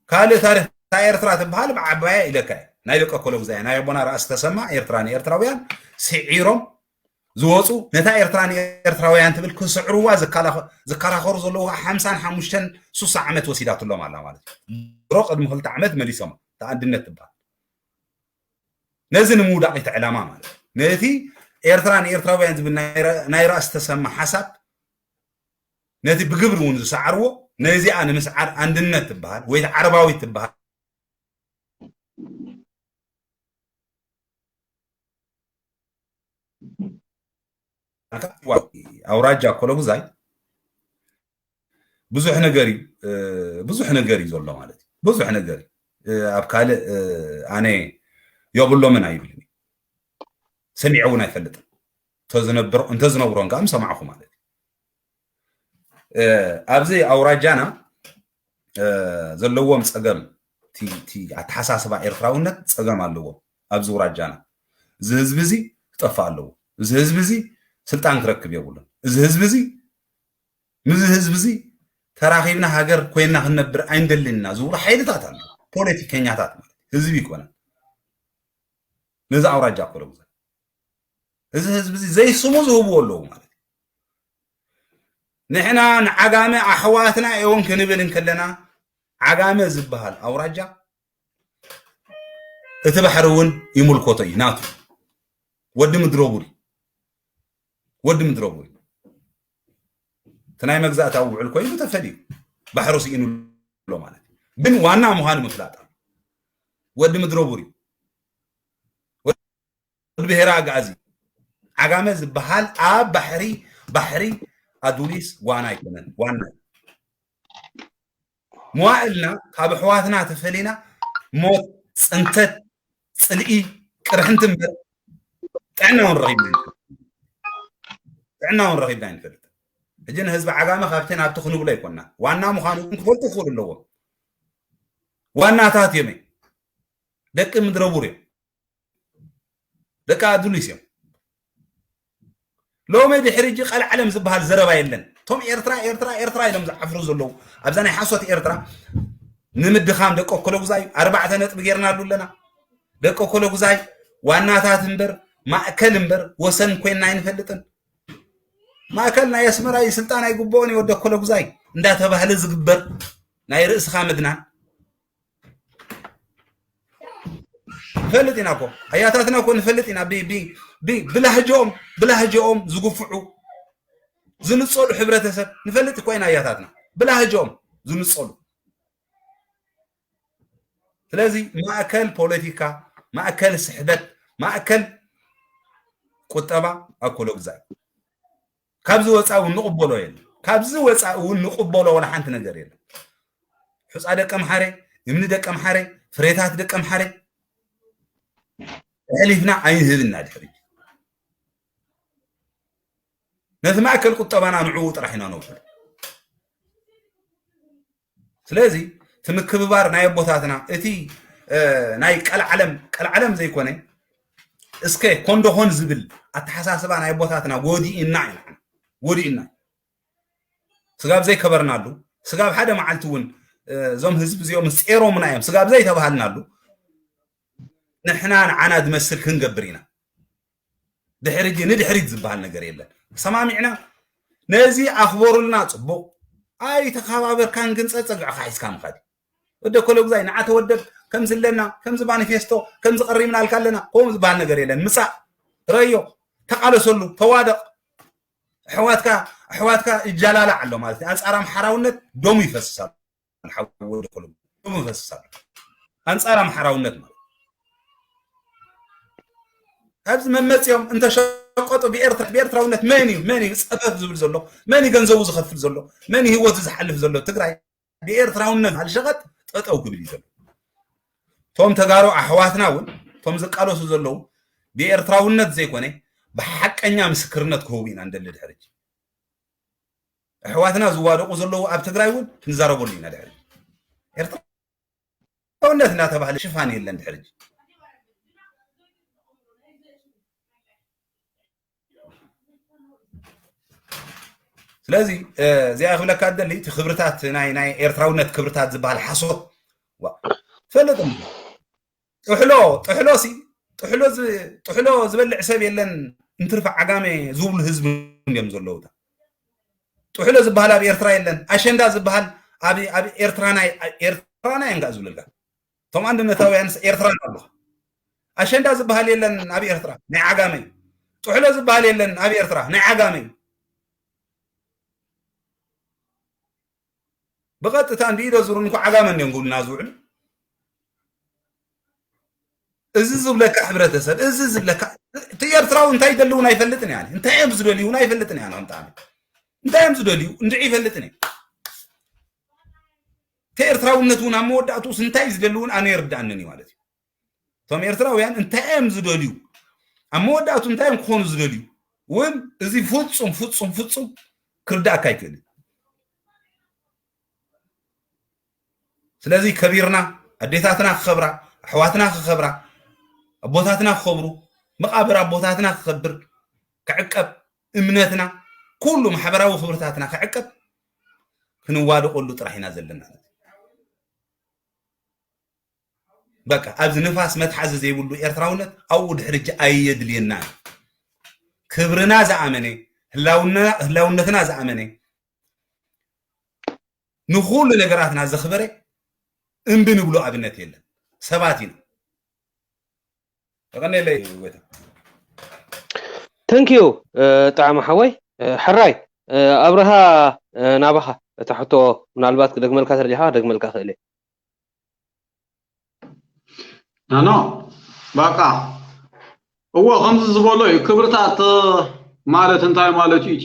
ካልእ ታሪኽ፣ እታ ኤርትራ ትበሃል ብዓባያ ኢለካ እየ። ናይ ደቀ ኮለጉዛይ፣ ናይ ኣቦና ራእሲ ተሰማ ኤርትራ ንኤርትራውያን ስዒሮም ዝወፁ፣ ነታ ኤርትራ ንኤርትራውያን ትብል ክስዕርዋ ዝከላኸ-፣ ዝከራኸሩ ዘለዉ ሓምሳን ሓሙሽተን ሱሳ ዓመት ወሲዳትሎም ኣላ ማለት እዩ። ድሮ ቅድሚ ክልተ ዓመት መሊሶም፣ እታ ኣንድነት ትበሃል። ነዚ ንምውዳቕ እቲ ዕላማ ማለት እዩ። ነቲ ኤርትራ ንኤርትራውያን ዝብል ናይ ራ-፣ ናይ ራእሲ ተሰማ ሓሳብ፣ ነቲ ብግብሪ እውን ዝሰዓርዎ፣ ነዚኣ ንምስዓር ኣንድነት ትበሃል ወይ ዓረባዊት ትበሃል። ኣውራጃ ኮለጉዛይ ብዙሕ ነገር እዩ፣ እ፣ ብዙሕ ነገር እዩ ዘሎ ማለት እዩ። ብዙሕ ነገር እዩ። እ፣ ኣብ ካልእ፣ እ፣ ኣነ የብሎምን ኣይብልን እዩ። ሰሚዐ እውን ኣይፈልጥን። እንተዝነብሮ-፣ እንተዝነብሮን ከዓ ምሰማዕኹ ማለት እዩ። እ፣ ኣብዚ ኣውራጃና፣ እ፣ ዘለዎም ጸገም፣ እቲ፣ እቲ ኣተሓሳስባ ኤርትራውነት ጸገም ኣለዎም ኣብዚ ውራጃና። እዚ ህዝቢ እዚ ክጠፍእ ኣለዎ። እዚ ህዝቢ እዚ ስልጣን ክረክብ የብሉን። እዚ ህዝቢ እዚ፣ ምስዚ ህዝቢ እዚ ተራኺብና ሃገር ኮይና ክንነብር ኣይንደልን ኢና ዝብሉ ሓይልታት ኣለዉ። ፖለቲከኛታት ማለት ህዝቢ ይኮነን። ነዚ ኣውራጃ ኮለጉዛይ፣ እዚ ህዝቢ እዚ ዘይስሙ ዝህብዎ ኣለዉ ማለት እዩ። ንሕና ንዓጋመ ኣሕዋትና እዮም ክንብል እንከለና፣ ዓጋመ ዝበሃል ኣውራጃ እቲ ባሕሪ እውን ይምልኮቶ እዩ፣ ናቱ። ወዲ ምድረ ቡሪ፣ ወዲ ምድረ ቡሪ። እቲ ናይ መግዛእታዊ ውዕል ኮይኑ ተፈልዩ፣ ባሕሩ ስኢኑ ኣሎ ማለት እዩ። ግን ዋና ምዃኑ ምፍላጥ ኣሎ። ወዲ ምድረ ቡሪ፣ ወዲ ብሔረ ኣግኣዚ፣ ዓጋመ ዝበሃል ኣብ ባሕሪ፣ ባሕሪ ኣዱሊስ ዋና ኣይኮነን፣ ዋና እዩ። መዋእልና ካብ ኣሕዋትና ተፈሊና ሞት፣ ጽንተት፣ ጽልኢ፣ ቅርሕንቲ እምበር ጥዕና እውን ረኺብና ኣይንፈልጥ። ጥዕና እውን ረኺብና ኣይንፈልጥ። ሕጂ ንህዝቢ ዓጋመ ካብቲ ናብቲ ክንብሎ ኣይኮንና። ዋና ምዃኑ እውን ክፈልጡ ክኽእሉ ኣለዎም። ዋናታት እዮም። ደቂ ምድረ ቡር እዮም። ደቂ ኣዱሊስ እዮም። ሎሚ ድሕሪ ሕጂ ቀልዓለም ዝበሃል ዘረባ የለን። እቶም ኤርትራ፣ ኤርትራ፣ ኤርትራ ኢሎም ዝዓፍሩ ዘለዉ፣ ኣብዛ ናይ ሓሶት ኤርትራ ንምድኻም ደቂ ኮለጉዛይ ኣርባዕተ ነጥቢ ጌርናሉ ኣለና። ደቂ ኮለጉዛይ ዋናታት እምበር፣ ማእከል እምበር፣ ወሰን ኮይንና ኣይንፈልጥን። ማእከል ናይ ኣስመራ እዩ፣ ስልጣን ኣይግብኦን እዩ፣ ወዲ ኮለጉዛይ እንዳተባህለ ዝግበር ናይ ርእስኻ ምድናን። ንፈልጥ ኢና እኮ፣ ኣያታትና እኮ ንፈልጥ ኢና። ብ-፣ ብ-፣ ብ-፣ ብላህጅኦም፣ ብላህጅኦም ዝግፍዑ፣ ዝንጸሉ ሕብረተሰብ ንፈልጥ እኮ ኢና፣ ኣያታትና ብላህጅኦም ዝንጸሉ። ስለዚ ማእከል ፖለቲካ፣ ማእከል ስሕበት፣ ማእከል ቁጠባ ኣብ ኮለጉዛይ። ካብዚ ወፃኢ እውን ንቕበሎ የለን። ካብዚ ወፃኢ እውን ንቕበሎ ወላ ሓንቲ ነገር የለን። ሑፃ ደቂ ኣምሓረ፣ እምኒ ደቂ ኣምሓረ፣ ፍሬታት ደቂ ኣምሓረ ኣሕሊፍና ኣይንህብና ድሕሪ። ነቲ ማእከል ቁጠባና ንዕኡ ጥራሕ ኢና ነውዕሎ። ስለዚ እቲ ምክብባር ናይ ኣቦታትና፣ እቲ፣ እ፣ ናይ ቀልዓለም፣ ቀልዓለም ዘይኮነ፣ እስከ ኮንዶኾን ዝብል ኣተሓሳስባ ናይ ኣቦታትና ወዲእና ኢና፣ ወዲእና። ስጋብ ዘይከበርናሉ፣ ስጋብ ሓደ መዓልቲ እውን፣ እ፣ እዞም ህዝቢ እዚኦም ጼሮምና እዮም፣ ስጋብ ዘይተባሃልናሉ፣ ንሕና ንዓና ዝመስል ክንገብር ኢና። ድሕሪ ሕጂ ንድሕሪት ዝበሃል ነገር የለን። ተሰማሚዕና፣ ነዚ ኣኽበሩልና። ጽቡቕ ኣይተኸባበርካን ግን ጸጸግዕኻ ሒዝካ ምኻድ እዩ። ወደ ኮለጉዛይ ንዓ ተወደብ፣ ከምዚ ኣለና፣ ከምዚ ማኒፌስቶ፣ ከምዚ ቀሪብናልካ ኣለና፣ ከምኡ ዝበሃል ነገር የለን። ምጻእ፣ ረዮ፣ ተቓለሰሉ፣ ተዋደቕ። ኣሕዋትካ፣ ኣሕዋትካ ይጃላላዕ ኣሎ ማለት እዩ። ኣንጻር ኣምሓራውነት ደሙ ይፈስስ ኣሎ። ሓወ ወዲ ኮሎም ደሙ ይፈስስ ኣሎ። ኣንጻር ኣምሓራውነት ማለት። ኣብዚ መመጽኦም እንተሸቀጡ ብኤርትራ፣ ብኤርትራውነት መን እዩ፣ መን እዩ ጸፈፍ ዝብል ዘሎ፣ መን እዩ ገንዘቡ ዝኸፍል ዘሎ፣ መን እዩ ህይወቱ ዝሓልፍ ዘሎ? ትግራይ ብኤርትራውነት ዝብል ሸቐጥ ጠጠው ክብል እዩ ዘሎ። እቶም ተጋሩ ኣሕዋትና እውን፣ እቶም ዝቃለሱ ዘለዉ ብኤርትራውነት ዘይኮነ ብሓቀኛ ምስክርነት ክህቡ ኢና እንደሊ ድሕሪ ሕጂ። ኣሕዋትና ዝዋደቑ ዘለዉ ኣብ ትግራይ እውን ክንዛረበሉ ኢና ድሕሪ። ኤርትራውነት እናተባህለ ሽፋን የለን ድሕሪ። ስለዚ እዚኣ ክብለካ ደሊ እቲ ክብርታት ናይ ናይ ኤርትራውነት ክብርታት ዝበሃል ሓሶት ፈልጥ ጥሕሎ ጥሕሎ ሲ ጥሕሎ ጥሕሎ ዝበልዕ ሰብ የለን። እንትርፊ ዓጋመ ዝብሉ ህዝቢ እዮም ዘለዉ። ጥሕሎ ዝበሃል ኣብ ኤርትራ የለን። ኣሸንዳ ዝበሃል ኣብ ኤርትራና ኤርትራና እንጋ ዝብለልካ እቶም ኣንድነታውያን ኤርትራ ኣለኹ። ኣሸንዳ ዝበሃል የለን ኣብ ኤርትራ ናይ ዓጋመ እዩ። ጥሕሎ ዝበሃል የለን ኣብ ኤርትራ ናይ ዓጋመ እዩ። ብቐጥታ እንዲኢዶ ዙር እንኳ ዓጋመ እንዲዮም ክብሉና ዝውዕሉ። እዚ ዝብለካ ሕብረተሰብ እዚ ዝብለካ እቲ ኤርትራዊ እንታይ ይደሊ እውን ኣይፈልጥን እያ። እንታይ እዮም ዝደልዩ እውን ኣይፈልጥን እያ። ንክምጣሚ እንታይ እዮም ዝደልዩ እንድዒ ይፈልጥን እየ። እቲ ኤርትራውነት እውን ኣብ መወዳእትኡስ እንታይ ዝደሊ እውን ኣነ ይርዳእንን እዩ ማለት እዩ። እቶም ኤርትራውያን እንታይ እዮም ዝደልዩ ኣብ መወዳእቱ እንታይ እዮም ክኾኑ ዝደልዩ እውን እዚ ፍጹም ፍጹም ፍጹም ክርዳእካ ኣይክእልን። ስለዚ ከቢርና ኣዴታትና ክኸብራ ኣሕዋትና ክኸብራ ኣቦታትና ክኸብሩ መቓብር ኣቦታትና ክኸብር ክዕቀብ እምነትና ኩሉ ማሕበራዊ ክብርታትና ክዕቀብ ክንዋደቀሉ ጥራሕ ኢና ዘለና። በቃ ኣብዚ ንፋስ መትሓዚ ዘይብሉ ኤርትራውነት ኣብኡ ድሕርጂ ኣየድልየና። ክብርና ዝኣመነ ህላውነትና ዝኣመነ ንኩሉ ነገራትና ዘኽበረ እምቢ ንብሎ ኣብነት የለን። ሰባት ኢና። ተቀነለይ ወይታ ተንኪዩ ጣዕሚ ሓወይ። ሕራይ ኣብርሃ ናባኻ እታ ሕቶ ምናልባት ክደግመልካ ተረዲኻ ክደግመልካ ክእል እየ። ኖ ኖ በቃ እዎ ከምዚ ዝበሎ እዩ። ክብርታት ማለት እንታይ ማለት እዩ? እቲ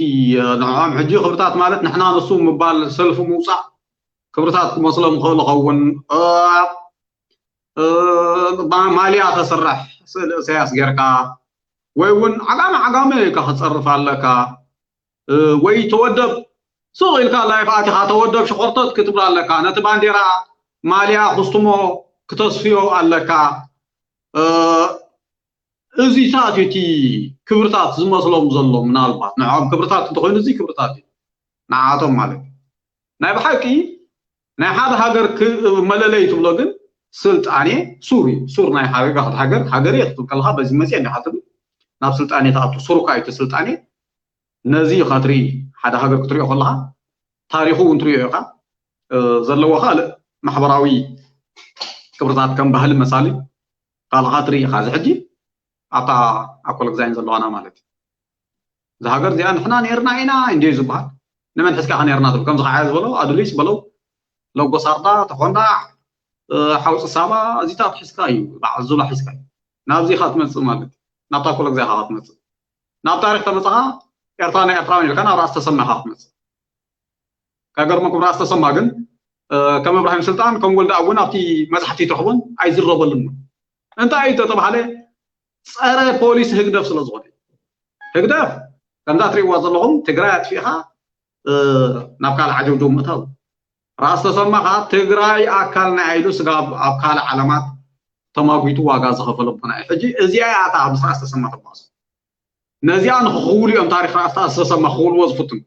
ንዕኦም ሕጂ ክብርታት ማለት ንሕና ንሱ ምባል ሰልፊ ምውፃእ ክብርታት ክመስሎም ይኽእል ይኸውን። ማልያ ተስርሕ ስእሊ እሰያስ ጌርካ ወይ እውን ዓጋመ ዓጋመ ኢልካ ክፀርፍ ኣለካ። ወይ ተወደብ ሱቕ ኢልካ ላይፍ ኣቲኻ ተወደብ ሽኾርተት ክትብል ኣለካ። ነቲ ባንዴራ ማልያ ኩስትሞ ክተስፍዮ ኣለካ። እዚታት እቲ ክብርታት ዝመስሎም ዘሎ ምናልባት ንዕኦም ክብርታት እንተኮይኑ እዚ ክብርታት እዩ ንዓቶም ማለት እዩ። ናይ ብሓቂ ናይ ሓደ ሃገር መለለይ ትብሎ ግን ስልጣኔ ሱር እዩ። ሱር ናይ ሓደ ሃገር ሃገር እየ ክትብል ከለካ በዚ መፅየ እንዲካ ትብል ናብ ስልጣኔ ተኣቱ። ሱር እኳ እዩ እቲ ስልጣኔ። ነዚ ኢኻ ትርኢ። ሓደ ሃገር ክትሪኦ ከለኻ ታሪኹ እውን ትሪኦ ኢኻ። ዘለዎ ካልእ ማሕበራዊ ክብርታት ከም ባህሊ መሳሊ ካልኻ ትርኢ ኢኻ። እዚ ሕጂ ኣብታ ኣብ ኮለግዛይን ዘለዋና ማለት እዩ። እዛ ሃገር እዚኣ ንሕና ነርና ኢና እንድዩ ዝበሃል። ንመን ሕዝካ ኢኻ ነርና ትብል ከምዚ ከዓ ዝበሎ ኣዱሊስ በለው ለጎሳርዳ ተኾንዳ ሓውፂ ሳባ እዚታት ሕዝካ እዩ በዓል ዙላ ሕዝካ እዩ ናብዚ ኢኻ ትመፅእ ማለት እዩ ናብታ ኮለግዛ ኢኻ ክትመፅእ ናብ ታሪክ ተመፅኻ ኤርትራ ናይ ኤርትራውያን ኢልካ ናብ ራእሲ ተሰማ ኢኻ ክትመፅእ ከገርመኩም ራእሲ ተሰማ ግን ከም እብራሂም ስልጣን ከም ወልደ ኣውን ኣብቲ መፅሓፍቲ ትረኽቦን ኣይዝረበሉን እንታይ እዩ ተተባሃለ ፀረ ፖሊስ ህግደፍ ስለ ዝኾነ ህግደፍ ከምዛ ትሪእዋ ዘለኹም ትግራይ ኣጥፊእኻ ናብ ካልእ ዓጀውጀው ምእታው ራእሲ ተሰማ ከዓ ትግራይ ኣካል ናይ ኢሉ ስጋብ ኣብ ካልእ ዓለማት ተማጒቱ ዋጋ ዝኸፈለ ኣቦና እዩ ሕጂ እዚኣ እያ እታ ምስ ራእሲ ተሰማ ተባእሶ ነዚኣ ንክኽውሉ እዮም ታሪክ ራእሲ ተሰማ ክኽውልዎ ዝፍትኑ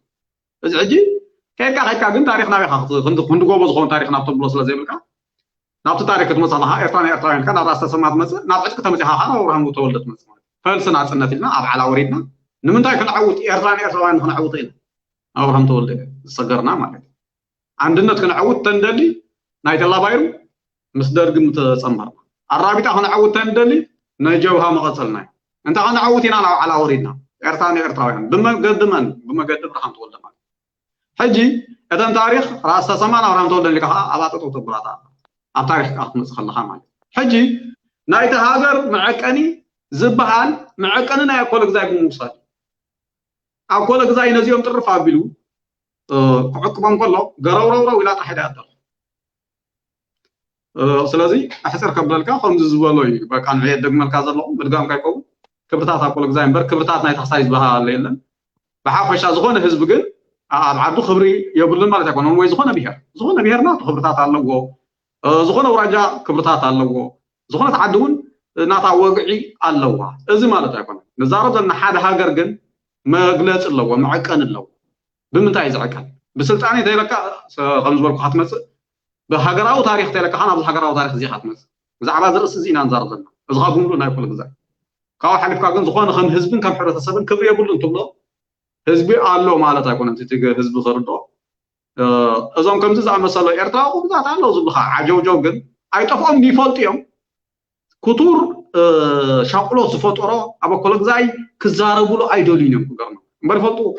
እዚ ሕጂ ከድካ ከድካ ግን ታሪክ ናበይ ክንድጎቦ ዝኸውን ታሪክ ናብ ተብሎ ስለ ዘይብልካ ናብቲ ታሪክ ክትመፅእ ከለካ ኤርትራ ናይ ኤርትራውያን ኢልካ ናብ ራእሲ ተሰማ ትመፅእ ናብ ዕጥቂ ተመፂኻ ከዓ ናብ ኣብርሃም ተወልደ ትመፅእ ማለት ፈልሲ ናፅነት ኢልና ኣብ ዓላ ወሪድና ንምንታይ ክንዓውት ኤርትራ ናይ ኤርትራውያን ክንዓውቶ ኢና ኣብርሃም ተወልደ ዝሰገርና ማለት እዩ። ኣንድነት ክንዓውት ተንደሊ ናይ ተላባይሩ ምስ ደርጊ ምተፀንበርና ኣራቢጣ ክንዓውት ተንደሊ ናይ ጀብሃ መቐፀልና እዩ። እንተ ክንዓውት ኢና ናብ ዓላ ወሪድና ኤርትራ ንኤርትራውያን ብመገዲ መን ብመገዲ ብርሃን ተወልደ ማለት ሕጂ እተን ታሪክ ራስ ተሰማን ኣብርሃም ተወልደን ኢልካ ከዓ ኣብ ኣጠጠው ተብላታ ኣብ ታሪክ ከዓ ክትመፅእ ከለካ ማለት ሕጂ ናይቲ ሃገር መዐቀኒ ዝበሃል መዐቀኒ ናይ ኣኮለ ግዛይ ብምውሳድ ኣኮለ ግዛይ ነዚኦም ጥርፍ ኣቢሉ ክዕቅቦም ከሎ ገረውረውረው ኢላ ጥራሕ ዳ ኣደር ስለዚ ኣሕፅር ከብለልካ ከምዚ ዝበሎ እዩ በቃ ንዕየ ደግመልካ ዘለኹ ምድጋም ካይከውን ክብርታት ኣኮለ ግዛይ እምበር ክብርታት ናይ ታክሳይ ዝበሃል የለን ብሓፈሻ ዝኾነ ህዝቢ ግን ኣብ ዓዱ ክብሪ የብሉን ማለት ኣይኮነን። ወይ ዝኾነ ብሄር፣ ዝኾነ ብሄር ናቱ ክብርታት ኣለዎ። እ፣ ዝኾነ ኣውራጃ ክብርታት ኣለዎ። ዝኾነት ዓዲ እውን ናታ ወግዒ ኣለዋ። እዚ ማለት ኣይኮነን። ንዛረብ ዘለና ሓደ ሃገር ግን መግለፂ ኣለዎ፣ መዐቀኒ ኣለዎ። ብምንታይ እዩ ዝዕቀን? ብስልጣን እንተይለካ፣ ሰ-፣ ከም ዝበልኩ ክትመፅእ፣ ብሃገራዊ ታሪኽ እንተይለካ፣ ከኣ ናብዚ ሃገራዊ ታሪኽ እዚ ኢኻ ትመፅእ። ብዛዕባ እዚ ርእሲ እዚ ኢና ንዛረብ ዘለና። እዚ ካብ ብምሉእ ናይ ኩሉ ግዜ። ካብኡ ሓሊፍካ ግን ዝኾነ ከም ህዝብን ከም ሕብረተሰብን ክብሪ የብሉን ትብሎ ህዝቢ ኣሎ ማለት ኣይኮነን። እቲ ህዝቢ ክርድኦ፣ እ፣ እዞም ከምዚ ዝኣመሰሉ ኤርትራዊ ብዛት ኣለዉ ዝብልኻ ዓጀውጀው ግን ኣይጠፍኦም ይፈልጡ እዮም። ክቱር፣ እ፣ ሻቁሎ ዝፈጠሮ ኣብ ኣኮለግዛይ ክዛረብሉ ኣይደልዩን እዮም ክገርመ። እምበር ይፈልጡ እኮ።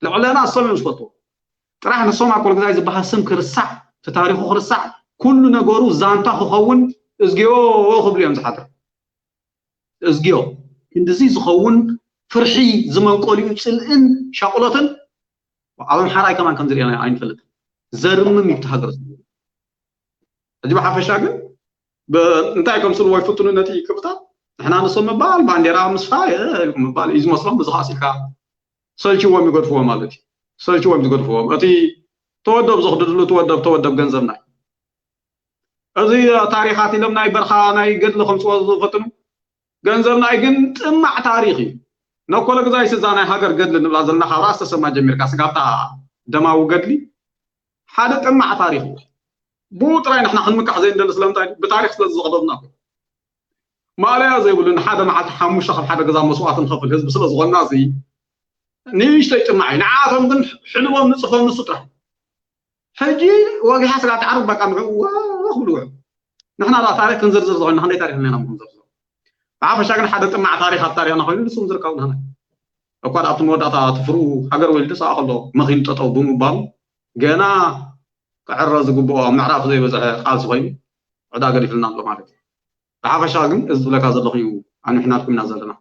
ልዕለና እሶም እዮም ዝፈልጡ። ጥራሕ ንሶም ኣኮለግዛይ ዝበሃል ስም ክርሳዕ፣ እቲ ታሪኹ ክርሳዕ፣ ኩሉ ነገሩ ዛንታ ክኸውን እዝግዮ ክብሉ እዮም ዝሓድሩ። እዝግዮ ክንድዚ ዝኸውን ፍርሒ ዝመንቀሊኡ ጽልእን ሻቁሎትን ኣብ ኣምሓራይ ከማን ከም ዝርኤና ኣይንፈልጥን። ዘርምም እዩ እቲ ሃገር ዘሎ። ሕጂ ብሓፈሻ ግን ብ-፣ እንታይ ከምስልዎ ይፍትኑ ነቲ ክብርታት ንሕና ንሶም ምባል፣ ባንዴራ ምስፋ፣ እ፣ ምባል እዩ ዝመስሎም። እዚ ኻስ ኢልካ ሰልችዎም ይገድፍዎ ማለት እዩ። ሰልችዎም ዝገድፍዎም። እቲ ተወደብ ዘኽድድሉ ተወደብ፣ ተወደብ ገንዘብና እዩ። እዚ ታሪኻት ኢሎም ናይ በርኻ ናይ ገድሊ ከምፅዎ ዝፈትኑ ገንዘብና እዩ። ግን ጥማዕ ታሪኽ እዩ። ነኮለ ግዛይ ስዛ ናይ ሃገር ገድሊ ንብላ ዘለና ካብ ራስ ተሰማ ጀሚርካ ስጋብታ ደማዊ ገድሊ ሓደ ጥማዕ ታሪኽ እዩ። ብኡ ጥራይ ንሕና ክንምካሕ ዘይንደሊ ስለምንታይ? ብታሪኽ ስለ ዝቕደዱና እኮ። ማእለያ ዘይብሉ ንሓደ መዓልቲ ሓሙሽተ ካብ ሓደ ገዛ መስዋእቲ ንኸፍል ህዝቢ ስለ ዝኾንና እዚ ንእሽተይ ጥማዕ እዩ። ንዓቶም ግን ሕልቦም ንፅፎም ንሱ ጥራሕ። ሕጂ ወጊሓ ስጋብ ትዓርብ በቃ ንዕኡ ወኽ ብሉ ውዕሉ። ንሕና ደኣ ታሪኽ ክንዝርዝር ዝኾንና ክንደይ ታሪኽ ኣለና ክንዝርዝር። ብሓፈሻ ግን ሓደ ጥማዕ ታሪኽ ኣብ ታሪኽና ኮይኑ ንሱ ዝርከብ ንሕና። እኳ ደኣ ኣብቲ መወዳእታ ትፍርኡ ሃገር ወሊዱ ሰብኣ ከሎ መኺኑ ጠጠው ብምባሉ ገና ክዕረ ዝግብኦ ኣብ ምዕራፍ ዘይበዝሐ ቃልሲ ኮይኑ ዕዳ ገዲፍልና ኣሎ ማለት እዩ። ብሓፈሻ ግን እዚ ዝብለካ ዘለኹ እዩ ኣንሕና ድኩምና ዘለና።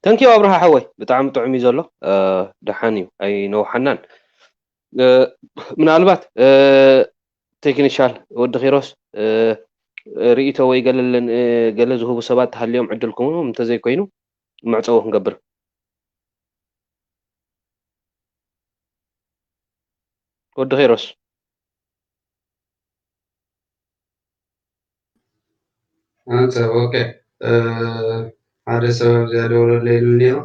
ተንኪው ኣብርሃ ሓወይ ብጣዕሚ ጥዑም እዩ ዘሎ። እ፣ ደሓን እዩ ኣይነውሓናን። እ፣ ምናልባት እ፣ ቴክኒሻል ወዲ ኪሮስ እ፣ ርእይቶ ወይ ገለለን እ፣ ገለ ዝህቡ ሰባት ተሃልዮም ዕድል ክህቡ እንተዘይኮይኑ መዕፀዊ ክንገብር። ወዲ ኪሮስ ኣንተ ኦኬ እ፣ ሓደ ሰብ ኣብዚኣ ደውለለይ ኢሉ ነይሩ።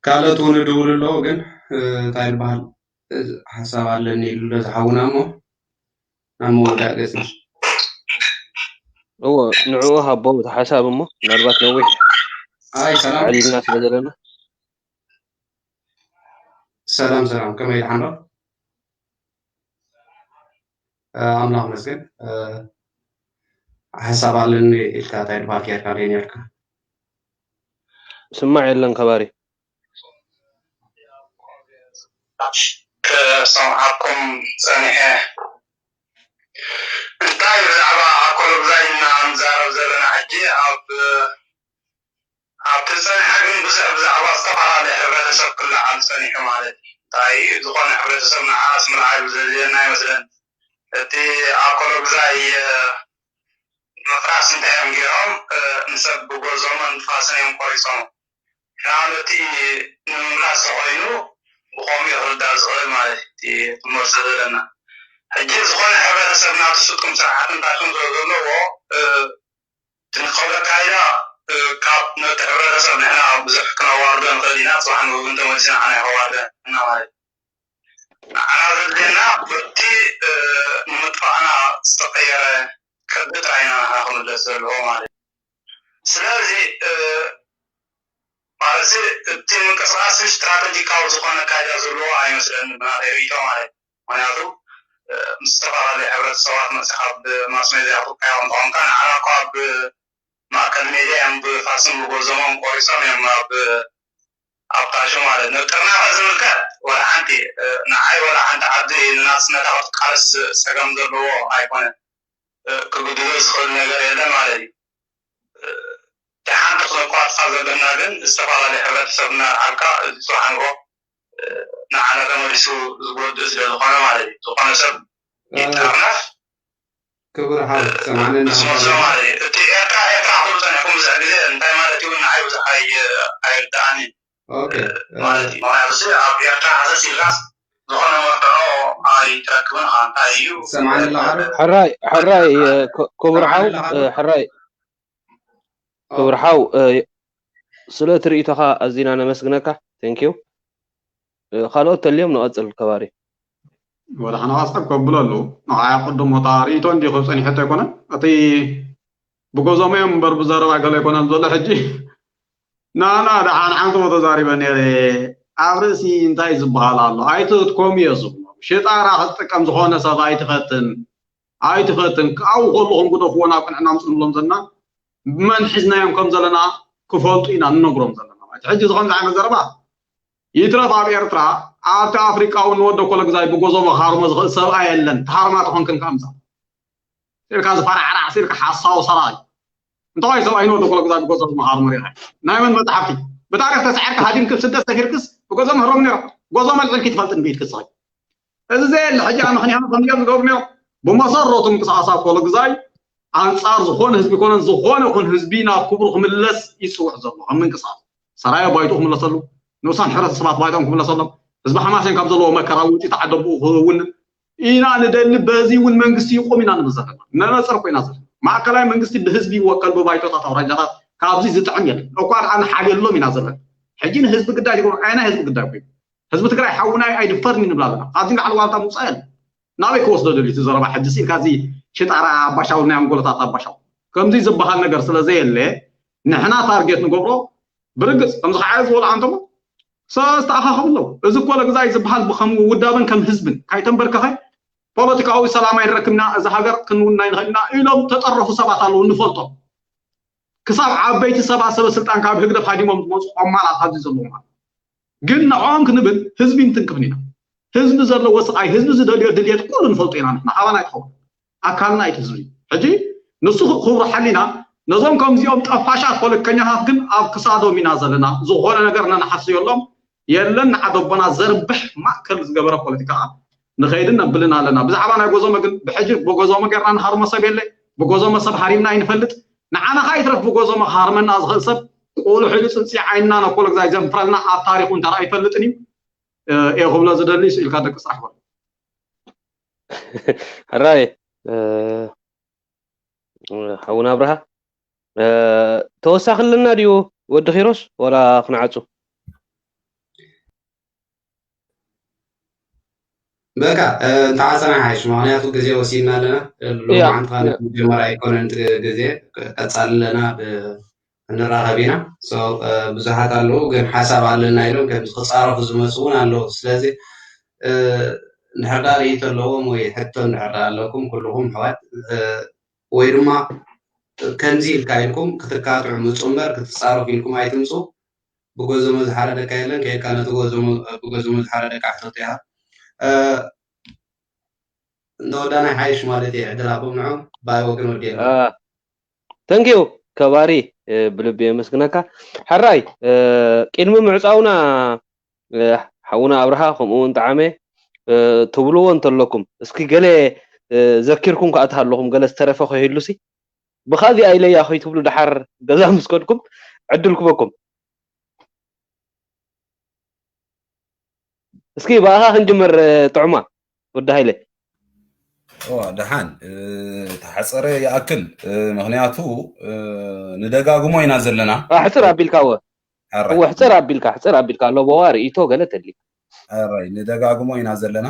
ካልኦት እውን ይድውሉ ኣለዉ፣ ግን እ፣ እንታይ ይበሃል እ፣ ሓሳብ ኣለኒ ኢሉ ኣሎ ዝሓውና እሞ ናብ መወዳእ ገጽና። እዎ ንዕኡ ሃቦ እቲ ሓሳብ እሞ ምናልባት ነዊሕ ኣይ ሰላም ኣዕሊልና ስለ ዘለና ሰላም ሰላም፣ ከመይ ድሓን ዶ? እ፣ ኣምላኽ መስገን። እ፣ ሓሳብ ኣለኒ ኢልካ እንታይ ድባል ጌርካ ደይ ኔርካ? ስማዕ የለን ከባሪ ክሰምዓኩም ጸኒሐ። እንታይ ብዛዕባ ኣኮሎግዛይ ኢና ንዛረብ ዘለና ሕጂ? ኣብ ኣብቲ ዝጸንሐ ግን ብዙሕ ብዛዕባ ዝተፈላለየ ሕብረተሰብ ክለዓል ጸኒሑ ማለት እዩ። እንታይ ዝኾነ ሕብረተሰብ ንዓስ ምርኣይ ዘድልየና ኣይመስለን። እቲ ኣኮሎግዛይ ምፍራስ እንታይ እዮም ገይሮም? ንሰብ ብጎዞምን ንፋስን እዮም ቆሪጾሞ። ሕና ነቲ ንምምላስ ተኾይኑ ብኸምኡ እዩ ክርዳእ ዝኽእል ማለት እዩ እቲ ክንመልሶ ዘለና። ሕጂ ዝኾነ ሕብረተሰብ ናቱ ስጡም ስርዓትን ታሽን ስለ ዘለዎ እቲ ንኸብለካ ኢና ካብ ነቲ ሕብረተሰብ ንሕና ብዙሕ ክነዋርዶ ንኽእል ኢና፣ ጽባሕ ንግሆ ግን ተመሊሱ ንዓና እዩ ከዋርደና ማለት እዩ። ንዓና ዘድልየና በቲ ንምጥፋእና ዝተቐየረ ቅዲ ጥራይ ኢና ንሕና ክምለስ ዘለዎ ማለት እዩ። ስለዚ ማለት እቲ ምንቅስቃስ ስትራተጂካዊ ዝኾነ ኣካይዳ ዘለዎ ኣይመስለኒ ብናተይ ርእይቶ ማለት እዩ። ምክንያቱ ምስ ዝተፈላለዩ ሕብረተሰባት መፅኻ ኣብ ማስ ሜድያ ክትቀያየር እንተኾንካ ንዓና እኮ ኣብ ማእከል ሜድያ እዮም ብፋስን ብጎዞሞም ቆሪሶም እዮም ኣብ ኣብ ታሹ ማለት ነው። ጥርናፈ ዝምልከት ወላ ሓንቲ ንዓይ ወላ ሓንቲ ዓዲ ንናፅነታ ክትቃለስ ፀገም ዘለዎ ኣይኮነን። ክግድዶ ዝኽእል ነገር የለን ማለት እዩ። እቲ ሓንቲ ክነቋርፃ ዘለና ግን ዝተፈላለዩ ሕብረተሰብ እናረኣካ እዚ ስራሕ ንሮ ንዓና ተመሊሱ ዝጎድእ ስለ ዝኾነ ማለት እዩ። ዝኾነ ሰብ ይጠርነፍ ክቡር ሓው ሰማዕነና ዝመልሶ ማለት እዩ። እቲ ኤርትራ ኤርትራ ክትብሉ ፀኒሕኩም ብዙሕ ግዜ እንታይ ማለት እዩ ንዓይ ብዙሕ ኣይ- ኣይርድኣንን። ኦኬ ማለት እዩ። ምክንያቱ ኣብ ኤርትራ ሕዘስ ኢልካስ ዝኾነ መርትዖ ኣይትረክብን ኢኻ። እንታይ እዩ ሰማዕኒ ኣለኻ ዶ? ሕራይ ሕራይ እ፣ ክ- ክቡር ሓው እ፣ ሕራይ ክቡር ሓው እ፣ ስለ ትርኢቶኻ ኣዚና ነመስግነካ። Thank you። እ፣ ካልኦት ተልዮም ንቐጽል ከባሪ። ወላ ሓና ዋትሳፕ ከብሎ ኣለዉ። ንዓይ ቅድም ወታ ርእይቶ እንዲ ክብ ጸኒሐቶ ኣይኮነን። እቲ ብጎዞም እዮም እምበር ብዘረባ ገለ ኣይኮነን ዘሎ ሕጂ። ናና ደሓን ሓንቲ ተዛሪበ ነይረ። ኣብ ርእሲ እንታይ ዝበሃል ኣሎ ኣይትትኮም እየ ዝብሎ። ሽጣራ ክትጥቀም ዝኾነ ሰብ ኣይትፈትን ኣይትፈትን። ካብኡ ከለኹም ግደፍዎ ናብ ቅንዕና ምፅእ ንብሎም ዘለና መን ሒዝናዮም ከም ዘለና ክፈልጡ ኢና ንነግሮም ዘለና ማለት ሕጂ ዝኾን ዓይነት ዘረባ ይትረፍ ኣብ ኤርትራ ኣብቲ ኣፍሪቃዊ ንወደ ኮለግዛይ ብጎዞ መኻርሞ ዝኽእል ሰብኣይ የለን። ተሃርማ ተኾንክን ከምዛ ኢልካ ዝፈራዕራዕ ኢልካ ሓሳዊ ሰብኣይ እንተኾይ ሰብኣይ ንወደ ኮለግዛይ ብጎዞ መኻርሞ ሪኢኻ ናይ መን መፅሓፍቲ ብታሪክ ተሳዒርካ ሃዲምክ ስደት ሰፊርክስ ብጎዞ ምህሮም ነይሮም ጎዞ መልዕልኪ ትፈልጥን ብኢድክ ዝኸይ እዚ ዘየለ ሕጂ ኣብ ምክንያቱ ከምዚኦም ዝገብሩ ነይሮም ብመሰረቱ ምንቅስቃስ ኣብ ኮለግዛይ ኣንፃር ዝኾነ ህዝቢ ኮነን ዝኾነ ይኹን ህዝቢ ናብ ክብሩ ክምለስ ይፅውዕ ዘሎ ኣብ ምንቅስቃስ ሰራየ ባይቶ ክምለሰሉ ንኡሳን ሕብረተሰባት ባይቶም ክምለሰሎም ህዝቢ ሓማሴን ካብ ዘለዎ መከራ ውፅኢት ዓደብኡ ክኸውን ኢና ንደሊ በዚ እውን መንግስቲ ይቆም ኢና ንብል ዘለና መነፅር ኮይና ዘለና ማእከላይ መንግስቲ ብህዝቢ ይወከል ብባይቶታት ኣውራጃታት ካብዚ ዝጥዕም የለን እኳ ደኣ ንሓልየሎም ኢና ዘለና ሕጂ ንህዝቢ ግዳይ ይገብሩ ኣይና ህዝቢ ግዳይ ኮይኑ ህዝቢ ትግራይ ሓውና እዩ ኣይድፈርን እዩ ንብል ኣለና ካብዚ ንላዕሊ ዋልታ ምውፃእ የለን ናበይ ክወስዶ ደልዩ እቲ ዘረባ ሕጂ ሲ ኢልካ እዚ ሽጣራ ኣባሻው ናይ ኣንጎሎታት ኣባሻው ከምዚ ዝበሃል ነገር ስለ ዘየለ ንሕና ታርጌት ንገብሮ ብርግፅ ከምዚ ከዓ ዝበሉ ኣንተሞ ሰለስተ ኣኻኽብ ኣለዉ እዚ ኮለ ግዛይ ዝበሃል ብከም ውዳበን ከም ህዝብን ካይተንበርከኸ ፖለቲካዊ ሰላም ኣይንረክብና እዚ ሃገር ክንውና ይንኽእልና ኢሎም ተጠረፉ ሰባት ኣለዉ ንፈልጦም ክሳብ ዓበይቲ ሰባት ሰበ ስልጣን ካብ ህግደፍ ሃዲሞም ዝመፁ ቆማላት ኣብዚ ዘለዉ ማለት ግን ንዕኦም ክንብል ህዝቢ ንትንክፍን ኢና ህዝቢ ዘለዎ ስቃይ ህዝቢ ዝደልዮ ድልየት ኩሉ ንፈልጦ ኢና ንሕና ካባና ይትኸውን ኣካልና እዩ ህዝቢ ሕጂ ንሱ ክብሩ ሓሊና ነዞም ከምዚኦም ጠፋሻት ፖለቲከኛታት ግን ኣብ ክሳዶም ኢና ዘለና ዝኾነ ነገር ነንሓስዮሎም የለን ንዓደቦና ዘርብሕ ማእከል ዝገበረ ፖለቲካ ንኸይድን ነብልን ኣለና ብዛዕባ ናይ ጎዞመ ግን ብሕጂ ብጎዞመ ጌርና ንሃርሞ ሰብ የለ ብጎዞመ ሰብ ሃሪምና ኣይንፈልጥ ንዓና ከዓ ይትረፍ ብጎዞመ ክሃርመና ዝኽእል ሰብ ቁሉሕ ኢሉ ፅንፂ ዓይንና ነኮሎ ግዛይ ዘንፍረልና ኣብ ታሪኹ እንተ ኣይፈልጥን እዩ እየ ክብሎ ዝደሊ ስኢልካ ደቂ ስራሕ በሉ ሕራይ ሓውና ኣብርሃ ተወሳኺ ኣለና ድዩ ወዲ ኪሮስ ወላ ክንዓፁ በቃ እንተዓፀና ሓይሽ ምክንያቱ ግዜ ወሲድና ኣለና ሎማዓንቲ መጀመርያ ኣይኮነን ግዜ ቀፃሊ ኣለና ንራኸብ ኢና ብዙሓት ኣለዉ ግን ሓሳብ ኣለና ኢሎም ከምዚ ክፃረፉ ዝመፁ እውን ኣለዉ ስለዚ እንድሕር ዳ ርእይቶ ኣለዎም ወይ ሕቶ እንድሕር ዳ ኣለኩም ኩልኹም ኣሕዋት ወይ ድማ ከምዚ ኢልካ ኢልኩም ክትካትዑ ምፁ እምበር ክትፃረፉ ኢልኩም ኣይትምፁ ብጎዞሞ ዝሓረደካ የለን ከይድካ ነቲ ብጎዞሞ ዝሓረደካ ሕተቶ ኢኻ እንተወዳና ሓይሽ ማለት እየ ዕድል ሃቦም ንዖም ባይ ወገን ወዲ የለን ተንኪዩ ከባሪ ብልቢ የመስግነካ ሕራይ ቅድሚ ምዕፃውና ሓውና ኣብርሃ ከምኡ እውን ጣዓመ ትብልዎ እንተለኩም እስኪ ገለ ዘኪርኩም ከዓ ትሃለኹም ገለ ዝተረፈ ከይህሉሲ ብኻዚኣ ኢለያ ከይትብሉ ደሓር ገዛ ምስ ከድኩም ዕድል ክበኩም እስኪ ብኣኻ ክንጅምር ጥዑማ ወዲ ሃይለ ደሓን ተሓፀረ ይኣክል ምክንያቱ ንደጋግሞ ኢና ዘለና ሕፅር ኣቢልካ ወ ሕፅር ኣቢልካ ሕፅር ኣቢልካ ኣለቦዋ ርእይቶ ገለ ተድሊ ራይ ንደጋግሞ ኢና ዘለና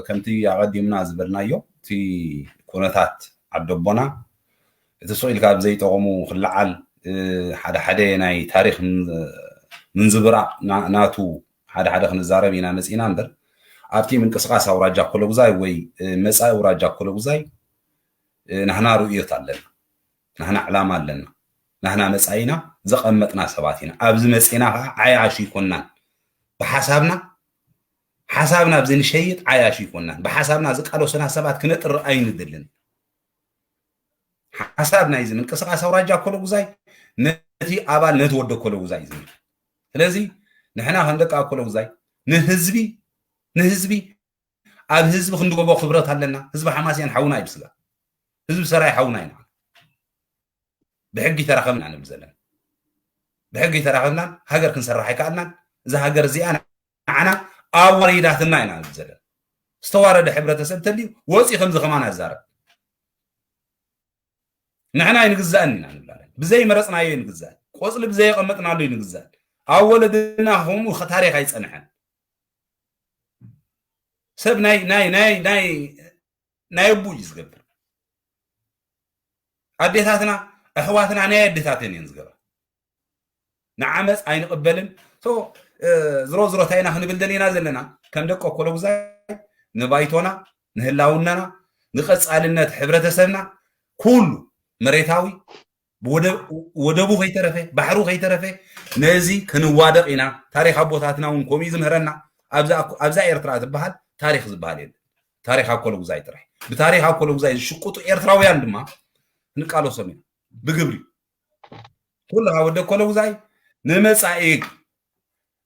ከምቲ ኣቐዲምና ዝበልናዮ እቲ ኩነታት ዓደቦና እቲ ስኢልካ ብዘይጠቕሙ ክለዓል ሓደ ሓደ ናይ ታሪክ ምንዝብራ ናቱ ሓደ ሓደ ክንዛረብ ኢና መፂና እምበር ኣብቲ ምንቅስቃስ ኣውራጃ ኮለጉዛይ ወይ መፃኢ ኣውራጃ ኮለጉዛይ ናህና ርእዮት ኣለና ናህና ዕላማ ኣለና ናህና መፃኢና ዘቐመጥና ሰባት ኢና ኣብዚ መፂና ከዓ ዓያሹ ይኮናን ብሓሳብና ሓሳብና ኣብዚ ንሸይጥ ዓያሹ ይኮናን ብሓሳብና ዝቃለሱና ሰባት ክነጥርእ ኣይንደልን ሓሳብ ናይዚ ምንቅስቃስ ኣውራጃ ኮለጉዛይ ነቲ ኣባል ነቲ ወደ ኮለጉዛይ እዩ ዝብል ስለዚ ንሕና ከም ደቂ ኮለጉዛይ ንህዝቢ ንህዝቢ ኣብ ህዝቢ ክንድገቦ ክብረት ኣለና ህዝቢ ሓማስያን ሓውና እዩ ብስጋ ህዝቢ ሰራይ ሓውና ኢና ብሕጊ ተራኸብና ንብል ዘለና ብሕጊ ተራኸብናን ሃገር ክንሰርሕ ኣይከኣልናን እዛ ሃገር እዚኣ ንዓና ኣዋሪዳትና ኢና ንብል ዘለና። ዝተዋረደ ሕብረተሰብ እንተልዩ ወፂኡ ከምዚ ከማን ኣዛረብ። ንሕና ኣይንግዛእን ኢና ንብላለን። ብዘይ መረፅናዮ ኣይንግዛእን። ቆፅሊ ብዘይ የቐመጥናሉ ኣይንግዛእን። ኣብ ወለድና ከምኡ ታሪኽ ኣይፀንሐን። ሰብ ናይ ናይ ናይ ናይ ናይ ኣቡ እዩ ዝገብር። ኣዴታትና ኣሕዋትና ናይ ኣዴታተን እየን ዝገብራ። ንዓመፅ ኣይንቕበልን። ዝሮ ዝሮ እንታይ ኢና ክንብል ደሊና ዘለና? ከም ደቂ ኣኮለጉዛይ ንባይቶና፣ ንህላውነና፣ ንቐፃልነት ሕብረተሰብና ኩሉ መሬታዊ ወደቡ ከይተረፈ ባሕሩ ከይተረፈ ነዚ ክንዋደቕ ኢና። ታሪክ ኣቦታትና እውን ከምኡ ዝምህረና። ኣብዛ ኤርትራ ትበሃል ታሪክ ዝበሃል የለ። ታሪክ ኣኮለጉዛይ ጥራሕ። ብታሪክ ኣኮለጉዛይ ዝሽቁጡ ኤርትራውያን ድማ ክንቃለሶም ኢና ብግብሪ። ኩልኻ ወደ ኮለጉዛይ ንመጻኢ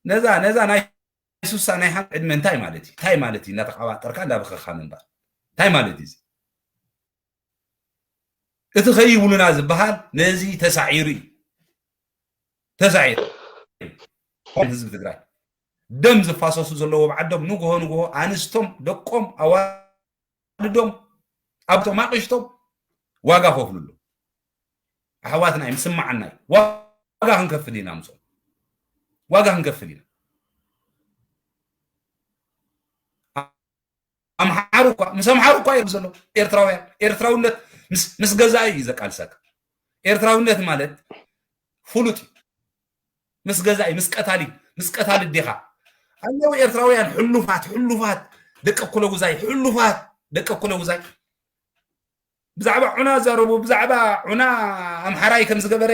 ነዛ ነዛ ናይ ሱሳ ናይ ሓንቲ ዕድመ እንታይ ማለት እዩ? እንታይ ማለት እዩ? እናተቃባጠርካ እንዳበኸኻ ምንባር እንታይ ማለት እዩ? እዚ እቲ ከይብሉና ዝበሃል ነዚ ተሳዒሩ እዩ። ተሳዒሩ ህዝቢ ትግራይ ደም ዝፋሰሱ ዘለዎም ዓዶም ንግሆ ንግሆ ኣንስቶም ደቆም ኣዋልዶም ኣብቶም ኣቅሽቶም ዋጋ ከፍልሉ ኣሕዋትና ምስማዓናይ ዋጋ ክንከፍል ኢና። ምሶም ዋጋ ክንከፍል ኢና። ኣምሓሩ እኳ ምስ ኣምሓሩ እኳ እዮም ዘሎ ኤርትራውያን። ኤርትራውነት ምስ ገዛኢ እዩ ዘቃልሰካ። ኤርትራውነት ማለት ፍሉጥ እዩ። ምስ ገዛኢ ምስ ቀታሊ ምስ ቀታሊ ዲኻ ኣለዉ ኤርትራውያን ሕሉፋት ሕሉፋት ደቂ ኩለጉዛይ ሕሉፋት ደቂ ኩለጉዛይ ብዛዕባ ዑና ዘረቡ ብዛዕባ ዑና ኣምሓራይ ከም ዝገበረ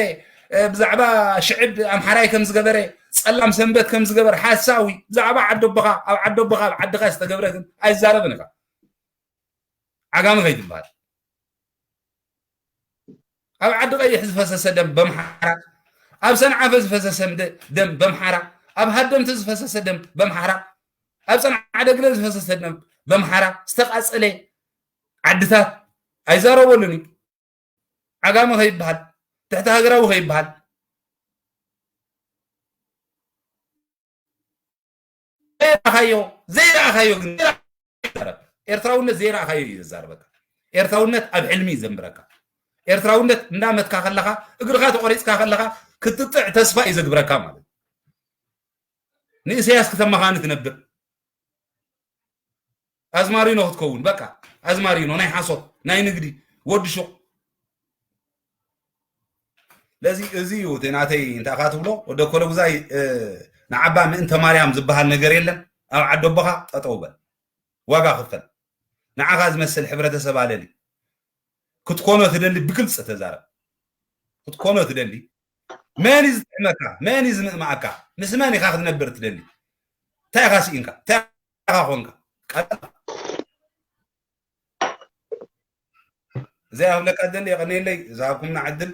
ብዛዕባ ሽዕብ ኣምሓራይ ከም ዝገበረ ጸላም ሰንበት ከም ዝገበረ ሓሳዊ ብዛዕባ ዓደቦኻ ኣብ ዓደቦኻ ኣብ ዓድኻ ዝተገብረ ግን ኣይዛረብን ኢኻ። ዓጋሚ ከይትበሃል ኣብ ዓዲ ቀይሕ ዝፈሰሰ ደም በምሓራ ኣብ ሰንዓፈ ዝፈሰሰ ደም በምሓራ ኣብ ሃደምቲ ዝፈሰሰ ደም በምሓራ ኣብ ጸንዓ ደግለ ዝፈሰሰ ደም በምሓራ ዝተቃጸለ ዓድታት ኣይዛረበሉን እዩ። ዓጋሚ ከይበሃል ትሕቲ ሃገራዊ ከይበሃል ዘይረኣኻዮ ዘይረኣኻዮ ግን ኤርትራውነት ዘይረኣኻዮ እዩ ዘዛርበካ። ኤርትራውነት ኣብ ሕልሚ እዩ ዘንብረካ። ኤርትራውነት እንዳመትካ ከለኻ እግርኻ ተቆሪፅካ ከለኻ ክትጥዕ ተስፋ እዩ ዘግብረካ ማለት ንእሰያስ ክተመኻኒ ትነብር ኣዝማሪኖ ክትከውን በቃ ኣዝማሪኖ ናይ ሓሶት ናይ ንግዲ ወዲ ሹቕ ለዚ እዚ እዩ እቲ ናተይ እንታይ ካ ትብሎ ወደ ኮለጉዛይ ንዓባ ምእንተ ማርያም ዝበሃል ነገር የለን ኣብ ዓዲ ኣቦኻ ጠጠው በል ዋጋ ክፈል ንዓኻ ዝመስል ሕብረተሰብ ኣለሊ ክትኮኖ ትደሊ ብግልፂ ተዛረብ ክትኮኖ ትደሊ መን እዩ ዝጥዕመካ መን እዩ ዝምእማኣካ ምስ መን ኢኻ ክትነብር ትደሊ እንታይ ኢኻ ስኢንካ እንታይ ኢኻ ኮንካ እዚኣ ክብለካ ደሊ የቐንየለይ ዝሃብኩምና ዕድል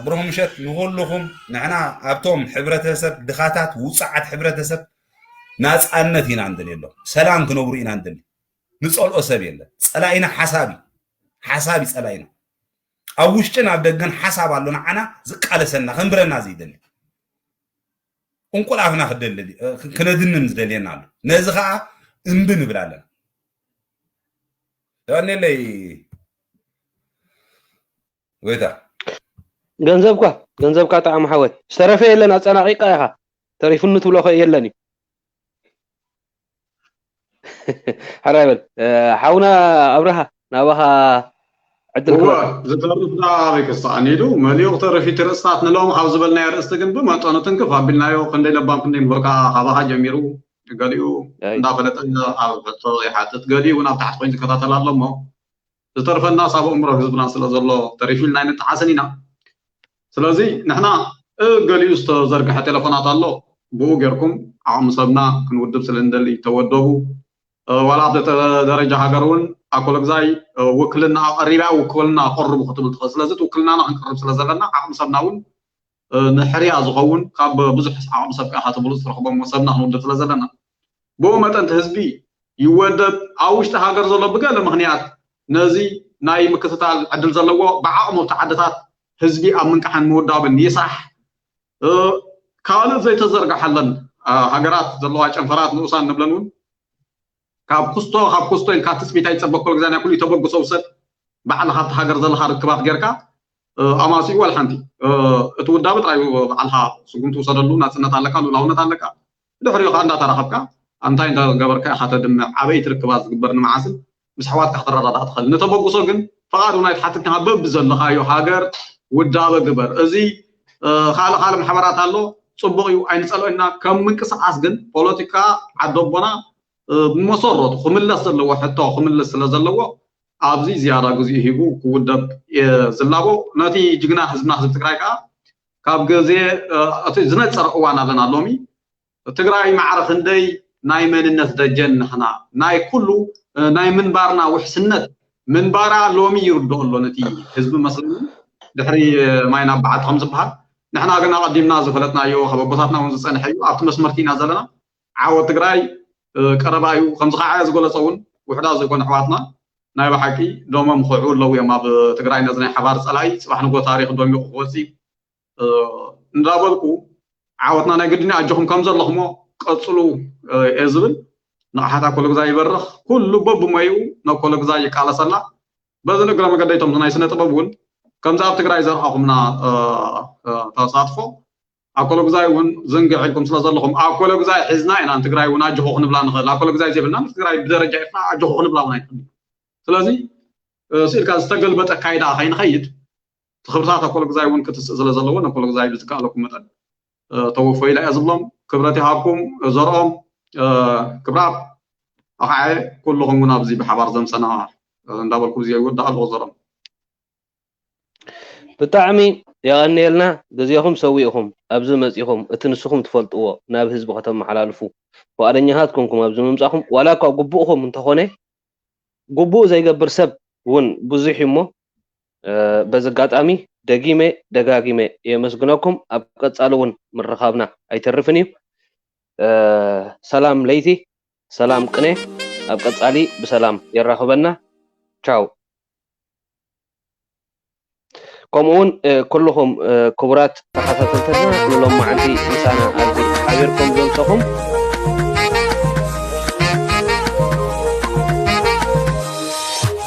ብሩህ ምሸት ንኩልኹም ንሕና ኣብቶም ሕብረተሰብ ድኻታት ውፅዓት ሕብረተሰብ ናፃነት ኢና ንደልየሎም ሰላም ክነብሩ ኢና ንደሊ ንፀልኦ ሰብ የለን ፀላኢና ሓሳብ እዩ ሓሳብ እዩ ፀላኢና ኣብ ውሽጥን ኣብ ደገን ሓሳብ ኣሎ ንዓና ዝቃለሰና ከንብረና ዘይደሊ እንቁል ኣፍና ክነድንን ዝደልየና ኣሎ ነዚ ከዓ እምቢ ንብል ኣለና የቀንየለይ ጎይታ ገንዘብኳ ገንዘብካ ጣዕሚ ሓወይ ዝተረፈ የለን ኣፀናቂቃ ኢኻ ተሪፉኒ ትብሎ ከ የለን እዩ ሓራይ በል ሓውና ኣብርሃ ናባኻ ዕድል ክበካ ዝተርፍ ዳ ኣበይ ክስኣን ኢሉ መሊኡ ክተርፍ እቲ ርእስታት ንሎም ካብ ዝበልናዮ ርእስቲ ግን ብመጠኑ ትንክፍ ኣቢልናዮ ክንደይ ለባም ክንደይ ምሁር ከዓ ካባኻ ጀሚሩ ገሊኡ እንዳፈለጠ ኣብ ሕቶ ይሓትት ገሊኡ እውን ኣብ ታሕቲ ኮይኑ ዝከታተል ኣሎ እሞ ዝተርፈና ሳብ ኣእምሮ ህዝብና ስለ ዘሎ ተሪፊልና ኣይንጠዓስን ኢና ስለዚ ንሕና ገሊኡ ዝተዘርግሐ ቴሌፎናት ኣሎ ብኡ ጌርኩም ዓቕሚ ሰብና ክንውድብ ስለ ንደሊ ተወደቡ ዋላ ኣብ ደረጃ ሃገር እውን ኣኮለግዛይ ውክልና ኣቀሪባ ውክልና ኣቀርቡ ክትብል ትኽእል ስለዚ ውክልናና ክንቅርብ ስለ ዘለና ዓቕሚ ሰብና እውን ንሕርያ ዝኸውን ካብ ብዙሕ ዓቕሚ ሰብ ከዓ ክትብሉ ዝትረኽቦም ሰብና ክንውድብ ስለ ዘለና ብኡ መጠን ህዝቢ ይወደብ ኣብ ውሽጢ ሃገር ዘሎ ብገለ ምክንያት ነዚ ናይ ምክትታል ዕድል ዘለዎ ብዓቕሙ ኣብቲ ዓድታት ህዝቢ ኣብ ምንቃሕን ምውዳብን ይስራሕ ካልእ ዘይተዘርግሐለን ሃገራት ዘለዋ ጨንፈራት ንኡሳን ንብለን እውን ካብ ኩስቶ ካብ ኩስቶ ኢልካ ትፅቢት ኣይፀበ። ኩሉ ግዜ ናይ ኩሉ ተበግሶ ውሰድ። ባዕልኻ ኣብቲ ሃገር ዘለካ ርክባት ጌርካ ኣማሲኡ ዋላ ሓንቲ እቲ ውዳበ ጥራይ ባዕልኻ ስጉምቲ ውሰደሉ። ናፅነት ኣለካ፣ ልኡላውነት ኣለካ። ድሕሪኡ ከዓ እንዳተራኸብካ እንታይ እንዳገበርካ ኢኻ ተድምዕ። ዓበይቲ ርክባት ዝግበር ንመዓስን ምስ ኣሕዋትካ ክትረዳዳእ ትኽእል። ንተበግሶ ግን ፍቓድ እውን ኣይትሓትት ኢኻ። በብዘለኻዮ ሃገር ውዳበ ግበር። እዚ ካልእ ካልእ ማሕበራት ኣሎ፣ ፅቡቕ እዩ፣ ኣይንፀልኦ ኢና። ከም ምንቅስቃስ ግን ፖለቲካ ዓዲ ኣቦና ብመሰረቱ ክምለስ ዘለዎ ሕቶ ክምልስ ስለ ዘለዎ ኣብዚ ዝያዳ ግዜኡ ሂቡ ክውደብ እየ ዝላቦ። ነቲ ጅግና ህዝብና ህዝቢ ትግራይ ከዓ ካብ ግዜ እቲ ዝነፀረ እዋን ኣለና ሎሚ። ትግራይ ማዕረ ክንደይ ናይ መንነት ደጀን ንሕና ናይ ኩሉ ናይ ምንባርና ውሕስነት ምንባራ ሎሚ ይርድኦ ኣሎ ነቲ ህዝቢ መስለኒ። ድሕሪ ማይ ናብ በዓቲ ከም ዝበሃል ንሕና ግን ኣቐዲምና ዝፈለጥናዮ ካብ ኣቦታትና እውን ዝፀንሐ እዩ። ኣብቲ መስመርቲ ኢና ዘለና። ዓወት ትግራይ ቀረባ እዩ። ከምዚ ከዓ ዝገለፀ እውን ውሕዳት ዘይኮኑ ኣሕዋትና ናይ ብሓቂ ደሞም ክዕው ኣለዉ እዮም ኣብ ትግራይ። ነዚ ናይ ሓባር ፀላኢ ፅባሕ ንጎ ታሪክ ደሚቑ ክወፅእ እንዳበልኩ ዓወትና ናይ ግድን ኣጆኹም ከም ዘለኹሞ ቀፅሉ እየ ዝብል። ንቕሓት ኣኮለጉዛይ ይበርኽ። ኩሉ በብሞይኡ ነኮለጉዛይ ይቃለሰላ። በዚ ንእግረ መገደይቶም ናይ ስነ ጥበብ እውን ከምዚ ኣብ ትግራይ ዘርኣኹምና ተሳትፎ ኣኮለጉዛይ እውን ዝንግዕ ኢልኩም ስለ ዘለኹም ኣኮለጉዛይ ሒዝና ኢና ንትግራይ እውን ኣጆኹ ክንብላ ንኽእል። ኣኮለጉዛይ ዘይብልና ምስ ትግራይ ብደረጃ ኤርትራ ኣጆኹ ክንብላ እውን ኣይትኽእል። ስለዚ ስኢልካ ዝተገልበጠ ኣካይዳ ከይንኸይድ እቲ ክብርታት ኣኮለጉዛይ እውን ክትስእ ስለ ዘለዎ ነኮለጉዛይ ብዝከኣለኩም መጠን ተወፈይላ እያ ዝብሎም። ክብረት ይሃብኩም ዘርኦም ክብራት ኣኻዐ ኩልኹም እውን ኣብዚ ብሓባር ዘምፀና እንዳበልኩም እዚ ይወዳእ ኣለኹ ዘርኦም። ብጣዕሚ የቐንየልና ግዜኹም ሰዊእኹም ኣብዚ መፂኹም እቲ ንስኹም ትፈልጥዎ ናብ ህዝቢ ከተመሓላልፉ ፍቓደኛታት ኮንኩም ኣብዚ ምምፃኹም ዋላ እኳ ግቡእኹም እንተኾነ ግቡእ ዘይገብር ሰብ እውን ብዙሕ እዩ እሞ በዚ ኣጋጣሚ ደጊመ ደጋጊመ የመስግነኩም። ኣብ ቀፃሊ እውን ምርኻብና ኣይተርፍን እዩ። ሰላም ለይቲ፣ ሰላም ቅነ። ኣብ ቀፃሊ ብሰላም የራኽበና። ቻው። ከምኡ እውን ኩልኹም ክቡራት ተኸታተልትና ንሎማዓንቲ ምሳና ኣብዚ ሓቢርኩም ዘምሰኹም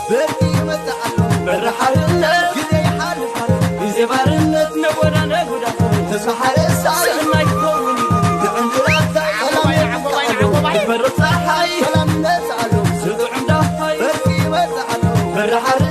በርቂ ይመጽእ ኣሎ በሪ ሓርነት ግዜ ይሓልፍ ኣሎ ግዜ ባርነት ነጎዳ ነጉዳ ተስፋ ሓደ ሳይ ሰናይ ክኸውን እዩ ንዕንድራታ ሰላም ይመጽእ ኣሎ ትበርቕ ፀሓይ ሰላም ይመጽእ ኣሎ ዝጥዑም ዳሃይ በርቂ ይመጽእ ኣሎ በሪ ሓርነት